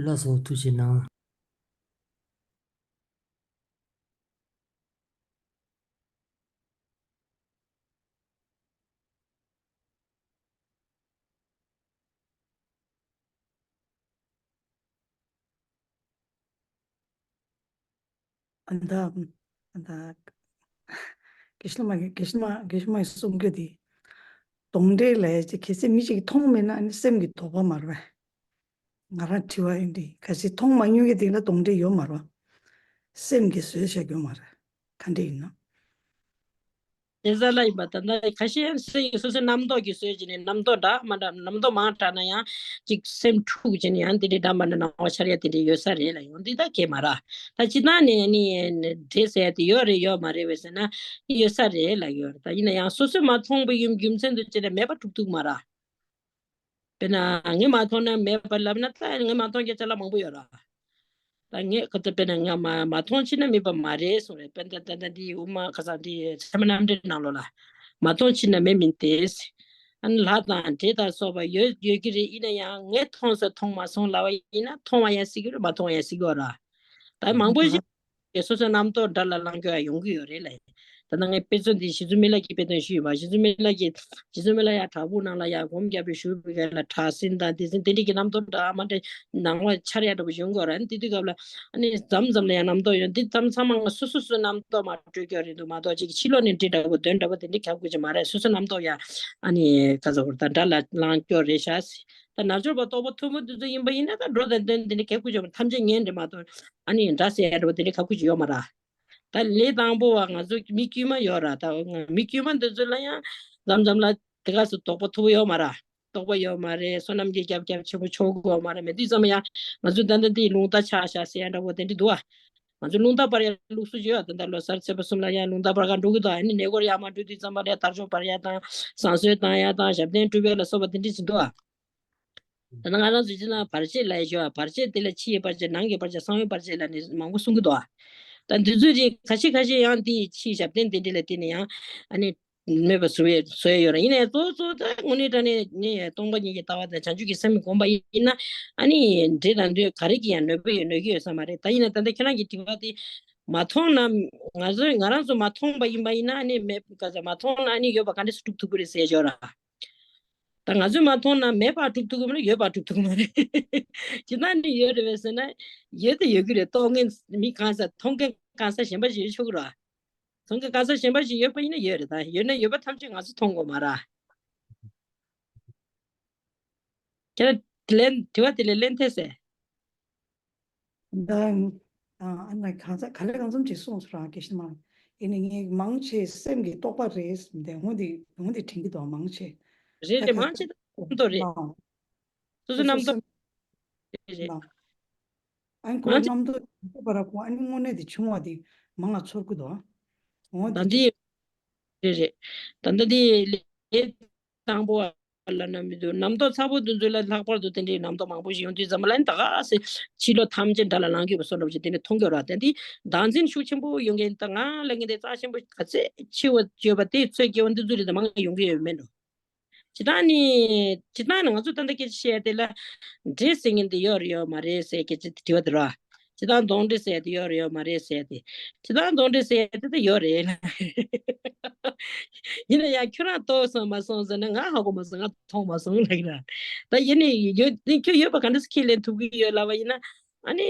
ལགས་སོ་ཐུགས་རྗེ་གནང་། ཨ་ད། ཨ་ད། དགེ་བཤེས་མ་དགེ་བཤེས་མ་དགེ་བཤེས་མ་གསུང་རྒྱུ་དེ། གདོན་འདྲེ་ལས་ཀྱི་གལ་སྲིད་མི་གཅིག་གིས་མཐོང་མེད་ན་ཨ་ནི་སེམས་ཀྱི་དོགས་པ་མ་རེད་པས། ང་རང་དྲི་བ་ཡིན་དེ་གལ་སྲིད་མཐོང་མ་མྱོང་གི་དེ་ལ་གདོན་འདྲེ་ཡོད་མ་རེད་པ། སེམས་ཀྱིས་བཟོས་བཞག་རྒྱུ་མ་རེད། ག་འདྲ་ཡིན་ན། དེ་ས་ལ་ཡིན་པ་ད་ལྟ་ཁ་ཤས་སེམས་སོ་སོའི་རྣམ་རྟོག་གིས་བཟོས་བྱས་ནས་རྣམ་རྟོག་འདྲ་མ་འདྲ་རྣམ་རྟོག་མང་དྲགས་ན་ཡང་ཅིག་སེམས་འཁྲུགས་བྱས་ནས་ཡང་དེ་འདྲའི་འདྲ་མ་འདྲ་སྣང་བ་འཆར་ཡ་དེ་འདྲའི་ཡོད་ས་རེད་ལ་ཡོང་འདི་ད་གས་མ་ར། ད་སྤྱིར་བཏང་ནས་ནི་འདྲེ་ཟེར་ཡ་དེ་ཡོད་རེད་ཡོད་མ་རེད་བས་ཟེར་ན་ཡོད་ས་རེད་ལ་ཡོད་རེད། ད་ཡིན་ན་ཡང་སོ་སོས་མ་མཐོང་བའི་རྒྱུ་མཚན་དུ་བྱས་ནས་མེད་པ་སྒྲུབ་ཐུབ་མ་ར། དཔེར་ན་ངས་མ་མཐོང་ན་མེད་པ་ལབ་ན་ད་ངས་མ་མཐོང་རྒྱུ་ཅ་ལག་མང་པོ་ཡོད་ར། ད་ངས་ཁ་ཚ་དཔེར་ན་ང་མ་མ་མཐོང་ཕྱིན་ན་མེད་པ་མ་རེད་གསུངས་རེད། དཔེར་ན་ད་ད་ད་འདི་དབུ་མ་ཁ་སང་འདི་ཚད་མ་རྣམ་འགྲེལ་ནང་ལོགས་ལ་མ་མཐོང་ཕྱིན་ན་མེད་མིན་ཏེ། ཨ་ནི་ལྷ་དང་འདྲེ་དང་སོགས་པ་ཡོད་ཡོད་ཀྱི་རེད། ཡིན་ན་ཡང་ངས་མཐོང་ས་མཐོང་མ་སོང་ལབ་པ་ཡིན་ན་མཐོང་བ་ཡང་སྲིད་ཀྱི་རེད། མ་མཐོང་བ་ཡང་སྲིད་ཀྱི་ཡོད་ར། ད་མང་པོ་ཞིག་སོ་སོའི་རྣམ་རྟོག་འདྲ་ལ་ལངས་སྐྱོ་ཡ་ཡོང་གི་ཡོད་རེད་ལ། ད་ལྟ་ངས་དཔེ་མཚོན་འདི་རྗེ་བཙུན་མི་ལ་གི་དཔེ་དོན་ཞུས་ཡོད་པ། རྗེ་བཙུན་མི་ལ་གི་རྗེ་བཙུན་མི་ལ་ཡ་བྲག་ཕུག་ནང་ལ་ཡ་སྒོམ་རྒྱབ་པའི་བཞུགས་པའི་སྐབས་ལ་དྲག་ཟིང་དང་དེ་ཟིང་དེ་འདྲ་གི་རྣམ་རྟོག་འདྲ་མ་འདྲ་སྣང་བ་འཆར་ཡ་འདྲ་པོ་ཡོང་གི་ཡོད་རེད། དེ་དུས་སྐབས་ལ་ཨ་ནི་མཚམས་མཚམས་ལ་ཡང་རྣམ་རྟོག་ཡོང་འདི་མཚམས་མཚམས་མ་སོ་སོ་སོའི་རྣམ་རྟོག་མ་སྤྲོད་སྐྱོ་རེད་འདུག་མ་གཏོགས་ཅིག་ཕྱི་ལོགས་ནས་འདྲེ་འདྲ་པོ་གདོན་འདྲ་པོ་དེ་འདྲ་ཁྱབ་དགོས་ཀྱི་མ་རེད། སོ་སོ་རྣམ་རྟོག་ཡ་ཨ་ནི་ག་ཚོད་དང་འདྲ་ལ་ལངས་སྐྱོ་རེད་ཤག་ད་ནག་ཕྱོགས་པ་རྟོགས་པ་མཐོན་པོ་འདི་ཚོ་ཡིན་པ་ཡིན་ན་ད་འགྲོ་དང་དོན་འདི་འདྲ་ཁ་ཁུ་ཅོ་ཐམས་ཅད་ངན་འདྲེ་མ་གཏོགས་ཨ་ནི་འདྲ་ཟེར་ཡ་འདྲ་པོ་དེ་འདྲ་ཁ་ཁུ་ཅོ་ཡོད་མ་ར། ད་ལས་དང་པོ་བ་ང་ཚོ་མི་དཀྱུས་མ་ཡོད་ར། ད་ང་མི་དཀྱུས་མ་འདི་ཚོ་ལ་ཡང་མཚམས་མཚམས་ལ་དེ་ག་སུ་དོགས་པ་མཐོ་པོ་ཡོད་མ་ར། དོགས་པ་ཡོད་མ་རེད། བསོད་ནམས་ཀྱི་རྒྱབ་རྒྱབ་ཆེན་པོ་ཆོག་གི་ཡོད་མ་རེད། མེད་དུས་ཙམ་ཡང་ང་ཚོ་ད་ལྟ་འདི་རླུང་རྟ་ཆག་ཤག་ཟེར་ཡ་འདྲ་པོ་དེ་འདྲ་འདུག་ཨ། ང་ཚོ་རླུང་རྟ་སྤར་ཡ་ལུགས་སྲོལ་ཅིག་ཡོད། ད་ལྟ་ལོ་གསར་ཚེས་པ་གསུམ་ལ་ཡང་རླུང་རྟ་སྤར་ག་འགྲོ་གི་འདུག་ཨ་ནི་ནས་སྐོར་ཡར་མར་འགྲོ་དུས་ཙམ་པ་ལ་ཡང་དར་ལྕོག་སྤར་ཡ་དང་བསང་གསོལ་བཏང་ཡ་དང་ཞབས་བརྟན་སྒྲུབ་ཡ་ལ་སོགས་པ་དེ་འདྲ་ཞིག་འདུག་ཨ། ད་ལྟ་ང་རང་ཚོ་སྤྱིར་ན་བར་ཆད་ལབ་ཡ་ཞོ་བར་ཆད་དེ་ལ་ཕྱི་ཡི་བར་ཆད་ནང་གི་བར་ཆད་གསང་བའི་བར་ཆད་ལ་ནི་མང་པོ་གསུང་གི་འདུག་ཨ། ད་འདི་ཚོའི་རིགས་ཁ་ཤས་ཁ་ཤས་ཡང་དེ་ཕྱིའི་ཞབས་བརྟན་དེ་འདྲ་ལ་བརྟེན་ནས་ཡང་ཨ་ནི་མེད་པ་བཟོ་བའི་བཟོ་ཡ་ཡོད་ར། ཡིན་ནའི་གཙོ་བོ་གཙོ་བོ་ད་དངོས་གནས་དྲང་གནས་ནི་སྟོང་པ་ཉིད་ཀྱི་ལྟ་བ་དང་བྱང་ཆུབ་ཀྱི་སེམས་བསྒོམ་པ་ཡིན་ན་ཨ་ནི་འདྲེ་དང་འདོད་ག་རེ་གི་ཡང་གནོད་པ་ཡོད་གནོད་ཀྱི་ཡོད་ས་མ་རེད། ད་ཡིན་ན་ད་ལྟ་ཁྱེད་རང་གི་དྲི་བ་དེ་མ་མཐོང་ན་ང་ཚོས་ང་རང་ཚོ་མ་མཐོང་པ་ཡིན་པ་ཡིན་ན་ཨ་ནི་མེད་ག་ཚ་མ་མཐོང་ན་ཨ་ནི་ཡོད་པ་ག་འདྲས་སུ་སྒྲུབ་ཐུབ་ཀྱི་རེད་ཟེར་ཡ་ཡོད་ར། ད་ང་ཚོས་མ་མཐོང་ན་མེད་པ་སྒྲུབ་ཐུབ་ཀྱི་མ་རེད། ཡོད་པ་སྒྲུབ་ཐུབ་ཀྱི་མ་རེད། ཇི་ལྟར་ནི་ཡོད་རེད་པས་ཟེར་ན་ཡོད་དེ་ཡོད་ཀྱི་རེད། རྟོགས་མཁན་མི་གང་ཟག་མཐོང་མཁན་གང་ཟག་གཞན་པ་ཞིག་ཡོད་ཆོག་གི་རེད། མཐོང་མཁན་གང་ཟག་གཞན་པ་ཞིག་ཡོད་པ་ཡིན་ན་ཡོད་རེད། ད་ཡོད་ན་ཡོད་པ་ཐམས་ཅད་ང་ཚོས་མཐོང་དགོས་མ་རེད། ཁྱེད་རང་དེ་ལན་དྲི་བ་དེ་ལས་ལན་ཐེབས་ཟེར། ད་ཨ་ན་གང་ཟག་ག་ལེ་གང་འཚམ་ཅིག་གསུངས་སོང་ར་དགེ་བཤེས་མ། ཡིན་ནའི་ངས་མང་ཆེ་སེམས་ཀྱི་རྟོག་པ་རེད་ཟེར་ཏེ་འོ་འདི་འོ་འདི་དྲན་གྱི་འདུག་མང་ཆེ། རེད་རེད། མང་ཆེ་རྣམ་རྟོག་རེད། སོ་སོ་རྣམ་རྟོག་རེད་རེད། ཨ་ནི་ཁོ་མང་ཆེ་རྣམ་རྟོག་རྟོག་པ་ར་ཁོ་ཨ་ནི་དངོས་གནས་དེ་བྱུང་བ་དེ་མང་ང་ཚོར་གྱི་འདུག་འོ་ད་འདི་འདི་རེད་རེད། ད་ལྟ་འདི་ལས་དང་པོ་ བ་ལབ་ན་མི་འདུག་རྣམ་རྟོག་ཚ་པོ་འདི་ཚོ་ལ་ལྷག་པར་དུ་དེ་འདྲའི་རྣམ་རྟོག་མང་པོ་ཞིག་ཡོང་དུས་ཙམ་པ་ལ་ནི་ད་ག་སེ་ཕྱི་ལོགས་ཐམས་ཅད་དགྲ་ལ་ལངས་ཀྱི་བཟོ་འདྲ་པོ་ཞིག་དེ་འདྲ་མཐོང་གི་ཡོད་ར། དེ་འདི་བདག་འཛིན་ཤུགས་ཆེན་པོ་ཡོང་གི་ད་ང་ལ་ངས་དེ་རྩ་ཆེན་པོ་ག་ཚད་ཆེ་བ་བརྗོད་པ་དེ་ཚོའི་སྐྱེ་བ་འདི་ཚོ་རེད་ད་མང་ཡོང་གི་ཡོད་མེད་འགྲོ། སྤྱིར་བཏང་ནི། སྤྱིར་བཏང་ནི་ང་ཚོ་ད་ལྟ་སྐད་ཆ་བཤད་དེ་ལ། འདྲེ་ཟེར་མཁན་དེ་ཡོད་རེད་ཡོད་མ་རེད་ཟེར་སྐད་ཆ་དྲི་བ་དེ་ར། སྤྱིར་བཏང་གདོན་འདྲེ་ཟེར་དེ་ཡོད་རེད་ཡོད་མ་རེད་ཟེར་དེ། སྤྱིར་བཏང་གདོན་འདྲེ་ཟེར་དེ་ད་ཡོད་རེད། ཡིན་ན་ཡང་ཁྱོད་རང་རྟོགས་སོང་མ་སོང་ཟེར་ན་ང་ཧ་གོ་མ་སོང་ང་མཐོང་མ་སོང་ལབ་ཀྱི་ར། ད་ཡིན་ནི་ཡོད་ཁྱོད་ཡོད་པ་ག་འདྲ་སེ་ཁས་ལེན་ཐུབ་ཀྱི་ཡོད་ལབ་པ་ཡིན་ན། ཨ་ནི།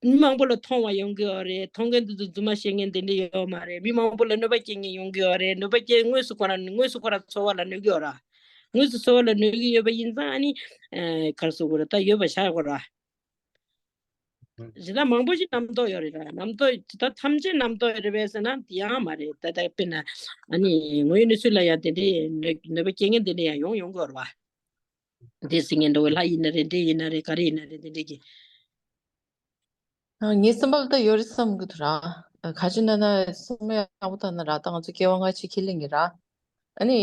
མི་མང་པོ་ལ་མཐོང་བ་ཡོང་གི་ཡོད་རེད། མཐོང་མཁན་དེ་ཚོ་རྫུན་མ་བཤད་མཁན་དེ་འདྲ་ཡོད་མ་རེད། མི་མང་པོ་ལ་གནོད་པ་སྐྱེལ་མཁན་ཡོང་གི་ཡོད་རེད། གནོད་པ་སྐྱེལ་དངོས་སུ་ཁོ་རང་དངོས་སུ་ཁོ་རང་འཚོ་བ་ལ་གནོད་ཀྱི་ཡོད་ར། དངོས་སུ་འཚོ་བ་ལ་གནོད་ཀྱི་ཡོད་པ་ཡིན་ཙང་ཨ་ནི། ཨེ་ག་རེ་ཟེར་དགོས་རེད། ད་ཡོད་པ་བཞག་དགོས་ར། ཇི་ལྟར་མང་པོ་ཞིག་རྣམ་རྟོག་ཡོད་རེད་ར། རྣམ་རྟོག་ཇི་ལྟར་ཐམས་ཅད་རྣམ་རྟོག་ཡོད་རེད་པས་ཟེར་ན་དེ་ཡང་མ་རེད། ད་ལྟ་དཔེར་ན་ཨ་ནི་དངོས་ཡོད་གནས་ཚུལ་ལ་ཡང་དེ་འདྲའི་གནོད་གནོད་པ་སྐྱེལ་མཁན་དེ་འདྲ་ཡང་ཡོང་ཡོང་གི་ཡོད་རེད་བ། འདི་ཟེར་མཁན་འདྲ་བོ་ལྷ་ཡིན་ན་རེད། འདྲེ་ཡིན་ན་རེད། ག་རེ་ཡིན་ན་རེད། འདི་འདྲ་གི། ཨ། ངའི་བསམ་པ་ལ་ད་ཡོད་རེད་བསམ་གྱི་འདུག་ར། ཨ། ག་ཅི་ན་ན་བསམ་ཡག་པོ་ལྟ་ན་ར། ད་ང་ཚོ་སྐྱེ་བ་སྔ་ཕྱི་ཁས་ལེན་གྱི་ར། ཨ་ནི།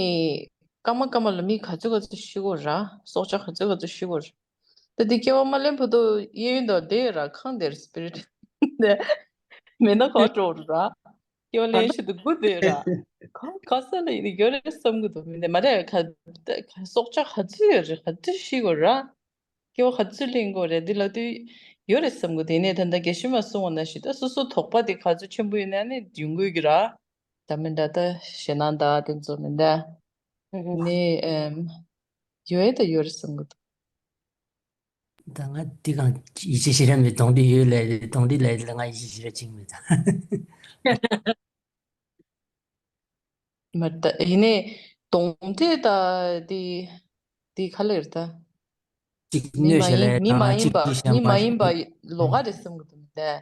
སྐར་མ་སྐར་མ་ལ་མི་ག་ཚོད་ག་ཚོད་ཤི་གི་ར། སྲོག་ཆགས་ག་ཚོད་ག་ཚོད་ཤི་གི་ར། ད་འདི་སྐྱེ་བ་མ་ལེན་བར་དུ་གཡས་གཡོན་དུ་བསྡད་ཡོད་ར། གང་བསྡད་ར་སྤི་རིཊ་དེ། མེད་ན་ག་པར་འགྲོ་ར། སྐྱེ་བ་ལེན་ཆེད་དུ་སྒུག་བསྡད་ཡོད་ར། ག་ག་ས་ལ་ཡིན་ཡོད་རེད་བསམ་གྱི་འདུག་མི་འདི་མ་རེད། ག་ག་སྲོག་ཆགས་ག་ཚོད་ཡོད་རེད། ག་ཚོད་ཤི་གི་ར། སྐྱེ་བ་ག་ཚོད་ལེན་དགོས་རེད། འདི་ལབ་དུས་ཡོད་རེད་བསམ་གི་འདུག་ཡིན་ནའི་ད་ལྟ་རྒྱལ་སྲས་མ་གསུངས་པ་ནང་བཞིན་ད་སོ་སོ་དོགས་པ་དེ་ག་ཚོད་ཆེན་པོ་ཡོད་ན་ནི་ཡོང་གི་ཡོད་ཀྱི་ར། ད་མི་འདྲ་ད་ཞེད་སྣང་ད་དེ་ཚོ་མི་འདྲ་ནི་ཨེམ་ཡོད་ད་ཡོད་རེད་བསམ་གི་འདུག་ད་ང་འདི་གང་ཡིད་ཆེས་ཞེ་དྲག་མེད། གདོན་འདྲེ་ཡོད་ལབ་གདོན་འདྲེ་ལབ་ལ་ང་ཡིད་ཆེས་ཞེ་དྲག་བྱེད་ཀྱི་མེད་ད། མ་ད་ཡིན་ནའི་གདོན་འདྲེ་ད་འདི་འདི་ག་ལེར་ད། གཅིག་མི་གནོད་མ་བྱེད་ཡིན་ལ་མི་མ་དང་ཡིན་པ་གཅིག་གིས་མི་གཞན་མ་པ་ཡིན་པ་ལོགས་ཀ་རེད་བསམ་གི་འདུག་མི་འདས།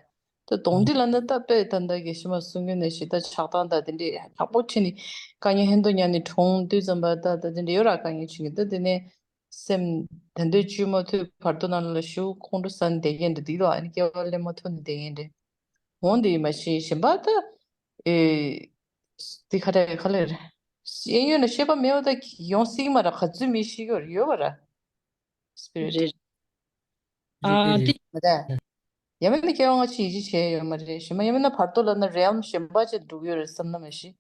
ད་གདོན་འདྲེ་ལབ་ན་ད་དཔེ་ད་ལྟ་རྒྱལ་སྲས་མ་གསུང་མཁན་ནས་ཞེ་ད་ཆགས་སྡང་ད་དེ་འདྲས་ཡག་པོ་ཁྲིད་ནས་དཀའ་ངལ་ཧན་དུ་ཉར་ནས་གྲོངས་དུས་ཙམ་པ་ད་ད་དེ་འདྲས་ཡོད་ར། དཀའ་ངལ་ཆེ་གི་ད་དེ་ནས། སེམས་ད་འདོད་བཅོས་མ་ཐུབ་བར་དོ་ནང་ལ་ཞུ་ཁོང་ཁྲོ་ཟ་ནས་བསྡད་མཁན་འདྲ་འདི་ལོ། ཨ་ནི་སྐྱེ་བ་ལེན་མ་ཐུབ་ནས་བསྡད་མཁན་འདྲ། འོང་དེ་ཡིན་མ་ཤེས་གཞན་པ་ད། ཨེ། འདི་ག་རེ་ག་ལེར། གཡས་གཡོན་ལ་ཤེས་པ་མེད་པ་ད་ཡོང་སྲིད་ཀྱི་མ་རེད། ག་ཚོད་མི་ཤེས་ཀྱི་ཡོད་པ་ར། སྤི་རིཊ། རེད། ཨ་འདི། མ་ད། ཡང་མིན་ན་སྐྱེ་བ་སྔ་ཕྱི་ཡིད་ཆེས་བྱས་ཡོད་མ་རེད། གཞན་པ་ཡང་མིན་ན་བར་དོ་ལ་ན་རེལམ་གཞན་པ་ཅིག་འགྲོ་གི་ཡོད་རེད་བསམ་ན་མ་ཤེས།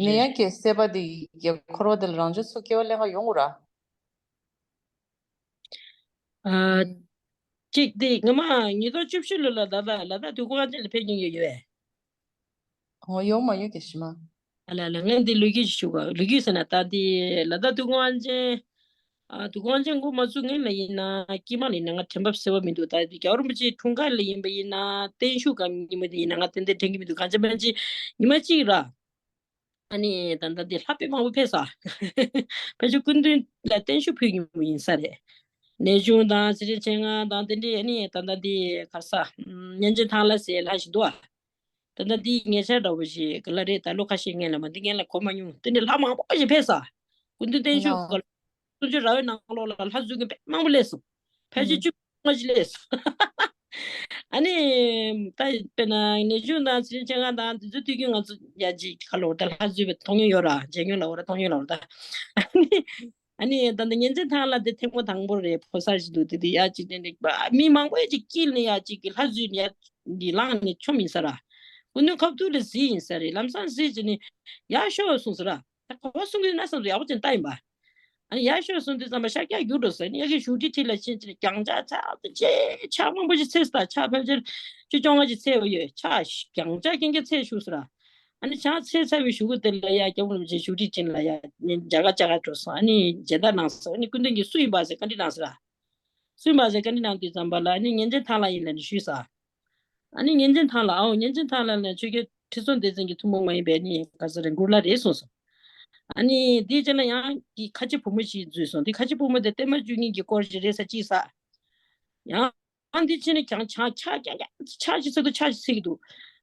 ཡིན་ན་ཡང་སྐྱེ་སྲིད་པ་དེ་ཡི་འཁོར་བ་དེ་ལ་རང་ཅག་སུ་སྐྱེ་བ་ལེན་ག་ཡོང་དགོས་ར། ཨ། གཅིག་དེ་སྔ་མ་ཉིས་སྟོང་བཅུ་བཞི་ལོ་ལ་ད་ལྟ་ལ་དྭགས་དུས་འཁོར་དབང་ཆེན་ལ་ཕེབས་མྱོང་ཡོད་ཡོད་པས། ཨོ་ཡོང་མ་ཡོད་རྒྱལ་སྲས་མ། ཨ་ལ་ལ་ངས་འདི་ལོ་རྒྱུས་ཞིག་ཞུ་ག་ལོ་རྒྱུས་ཟེར་ན་ད་འདི་ལ་དྭགས་དུས་འཁོར་དབང་ཆེན། ཨ་དུས་འཁོར་དབང་ཆེན་འགོ་མ་བཙུགས་སྔོན་ལ་ཡིན་ན་དཀྱིལ་མ་ལ་ཡིན་ན་ང་དྲན་པ་གསལ་པོ་མི་འདུག་ད་འདི་རྒྱལ་བ་རིན་པོ་ཆེའི་འཁྲུངས་སྐར་ལ་ཡིན་པ་ཡིན་ན་བརྟན་བཞུགས་གམ་ཉིན་མོ་དེ་ཡིན་ན་ང་ཏན་ཏན་དྲན་གྱི་མི་འདུག་གང་ཅི་མིན་ཅི་ཉི་མ་གཅིག་ར། ཨ་ནི་ད་ལྟ་འདི་ལྷ་དཔེ་མང་པོ་ཕེབས་ས། ཕལ་ཆེར་སྐུ་མདུན་ལ་བརྟན་བཞུགས་ཕུལ་མྱོང་ཡིན་ས་རེད། གནས་ཆུང་དང་ཚེ་རིང་མཆེད་ལྔ་དང་དེ་འདྲའི་ཨ་ནི་ད་ལྟ་འདི་ག་ས་གཉན་ཆེན་ཐང་ལྷ་ཟེར་ལྷ་ཞིག་འདུག་ཨ། ད་ལྟ་འདི་ཉེ་ཆར་འདྲ་བོ་ཞིག་ག་ལ་རེད། ད་ལོ་ཁ་ཤས་སྔོན་ལ་མ་འདི་སྔོན་ལ་གོ་མ་མྱོང་། དེ་འདྲའི་ལྷ་མང་པོ་ཞིག་ཕེབས་ས། སྐུ་མདུན་བརྟན་བཞུགས་སྐབས་ལ། གསུང་ཆོས་ར་བའི་ནང་ལོགས་ལ་ལྷ་འཛུལ་མཁན་དཔེ་མང་པོ་སླེབས་སོང་། ཕལ་ཆེར་བཅུ་ལྔ་ཞིག་སླེབས་སོང་། ཨ་ནི། ད་དཔེར་ན་གནས་ཆུང་དང་ཚེ་རིང་མཆེད་ལྔ་དང་དེ་ཚོ་དུས་རྒྱུན་ང་ཚོ་ཡ་གཅིག་ཁ་ལོ་ད་ལྷ་འཛུལ་བའི་མཐོང་མྱོང་ཡོད་ར། མཇལ་མྱོང་ལ་འོ་ར་མཐོང་མྱོང་ལ་འོ་ར་ད། ཨ་ནི། ཨ་ནི་ད་ནི་གཉན་ཆེན་ཐང་ལྷ་དེ་ཐེངས་མ་དང་པོ་རེད། ཕོ་གསར་ཞིག་འདུག་དེ་དུས་ཡ་གཅིག་དེ་འདྲ་མི་མང་པོ་ཡ་གཅིག་དཀྱིལ་ནས་ཡ་གཅིག་གི་ལྷ་འཛུལ་ནས་ཡ་གི་ལངས་ནས་མཆོངས་ཡིན་ས་ར། སྐུ་མདུན་ཁ་ཐུག་ལ་གཟིགས་ཡིན་ས་རེད། ལམ་སང་གཟིགས་བྱས་ནས་ཡ་ཤོག་གསུངས་ས་ར། ད་ག་པར་གསུང་གི་ཡོད་ན་བསམ་སོང་། ཡག་པོ་ཅིག་ལྟ་ཡིན་པ། ཨ་ནི་ཡར་ཤོག་གསུང་དུས་ཙམ་པ་ཤར་རྒྱག་རྒྱུགས་འགྲོ་ཟེར་ནས་ཡ་གི་བཞུགས་ཁྲི་ཁྲི་ལ་ཕྱིན་ཕྱིན་རྒྱང་ཆག་ཚ་ཆེ་ཆག་མང་པོ་ཞིག་འཚོལ་སོང་། ད་ཆག་ཕལ་ཆེར་བཅུ་བཅོ་ལྔ་ཞིག་འཚོལ་བ་ཡོད། ཆག་རྒྱང་ཆག་རྐྱང་རྐྱང་འཚོལ་བཞུགས་སོང་ར། ཨ་ནི་ཆག་འཚོལ་ཚར་བའི་གཞུག་གུ་དེ་ལ་ཡ་སྐྱབས་མགོན་རིན་པོ་ཆེ་བཞུགས་ཁྲི་ཁྲི་ལ་ཡ་མཇལ་ཁ་བཅར་ག་འགྲོ་སོང་། ཨ་ནི་མཇལ་དར་གནང་སོང་། ཨ་ནི་སྐུ་མདུན་གྱིས་སུ་ཡིན་པ་ཟེར་བཀའ་འདྲི་གནང་སོང་ར། སུ་ཡིན་པ་ཟེར་བཀའ་འདྲི་གནང་དུས་ཙམ་པ་ལ་ཨ་ནི་གཉན་ཆེན་ཐང་ལྷ་ཡིན་ལབ་ནས་ཞུས་སོང་། ཨ་ནི་གཉན་ཆེན་ཐང་ལྷ། ཨའོ་གཉན་ཆེན་ཐང་ལྷ་ལ་ཆོས་རྒྱལ་ཁྲི་སྲོང་ལྡེ་བཙན་གྱི་ཐུན་མོང་མ་ཡིན་པའི་ནི་ག་ས་རེ་མགུར་ལྷ་རེད་གསུངས་སོང་། ཨ་ནི་དེའི་རྗེས་ལ་ཡང་གི་ཁ་ཆེ་བུ་མོ་ཞིག་འཛུལ་སོང་། དེ་ཁ་ཆེ་བུ་མོ་དེ་བརྟན་མ་བཅུ་གཉིས་ཀྱི་སྐོར་ཞིག་རེད་ས་ཅིག་ས། ཡང་ཡང་དེ་ཕྱིན་ནས་ཀྱང་ཆག་ཆག་ཀྱང་ཀྱང་ཆག་ཅིག་ཚིག་འདུག་ཆག་ཅིག་ཚིག་འདུག་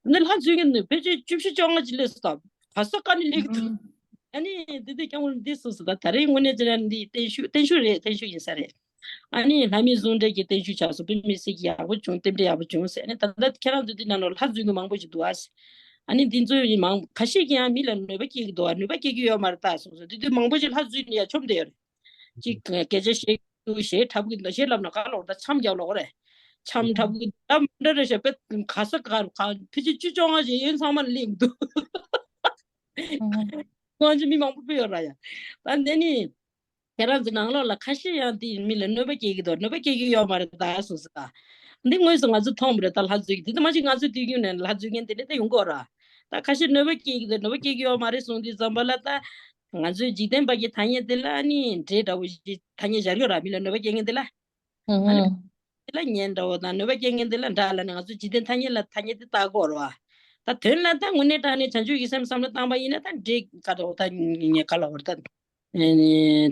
ནི་ལྷ་འཛུལ་མཁན་ནི་ཕལ་ཆེར་བཅུ་བཞི་བཅོ་ལྔ་ཅིག་སླེབས་སོང་། ད་ག་ས་ག་ནས་སླེབས་ཀྱི་འདུག་ཨ་ནི་དེ་དུས་སྐྱབས་མགོན་འདི་གསུངས་སོང་། ད་ད་རེས་དངོས་གནས་བྱས་ན་འདི་བརྟན་བཞུགས་བརྟན་བཞུགས་རེད། བརྟན་བཞུགས་ཡིན་ས་རེད། ཨ་ནི་ལྷ་མི་ཟུང་འབྲེལ་གྱི་བརྟན་བཞུགས་ཆགས་སོང་། དཔེ་མི་སྲིད་ཀྱི་ཡག་པོ་བྱུང་། རྟེན་འབྲེལ་ཡག་པོ་བྱུང་ཟེར། ཨ་ནི་ད་ལྟ་ཁྱེད་རང་ཚོ་འདི་ནང་ལོགས་ལྷ་འཛུལ་མཁན་མང་པོ་ཞིག་འདུག་ཨ་ཟེར། ཨ་ནི་འདི་ཚོ་ཡིན་མང་ཁ་ཤས་ཀྱིས་ཡང་མི་ལ་ནུས་པ་སྐྱེ་གི་འདུག་ཨ། ནུས་པ་སྐྱེ་གི་ཡོད་མ་རེད་ད་གསུངས་སོང་། དེ་དུས་མང་པོ་ཞིག་ལྷ་འཛུལ་ནས་ཡར་མཆོངས་བསྡད་ཡོད་རེད། གཅིག་སྐད་ཆ་བཤད་རྒྱུ་གཞས་འཁྲབ་གི་འདུག་གཞས་ལབ་ན་ག་ལོག་ད་འཆམ་རྒྱབ་ལོག་རེད། འཆམ་འཁྲབ་གི་ད་མི་འདྲ་རེད་ཤག་དཔེ་ག་ས་ག་ག་ཕལ་ཆེར་བཅུ་བཅོ་ལྔ་ཞིག་ཡོད་ཚང་མ་ལ་སླེབས་འདུག་ཁོང་ཚོ་མི་མང་པོ་ཕུད་ཡོད་ར་ཡ། ད་འདི་ནི་ཁྱེད་རང་ཚོ་ནང་ལོགས་ལ་ཁ་ཤས་ཡང་དེ་མི་ལ་གནོད་པ་སྐྱེལ་གི་འདུག་གནོད་པ་སྐྱེལ་གི་ཡོད་མ་རེད་ད་གསུངས་སོང་ད། འདི་དངོས་སུ་ང་ཚོ་མཐོང་མ་རེད་ད། ལྷ་འཛུལ་གི་དེ་ད་མ་གཞི་ང་ཚོ་དུས་རྒྱུན་ནས་ལྷ་འཛུལ་མཁན་དེ་འདྲ་ད་ཡོང་གི་ཡོད་ར། ད་ཁ་ཤས་གནོད་པ་སྐྱེལ་གི་འདུག་གནོད་པ་སྐྱེལ་གི་ཡོད་མ་རེད་གསུངས་དུས་ཙམ་པ་ལ་ད་ང་ཚོའི་འཇིག་རྟེན་པ་གི་ཐ་སྙད་དེ་ལ་ཨ་ནི་འདྲེ་འདྲ་བོ་ཞིག་ཐ་སྙད་སྦྱར་ཡོད་ར། མི་ལ་གནོད་པ་སྐྱེལ་མཁན་དེ་ལ། ཨ་ནི་དེ་ལ་ཉེན་འདྲ་བོ་དང་གནོད་པ་སྐྱེལ་མཁན་དེ་ལ་འདྲ་ལ་ནི་ང་ཚོ་འཇིག་རྟེན་ཐ་སྙད་ལ་ཐ་སྙད་དེ་བཏགས་དགོས་རེད་བ། ད་དོན་ལ་ད་དངོས་གནས་དྲང་གནས་བྱང་ཆུབ་ཀྱི་སེམས་བསམ་བློ་བཏང་པ་ཡིན་ན་ད་འདྲེ་ག་འདྲ་བོ་ད་ཉེ་ག་ལ་བར་ད་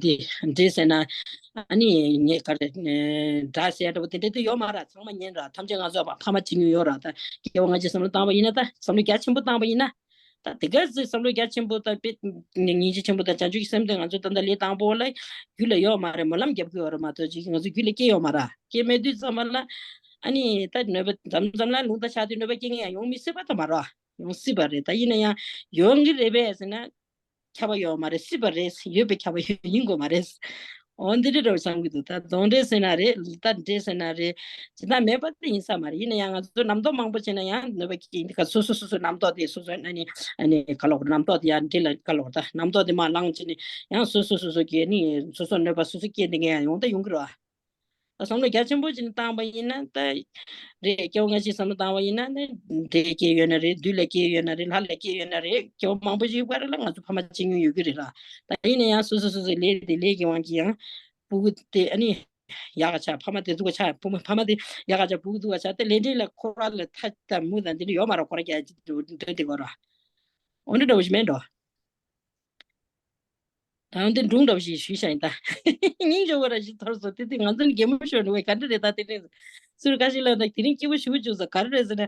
དེ་འདྲེ་ཟེར་ན་ཨ་ནི་ཉེ་ག་རེ་དགྲ་ཟེར་འདྲ་བོ་དེ་འདྲ་དེ་ཡོད་མ་རེད། ཚང་མ་ཉན་ར། ཐམས་ཅད་ང་ཚོ་ཕ་མ་བྱེད་མྱོང་ཡོད་ར། ད་སྐྱེ་བ་སྔ་ཕྱི་བསམ་བློ་བཏང་པ་ཡིན་ན་ད་བསམ་བློ་རྒྱ་ཆེན་པོ་བཏང་པ་ཡིན་ན། ད་དེ་ག་ཚོད་བསམ་བློ་རྒྱ་ཆེན་པོ་དང་དཔེ་སྙིང་རྗེ་ཆེན་པོ་དང་བྱང་ཆུབ་ཀྱི་སེམས་དེ་ང་ཚོ་ད་ལྟ་ལས་དང་པོ་ལ་རྒྱུད་ལ་ཡོད་མ་རེད། སྨོན་ལམ་རྒྱབ་ཀྱི་ཡོད་རེད་མ་གཏོགས་ཅིག་ང་ཚོ་རྒྱུད་ལ་སྐྱེ་ཡོད་མ་རེད། སྐྱེ་མེད་དུས་ཙམ་པ་ལ་ཨ་ནི་ད་གནོད་པ་མཚམས་མཚམས་ལ་ལུང་དང་ཕྱག་དུས་གནོད་པ་སྐྱེ་མཁན་ཡང་ཡོང་མི་སྲིད་པ་ད་མ་རེད། ཡོང་སྲིད་པ་རེད། ད་ཡིན་ན་ཡང་ཡོང་གི་རེད་པས་ཟེར་ན། ཁྱབ་པ་ཡོད་མ་རེད། སྲིད་པ་རེད། ཡོད་པའི་ཁྱབ་པ་ཡོད་ཡིན་དགོས་མ་རེད། འོ་འདི་འདྲ་འདྲ་བོ་བསམ་གྱི་འདུག་ད་གདོན་འདྲེ་ཟེར་ན་རེད། ད་འདྲེ་ཟེར་ན་རེད། ཇི་ལྟར་མེད་པ་དེ་ཡིན་ས་མ་རེད། ཡིན་ན་ཡང་ང་ཚོ་རྣམ་རྟོག་མང་པོ་བྱས་ན་ཡང་གནོད་པ་སྐྱེལ་གྱི་འདུག་སོ་སོ་སོ་སོའི་རྣམ་རྟོག་དེ་སོ་སོ་ཨ་ནི་ཨ་ནི་ག་ལོག་རྣམ་རྟོག་དེ་ཡང་འདྲེ་ལ་ག་ལོག་ད་རྣམ་རྟོག་དེ་མར་ལངས་བྱས་ནས་ཡང་སོ་སོ་སོ་སོ་གིས་ནི་སོ་སོ་གནོད་པ་སོ་སོ་སྐྱེལ་ནས་ཡང་ཡོང་ད་ཡོང་གི་རེད་བ། ད་བསམ་བློ་རྒྱ་ཆེན་པོ་ཅིག་བཏང་པ་ཡིན་ན་ད་རེད། སྐྱེ་བ་སྔ་ཕྱི་བསམ་བློ་བཏང་བ་ཡིན་ན་ནི་འདྲེ་སྐྱེས་ཡོད་ན་རེད། བདུད་ལ་སྐྱེས་ཡོད་ན་རེད། ལྷ་ལ་སྐྱེས་ཡོད་ན་རེད། སྐྱེ་བ་མང་པོ་ཞིག་བར་ལ་ང་ཚོ་ཕ་མ་གཅིག་མྱོང་ཡོད་ཀྱི་རེད་ལ། ད་ཡིན་ན་ཡང་སོ་སོ་སོ་སོའི་ལས་དེ་ལས་ཀྱི་དབང་གིས་ཡང་སྤུ་གུ་དེ་ཨ་ནི་ཡག་ག་ཆགས། ཕ་མ་དེ་སྡུག་ག་ཆགས། བུ་མོ་ཕ་མ་དེ་ཡག་ག་ཆགས། སྤུ་གུ་སྡུག་ག་ཆགས། དེ་ལས་འབྲས་ལ་ཁོ་ར་ལ་ཐ་དང་མུ་དང་དེ་འདྲ་ཡོད་མ་རེད། ཁོ་ར་རྒྱ་འདོད་དེ་གོ་ར་འོ་འདྲ་འདྲ་བོ་ཞིག་མེད་འགྲོ། ད་འདི་སྒྲུང་འདྲ་བོ་ཞིག་ཞུས་བཞག་ཡིན་ད། སྙིང་རྗེ་བོ་ར་ཞིག་ཐོར་སོང་། དེ་དུས་ང་ཚོ་ནི་གད་མོ་ཤོར་ནས་བས་ག་འདྲ་རེད། ད་དེ་རིང་ཚུར་ཁ་ཤས་ལ་ད་དེ་རིང་སྐྱིད་པོ་ཞེ་པོ་བྱུང་སོང་། ག་རེ་རེད་ཟེར་ན།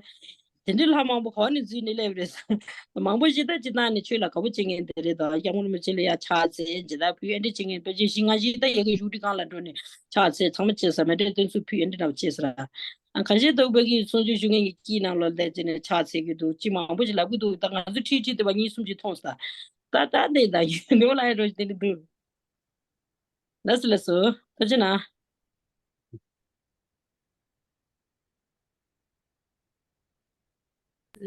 དེ་འདྲའི་ལྷ་མང་པོ་ག་བ་ནས་འཛུལ་ནས་སླེབས་རེད་ཟེར། མང་པོ་ཞིག་ད་སྤྱིར་བཏང་ནས་ཆོས་ལ་དགའ་པོ་བྱེད་མཁན་དེ་རེད། ད་སྐྱབས་མགོན་རིན་པོ་ཆེ་ལ་ཡ་ཕྱག་འཚལ་ཇི་ལྟར་ཕུལ་ཨེ་འདྲ་བྱེད་མཁན་ཕལ་ཆེར་བཞི་ལྔ་ཞིག་ད་ཡ་གི་བཞུགས་ཁྲི་སྒང་ལ་འགྲོ་ནས་ཕྱག་འཚལ་ཚང་མ་བྱས་ས་མེད་དེ་བསྟན་སྲུང་ཕུལ་ཨེ་འདྲ་འདྲ་བོ་བྱས་ས་ར། ཨ་གང་ཤེས་ལྟ་བུ་གི་གསུང་ཆོས་ཞུ་མཁན་གྱི་དཀྱིལ་ནང་ལོགས་ལ་བསྡད་བྱས་ནས་ཕྱག་འཚལ་གྱི་འདུག་ཅི་མང་པོ་ཞིག་ལབ་ཀྱི་འདུག་ད་ང་ཚོ་ཁྲིད་ཁྲིད་དེ་བ་གཉིས་གསུམ་ཞིག་མཐོང་སོང་། ད་ད་འདི་ད་ཡོད་འདི་བ་ལ་ཡ་འགྲོ་ཞིག་དེ་འདྲ་འདུག་ལགས་སོ་ལགས་སོ། ཐུགས་རྗེ་གནང་།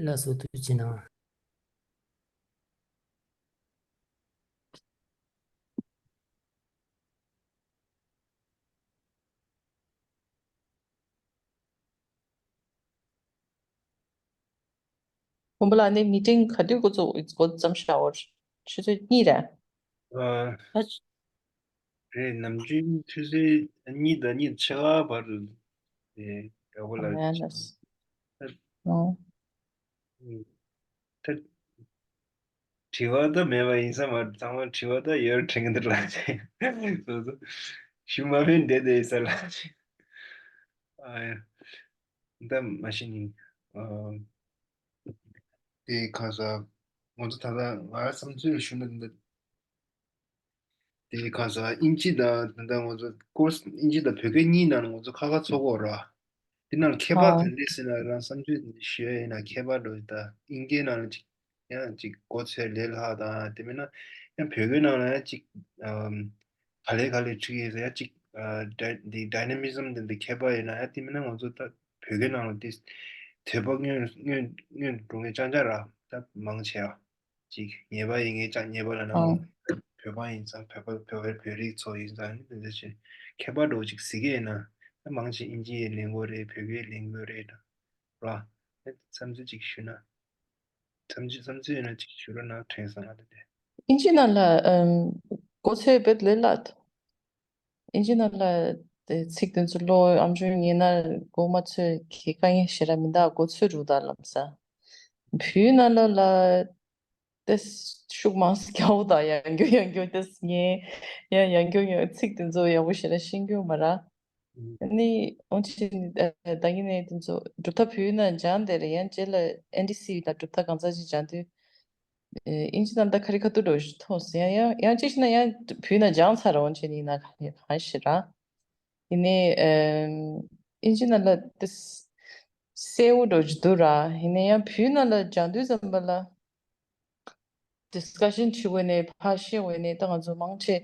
ལགས་སོ། ཐུགས་རྗེ་གནང་། བུམ་པ་ལགས་ནི་མི་ཊིང་ག་དུས་འགོ་ཚུགས་འགོ་བརྩམས་བཞག་འོ། ཆུ་ཚོད་གཉིས་རེད། ཨ། ད་རེད། ནམ་རྒྱུན་ཆུ་ཚོད་གཉིས་དང་གཉིས་ཕྱེད་ཀ་བར་དུ་དེ་ཡག་པོ་ལ། ཨ་ལགས། ཨོ། ད་དྲི་བ་ད་མེད་པ་ཡིན་ས་མ་རེད། ཚང་མ་དྲི་བ་ད་ཡོད་དྲན་གི་འདུག་ལགས། སོ་སོ་ཞུ་མ་ཕན་བསྡད་དེ་ཡིན་ས་ལགས། ཨ་ཡ། ད་མ་གཞི་ནི་ཨ་དེ་གང་ཟག་ང་ཚོ་ད་ལྟ་ང་བསམ་ཚུལ་ཞུ་ན་འདི། དེ་གང་ཟག་དབྱིན་ཇི་དང་ད་ལྟ་ང་ཚོ་ཀོར་སི་དབྱིན་ཇི་དང་བོད་སྐད་གཉིས་ནང་ལ་ང་ཚོ་ཁ་ཁ་ཚོགས་ཀྱི་ཡོད་རེད། དེ་ནང་ལ་ཁྱད་པར་ཨོ། ག་འདྲས་ཟེར་ན་རང་བསམ་ཚུལ་ཞུ་ཡ་ཡིན་ན་ཁྱད་པར་འགྲོ་ད་དབྱིན་སྐད་ནང་ལ་ཅིག་ཡང་ཅིག་གོ་ཚོད་ལས་སླ་དང་དེ་མིན་ན་ཡང་བོད་སྐད་ནང་ལ་ཡང་ཅིག་ཨམ་ག་ལེ་ག་ལེ་ཁྲིད་ཡས་ཟེར་ཡ་ཅིག་ཨ་ཌའི་འདི་ཌའི་ན་མི་ཛམ་དེ་འདི་ཁྱད་པར་ཡོད་ན་ཡང་དེ་མིན་ན་ང་ཚོ་ད་བོད་སྐད་ནང་ལ་དེ་དོད་པ་མངོན་མངོན་མངོན་འགྲོ་ངེས་ཅང་ཅང་ར་ད་མང་ཆེ་བ། ཅིག་ཉེས་པ་ཡིན་ངེས་ཀྱང་ཉེས་པ་ལ་ནང་ཨང་། བོད་པ་ཡིན་ཙང་བོད་པ་བོད་པའི་བོད་རིགས་ཚོ་ཡིན་ཙང་ནི་དེ་འདྲ་ཅིག་ཁྱད་པར་འགྲོ་ཅིག་གཟིགས་ཀྱི་ཡིན་ན་ད་མང་ཆེ་དབྱིན་ཇི་ཡི་ལེན་དགོས་རེད། བོད་སྐད་ལེན་དགོས་རེད་ད་ར། བསམ་ཚུལ་ཅིག་ཞུ་ན། བསམ་ཚུལ་བསམ་ཚུལ་ཡོད་ན་ཅིག་ཞུ་རོགས་གནང་དྲན་སོང་ང་ད་དེ། དབྱིན་ཇི་ནང་ལ་ཨམ་གོ་ཚོད་བེད་ལས་སླ། དབྱིན་ཇི་ནང་ལ་དེ་ཚིག་དེ་ཚོ་ཀློག་ཨམ་ཅོག་ཉན་ན་གོ་མ་ཚོད་ཀྱི་དཀའ་ངལ་ཞེ་དྲག་མི་འདུག་གོ་ཚོད་རུ་ད་ལམ་སང་། བོད་ནང་ལ་ལ་དེ་ཤུགས་མང་ས་རྒྱག་འོ་ད་ཡང་རྒྱུ་ཡང་རྒྱུ་དེ་ངས་ཡང་ཡང་རྒྱུ་ཡང་ཚིག་དེ་ཚོ་ཡག་པོ་ཞེ་དྲག་ཤེས་ཀྱི་ཡོད་མ་རེད། ཨ་ནི་འོན་ཀྱང་ད་གིན་ནས་དེ་ཚོ་གྲུབ་མཐའ་བོད་ནང་སྦྱངས་དེ་རེད། ཡང་རྗེས་ལ་ཨེན་ཌི་སི་ཡི་ད་གྲུབ་མཐའ་གང་ཚ་ཞིག་སྦྱངས་དུས། ཨེ་ཨིན་ཇི་ནང་ད་ཁ་རི་ཁ་ཐུག་འགྲོ་ཞིག་མཐོང་སོང་། ཡང་ཡང་ཡང་ཅི་ཞིག་ན་ཡང་བོད་ནང་སྦྱངས་ཚར་འོན་ཅི་ནི་ན་ག་ནས་གང་ཞིག་ར། ཡིན་ནའི་ཨེམ་ཨིན་ཇི་ནང་ལ་ཏི་གསལ་བོ་འགྲོ་ཞིག་འདུག་ར། ཡིན་ནའི་ཡང་བོད་ནང་ལ་སྦྱང་དུས་ཙམ་པ་ལ་ཌི་སི་ཀ་ཤན་བྱེད་འོས་ནས་ཕར་བཤད་འོས་ནས་ད་ང་ཚོ་མང་ཆེ་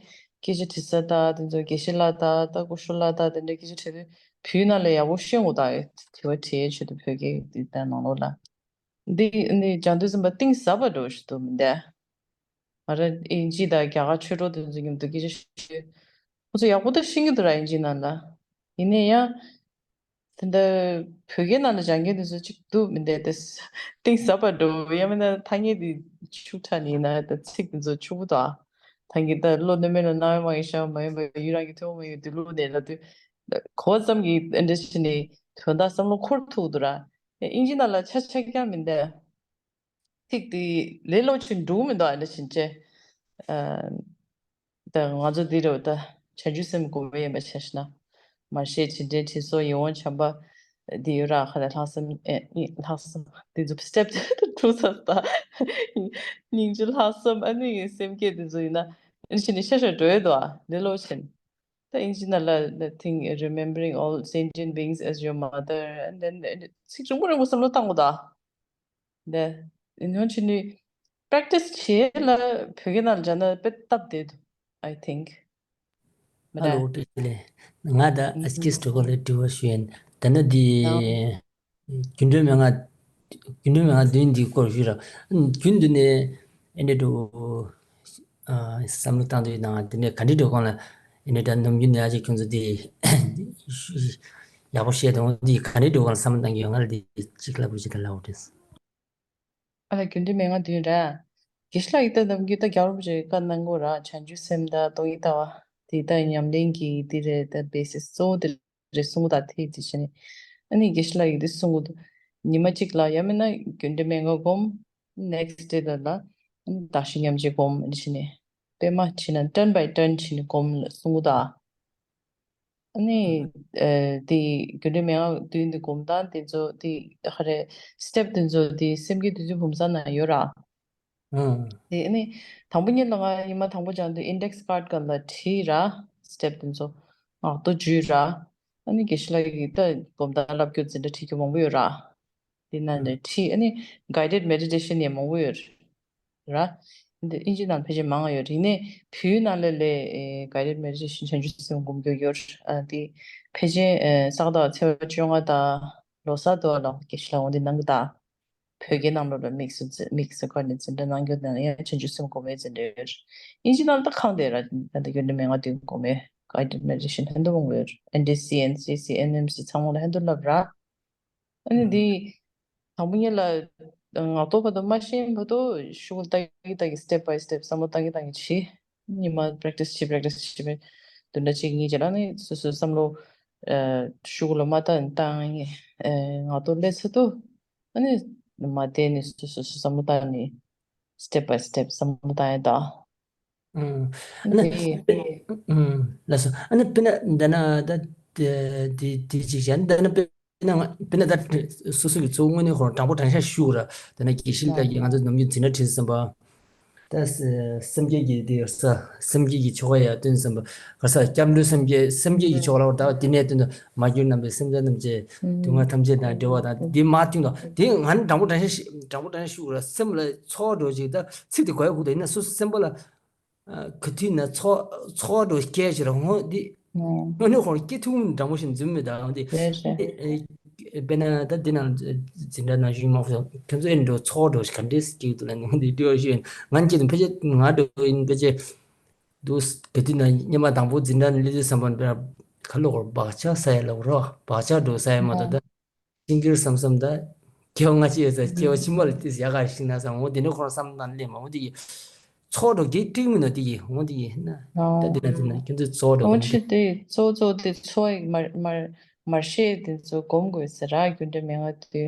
སྐད་ཆ་དྲི་ས་དང་དེ་ཚོ་དགེ་བཤེས་ལགས་དང་ད་སྐུ་ཞབས་ལགས་དང་དེ་འདྲའི་སྐད་ཆ་དྲི་དུས་བོད་ནང་ལ་ཡག་པོ་ཤེས་འོ་ད་དྲི་བ་དྲི་ཡའི་ཆེད་དུ་བོད་སྐད་འདི་ལྟར་ནང་ལོགས་ལ། འདི་ནི་སྦྱང་དུས་ཙམ་པ་གཏིང་ཟབ་པ་འགྲོ་ཞིག་འདུག་མི་འདུག་ང་རང་དབྱིན་ཇི་དང་རྒྱ་གར་ཆོས་གྲོགས་དེ་ཚོ་མཉམ་དུ་སྐད་ཆ་བཤད་དུས་ཁོ་ཚོ་ཡག་པོ་ད་ཤེས་ཀྱི་འདུག་ར། དབྱིན་ཇི་ནང་ལ་ཡིན་ནའི་ཡང་དེ་འདྲ་བོད་སྐད་ནང་ལ་སྦྱང་མཁན་དེ་ཚོ་གཅིག་འདུག་མི་འདུག་དེ་གཏིང་ཟབ་པ་འགྲོ་ཡང་མིན་ན་ཐ་སྙད་དེ་ཕྱུག་དྲགས་ནི་ཡིན་ན་ད་ཚིག་དེ་ཚོ་ཕྱུག་པོ་འདུག་ཐ་སྙད་ད་བློ་གནས་མེད་ལ་རྣ་བའི་མ་ཡིན་ཤ་མ་ཡིན་པ་ཡུལ་རང་གི་ཐོན་མ་ཡོད་དུས་བློ་གནས་ལ་དུས་གོ་བ་ཙམ་གྱིས་འདྲ་ཞིག་ནི་དོན་དག་བསམ་བློ་འཁོར་ཐུབ་འདུག་ར། དབྱིན་ཇི་ནང་ལ་ཆ་ཆ་རྐྱང་མི་འདུག་ཚིག་དེ་ལས་སླ་པོ་ཅིག་འགྲོ་གི་མི་འདུག་ཨ་འདྲ་ཞིག་བྱས། ཨ། ད་ང་ཚོ་འདི་རེད་ད། བྱང་ཆུབ་སེམས་སྒོམ་པ་ཡིན་པ་བྱས་ན། མར་ཤེས་བྱེད་འདྲེན་དྲིན་གཟོ་ཡིད་འོང་བྱམས་པ། འདི་ཡོད་ར་ཁ་ལ་ལྷག་བསམ་ཨེ་ལྷག་བསམ་འདི་ཚོ་སི་ཊེབ་དྲུག་ཙམ་ད། སྙིང་རྗེ་ལྷག་བསམ་ཨ་ནི་སེམས་བསྐྱེད་འདི་ཚོ་ཡིན་ན། ཨ་ནི་ཕྱི་ནས་ཤ་ཤ་འགྲོ་ཡོད་དོ་ཨ་ལས་སླ་པོ་ཅིག་ད་དབྱིན་ཇི་ནང་ལ་the thing remembering all sentient beings as your mother and then ཚིག་རིང་པོ་རིང་པོ་བསམ་བློ་བཏང་དགོས་ད། འདི། ཡིན་ནོ་ཕྱི་ནས་practice་བྱེད་ལ་བོད་སྐད་ནང་ལ་སྦྱར་ན་དཔེ་སྟབས་བདེ་འདུག I think། མ་ཨ་རེད། ལོ་བཀྲ་ཤིས་བདེ་ལེགས། ང་ད་ཨ་སྐྱིད་སྤྲོ་གོ་ལ་དྲི་བ་ཞུ་ཡིན། ད་ནི་འདི། ཨ། རྒྱུ་འབྲས་མན་ངག་རྒྱུ་འབྲས་མན་ངག་བདུན་འདིའི་སྐོར་ཞུས་ར། རྒྱུན་དུ་ནས་ཨེ་འདྲ་འགྲོ། ཨ། བསམ་བློ་བཏང་དུས་དང་དེ་ནས་ག་འདྲའི་འགྲོ་གང་ལ་ཨེ་འདྲ་འདྲ་ནམ་རྒྱུན་ནས་ཨ་ཅེ་ཁྱོད་ཚོ་འདི་ཡག་པོ་བཤད་དང་འདི་ག་འདྲའི་འགྲོ་གང་ལ་བསམ་བློ་བཏང་གི་ཡོད་ང་ལ་འདི་གཅིག་ལབ་དགོས་ཅི་ད་ལབ་དྲན། ཨ་ལ་རྒྱུ་འབྲས་མན་ངག་བདུན་ར། དགེ་བཤེས་ལགས་ཀྱིས་ད་ནམ་རྒྱུན་ད་རྒྱལ་བ་རིན་པོ་ཆེས་བཀའ་གནང་གོ་ར་བྱང་ཆུབ་སེམས་དང་སྟོང་ཉིད་ལྟ་བ་དེ་ད་ཉམས་ལེན་གྱི་དེ་རེད་ད་basis་གཙོ་བོ་དེ་རེད་གསུང་གོ་ད་དེ་དེ་བྱས་ནས་ཨ་ནི་དགེ་བཤེས་ལགས་ཀྱིས་དེ་གསུང་གོ་འདུག་ཉི་མ་གཅིག་ལ་ཡང་མིན་ན་རྒྱུ་འབྲས་མན་ངག་སྒོམ། next day་ལ་ལ་ཨ་ནི་བདག་གཞན་མཉམ་བརྗེ་སྒོམ་ཨ་ནི་བྱས་ནས་པད་མ་བྱས་ན་turn by turn་བྱས་ནས་སྒོམ་གསུང་གོ་ད། ཨ་ནི། ཨེ། དེ་རྒྱུ་འབྲས་མན་ངག་བདུན་དེ་སྒོམ་སྟངས་དེ་ཚོ་དེ་ག་རེ་step་དེ་ཚོ་དེ་སེམས་བསྐྱེད་བདུན་ཚོད་བུམ་གསང་ན་ཡོད་ར། ཨང་། དེ་ཨ་ནི་དང་པོ་ཉིད་ལ་ང་ཉི་མ་དང་པོ་སྦྱང་དུས་index card་སྒང་ལ་བྲིས་ར་step་དེ་ཚོ་ངག་ཐོག་བརྗོད་ར། ཨ་ནི་དགེ་བཤེས་ལགས་ཀྱིས་ད་སྒོམ་སྟངས་བསླབ་རྒྱུ་འཛིན་གྲྭ་ཁྲིད་རྒྱུ་མང་པོ་ཡོད་ར། དེ་ནང་ནས་ཁྲིད་ཨ་ནི་guided meditation་ཡང་མང་པོ་ཡོད་ར། འདི་དབྱིན་ཇི་ནང་ཕལ་ཆེར་མང་ང་ཡོད་རེད་ནས་བོད་ནང་ལ་ལས་guided meditation་བྱང་ཆུབ་སེམས་སྒོམ་རྒྱུ་ཡོད་ར། འདི་ཕལ་ཆེར་ས་ག་ཟླ་བ་ཚེས་པ་བཅོ་ལྔ་དང་ལོ་གསར་དུ་ལ་དགེ་བཤེས་ལགས་འོང་འདི་གནང་གི་ད། བོད་སྐད་ནང་ལོགས་ལ་དམིགས་སུ་དམིགས་སུ་བཀར་ནས་འཛིན་གྲྭ་གནང་རྒྱུ་དང་ཡང་བྱང་ཆུབ་སེམས་སྒོམ་པའི་འཛིན་གྲྭ་ཡོད་ར། དབྱིན་ཇི་ནང་ལ་ད་ཁང་དེ་ར་ད་ལྟ་རྒྱུན་ལས་མན་ངག་བདུན་སྒོམ་པའི་guided meditation་ཧན་དུ་མང་པོ་ཡོད་ར། NDCNCCNMC་ཚང་མ་ལ་ཧན་དུ་ལབ་ར། ཨ་ནི་འདི་དང་པོ་ཉིད་ལ་ངག་ཐོག་བར་དུ་མ་ཤེས་བར་དུ་ཤུགས་བཏང་གི་བཏང་གི་step by step་བསམ་བློ་བཏང་གི་བཏང་གི་བྱེད། ཉི་མ་practice་བྱེད་practice་བྱེད་པའི་བདུན་ཕྲག་གཅིག་གཉིས་རྗེས་ལ་ནི་སོ་སོའི་བསམ་བློ་ཤུགས་ལ་མ་བཏང་བཏང་ངག་ཐོག་སླེབས་ཚར་དུས་ཨ་ནི་མ་བསྡད་ནས་སོ་སོ་སོ་བསམ་བློ་བཏང་ནས་step by step་བསམ་བློ་བཏང་ཡ་དང་། ཨང་། ཨ་ནི། དེ། ཨང་། ལགས་སོ། ཨ་ནི་དཔེར་ན་འདི་ན་ད་དེ་དེ་དེ་ཅིག་བྱས་ན་འདི་ན་དཔེར་ན་ང་དཔེར་ན་ད་སོ་སོ་གི་གཙོ་བོ་དངོས་གནས་ཁོ་རང་དྲང་པོ་དྲང་བཞག་ཞུ་ར། དེ་ན་དགེ་བཤེས་ལགས་ཀྱིས་ང་ཚོ་ནམ་རྒྱུན་འཛིན་གྲྭ་ཁྲིད་ཟིན་པ། ད་སེམས་བསྐྱེད་ཀྱི་དེ་ས་སེམས་བསྐྱེད་ཀྱི་ཆོ་ག་ཡར་བཏོན་ཟིན་པ། ག་ས་སྐྱབས་འགྲོའི་སེམས་བསྐྱེད་སེམས་བསྐྱེད་ཀྱི་ཆོ་ག་ལ་ད་དེ་ནས་བཏོན་ད་མ་གྱུར་ནམ་པའི་སེམས་ཅན་ཐམས་ཅད་སྡུག་བསྔལ་ཐམས་ཅད་དང་བྲལ་བ་དང་དེ་མ་བཏོན་ད་དེ་ང་ནི་དྲང་པོ་དྲང་བཞག་དྲང་པོ་དྲང་བཞག་ཞུ་ར་སེམས་ལ་ཚོར་བ་འགྲོ་ཅིག་ད་ཚིག་དེ་གོ་ཡ་གུ་དེ་ཡིན་ན་སོ་སོ་སེམས་པ་ལ། ག་དུས་ན་ཚོགས་ཚོགས་འགྲོ་སྐད་ཅིག་ར་ཧོ་འདི། ཨང་། དངོས་གནས་ཁོང་སྐྱེ་ཐུབ་འདྲ་མོ་ཞིག་འཛུམ་མེད་ད་འོ་འདི། རེད་རེད། དཔེར་ན་ད་འདི་ནང་འཛིན་གྲྭ་ནང་བཞིན་མ་ཁོ་ཁྱོད་ཚོ་ཨེ་འགྲོ་ཚོགས་འགྲོ་ཞིག་ག་འདྲས་སྐྱེ་གི་འདུག་ལ་ནི་འོ་འདི་འདྲི་བ་ཞིག་ཡིན་ང་སྐྱེ་དུ་ཕལ་ཆེར་ང་འགྲོ་ཡིན་ཕལ་ཆེར་འདུག་ག་དུས་ན་སྙེ་མ་དང་པོ་འཛིན་གྲྭ་ནས་སླེབས་དུས་བསམ་པ་འདྲ་ག་ལོ་གོར་བག་ཆགས་ས་ཡ་ལ་གོ་རོགས་བག་ཆགས་འགྲོ་ས་ཡ་མ་གཏོགས་ད། ཤིང་གིར་བསམ་བསམ་ད། སྐྱེ་བ་སྔ་ཕྱི་ཡོད་ས་སྐྱེ་བ་ཕྱི་མ་ལ་ཏིས་ཡག་ག་ཤིང་ན་ས་འོ་དེ་ནས་ཁོ་རང་བསམ་ན་ལེ་མ་འོ་དེ་ཡི། ཚོགས་འགྲོ་གེ་ཏིག་མིན་ནོ་དེ་ཡི་འོ་དེ་ཡི་ན། ད་དེ་ན་དེ་ན་ཁྱོད་ཚོས་ཚོགས་འགྲོ་འོ་གོ་ཆི་དེ་གཙོ་གཙོ་དེ་ཚོགས་ཡི་མར་མར་མར་ཤེས་དེ་ཚོ་སྒོམ་དགོས་ཟེར་ར་རྒྱུ་འབྲས་མན་ངག་དེ།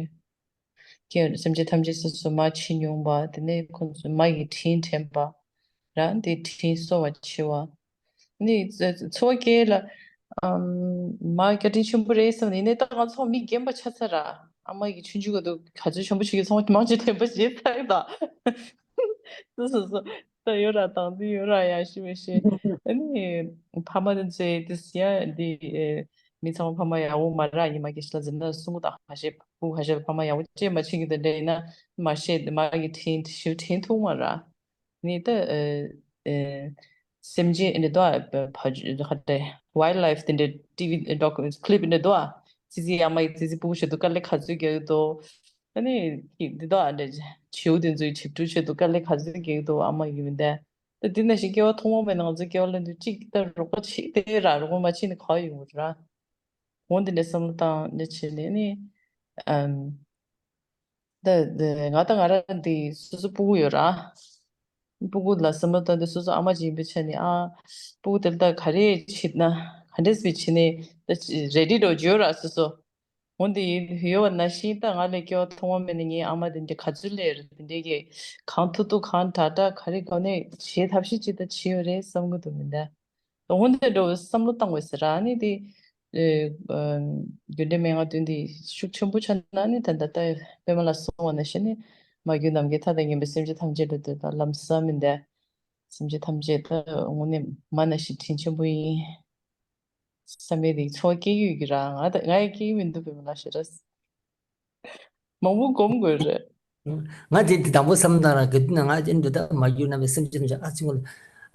ཀྱེ་སེམས་ཅན་ཐམས་ཅད་སོ་སོ་མ་འཆི་མྱོང་བ་དེ་ནས་ཁོ་ཚོ་མ་ཡི་དྲིན་དྲན་པ། རང་དེ་དྲིན་གསོ་བ་འཆི་བ། ནི་འཚོ་བ་སྐྱེལ་ལ། ཨམ། མ་བཀའ་དྲིན་ཆེན་པོ་རེད་བསམ་ནས་ནས་ད་ང་ཚོ་མི་རྒན་པ་ཆགས་ཚར་ར། ཨ་མ་ཡི་ཆུང་ཆུང་ག་དུ་ག་ཚོད་ཆེན་པོ་ཞིག་གི་ཚོང་མང་ཆེ་དྲན་པ་བྱེད་ཚར་ཡོད་ད། སོ་སོ་སོ་ད་ཡོད་ར་དང་དུ་ཡོད་ར་ཡ་ཤི་མི་ཤི། ཨ་ནི་ཕ་མ་དེ་ཚོས་དེ་སི་ཡ་འདི་མི་ཚང་མ་ཕ་མ་ཡག་པོ་མ་ར་ཉི་མ་གི་ཤི་ལ་འཛིན་ན་གསུང་གི་ད་ཧ་ཤེ་བུ་ཧ་ཤེ་ཕ་མ་ཡག་པོ་ཅེས་མ་ཆེན་གི་དེ་འདྲ་ཡིན་ན་མ་ཤེས་མ་གི་དྲིན་ཞིབ་དྲིན་ཐུང་མ་ར། ནི་ད་ཨེ་ཨེ་ སེམས་ཅན་འདི་དོ་ཕ་ཁ་ཏེ་ཝའིལ་ལའིཕ་དེ་འདྲ་ཊི་ཝི་ཌོག་ཀི་ལིབ་འདི་དོ་ཙི་ཙི་ཨ་མ་ཡི་ཙི་ཙི་སྤུ་གུ་ཞིག་ཏུ་དཀའ་ལས་ག་ཚོད་རྒྱག་གི་འདུག་ཨ་ནི་འདི་དོ་ཨ་འདྲ་བྱིའུ་དེ་ཚོའི་བྱིའུ་ཕྲུག་ཞིག་ཏུ་དཀའ་ལས་ག་ཚོད་རྒྱག་གི་འདུག་ཨ་མ་ཡི་མི་འདའ། ད་འདི་ན་ཞིག་སྐྱེ་བ་ཐོག་མ་མེད་ན་ང་ཚོ་སྐྱེ་བ་ལེན་དུས་གཅིག་ད་རོགས་པ་བྱེད་དེ་ར་རོགས་པ་མ་བྱེད་ནས་ག་ཡོང་གི་ར། འོ་འདི་འདྲ་བསམ་བློ་བཏང་འདི་བྱས་ནས་ནི་ཨམ། ད་ང་ད་ང་རང་འདི་སོ་སོ་སྤུ་གུ་ཡོད་ར། སྤུ་གུ་ལ་བསམ་བློ་བཏང་འདི་སོ་སོ་ཨ་མ་ཅིག་ཡིན་པའི་ཆ་ནས་ཨ་སྤུ་གུ་དེ་ལ་ད་ག་རེ་བྱེད་ན་ག་འདྲས་བྱེད་ནས་ད་རེ་ཌི་འགྲོ་རྒྱུ་ཡོད་ར་སོ་སོ། འོ་འདི་ཡོད་པ་ནང་བཞིན་ད་ང་ལས་སྐྱེ་བ་ཐོག་མ་མེད་ནས་ངའི་ཨ་མ་དེ་འདྲ་ག་ཚོད་ལས་རེད། དེ་འདྲའི་གི་གང་ཐུབ་ཐུབ་གང་དྲག་དྲག་ག་རེ་ག་ནས་བྱེད་ཐབས་ཤེས་ཅིག་ད་བྱེད་ཡོད་རེད་བསམ་གི་འདུག་མི་འདའ། འོ་འདི་འདྲ་བོ་བསམ་བློ་བཏང་བས་ཟེར་ར་ནི་དེ། རྒྱུ་འབྲས་མན་ངག་བདུན་འདི་ཤུགས་ཆེན་པོ་ཆགས་ན་ནི་ད་ད་ལྟ་པད་མ་ལ་གསུངས་པ་ནང་བཞིན་ནི་མ་གྱུར་ནམ་མཁའི་མཐའ་དང་མཉམ་པའི་སེམས་ཅན་ཐམས་ཅད་ལ་འདོད་པ་ལམ་སང་མི་འདའ། སེམས་ཅན་ཐམས་ཅད་ད་དངོས་གནས་མ་ན་ཞིག་དྲིན་ཆེན་པོ་ཡིན། བསམ་པའི་རིགས་ཚོར་བ་སྐྱེ་ཡོད་ཀྱི་ར་ང་ད་ང་ཡི་སྐྱེ་གི་མི་འདུག་པད་མ་ལ་ཞེ་ར། མང་པོ་སྒོམ་དགོས་རེད། ང་དེ་དེ་དང་པོ་བསམ་བཏང་ར་གི་དུས་ན་ང་དེ་འདྲ་ད་མ་གྱུར་ན་མི་སེམས་ཅན་ཅན་ཨ་ཙི་ངོ་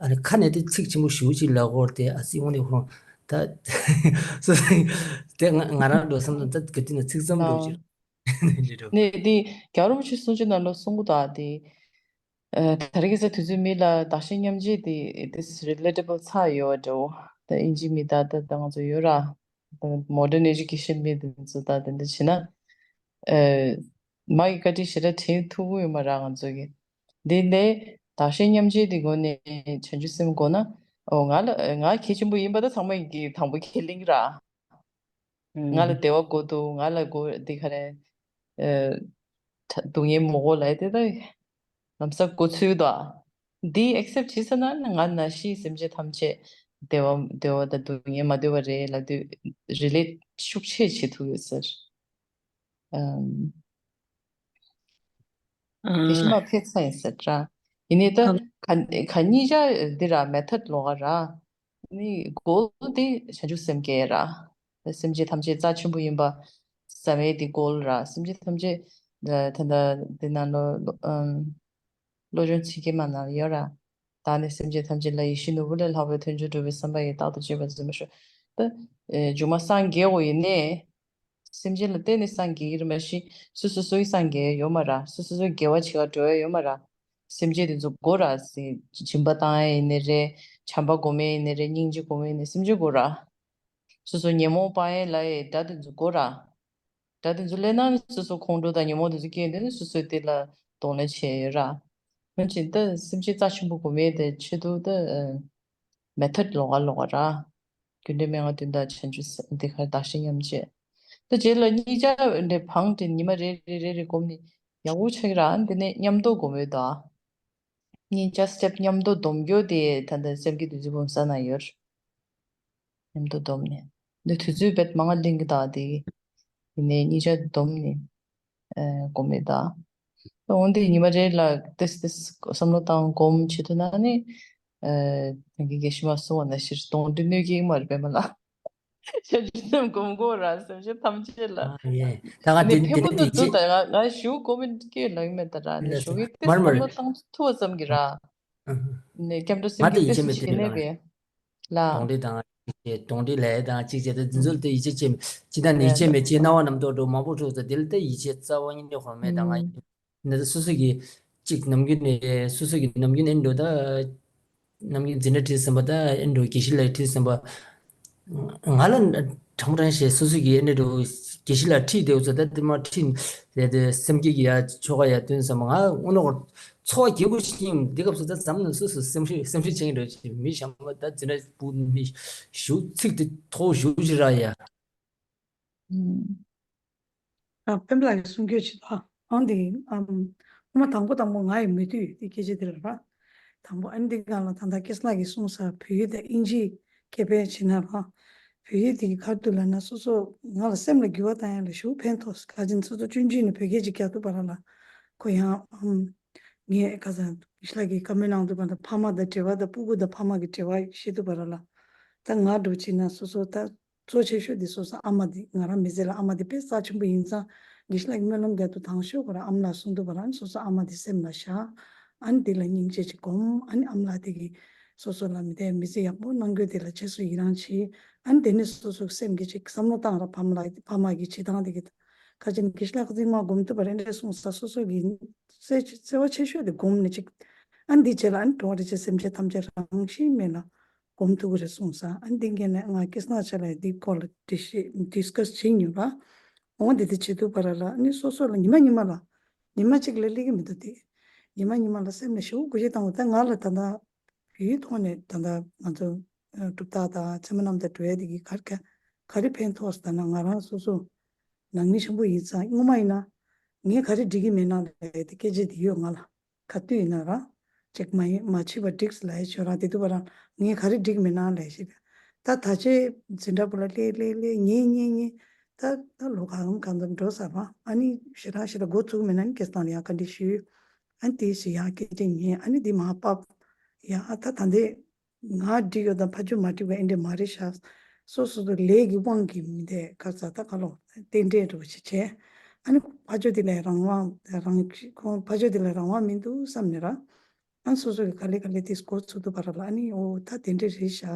ཨ་ནི་ཁ་ནས་དེ་ཚིག་ཆེན་པོ་ཞུ་ཅིག་ལ་གོར་དེ་ཨ་ཙི་ངོ་ནས་ཧོང་ད་སོ་སོ་དེ་ང་ང་རང་འགྲོ་བསམ་བཏང་ད་གི་དུས་ན་ཚིག་ཙམ་འགྲོ་ཅིག་འདི་འདྲ་ནས་དེ་རྒྱལ་བ་རིན་པོ་ཆེ་གསུང་ཆོས་ནང་ལ་གསུང་གི་འདུག་ཨ་དེ། ད་རེས་ཀྱི་ས་དུས་ཚོད་མི་ལ་བདག་གཞན་མཉམ་བརྗེ་དེ་it is relatable ཚ་ཡོད་འགྲོ། ད་ཨིན་ཇི་མི་ད་ད་ད་ང་ཚོ་ཡོད་ར། ད་modern education མི་དེ་ཚོ་ད་དེ་འདྲ་བྱེད་ན། ཨ། མ་གི་བཀའ་དྲིན་ཞེ་དྲག་དྲན་ཐུབ་ཀྱི་ཡོད་མ་ར་ང་ཚོ་གི། དེ་ལས་བདག་གཞན་མཉམ་བརྗེ་དེ་སྒོ་ནས་བྱང་ཆུབ་སེམས་དགོས་ན། ཨོ་ང་ལ་ང་གལ་ཆེན་པོ་ཡིན་པ་ད་ཚང་མ་གི་དང་པོ་ཁས་ལེན་གི་ར། ང་ལ་བདེ་བ་དགོས་འདུག་ང་ལ་དགོས་འདི་ག་རེ། ཨ། སྡུག་བསྔལ་མི་དགོས་ལབ་དེ་ད་ལམ་སང་དགོས་ཚུལ་དོ། འདི་accept བྱེད་ས་ན་ང་ནང་བཞིན་སེམས་ཅན་ཐམས་ཅད་བདེ་བ་བདེ་བ་དང་སྡུག་བསྔལ་མ་འདོད་པ་རེད་ལབ་དུས་relate ཤུགས་ཆེ་བྱེད་ཐུབ་ཡོད་ཟེར། ཨམ། དགེ་བཤེས་མ་ཕེབས་ས་ཡིན་ཟེར་ར། ཡིན་ནའི་ད་ག་ག་གཉིས་ཆ་འདི་ར་མེ་ཐོད་ལོག་ག་ར། ནི་གོལ་དེ་བྱང་ཆུབ་སེམས་བསྐྱེད་ར། སེམས་ཅན་ཐམས་ཅད་རྩ་ཆེན་པོ་ཡིན་པ། བསམ་ཡས་དེ་གོལ་ར་སེམས་ཅན་ཐམས་ཅད། ད་ལྟ་འདི་ནང་ལོ་ཨམ། བློ་སྦྱོང་ཚིག་བརྒྱད་མ་ནང་ཡོད་ར། བདག་ནི་སེམས་ཅན་ཐམས་ཅད་ལ་ཡིད་བཞིན་ནོར་བུ་ལས་ལྷག་པའི་དོན་མཆོག་སྒྲུབ་པའི་བསམ་པ་ཡིས་རྟག་ཏུ་གཅེས་པར་འཛིན་པར་ཤོག་ད་མཇུག་མ་སངས་རྒྱས་འོ་ཡིན་ནའི། སེམས་ཅན་ལ་བརྟེན་ནས་སངས་རྒྱས་ཀྱི་རེད་མ་གཞི་སོ་སོ་སོའི་སངས་རྒྱས་ཡོད་མ་ར། སོ་སོ་སོའི་དགེ་བ་བྱེད་ག་འགྲོ་ཡ་ཡོད་མ་ར། སེམས་ཅན་དེ་ཚོ་དགོས་ར་སི་སྦྱིན་པ་བཏང་ཡ་ཡིན་ནའི་རེད། བྱམས་པ་སྒོམ་ཡ་ཡིན་ནའི་རེད། སྙིང་རྗེ་སྒོམ་ཡ་ཡིན་ནའི་སེམས་ཅན་དགོས་ར། སོ་སོ་ཉོན་མོངས་སྤང་ཡ་ལ་ཡི་དགྲ་དེ་ཚོ་དགོས་ར། དགྲ་དེ་ཚོ་སླེབས་ན་སོ་སོ་ཁོང་ཁྲོ་དང་ཉོན་མོངས་དེ་ཚོ་སྐྱེས་དེ་ནི་སོ་སོའི་དེ་ལ་གདོང་ལེན་བྱས་ཡོད་ར། མ་གཞི་ད་སེམས་ཅན་རྩ་ཆེན་པོ་སྒོམ་ཡ་དེ་ཆེད་དུ་ད་མེ་ཐོད་ལོག་ག་ལོག་ག་ར། རྒྱུ་འབྲས་མན་ངག་བདུན་དང་བྱང་ཆུབ་སེམས་འདི་གར་བདག་གཞན་མཉམ་བརྗེ། ད་རྗེས་ལ་གཉིས་ཆ་འདྲེ་བང་འདྲེ་ཉི་མ་རེ་རེ་རེ་རེ་བསྒོམས་ནས་ཡག་པོ་ཆགས་ཀྱི་ར། འདི་ནས་མཉམ་དུ་སྒོམ་ཡོད་དོ། གཉིས་ཆ་སི་ཊེབ་མཉམ་དུ་སྡོམ་རྒྱུ་དེ་ད་ལྟ་སེམས་བསྐྱེད་བདུད་རྩི་འབུམ་ས་ན་ཡོད། མཉམ་དུ་སྡོམ་ནས་འདི་དུས་ཚོད་བེད་མང་ང་ལེན་གྱི་ད་དེ། ཡིན་ནས་གཉིས་ཆ་སྡོམ་ནས། ཨ། སྒོམ་མེད་ད། འོན་ཏེ་ཉི་མ་རེ་ལ་ཏེས་ཏེས་བསམ་བློ་བཏང་སྒོམ་བྱེད་ཐུབ་ན་ནི། ཨ། ད་གིན་དགེ་བཤེས་མ་གསུང་བ་ནང་བཞིན་གདོན་འདྲེ་གནོད་སྐྱེལ་མ་རེད་པད་མ་ལགས། བྱང་ཆུབ་སེམས་སྒོམ་དགོས་ར་སེམས་ཅན་ཐམས་ཅད་ལ། ཨ་ཡེ། ད་ག་ནི་དེ་ཕན་པོ་དེ་འདུག་དེ་ད་ང་ང་ཞུ་སྒོམ་མི་སྐྱེལ་ལ་ཡིན་མེད་ད་ར་ནི་ཞོགས་ཀས་ཏེས་མར་མར་བསམ་བློ་བཏང་ཐུབ་པ་ཙམ་གྱིས་ར། ནས་སྐྱབས་འགྲོ་སེམས་ང་ཀྱི་དེ་ཡིད་ཆེས་ཏོག་ཙམ་མེད་བྱེད་དེ་ནས་རེད། རེད་ལ། གདོན་འདྲེ་དང་ཅིག་བྱས་གདོན་འདྲེ་ལས་དང་ཅིག་བྱས་ཏེ་འཛིན་ཚུལ་དེ་ཡིད་ཆེས་ཅེས་ཅི་ལྟར་ནས་ཡིད་ཆེས་མེད་ཅེས་སྣང་བ་རྣམ་རྟོག་འགྲོ་མང་པོ་འཁྲུགས་ཚེ་དེ་ལ་དེ་ཡིད་ཆེས་རྩ་བ་ཉིད་ནས་ཧོར་མེད་དང་ང་ཡིན་ནས་སོ་སོ་གི་ཅིག་ནམ་རྒྱུན་ནས་སོ་སོ་གི་ནམ་རྒྱུན་ཨེ་འགྲོ་ད་ནམ་རྒྱུན་འཛིན་གྲྭ་ཁྲིད་ཟིན་པ་ད་ཨེ་འགྲོ་དགེ་བཤེས་ལ་ཁྲིད་ཟིན་པ། ང་ལ་དྲང་པོ་དྲང་ཞེས་སོ་སོ་གིས་ཨེ་འདྲ་འགྲོ་དགེ་བཤེས་ལ་ཁྲིད་དེ་འུ་ཚོ་ད་དེ་མ་ཁྲིད་དེ་དེ་སེམས་བསྐྱེད་ཀྱི་ཡ་ཆོ་ག་ཡ་སྟོན་བསམ་པ་ང་དངོས་གནས་ཚོར་བ་སྐྱིད་པོ་ཞིག་ཡིན། འདི་སྐབས་སུ་ད་འཛམ་གླིང་སོ་སོ་སེམས་ཤུགས་སེམས་ཤུགས་ཆེན་འགྲོ་ཅིག་མི་གཞན་པ་ད་འཛིན་གྲྭ་སྤུ་མི་ཞུ་ཚིག་དེ་ཐོག་ཞུ་ཅི་ར་ཡ། ཨ། སྤེན་པ་ལགས་ཀྱིས་གསུང་རྒྱུ་ཅིག་ཨ། ཨང་འདི་ཨམ། སྔོན་མ་དང་པོ་དང་པོ་ང་ཡི་མོས་མཐུན་དེ་སྐད་ཆ་དེ་རེད་པ། དང་པོ་ཨ་ནི་འདི་སྒང་ལ་ད་ལྟ་སྐལ་བཟང་ལགས་ཀྱིས་གསུངས་ས་བོད་ཡིག་དང་དབྱིན་ཇི་སྐད་སྤེལ་བྱེད་ན་ར། བོད་ཡིག་དེ་གི་ཁ་ཐུག་ལ་ན་སོ་སོ་ང་ལ་སེམས་ལ་འགྱུར་བ་བཏང་ཡ་ལ་ཞུ་ཕན་ཐོགས་ག་ཅིན་སོ་སོ་ཆུང་ཆུང་ནས་བོད་སྐད་ཅིག་རྒྱག་ཐུབ་པ་ར་ལ། ཁོ་ཡང་ཨམ། ངས་ཁ་སང་ཞི་ལ་གི་བཀའ་མོལ་གནང་དུས་པ་ད་ཕ་མ་དང་འབྲེལ་བ་དང་སྤུ་གུ་དང་ཕ་མ་གི་འབྲེལ་བ་ཤེས་ཐུབ་པ་ར་ལ། ད་ང་འགྲོ་ཕྱིན་ན་སོ་སོ་ད། གཙོ་ཆེ་ཤོས་དེ་སོ་སོ་ཨ་མ་དེ་ང་རང་མི་ཚེ་ལ་ཨ་མ་དེ་དཔེ་རྩ་ཆེན་པོ་ཡིན་ཙང་དགེ་བཤེས་ལགས་ཀྱི་སྨོན་ལམ་རྒྱག་དུས་དང་ཤོས་ཁོ་རང་ཨ་མ་ལགས་གསུང་དུས་པ་རང་སོ་སོ་ཨ་མ་དེ་སེམས་ལ་བཞག་ཨ་ནི་དེ་ལ་སྙིང་རྗེ་ཅིག་སྒོམ། ཨ་ནི་ཨ་མ་ལགས་དེ་གི་ སོ་སོ་ལ་མི་དེ་མི་ཚེ་ཡག་པོ་གནང་རྒྱུ་དེ་ལ་རྗེས་སུ་ཡི་རང་བྱེད། ཨ་ནི་དེ་ནས་སོ་སོ་སེམས་ཀྱི་ཅིག་བསམ་བློ་བཏང་ར་ཕ་མ་ལ་ཕ་མ་གི་བྱེད་སྟངས་དེ་གི་ཁ་ཅིག་གི་ཤ་ཁ་ཚིག་མ་སྒོམ་ཐུབ་པ་རེད་འདྲ་གསུངས་ས། སོ་སོ་གི་བརྩེ་བ་ཆེ་ཤོས་དེ་སྒོམ་ནས་ཅིག་ཨ་ནི་འདི་བྱེད་ལ་ཨ་ནི་འགྲོ་བ་རིགས་ཅན་སེམས་ཅན་ཐམས་ཅད་རང་བཞིན་མེད་ལ་སྒོམ་ཐུབ་ཀྱི་རེད་གསུངས་ས། ཨ་ནི་འདི་འགན་ནས་ང་སྐྱེས་སྣང་ཆ་ལ་འདི་སྐོར་ལ་འགྲེལ་བཤད་ཌི་སི་ཀ་སི་བྱེད་མྱོང་ར། འོང་འདི་དེ་བྱེད་ཐུབ་པ་ར་ལ་ཨ་ནི་སོ་སོ་ལ་ཉི་མ་ཉི་མ་ལ་ཉི་མ་གཅིག་ལས་སླེབས་ཀྱི་མི་འདུག་དེ། ཉི་མ་ཉི་མ་ལ་སེམས་ནས་ཞེ་པོ་གུས་ཞབས་བཏང་བ་ད་ང་ལ་ད་ལྟ་བོད་ཡིག་ཐོག་ནས་ད་ལྟ་ང་ཚོ་ཨ་གྲུབ་རྟགས་དང་ཚད་མ་རྣམ་དག་འགྲོ་ཡ་དེ་གི་ག་རེ་ག་ག་རེ་ཕན་ཐོགས་ཟེར་ན། ང་རང་སོ་སོ་ནང་མི་ཆེན་པོ་ཡིན་ཙང་སྔོན་མ་ཡིན་ན་ངས་ག་རེ་འགྲིག་གི་མེད་ན་ལབ་ཡ་དེ་སྐད་ཆ་དེ་ཡོད་ང་ལ། ག་དུས་ཡིན་ན་རང་ཅིག་མ་ཡིན་མ་བྱས་པ་འགྲིག་ལབ་ཡ་ཆོད་རང་དེ་དུས་པ་རང་ངས་ག་རེ་འགྲིག་མེད་ན་ལབ་ཡ་ཞིག་རེད། ད་ད་ཆའི་འཛིན་གྲྭ་བུ་ལ་སླེབས་སླེབས་སླེབས་ཉན་ཉན་ཉན་ད་ད་ལོ་གང་གང་ཙམ་འགྲོ་ཚར་བ། ཨ་ནི་ཞེ་དྲག་ཞེ་དྲག་འགོ་ཚུགས་མེད་ན་ནི་སྐད་བཏང་ལ་ཡང་ག་འདྲ་ཞུས། ཨ་ནི་དེ་ཞིག་ཡང་སྐད་ཆ་ཉན། ཨ་ནི་དེ་མ་བབ་ཡ། ཨ་ད་ད་འདི་ང་འགྲིག་ཡོད་དང་ཕ་ཆོས་མ་འགྲིག་པ་ཨེ་འདྲ་མ་རེད་ཤག་སོ་སོ་སོ་ལས་ཀྱི་དབང་གིས་མི་འདས་ག་ཚ་ད་ག་ལོ་རྟེན་འབྲེལ་འགྲོ་ཞིག་བྱས། ཨ་ནི་ཕ་ཆོས་དེ་ལས་རང་དབང་རང་ཁོང་ཕ་ཆོས་དེ་ལས་རང་དབང་མི་འདུག་བསམ་ནས་ར། ཨ་ནི་སོ་སོ་གི་ག་ལེ་ག་ལེ་དེ་སྐོར་ཚུགས་ཐུབ་པ་ར་ལ། ཨ་ནི་འོ་ད་དེ་འདྲ་རེད་ཤག་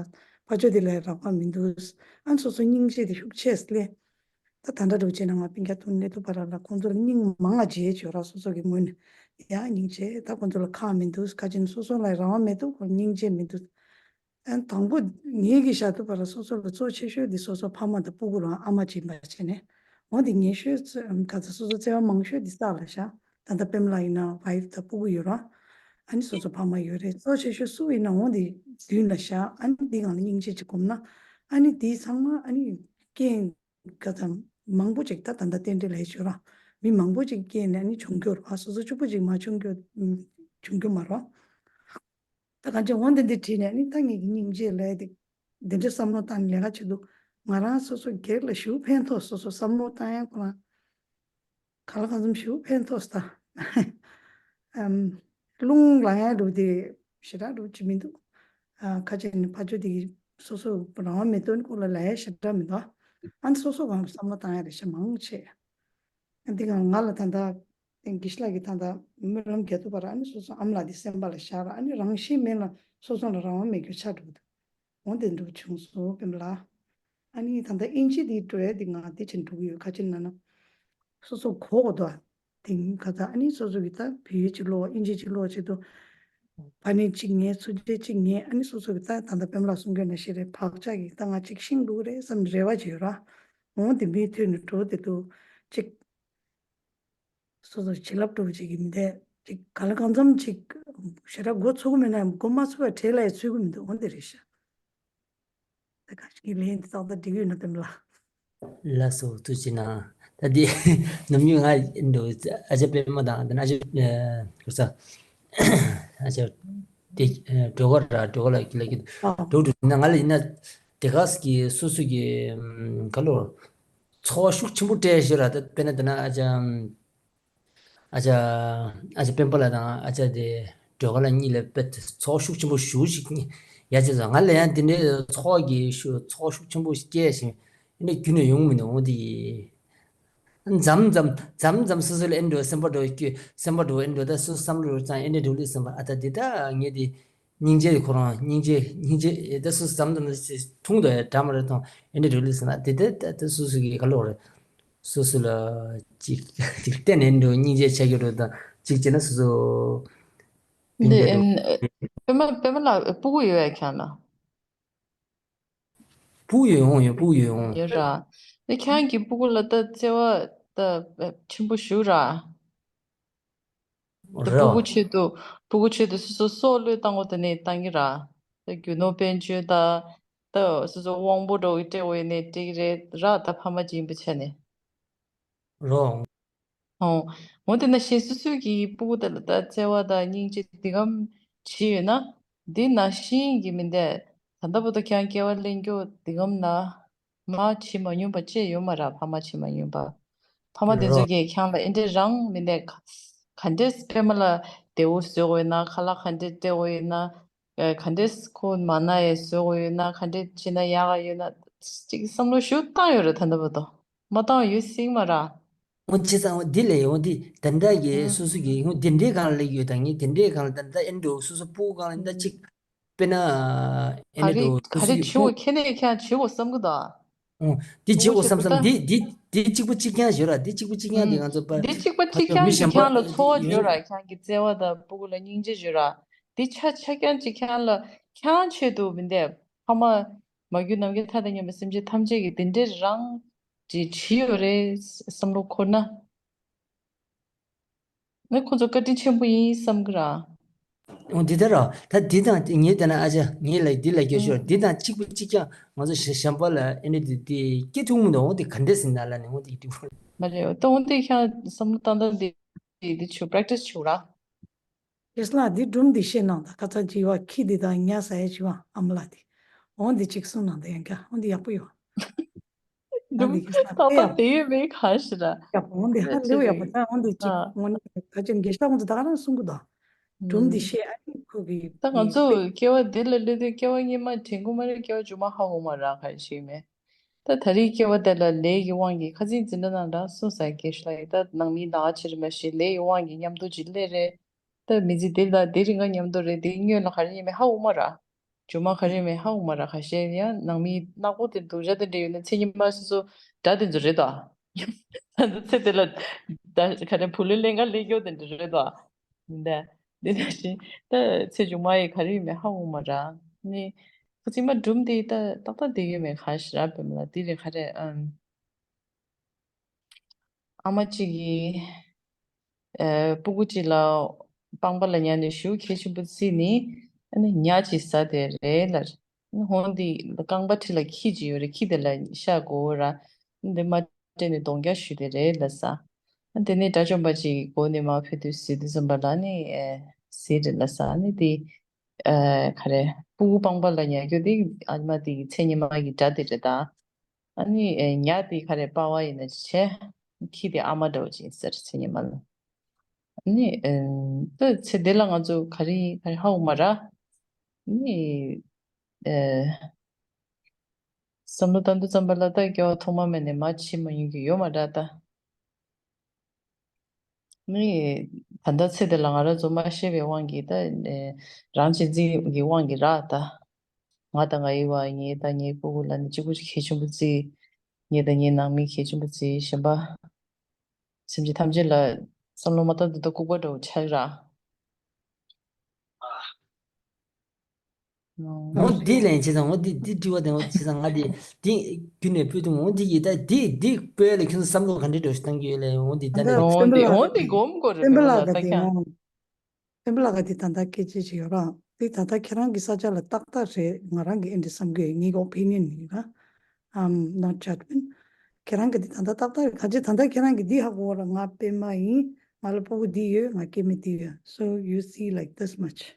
ཕ་ཆོས་དེ་ལས་རང་དབང་མི་འདུག་ཨ་ནི་སོ་སོ་སྙིང་རྗེ་དེ་ཤུགས་ཆེ་སླེ། ད་ད་ལྟ་འདྲ་བོ་བྱས་ན་ང་སྤུན་ཀྱག་ཐུག་ནས་ཐུག་པ་ར་ལ་ཁོང་ཚོ་ལ་སྙིང་མང་ང་རྗེ་བྱོས་ར། སོ་སོ་གི་ངོས་ནས་ཡ་སྙིང་རྗེ། ད་ཁོང་ཚོ་ལ་ཁག་མི་འདུག་ཁ་ཅིག་སོ་སོ་ལ་རང་དབང་མེད་དུ་ཁོ་སྙིང་རྗེ་མི་འདུག་ཨ་དང་པོ་ངེད་ཀྱི་ཞག་ཐུག་པ་ར་སོ་སོ་ལ་གཙོ་ཆེ་ཤོས་འདི་སོ་སོ་ཕ་མ་དང་སྤུ་གུ་རང་ཨ་མ་གཅིག་པ་བྱས་ནས་འོ་འདི་ངེད་ཤོས་ག་ཚ་སོ་སོ་བརྩེ་བ་མང་ཤོས་འདི་བསགས་ལ་ཤག་ད་ལྟ་པེམ་ལ་ཡིན་ན་ཝའིཕ་དང་སྤུ་གུ་ཡོད་ར། ཨ་ནི་སོ་སོ་ཕ་མ་ཡོད་རེད། གཙོ་ཆེ་ཤོས་སུ་ཡིན་ན་འོ་འདི་མདུན་ལ་ཤག་ཨ་ནི་འདི་སྒང་ལ་སྙིང་རྗེ་གཅིག་སྒོམ་ན་ཨ་ནི་འདི་ཚང་མ་ཨ་ནི་རྐྱེན་ག་ཙམ་མང་པོ་ཅིག་ད་ད་ལྟ་རྟེན་འབྲེལ་ལས་ཤོར་ར། མི་མང་པོ་ཅིག་རྐྱེན་ནས་ནི་བྱུང་རྒྱུ་ར། སོ་སོ་གཅིག་པུ་ཅིག་མ་བྱུང་རྒྱུ་བྱུང་རྒྱུ་མ་ར། ད་གང་ཅི་འོན་ཏེ་འདི་བྲིས་ནས་ནི་ད་ངེད་ཀྱི་སྙིང་རྗེ་ལས་དེ་འདི་འདྲ་བསམ་བློ་བཏང་ནས་ལས་ཀ་བྱེད་དུས་ང་རང་སོ་སོ་སྒེར་ལ་ཞེ་པོ་ཕན་ཐོགས། སོ་སོ་བསམ་བློ་བཏང་ཡ་ཁོ་རང་ག་ལ་གང་འཚམ་ཞེ་པོ་ཕན་ཐོགས་ད། ཨམ། རླུང་ལངས་ཡ་འགྲོ་དེ་ཞེ་དྲག་འགྲོ་ཅི་མི་འདུག་ཨ་ཁ་ཅིག་ནི་ཕ་ཆོས་དེ་སོ་སོ་རང་དབང་མེད་དོན་སྐོར་ལ་ལབ་ཡ་ཞེ་དྲག་མི་འདུག་ཨ་ནི་སོ་སོ་གང་བསམ་བློ་བཏང་ཡ་རེ་ཞེ་མང་ཆེ། ཨ་འདི་གང་ང་ལ་ད་ལྟ་དེང་གི་ཤི་ལ་གི་ད་ལྟ་མི་རམ་རྒྱ་ཐུབ་པ་ར། ཨ་ནི་སོ་སོ་ཨམ་ལ་དེ་སེམས་པ་ལ་བཞག་ར། ཨ་ནི་རང་བཞིན་མེད་ལ་སོ་སོ་ལ་རང་དབང་མེད་རྒྱུ་ཆགས་འགྲོ་གི་འདུག་འོ་དེ་འདྲ་བྱུང་སོང་པེམ་ལ། ཨ་ནི་ད་ལྟ་དབྱིན་ཇི་དེ་འགྲོ་ཡ་དེ་ང་དེ་ཕྱིན་འགྲོ་གི་ཡོད། ཁ་ཅིག་ན་ན་སོ་སོ་གོ་གོ་དོ། དེང་ག་ད་ཨ་ནི་སོ་སོ་གི་ད་བོད་ཡིག་ཅིག་ཀློག་དབྱིན་ཇི་ཅིག་ཀློག་བྱེད་དུ་ཕ་ནི་གཅིག་ངས་ཚུར་རྗེས་གཅིག་ངས་ཨ་ནི་སོ་སོ་གི་ད་ད་ལྟ་པེམ་ལ་གསུང་རྒྱུ་ན་ཤེས་རེད། བག་ཆགས་ཀྱི་ད་ང་གཅིག་ཤིང་འདུག་རེད་བསམ་རེ་བ་བྱེད་ཡོད་ར། འོ་དེ་མི་ཐོན་ནས་འགྲོ་དེ་དུ་གཅིག་སོ་སོ་བྱིན་རླབས་སྤྲོ་བོ་ཅིག་གི་མི་འདས་ཅིག་ག་ལ་གང་འཚམ་ཅིག་ཞེ་དྲག་འགོ་ཚུགས་མེད་ན་འགོ་མ་ཚུགས་པ་བྲེལ་ལ་ཡི་ཚུད་གི་མི་འདུག་འོ་འདི་རེད་ཤག་ད་ག་ཞིག་གི་ལན་འདི་ཏག་ཏག་འགྲིག་ཡོད་ན་དེ་མ་ལ། ལགས་སོ་ཐུགས་རྗེ་གནང་། ད་འདི་ནམ་རྒྱུན་ང་འདུག་ཨ་ཅག་པད་མ་དང་དེ་ན་ཨ་ཅག་གོ་ས་ཨ་ཅག་དེ་སྒྲོལ་དཀར་ར་སྒྲོལ་དཀར་ལ་ལ་གི་འགྲོ་འགྲོ་ན་ང་ལ་ཡིན་ན་དེ་ག་ས་གི་སོ་སོ་གི་ག་ལོར། ཚོར་བ་ཤུགས་ཆེན་པོ་སྤྲད་ཤོར་ར། ད་དཔེར་ན་དེ་ན་ཨ་ཅག་ཨ་ཅག་ཨ་ཅག་སྤེན་པ་ལགས་དང་ཨ་ཅག་དེ་སྒྲོལ་དཀར་ལགས་གཉིས་ལ་དཔེ་ཚོར་བ་ཤུགས་ཆེན་པོ་ཞུ་ཞིག་ཡ་ཅེ་ཟ་ང་ལ་ཡང་དེ་འདྲའི་ཚོར་བ་གི་ཤུ་ཚོར་བ་ཤུགས་ཆེན་པོ་སྐྱེས་ཤིང་ཨ་ནི་རྒྱུན་ནས་ཡོང་མི་འདུག་འོ་དེ་མཚམས་མཚམས་མཚམས་མཚམས་སོ་སོ་ལ་ཨེ་འགྲོ་སེམས་པ་འགྲོ་སྐྱོ་སེམས་པ་འགྲོ་ཨེ་འགྲོ་ད་སོ་སོ་བསམ་བློ་རུ་ཙང་ཨེ་འདྲ་འགྲོ་ལུགས་སེམས་པ་ཨ་ད་དེ་ད་ངས་དེ། སྙིང་རྗེ་ཁོ་རང་སྙིང་རྗེ་སྙིང་རྗེ་ཨེ་ད་སུ་ཙམ་ཙམ་ཞིག་ཐུང་དུ་ཨེ་འདྲ་མ་རེད་ཐོང་ཨེ་འདྲ་འགྲོ་ལུགས་ཟེར་ན་དེ་དེ་ད་ད་སུ་སུ་གི་ག་ལོག་རེད། སུ་སུ་ལ་ཅིག་ཅིག་བརྟེན་ནས་འགྲོ་སྙིང་རྗེ་ཆགས་ཀྱི་རེད་ད་ཅིག་བྱས་ན་སུ་སུ་འདི་ཨེམ་པད་མ་པད་མ་ལགས་སྤུ་གུ་ཡོད་ཡ་ཁྱང་ལ། སྤུ་གུ་ཡོད་ཡོང་ཡོད་སྤུ་གུ་ཡོད་ཡོང་། ཡོད་ར། ནི་ཁྱང་གི་སྤུ་གུ་ལ་ད་བརྩེ་བ་ད་ཆེན་པོ་ཞུ་ར། ད་རེད་བ། སྤུ་གུ་ཆེད་དུ་སྤུ་གུ་ཆེད་དུ་སོ་སོ་སྲོག་བློས་བཏང་དགོས་དེ་ནས་བཏང་གི་ར། ད་རྒྱུ་ནོར་དཔལ་འབྱོར་ད་ད་སོ་སོ་དབང་པོ་འགྲོ་གི་སྤྲད་དགོས་ཡིན་ནས་སྤྲད་གི་རེད་ར་ད་ཕ་མ་སྦྱིན་པ་བྱས་ནས། རོ། ཨོ། འོ་དེ་ནང་བཞིན་སོ་སོའི་གི་སྤུ་གུ་དེ་ལ་ད་བརྩེ་བ་དང་སྙིང་རྗེ་འདི་གམ་བྱས་ཡོད་ན། འདི་ནང་བཞིན་གི་མི་འདས་ད་ལྟ་བར་དུ་ཁྱང་སྐྱེ་བ་ལེན་རྒྱུ་འདི་གམ་ན། མ་བྱེད་མ་མྱོང་པ་ཅི་ཡོད་མ་ར་ཕ་མ་བྱེད་མ་མྱོང་པ། ཕ་མ་དེ་རོ། ཚོ་གིས་ཁྱང་ལ་ཨེ་འདྲས་རང་མི་ནས་ག་ག་འདྲས་པད་མ་ལ་བདེ་བོ་བཟོ་དགོས་ཡོད་ན་ཁ་ལག་ག་འདྲས་སྤྲད་དགོས་ཡོད་ན། ག་འདྲས་ཁོ་མ་ན་ཡས་བཟོ་དགོས་ཡོད་ན་ག་འདྲས་བྱེད་ན་ཡག་ག་ཡོད་ན་ཅིག་བསམ་བློ་ཞུ་བཏང་ཡོད་རེད་ད་འདི་བར་དུ་མ་བཏང་ཡོད་སྲིད་མ་ར། འོ་བྱས་ཙང་འོ་འདི་ལས་འོ་འདི་དེ་འདྲ་གི་ཨང་སོ་སོ་གི་འོ་དེ་འདྲའི་སྒང་ལ་ཡོད་ད་ངས་དེ་འདྲའི་སྒང་ལ་ད་ད་ཨེ་འགྲོ་སོ་སོ་སྤུ་གུ་སྒང་ལ་ད་ཅིག་དཔེར་ན་ཨེ་ག་ནས་རེ་འགྲོ་ག་རེ་བྱེད་དགོས་ཁྱེད་ནས་ཀྱང་བྱེད་དགོས་བསམ་གི་འདུག་འདི་བྱེད་དགོས་བསམ་བསམ་འདི་འདི་འདི་གཅིག་པ་གཅིག་རྐྱང་ཞོར་ར་འདི་གཅིག་པ་གཅིག་རྐྱང་འདི་ང་ཚོ་པ་འདི་གཅིག་པ་གཅིག་ཕ་ཚོ་རྐྱང་མི་གཅིག་གཞན་པ་རྐྱང་ལ་འཚོ་བ་ཡོད་ཡོད་ར་ཁྱེད་ཀྱི་བརྩེ་བ་དང་སྤུ་གུ་ལ་སྙིང་རྗེ་ཡོད་ར། འདི་ཆ་ཆ་རྐྱང་གཅིག་རྐྱང་ལ་ཁྱེད་ཆེད་དུ་མི་འདས་ཕ་མ་མ་གྱུར་ནམ་མཁའི་མཐའ་དང་མཉམ་པའི་སེམས་ཅན་ཐམས་ཅད་ཀྱི་དེ་འདྲའི་རང་གི་བྱིས་ཡོད་རེད་བསམ་བློ་འཁོར་ན། ངས་ཁོ་ཚོ་བཀའ་དྲིན་ཆེན་པོ་ཡིན་བསམ་གི་ར། འོ་འདི་ལྟར་ར་ད་འདི་དང་ངས་བལྟས་ན་ཨ་ཅག་ངས་ལ་འདི་ལ་སྐྱོ་ཤོར་འདི་དང་གཅིག་པ་གཅིག་ཀྱང་ང་ཚོ་གཞན་པ་ལ་ཨེ་འདྲ་འདི་འདི་སྐྱེ་ཐུབ་མི་འདུག་འོ་འདི་ག་འདྲས་ཟིན་ན་ལ་ནི་འོ་འདི་འདི་མ་རེད་ད་འོ་འདི་ཤ་བསམ་བློ་བཏང་སྟངས་འདི་འདི་ཆུ་པྲེག་ཊི་སི་ཆུ་ར། ཡེས་ལགས་འདི་སྒྲུང་འདི་བཤད་གནང་དང་ཁ་ཚ་བྱི་བ་ཁྱི་འདི་དང་ཉ་ཟ་ཡ་བྱི་བ་ཨ་མ་ལགས་འདི། འོ་འདི་གཅིག་གསུང་གནང་དང་ཡང་ཀ་འོ་འདི་ཡག་པོ་ཡོད། ཨ་འདི་གི་ས་ཏག་ཏག་དེ་ཡོད་མེད་གང་ཞིག་ར། ཡག་པོ་འོ་འདི་ཧ་ལས་ཡག་པོ་ད་འོ་འདི་གཅིག་ཨ་འོ་ནི་ད་ཅན་དགེ་ཤ་ཁོང་ཚོ་ད་ག་རང་གསུང་གི་དང་། སྒྲུང་འདི་བཤད་ཨ་ནི་ཁོ་གི་ད་ང་ཚོ་སྐྱེ་བ་འདི་ལ་སླེབས་དུས་སྐྱེ་བ་སྔོན་མ་དྲན་གི་མ་རེད་སྐྱེ་བ་མཇུག་མ་ཧ་གོ་མ་ར་ག་རེ་ཞིག་མེད། ད་ད་རེས་སྐྱེ་བ་དེ་ལ་ལས་ཀྱི་དབང་གིས་ཁ་སང་འཛིན་གྲྭ་ནང་འདྲ་གསུངས་ས་སྐད་ཤོད་ལ་ཡིན་ད་ནང་མིའི་ནང་ཆེར་མ་ཤེས་ལས་ཀྱི་དབང་གིས་མཉམ་དུ་ཅིག་སླེབས་རེད། ད་མི་ཚེ་འདི་ལ་འདི་རིང་ག་མཉམ་དུ་རེད་འདི་སྔོན་ལ་ག་རེ་ཡིན་མིན་ཧ་གོ་མ་ར། མཇུག་མ་ག་རེ་ཡིན་མིན་ཧ་གོ་མ་ར་ཁ་ཤས་ཡང་ནང་མིའི་ནག་པོ་དེ་འདུག་བྱ་དེ་འདྲ་ཡོད་ན་མཚན་ཉིན་མ་སོ་སོ་དགྲ་དེ་ཚོ་རེད་ད། ད་ཚེ་དེ་ལ་ད་ག་རེ་བུ་ལོན་ལེན་ག་ལེན་རྒྱུ་དེ་འདྲ་རེད་ད། འདི་འདི་ནང་བཞིན་ད་ཚེ་མཇུག་མ་ཡི་ག་རེ་ཡིན་མིན་ཧ་གོ་མ་ར། ནི་ཁ་ཚིག་མ་སྒྲུང་དེ་ད་ཏག་ཏག་དེ་ཡོད་མེད་ག་ཞིག་ར་བེམ་ལ་དེ་རེད་ག་རེ་ཨམ། ཨ་མ་གཅིག་གིས་ཨ་སྤུ་གུ་གཅིག་ལ་པང་པ་ལ་ཉལ་ནས་ཞུ་གལ་ཆེན་པོ་བརྩིས་ནི་ཨ་ནི་ཉ་གཅིག་ཟ་དེ་རེད་ལ། ཧོན་དེ་རྐང་པ་ཁྲི་ལ་ཁྱི་གཅིག་ཡོད་རེད་ཁྱི་དེ་ལ་ཤ་དགོས་ར། འདི་མ་སྤྲད་ནས་གདོང་རྒྱག་ཞུས་དེ་རེད་ལ་ཟ། དེ་ནས་དགྲ་བཅོམ་པ་གཅིག་གིས་སྒོ་ནས་མར་ཕེབས་དུས་ཟི་དུས་ཙམ་པ་ལ་ནི་ཨེ་ཟི་རེད་ལ་ཟ་ནི་དེ་ཨེ་ག་རེ་སྤུ་གུ་པང་པ་ལ་ཉལ་རྒྱུ་དེ་ཨ་མ་དེ་གི་མཚན་ཉི་མ་གི་དགྲ་དེ་རེད་ད། ཨ་ནི་ཨེ་ཉ་དེ་ག་རེ་པ་བ་ཡིན་ན་བྱས། ཁྱི་དེ་ཨ་མ་འདྲ་བོ་ཅིག་ཟེར་མཚན་ཉི་མ་ལ། ཨ་ནི་ཨེ་ད་ཚེ་འདི་ལ་ང་ཚོ་ག་རེ་ག་རེ་ཧ་གོ་མ་ར། ཨ་ནི་ཨེ་བསམ་བློ་བཏང་དུས་ཙམ་པ་ལ་ད་སྐྱེ་བ་ཐོག་མ་མེད་ནས་མར་ཕྱིན་མ་ཡིན་གྱི་ཡོད་མ་ར་ད། ནི་ད་ལྟ་ཚེ་འདི་ལ་ང་རང་ཚོ་མ་ཤེས་པའི་དབང་གིས་ད་ཨེ་རང་གཅེས་འཛིན་གྱི་དབང་གིས་ར་ད། ང་དང་ང་ཡི་བ་ངའི་ད་ངའི་སྤུ་གུ་ལ་ནི་གཅིག་པུ་གལ་ཆེན་པོ་བརྩི། ངའི་ད་ངའི་ནང་མི་གལ་ཆེན་པོ་བརྩི་གཞན་པ། སེམས་ཅན་ཐམས་ཅད་ལ་བསམ་བློ་མ་བཏང་དུས་ད་ལྐུགས་པ་འདྲ་བོ་ཆགས་ར། འོ་འདི་ལན་བྱས་ཙང་འོ་འདི་འདི་དྲི་བ་དང་འོ་བྱས་ཙང་ང་འདི་འདི་རྒྱུན་ནས་ཕུལ་དུས་འོ་འདི་ཡི་ད་འདི་འདི་སྤེལ་ལ་ཁྱོད་ཚོ་བསམ་བློ་ག་འདྲ་འདྲ་ཞིག་བཏང་གི་ཡོད་ལ་འོ་འདི་ད་ནི་འོ་འདི་འོ་འདི་སྒོམ་དགོས་རེད་བེམ་པ་ལགས་ད་ལྟ་ཀྱང་། བེམ་པ་ལགས་ཀ་འདི་ད་ལྟ་སྐད་ཆ་ཅིག་ཡོད་ར། འདི་ད་ལྟ་ཁྱེད་རང་གི་ས་ཆ་ལ་ཏག་ཏག་རེད་ང་རང་གི་ཨེ་འདྲ་བསམ་གི་ཡོད་ངེད་ཀྱི་ཨོ་པི་ནི་ཡན་ཡིན་ར། I'm not judgment. ཁྱེད་རང་གི་འདི་ད་ལྟ་ཏག་ཏག་རེད་ག་ཅི་ད་ལྟ་ཁྱེད་རང་གི་འདི་ཧ་གོ་བ་ར་ང་པད་མ་ཡིན་ང་ལ་སྤུ་གུ་འདི་ཡོད་ང་སྐྱེ་དམན་འདི་ཡོད། So you see like this much.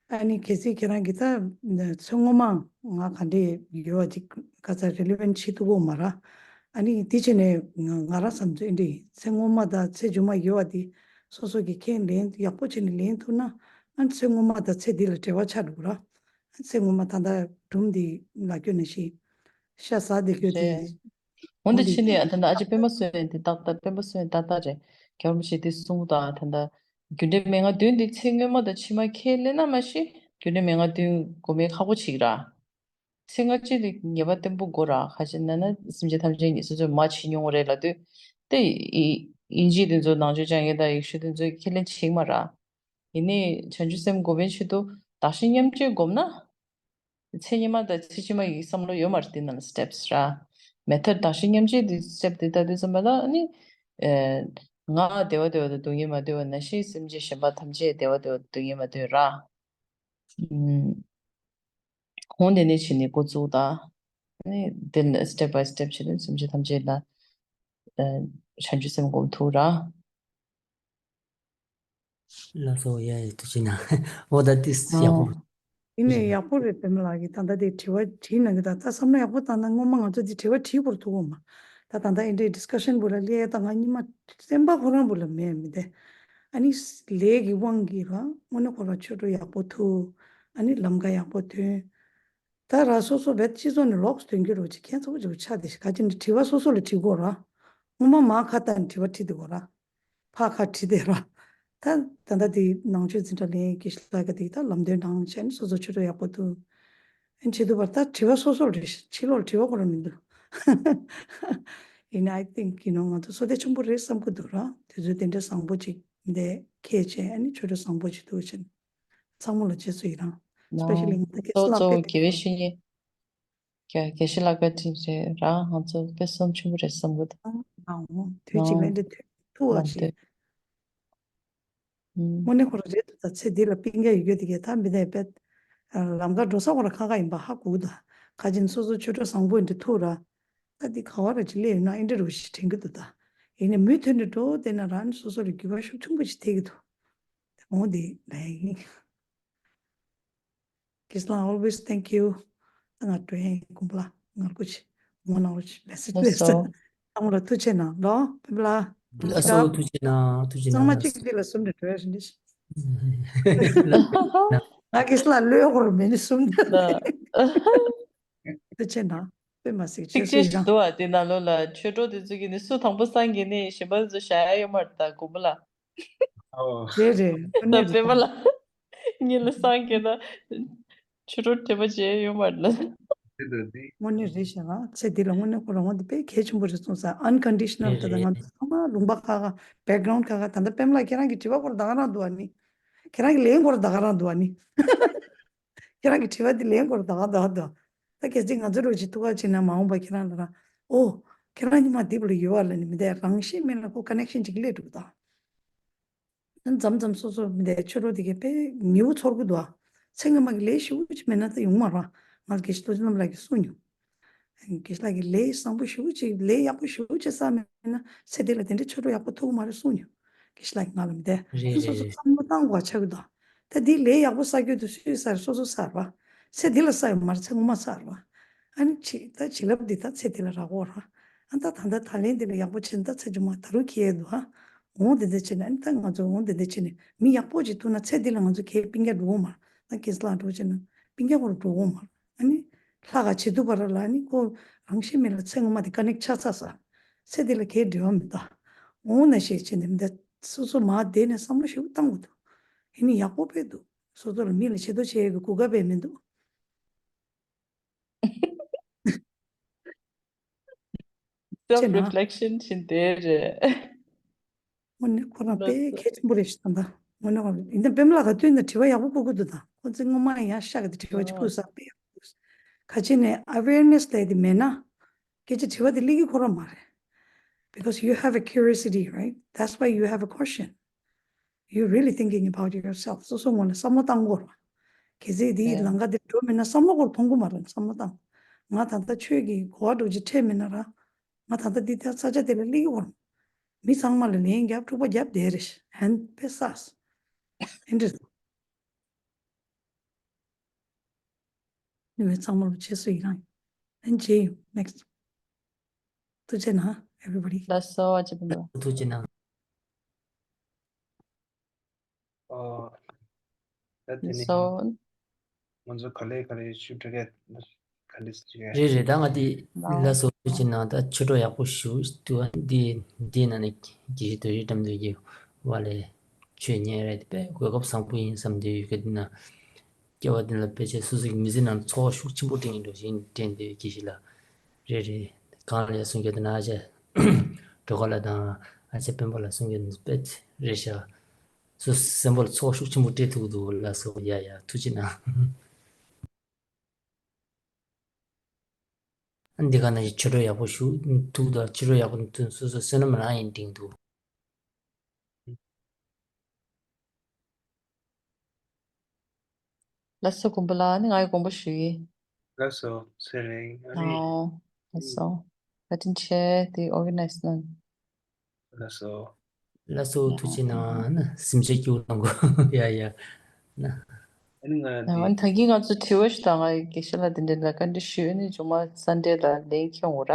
ཨ་ནི་གལ་སྲིད་ཁྱེད་རང་གིས་ད་ཚེ་སྔོན་མ་ང་ག་འདྲས་ཡོད་པ་ཅིག་ག་ཚ་རེ་ལི་ཝན་བྱེད་ཐུབ་ཀྱི་ཡོད་མ་རེད། ཨ་ནི་དེ་བྱས་ནས་ང་ང་རང་བསམ་ཚུལ་ཨེ་འདྲས་ཡིན། ཚེ་སྔོན་མ་དང་ཚེ་མཇུག་མ་ཡོད་པ་དེ་སོ་སོ་གིས་ཁས་ལེན་ཡག་པོ་བྱས་ནས་ལེན་ཐུབ་ན་ཨ་ནི་ཚེ་སྔོན་མ་དང་ཚེ་འདི་ལ་འབྲེལ་བ་ཆགས་འགྲོ་གི་རེད། ཨ་ཚེ་སྔོན་མ་ད་ལྟ་སྒྲུང་འདི་ལ་སྐྱོན་ནས་ཤི། ཤ་ཟ་བསྡད་རྒྱུ་དེ། རེད། འོན་ཏེ་ཕྱི་ནས་ད་ལྟ་ཨ་ཅེ་སྤེན་པ་སོན་དེ་ཏག་ཏག་སྤེན་པ་སོན་ཏག་ཏག་རེད། རྒྱལ་བ་རིན་པོ་ཆེ་དེ་གསུངས་དང་ད་ལྟ་རྒྱུ་འབྲས་མན་ངག་བདུན་དེ་ཚེ་སྔོན་མ་དང་ཕྱི་མ་ཁས་ལེན་ན་མ་ཤེས་རྒྱུ་འབྲས་མན་ངག་བདུན་གོ་མེད་ཁག་པོ་ཅིག་ར། ཚེ་སྔ་ཕྱི་དེ་ངེས་པ་བརྟན་པོ་དགོས་ར་ཁ་ཅིག་ན་ན་སེམས་ཅན་ཐམས་ཅད་ཉིད་སོ་སོས་མ་བྱེད་མྱོང་བ་རེད་ལབ་དུས་དེ་ཨི་ཨིན་ཇི་དེ་ཚོ་ནང་ཆོས་སྦྱང་མཁན་དང་ཡེ་ཤུ་དེ་ཚོས་ཁས་ལེན་བྱེད་ཀྱི་མ་ར། ཡིན་ནའི་བྱང་ཆུབ་སེམས་སྒོམ་པའི་ཆེད་དུ་བདག་གཞན་མཉམ་བརྗེ་སྒོམ་ན། ཚེ་སྔོན་མ་དང་ཚེ་ཕྱི་མ་ཡི་བསམ་བློ་ཡོད་མ་རེད་དེ་ནང་ལ་སི་ཊེབ་སི་ར། མེ་ཐོཌ་བདག་གཞན་མཉམ་བརྗེ་དེ་སི་ཊེབ་སི་དེ་ལྟ་དུས་ཙམ་པ་ལ་ནི། ཨེ། ང་བདེ་བ་བདེ་བ་དང་སྡུག་བསྔལ་མ་བདེ་བ་ནང་བཞིན་སེམས་ཅན་གཞན་པ་ཐམས་ཅད་བདེ་བ་བདེ་བ་དང་སྡུག་བསྔལ་མ་བདེ་བ་ར། ཨུམ། གོང་དེ་ནས་བྱས་ནས་འགོ་བཙུགས་དང་། ནི་དེ་ལ་སི་ཊེབ་སི་བའི་སི་ཊེབ་སི་བྱས་ནས་སེམས་ཅན་ཐམས་ཅད་ལ། ཨེ། བྱང་ཆུབ་སེམས་སྒོམ་ཐུབ་ར། ལགས་སོ་ཡ་ཡ་ཐུགས་རྗེ་གནང་། འོ་ད་ཏིས་ཡག་པོ། ཡིན་ནའི་ཡག་པོ་རེད་པད་མ་ལགས་ཀྱིས་ད་ལྟ་དེ་དྲི་བ་དྲིས་གནང་གི་ད་ལྟ་བསམ་བློ་ཡག་པོ་བཏང་ན་སྔོན་མ་ང་ཚོ་དེ་དྲི་བ་དྲིས་བོར་ཐུག་གོ་མ། ད་ད་ལྟ་ཨེ་འདྲའི་ཌིས་ཀ་ཤན་བོ་ལ་སླེབས་ད་ང་གཉིས་མ་སེམས་པ་ཁོ་རང་བོ་ལ་མེད་མི་དེ། ཨ་ནི་ལས་ཀྱི་དབང་གིས་ར་དངོས་གནས་ཁོ་རང་ཆོས་འགྲོ་ཡག་པོ་ཐུག་ཨ་ནི་ལམ་ཁ་ཡག་པོ་ཐོན། ད་ར་སོ་སོ་བེད་སྤྱི་ཚོགས་ནས་ལོགས་སུ་ཐོན་གྱི་རོགས་ཅིག་ཁྱེད་ཚོ་ཅིག་ཆ་དེ་ཞིག་ག་ཅི་ནས་དྲི་བ་སོ་སོ་ལ་དྲི་དགོས་ར། སྔོན་མ་མ་ཁ་ཏ་ནས་དྲི་བ་དྲིས་དེ་དགོས་ར། ཕ་ཁ་བྲིས་ཏེ་ར། ད་ད་ལྟ་དེ་ནང་ཆོས་འཛིན་གྲྭ་ལེན་དགེ་བཤེས་ལགས་ཀྱིས་དེ་ད་ལམ་སྟོན་གནང་བྱས་ནས་སོ་སོ་ཆོས་གྲོགས་ཡག་པོ་འདུག་ཨ་ནི་བྱེད་དུས་བར་ད་དྲི་བ་སོ་སོར་རེད། ཕྱི་ལོགས་དྲི་བ་ཁོ་རང་མི་འདུག་ཡིན་ན་I think you know ང་ཚོ་བསོད་བདེ་ཆེན་པོ་རེད་བསམ་གྱི་འདུག་ར། དུས་ཚོད་དེ་འདྲ་བཟང་པོ་ཅིག་འདི་འཁེལ་བྱས་ཨ་ནི་ཆོས་གྲོགས་བཟང་པོ་ཅིག་འདུག་བྱས་ནས་ཚང་མ་ལ་རྗེས་སུ་ཡི་རང་། Especially ང་ཚོ་དགེ་བཤེས་ལགས་དཔེ་དགེ་བའི་བཤེས་གཉེན། དགེ་དགེ་བཤེས་ལགས་དཔེ་ཁྲིད་རེད་རང་ང་ཚོ་དཔེ་བསམ་ཆེན་པོ་རེད་བསམ་གི་འདུག་ཨང་། དུས་གཅིག་ལ་འདི་ཐུག་བ་ཞིག་དངོས་གནས་ཁོ་རང་རེད་འདུག་ད་ཚེ་འདི་ལ་སྤུན་ཀྱག་ཡོད་ཀྱི་དེ་གས་ད་མི་ད་དཔེ་ལམ་ཁ་འགྲོ་ས་ཁོ་རང་ཁག་ཁག་ཡིན་པ་ཧ་གོ་གི་འདུག་ཁ་ཅིག་སོ་སོ་ཆོས་གྲོགས་བཟང་པོ་འདི་ཐུག་ར། ད་འདི་ག་བ་ར་ཅིག་སླེབས་ཡོད་ན་ཨེ་འདྲ་རུ་ཞིག་དྲན་གི་འདུག་ད་ཡིན་ནའི་མུ་མཐུད་ནས་འགྲོ་བསྡད་ན་རང་སོ་སོ་ལ་འགྱུར་བ་ཤུགས་ཆེན་པོ་ཞིག་ཐེབས་ཀྱི་འདུག་འོ་འདི་ལ་ཡིན། Gisela, always thank you. ད་ང་འགྲོ་ཡིན། དགོན་པ་ལ་ངར་སྐུ་མཆི་ངོ་ནང་ལོ་མེ་སེ་ཇི་ལས་སོ། ཚང་མ་ལ་ཐུགས་རྗེ་གནང་ལོ། བེམ་ལ་ལགས་སོ། ཐུགས་རྗེ་གནང་། ཐུགས་རྗེ་གནང་། ཚང་མ་གཅིག་འདི་ལ་གསུམ་འདྲ་འགྲོ་ཡ་རེད་འདི། ང་གིས་ལ་ལོས་ཧོར་མེ་ནི་གསུམ་འདྲ། ཐུགས་རྗེ་གནང་། དཔེ་མ་སྲིད་ཅིག་ཆེ་ཞིག་འདུག་ཨ། དེ་ནང་ལོགས་ལ་ཆོས་གྲོགས་དེ་ཚོ་གིས་ནི་སུ་དང་པོ་སངས་རྒྱས་ནི་གཞན་པ་ཚོ་བཞག་ཡ་ཡོད་མ་རེད་ད་དགོན་པ་ལ། རེད་རེད། དངོས་གནས་རེད། པད་མ་ལགས་གཉིས་ལ་སངས་རྒྱས་ན་ཆོས་གྲོགས་དད་པ་བྱེད་ཡོད་མ་རེད་ལ། དངོས་གནས་རེད་ཤག་ཚེ་འདི་ལ་དངོས་གནས་ཁོ་རང་དབང་དེ་དཔེ་གལ་ཆེན་པོ་རེད་གསུངས་ས། unconditional། ད་ལྟ་ང་ཚོ་ཚང་མ་ལུང་པ་ཁག་ཁག་background ཁག་ཁག་ད་ལྟ་པད་མ་ལགས་ཁྱེད་རང་གི་དྲི་བ་སྐོར་ད་ག་རང་འདུག་ཨ་ནི། ཁྱེད་རང་གི་ལན་སྐོར་ད་ག་རང་འདུག་ཨ་ནི། ཁྱེད་རང་གི་དྲི་བ་འདི་ལན་སྐོར་ད་ག་ད་ག་འདུག་ད་གལ་སྲིད་ང་ཚོ་རུ་ཅིག་ཐུག་པ་བྱས་ན་མ་འོངས་པ་ཁྱེད་རང་ལ་ར་ཨོ་ཁྱེད་རང་ཉི་མ་འདི་བུ་ལ་ཡོད་བ་ལ་ནི་མི་དེ་རང་བཞིན་མེད་ལ་ཁོ་connection ཅིག་སླེབས་འགྲོ་གི་ད། མཚམས་མཚམས་སོ་སོ་མི་དེ་ཆོས་གྲོགས་དེ་གས་དཔེ་ཉེ་བོ་ཚོར་གི་འདུག་ཨ། ཚེ་སྔ་མ་གི་ལས་ཞེ་པོ་ཅིག་མེད་ན་ད་ཡོང་མ་རེད། ང་དགེ་བཤེས་རྡོ་རྗེ་རྣམ་ལགས་ཀྱིས་གསུངས་མྱོང་། དགེ་བཤེས་ལགས་ཀྱིས་ལས་བཟང་པོ་ཞེ་པོ་ཅིག་ལས་ཡག་པོ་ཞེ་པོ་ཅིག་བསགས་མེད་ན་ཚེ་འདི་ལ་དེ་འདྲའི་ཆོས་གྲོགས་ཡག་པོ་ཐུག་གི་མ་རེད་གསུངས་མྱོང་། དགེ་བཤེས་ལགས་ཀྱིས་ང་ལ་མི་དེ་རེད། སོ་སོ་རེད། བསམ་བློ་བཏང་དགོས་ཆགས་ཀྱི་འདུག་ད་འདི་ལས་ཡག་པོ་བསགས་རྒྱུ་དེ་སུས་བསགས་རེད། སོ་སོ་བསགས་རེད་པ། ཚེ་འདི་ལ་བསགས་ཡོད་མ་རེད། ཚེ་སྔོན་མ་བསགས་རེད་པ། ཨ་ནི་ཅི་ད་བྱིན་རླབས་འདི་ད་ཚེ་འདི་ལ་རག་གོ་ར། ཨ་ད་ད་ལྟ་ད་ལན་འདི་ལ་ཡག་པོ་བྱས་ན་ད་ཚེ་རྗེས་མ་ད་རུང་ཁེལ་འདུག་ཨ། འོང་དེ་འདྲ་བྱས་ན་ཨ་ནི་ད་ང་ཚོ་འོང་དེ་འདྲ་བྱས་ནས་མི་ཡག་པོ་ཅིག་ཐུག་ན་ཚེ་འདི་ལ་ང་ཚོ་ཁེལ་སྤུན་ཀྱག་འགྲོ་གོ་མ་རེད། ད་ཁེ་ས་ལ་འགྲོ་བྱས་ན་སྤུན་ཀྱག་ཁོ་རང་འགྲོ་གོ་མ་རེད། ཨ་ནི་ལྷ་ག་བྱེད་དུས་བར་ལ་ཨ་ནི་ཁོ་རང་བཞིན་མེད་ལ་ཚེ་སྔོན་མ་དེ་ཀ་ནེག་ཆགས་ཚར་ས། ཚེ་འདི་ལ་ཁེལ་འབྲེལ་བ་མེད་ད། འོང་ན་ཞེས་བྱས་ནས་མི་འདྲ་སོ་སོ་མ་བསྡད་ནས་བསམ་བློ་ཞིག་བཏང་དགོས་འདུག་ཨ་ནི་ཡག་པོ་དཔེ་འདུག་སོ་སོ་ལ་མི་ལ་ཆེ་མཐོང་བྱེད་ཡས་ཀྱི་གོ་སྐབས་དཔེ་མི་འདུག Self reflection ཞིག་དེ་རེད། དངོས་གནས་ཁོ་རང་དཔེ་གལ་ཆེན་པོ་རེད་ཤག་ད་ལྟ་དངོས་གནས་ཁོ་རང་ཡིན་ན་པད་མ་ལགས་ག་དུས་ན་དྲི་བ་ཡག་པོ་བསྐུར་གི་འདུག་ད་ཁོ་ཚོས་སྔོན་མ་ཡང་ཤག་གི་དྲི་བ་ཅིག་བསྐུར་ས་དཔེ་ཡག་པོ་བསྐུར། ག་ཅི་ནས་awareness ལས་དེ་མེད་ན་སྐད་ཆ་དྲི་བ་དེ་སླེབས་ཀྱི་ཁོ་རང་མ་རེད། Because you have a curiosity, right? That's why you have a question. You really thinking about yourself. སོ་སོ་ངོ་ལ་བསམ་བློ་བཏང་དགོས་རེད། གལ་སྲིད་འདིའི་ལམ་ཁ་འདིར་འགྲོ་མེད་ན་བསམ་བློ་སྐོར་མཐོང་གི་མ་རེད། བསམ་བློ་བཏང་། ང་ད་ལྟ་ཆོས་ཀྱི་གོ་བ་འགྲོ་ཅིག་འཕྲད་མེད་ན་ར། ང་ད་ལྟ་འདི་ལྟར་ས་ཆ་དེ་ལ་སླེབས་ཀྱི་ཡོད་རེད། མི་ཚང་མ་ལ་ལན་རྒྱབ་འཁྲུག་པ་རྒྱབ་བསྡད་རེད། ཧན་པེ་སཱས། ཨེ་འདྲ། ནི་མི་ཚང་མ་ལ་རྗེས་སུ་ཡི་རང་། ཨན་ཇེ་ཡུ་next. ཐུགས་རྗེ་གནང་everybody. ལགས་སོ་ཨ་ཅེ་བུ་མོ། ཐུགས་རྗེ་གནང་། ཨོ། ད་དེ་ནས་སོ། ང་ཚོ་ག་ལེ་ག་ལེ་ཞུ་འགྲོ་གས་ག་ལེ་ཞུ་གས། རེད་རེད། ད་ང་དེ་ལ་སོ་ཅི་ན་ད་ཆོས་གྲོགས་ཡག་པོ་ཞུ་འདུག་འདི་འདི་ན་ནི་དགེ་བཤེས་རྡོ་རྗེ་དགྲ་འདུལ་གྱི་བ་ལས་ཆོས་ཉན་རེད་དེ་དཔེ་གོ་སྐབས་བཟང་པོ་ཡིན་བསམ་འདུག་ཡོད་གི་འདི་ན་སྐྱེ་བ་འདི་ལ་དཔེ་ཆ་སོ་སོ་གི་མི་ཚེ་ནང་ཚོར་བ་ཤུགས་ཆེན་པོ་སྤྲད་ཡིན་འགྲོ་བཞིན་དྲན་འདུག་དགེ་བཤེས་ལ། རེད་རེད། གང་ལ་ཡ་གསུང་རྒྱུ་དེ་ན་ཨ་ཅེ་སྒྲོལ་དཀར་ལགས་དང་ཨ་ཅེ་སྤེན་པ་ལགས་གསུང་རྒྱུ་དེ་དཔེ་རེད་ཤག་སོ་སོ་སེམས་པ་ལ་ཚོར་བ་ཤུགས་ཆེན་པོ་སྤྲད་ཐུབ་ཀྱི་འདུག་ལགས་སོ། ཡ་ཡ་ཐུགས་རྗེ་གནང་། ཨ་འདི་ག་ན་ཡི་ཆོས་གྲོགས་ཡག་པོ་ཞུ་ཐུག་དང་ཆོས་གྲོགས་ཡག་པོ་འདུག་སོ་སོ་བསོད་ནམས་རང་ཡིན་འགྲིག་འདུག་ལགས་སོ། དགོན་པ་ལ་ནི་ང་ཡི་དགོངས་པ་ཞུ་ཡི། ལགས་སོ། ཚེ་རིང་ཨ་རི། ཨོ། ལགས་སོ། བཀའ་དྲིན་ཆེ་དེ་ཨོར་ག་ནའི་ཛི་གནང་། ལགས་སོ། ལགས་སོ། ཐུགས་རྗེ་གནང་། ན་སེམས་ཅན་སྐྱིད་པོ་གནང་གོ་ཡ་ཡ། ན། ཨ་ནི་ང་ཨ་ནི་ད་གིན་ང་ཚོ་དྲི་བ་ཞུ་དང་། ང་ཡི་དགེ་བཤེས་ལགས་དེ་འདྲ་ལ་བཀའ་འདྲི་ཞུས་ནི་མཇུག་མ་ས་འབྲེལ་ལ་ལན་ཁྱོང་འོ་ར།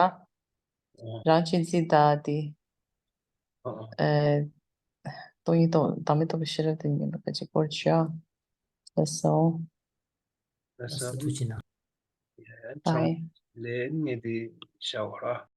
རང་གཅེས་འཛིན་དང་དེ། ཨ་ཨ། ཨེ། སྟོང་ཉིད་རྟོགས། བདག་མེད་རྟོགས་པའི་ཤེས་རབ་དེ་ཉིད་ལ་ཁ་ཅིག་སྐོར་བྱོས་ཨ། ལགས་སོ། ལགས་སོ། ཐུགས་རྗེ་གནང་། ཡ་ཡ། བའི། ལས་ངས་དེ་བྱ་བ་ར།